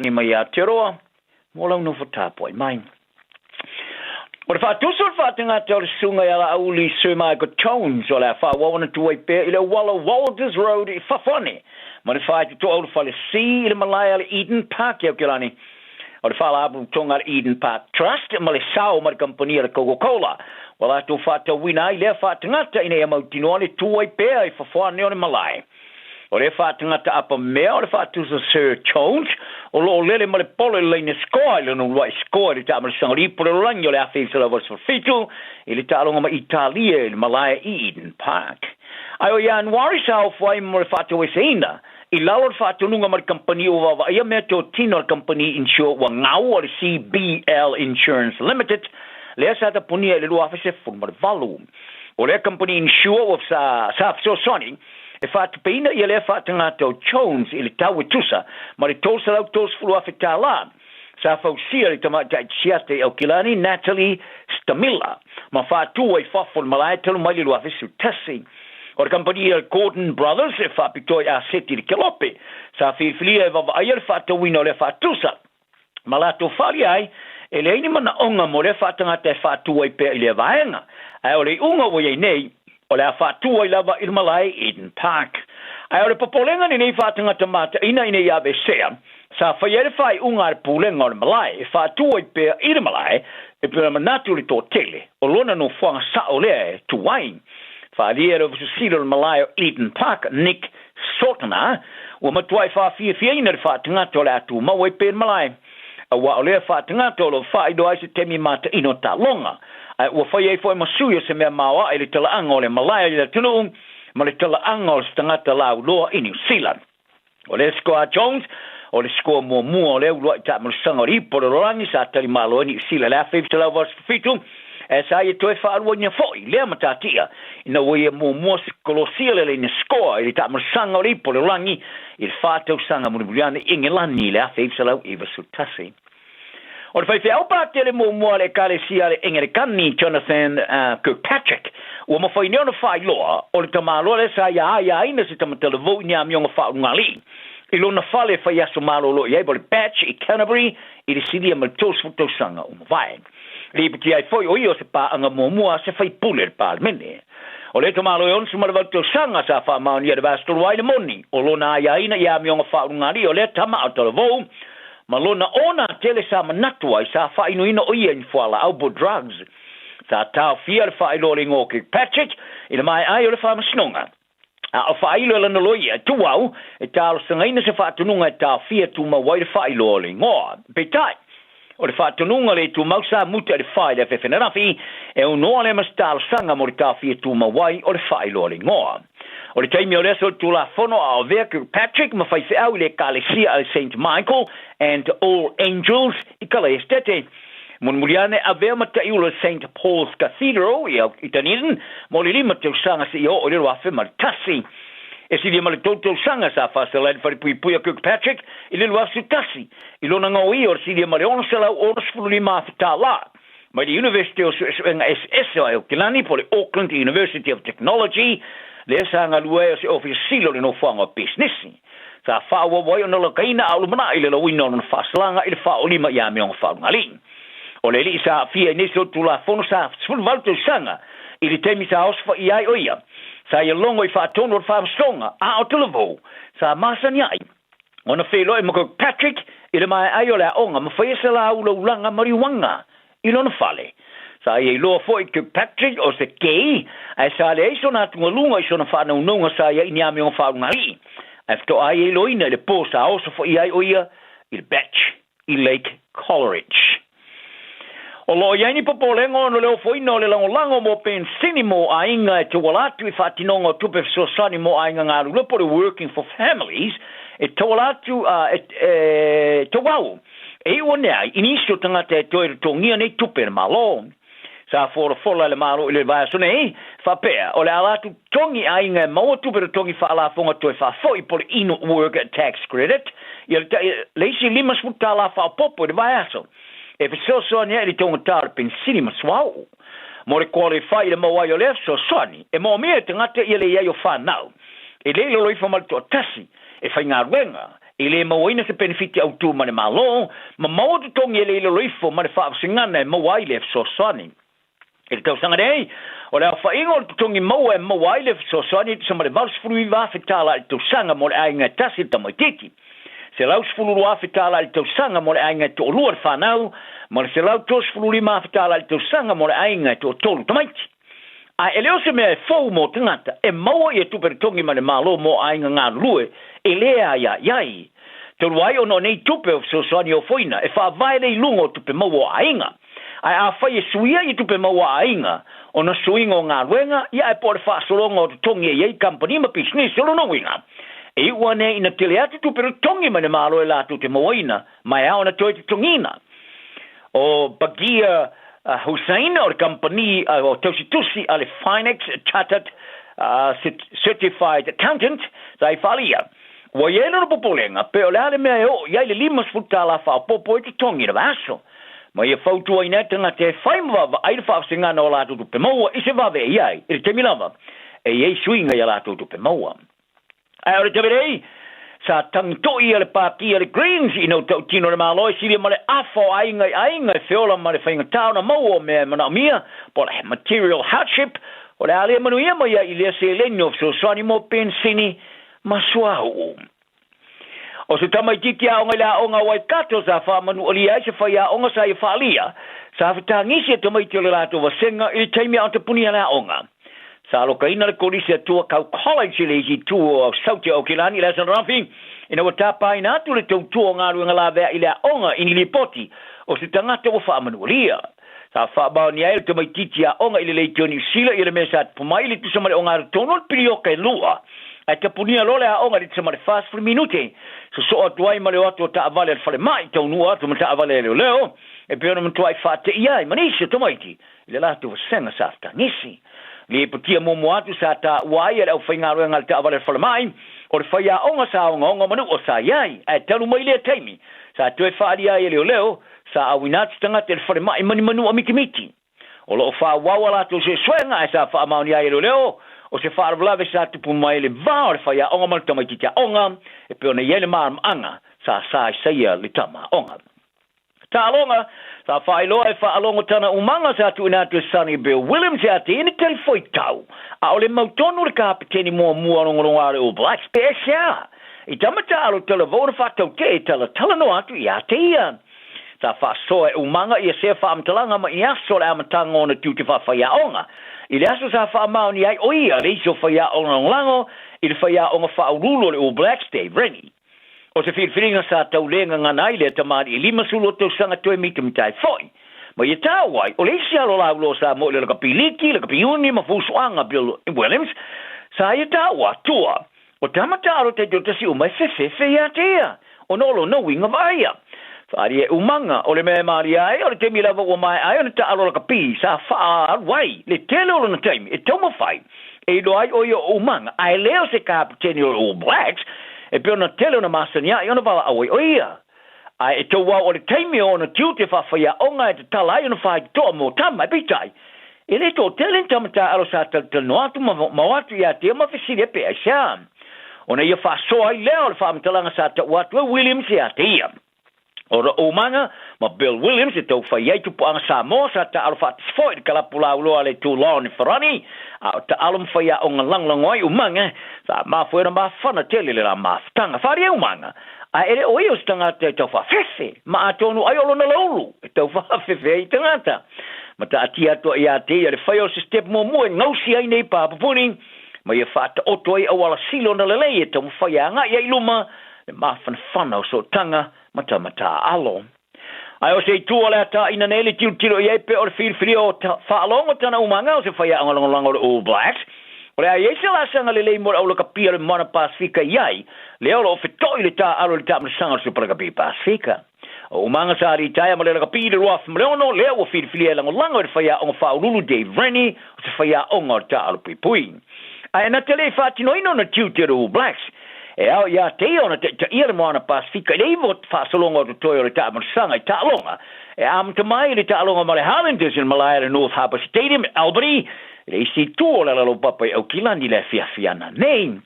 Aukilani mai Aotearoa mo lau nofo tapuai mai. O le faatusa o le faatagata o le Susuga ia Laauli Sir Michael Jones o le a faaauau ona tu ai pea i le auala Walters Road i fafo ane ma le faitotoa o le Fale C i le malae a le Eden Park i Aukilani. O le Faalapotopotoga a le Eden Park Trust ma le sao ma le kamupani a le Coca-Cola ua latou faatauina ai lea faatagata ina ia mautinoa le tu ai pea i fafo ane o le malae. O lea faatagata apa mea o le faatusa Sir Jones o lo o lele ma le polo i le laina scoa i lona uluai scoa i le taamalosaga o le ipu o le lalolagi o le 1987 i le taaloga ma Italia i le malae i Eden Park. Ae o Ianuari sa ofo ai mo le faataueseina i lalo o le faatonuga ma le kamupani ua vaavaaia mea totino a le kamupani insure ua gau o le CBL Insurance Limited lea sa tapunia i le 2018. O lea kamupani insure ua sa fesoasoani e faatupeina ia lea faatagata o Jones i le tau e tusa ma le $330,000 sa fausia le tamaitai siata i Aukilani Natalie Stamila ma faatu ai fafo o le malae talu mai le 2011. O le kamupani a le Gordon Brothers e faapitoa i aseti i le kelope sa filifilia e vaavaaia le faatauina o lea faatusa ma latou faaalia ai e leai ni manaoga mo lea faatagata e faatu ai pea i lea vaega. Ae o le iuga ua i ai nei, o le a faatu ai lava i le malae i Eden Park. Ae o le popolega lenei faatagata mataina ina ia aveesea, sa faia ai le faaiuga a le pulega o le malae e faatu ai pea i le malae, e pei ona manatu le toatele, o lona nofoaga sao lea e tu ai. Faaalia e le Ofisa Sili o le Malae o Eden Park, Nick Sortner, ua matuai faafiafiaina le faatagata o le a tumau ai pea i le malae, aua o lea faatagata o lo o faailoa ai se taimi mataino o taaloga, ae ua fai ai foi ma sui o se mea maoae i le talaaga o le malae i le atunuu ma le talaaga o se tagata lauloa i Niu Sila. O le score a Jones, o le score muamua o le uluai taamalosaga o le ipu o le lalolagi sa tali malo ai Niu Sila i le 1987, ae sa ia toe faaluaina foi lea matatia ina ua ia muamua kolosia le laina score i le taamalosaga o le ipu o le lalolagi i le 4 tausaga mulimuli ane i Engelani i le 1991. O le faifeau patele muamua a le Ekalesia a le Engelikani, Jonathan Kirkpatrick, ua mafai nei ona faailoa o le tamaloa lea sa ia aiaina se tamatalavou i ni amioga faaulugalii i lona fale e fai aso malolo i ai po o le bach i Canterbury i le silia ma le 30 tausaga ua mavae. Lipoti ai foi o ia o se paaga muamua a se faipule o le Palemene. O le tamalo e 68 tausaga sa faamaonia i le vaiaso ai le moni o lona aiaina i amioga faaulugalii o lea tama a o talavou ma lona ona tele sa manatu ai sa faainuina o ia i ni fualaau po o drugs. Sa taofia le faailoa o le igoa o Kirkpatrick i le maea ai o le faamasinoga. A o faailo e lana loia, tuau, e talosagaina se faatonuga e taofia tumau ai le faailoa o le igoa. Peitai, o le faatonuga le tumau sa muta i le 4 i le afiafi ananafi, e aunoa lea ma se talosaga mo le taofia tumau ai o le faailoa o le igoa. O le taimi o le aso o le Tulafono a o avea Kirkpatrick ma faifeau i le Ekalesia a le Saint Michael and All Angels i Kalaesetete. Mulimuli ane avea ma ta'iula o le Saint Paul's Cathedral i Dunedin mo le 5 tausaga seia oo i le 2001. E silia ma le 3 tausaga sa faasala ai le falepuipui a Kirkpatrick i le 2011 i lona gaoia o le silia ma le $665,000 tālā mai le University o Suesuega Eseese o Aokelani po o le Auckland University of Technology lea sa galue ai o se ofisa sili o le nofoaga o pisinisi. Sa faaauau ai ona lakaina a o lumanai le lauina o lona faasalaga i le faaolima i amioga faaulugalii. O le alii sa aafia i nisi o Tulafono sa 18 tausaga i le taimi sa osofaia ai o ia. Sa ia logo i faatonu o le faamasinoga a o talavou sa masani ai ona feiloai ma Kirkpatrick i le maea ai o le aoga ma faia se laulaulaga mariuaga i lona fale. Sa ia iloa foi Kirkpatrick o se gay, ae sa leai sona atugaluga i sona faanaunauga sa ia i ni amioga faaulugalii. Ae faatoa ia iloaina i le po sa osofaia ai o ia i le bach i Lake Coleridge. O lo o i ai ni popolega ona o le ofoina o le lagolago mo penisini mo aiga e tauala atu i faatinoga o tupe fesoasoani mo aiga galulue po o le Working for Families e tauala atu e tauau e iu ane ai i nisi o tagata e toe totogia nei tupe a le Malo. Sa folafola e le Malo i le vaiaso nei, faapea, o le a latou totogi aiga e maua tupe totogi faalafoga toe faafoi po o le In Work Tax Credit ia le isi $50 faaopoopo i le vaiaso e fesoasoani ai i le taugata o le penisini ma suauu. Mo le qualify i le maua ai o lea fesoasoani, e moomia e tagata ia le i ai o fanau e le i lalo ifo ma le toatasi e faigaluega. E le mauaina se penefiti autū ma le Malo, ma maua totogi e le i lalo ifo ma le faavasegana e maua ai lea fesoasoani. I le tausaga nei, o le aofaiga o le totogi maua e maua ai le fesoasoani e tusa ma le $89,000 i le tausaga mo le aiga e tasi le tamaitiiti, $112,000 i le tausaga mo le aiga e toalua le fanau, ma le $135,000 i le tausaga mo le aiga e toatolu tamaiti. Ae e le o se mea e fou mo tagata e maua ia tupe totogi mai le Malo mo aiga galulue e le aiaiai. Talu ai ona o nei tupe o fesoasoani ofoina e faavae lea i luga o tupe maua o aiga. Ae afai e suia ia tupe maua a aiga, ona suiga o galuega, ia ae po o le faasologa o totogi e i ai kamupani ma pisinisi, o lona uiga, e iu ane ina tele atu tupe totogi mai le Malo e latou te mauaina, ma e ao ona toe totogiina. O Bagia Hussein o le kamupani o tausitusi a le Finex Chartered Certified Accountant sa i faaalia, ua i ai lona popolega pe o le a le mea e oo i ai le $50 faaopoopo e totogi i le vaiaso. Ma ia fautuaina ai tagata e fai ma vaavaai le faavasegana o latou tupe maua i se vave e i ai i le taimi lava e i ai suiga i a latou tupe maua. Ae o le taimi nei, sa tagito'i ia le pāti a le Greens ina ua tautino le Malo e silia ma le afa o aiga i aiga e feola ma le faigata ona maua o mea e manaomia, po o le material hardship, o le a le manuia mai ai i lea seleni o fesoasoani mo penisini ma suauu. O se tamaitiiti aoga i le aoga o Waikato sa faamanualia ai se faiaoga sa ia faaalia, sa fetagisi e tamaiti o le latou vasega i le taimi a o tapunia le aoga. Sa alokaina le kolisi a Tuakau College i le isi itu o Saute o Aukilani i le Aso Ananafi ina ua tapaina atu le tautua o galuega laveai i le aoga i ni lipoti o se tagata ua faamanualia. Sa faamaonia ai le tamaitiiti aoga i le leitio Niu Sila i le mea sa tupu mai i le tusa ma le ogatotonu o le pilioka e lua, ae tapunia loa le aoga i le tusa ma le 40 minute, sosoo atu ai ma le o atu o taavale a le falemai, taunuu atu ma taavale a leoleo, e pei ona matuai faateia ai ma nisi o tamaiti i le latou vasega sa fetagisi. Lipotia muamua atu sa taua ai e le aufaigaluega a le taavale a le falemai, o le faiaoga sa ogaoga manua sa i ai, ae talu mai lea taimi, sa toe faaalia ai e leoleo, Sa auina atu tagata i le falemai manimanua mitimiti. O lo o faaauau a latou suesuega ae sa faamaonia ai e leoleo o se faalavelave sa tupu mai i le va o le faiaoga ma le tamaitiiti aoga e pei ona i ai le malamaanga sa saisaia le tama aoga. Taaloga, Sa faailoa e faalogo tana umaga sa tuuina atu e Sonny Bill Williams ia te ia ni talifuaitau a o le mautonu le kapeteni muamua logologo a le All Blacks pe aisea I tama taalo talavou na faatautee e talatala noa atu ia te ia. Sa faasoa e umaga ia sea faamatalaga ma i aso o le amataga o ona tiute faafaiaoga. I le aso sa faamaonia ai o ia le isi o faiaoga lagolago i le faiaoga faauluulu o le All Blacks, Dave Rennie. O se filifiliga sa tau le gagana ai lea tamalii 50 tausaga toe mitamita ai foi. Ma ia taua ai, o le isi alo lauloa sa mo i le lakapi liki, lakapi uni ma fusoaga Bill Williams, sa ia taua atua. O tama taalo taitoatasi uma e fefefe ia te ia, ona o lona uiga vaaia. Faaalia e umaga, o le mea e malia ai, o le taimi lava ua maea ai ona taalo lakapi, sa faaalu ai le tele o lona taimi e taumafai e iloa ai o ia o umaga, ae le o se kapeteni o le All Blacks, e pei ona tele ona masani ai ona valaau ai o ia. Ae e tauau o le taimi o ona tiute faafaiaoga e tatala ai ona faitotoa mo tama, e peitai, e le toatele ni tama taaalo sa talatalanoa atu ma ma o atu ia te ia ma fesili ai pe aisea. Ona ia faasoa ai lea o le faamatalaga sa taua atu e Williams ia te ia. O Umaga ma Bill Williams e tau fai ai tupuaga Samoa sa taaalo faatasi foi i le kalapu lauloa a le Toulon i Farani, a o taaalo ma faiaoga lagolago ai Umaga, sa mafua ai ona mafana tele le la mafutaga. Faaalia e Umaga, ae e le o ia o se tagata e tau faafefe, ma atonu ai o lona laulu e tau faafefe ai i tagata. Ma taatia atu ai ia te ia le faia o se step muamua e gausi ai nei pā pupuni, ma ia faataoto ai auala sili ona lelei e taumafai e agai ai i luma le mafanafana o sootaga ma tama taaalo. Ae o se itu o le a taina nei le tilotilo i ai pe o le filifilia o faalogo tana umaga o se faiaoga lagolago o le All Blacks, o le a i ai se laasaga lelei mo le aulakapia o le Moana Pasefika i ai lea o lo o feto'i le taaalo i le taamilosaga o le Super Rugby Pasefika. O umaga sa litaea ma le lakapi i le 2006, lea ua filifilia e lagolago i le faiaoga faauluulu Dave Rennie o se faiaoga o le taaalo puipui. Ae na te le i faatinoina ona tiute o le All Blacks, e ao ia te ia ona taitaia le Moana Pasefika i le iva o faasologa o totoe o le taamilosaga i taaloga e amata mai i le taaloga ma le Highlanders i le malae a le North Harbour Stadium i Albany i le isi itu o le alalaupapa i Aukilani i le afiafi ana nei.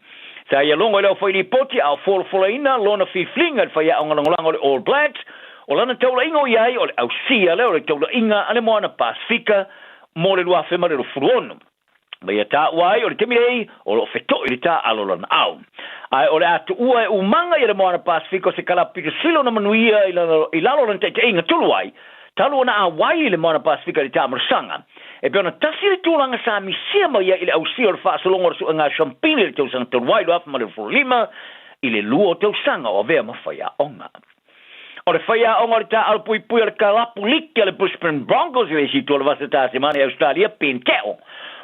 Sa ia logo i le aufailipoti a o folafolaina lona filifiliga i le faiaoga lagolago o le All Blacks, o lana taulaiga o i ai o le ausia lea o le taulaiga a le Moana Pasefika mo le 2026. Ma ia taua ai o le taimi nei o lo o feto'i le taaalo o lana ao. Ae o le a tuua e umaga ia le Moana Pasefika o se kalapu pito sili ona manuia i lalo i lalo o lana taitaiga tulu ai, talu ona auai le Moana Pasefika i le taamalosaga. E pei ona tasi le tulaga sa misia mai ai i le ausia o le faasologa o le suega Champine i le tausaga talu ai 2025 i le lua o tausaga o avea ma faiaoga. O le faiaoga o le taaalo puipui o le kalapu liki a le Brisbane Broncos i le isi itu o le Vasa Tasemane i Ausetalia, Ben Teo,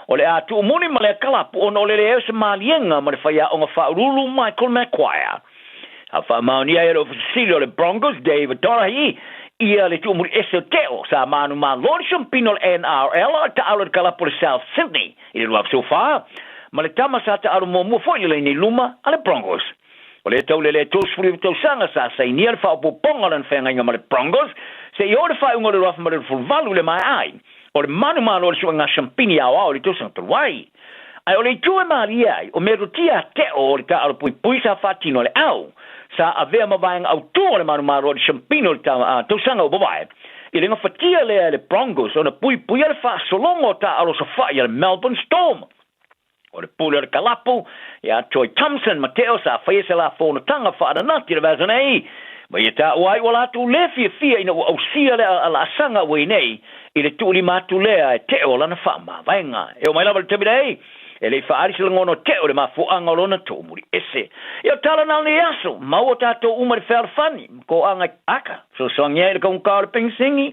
o le a tuumuli ma lea kalapu ona o le leai o se maliega ma le faiaoga faauluulu Michael Maguire. A faamaonia ai e le Ofisa Sili o le Broncos, David Donaghy, ia le tuumuli ese o Teo, sa manumalo le siampina o le NRL a o taaalo i le kalapu o le South Sydney i le 2014, ma le tama sa taaalo muamua foi i le laina i luma a le Broncos. O lea taulele e 39 tausaga sa sainia le faaopoopoga o lana feagaiga ma le Broncos seia oo i le faaiuga o le 2018 i le maea ai o le manumalo o le suega siampini aoao i le tausaga talu ai. Ae o le itu e malie ai, o mearotia a Teo o le taaalo puipui sa faatino e le au sa avea ma vaega autū o le manumalo o le siampini o le tausaga ua mavae i le gafatia lea e le Broncos ona puipuia le faasologa o taaalo safa'i a le Melbourne Storm. O le pule o le kalapu, ia Troy Thompson ma Teo sa faia se la fonotaga faaananati i le vaiaso nei, ma ia taua ai ua latou le fiafia ina ua ausia le laasaga ua i nei i le tuulima atu lea e Teo lana faamavaega. E oo mai lava i le taimi nei, e le i faaali se lagona o Teo i le mafuaaga o lona toomuli ese. Ia o tala na o lenei aso, maua tatou uma i le fealofani ma toaga i aka, fesoasoani ai i le kaugata o le penisini.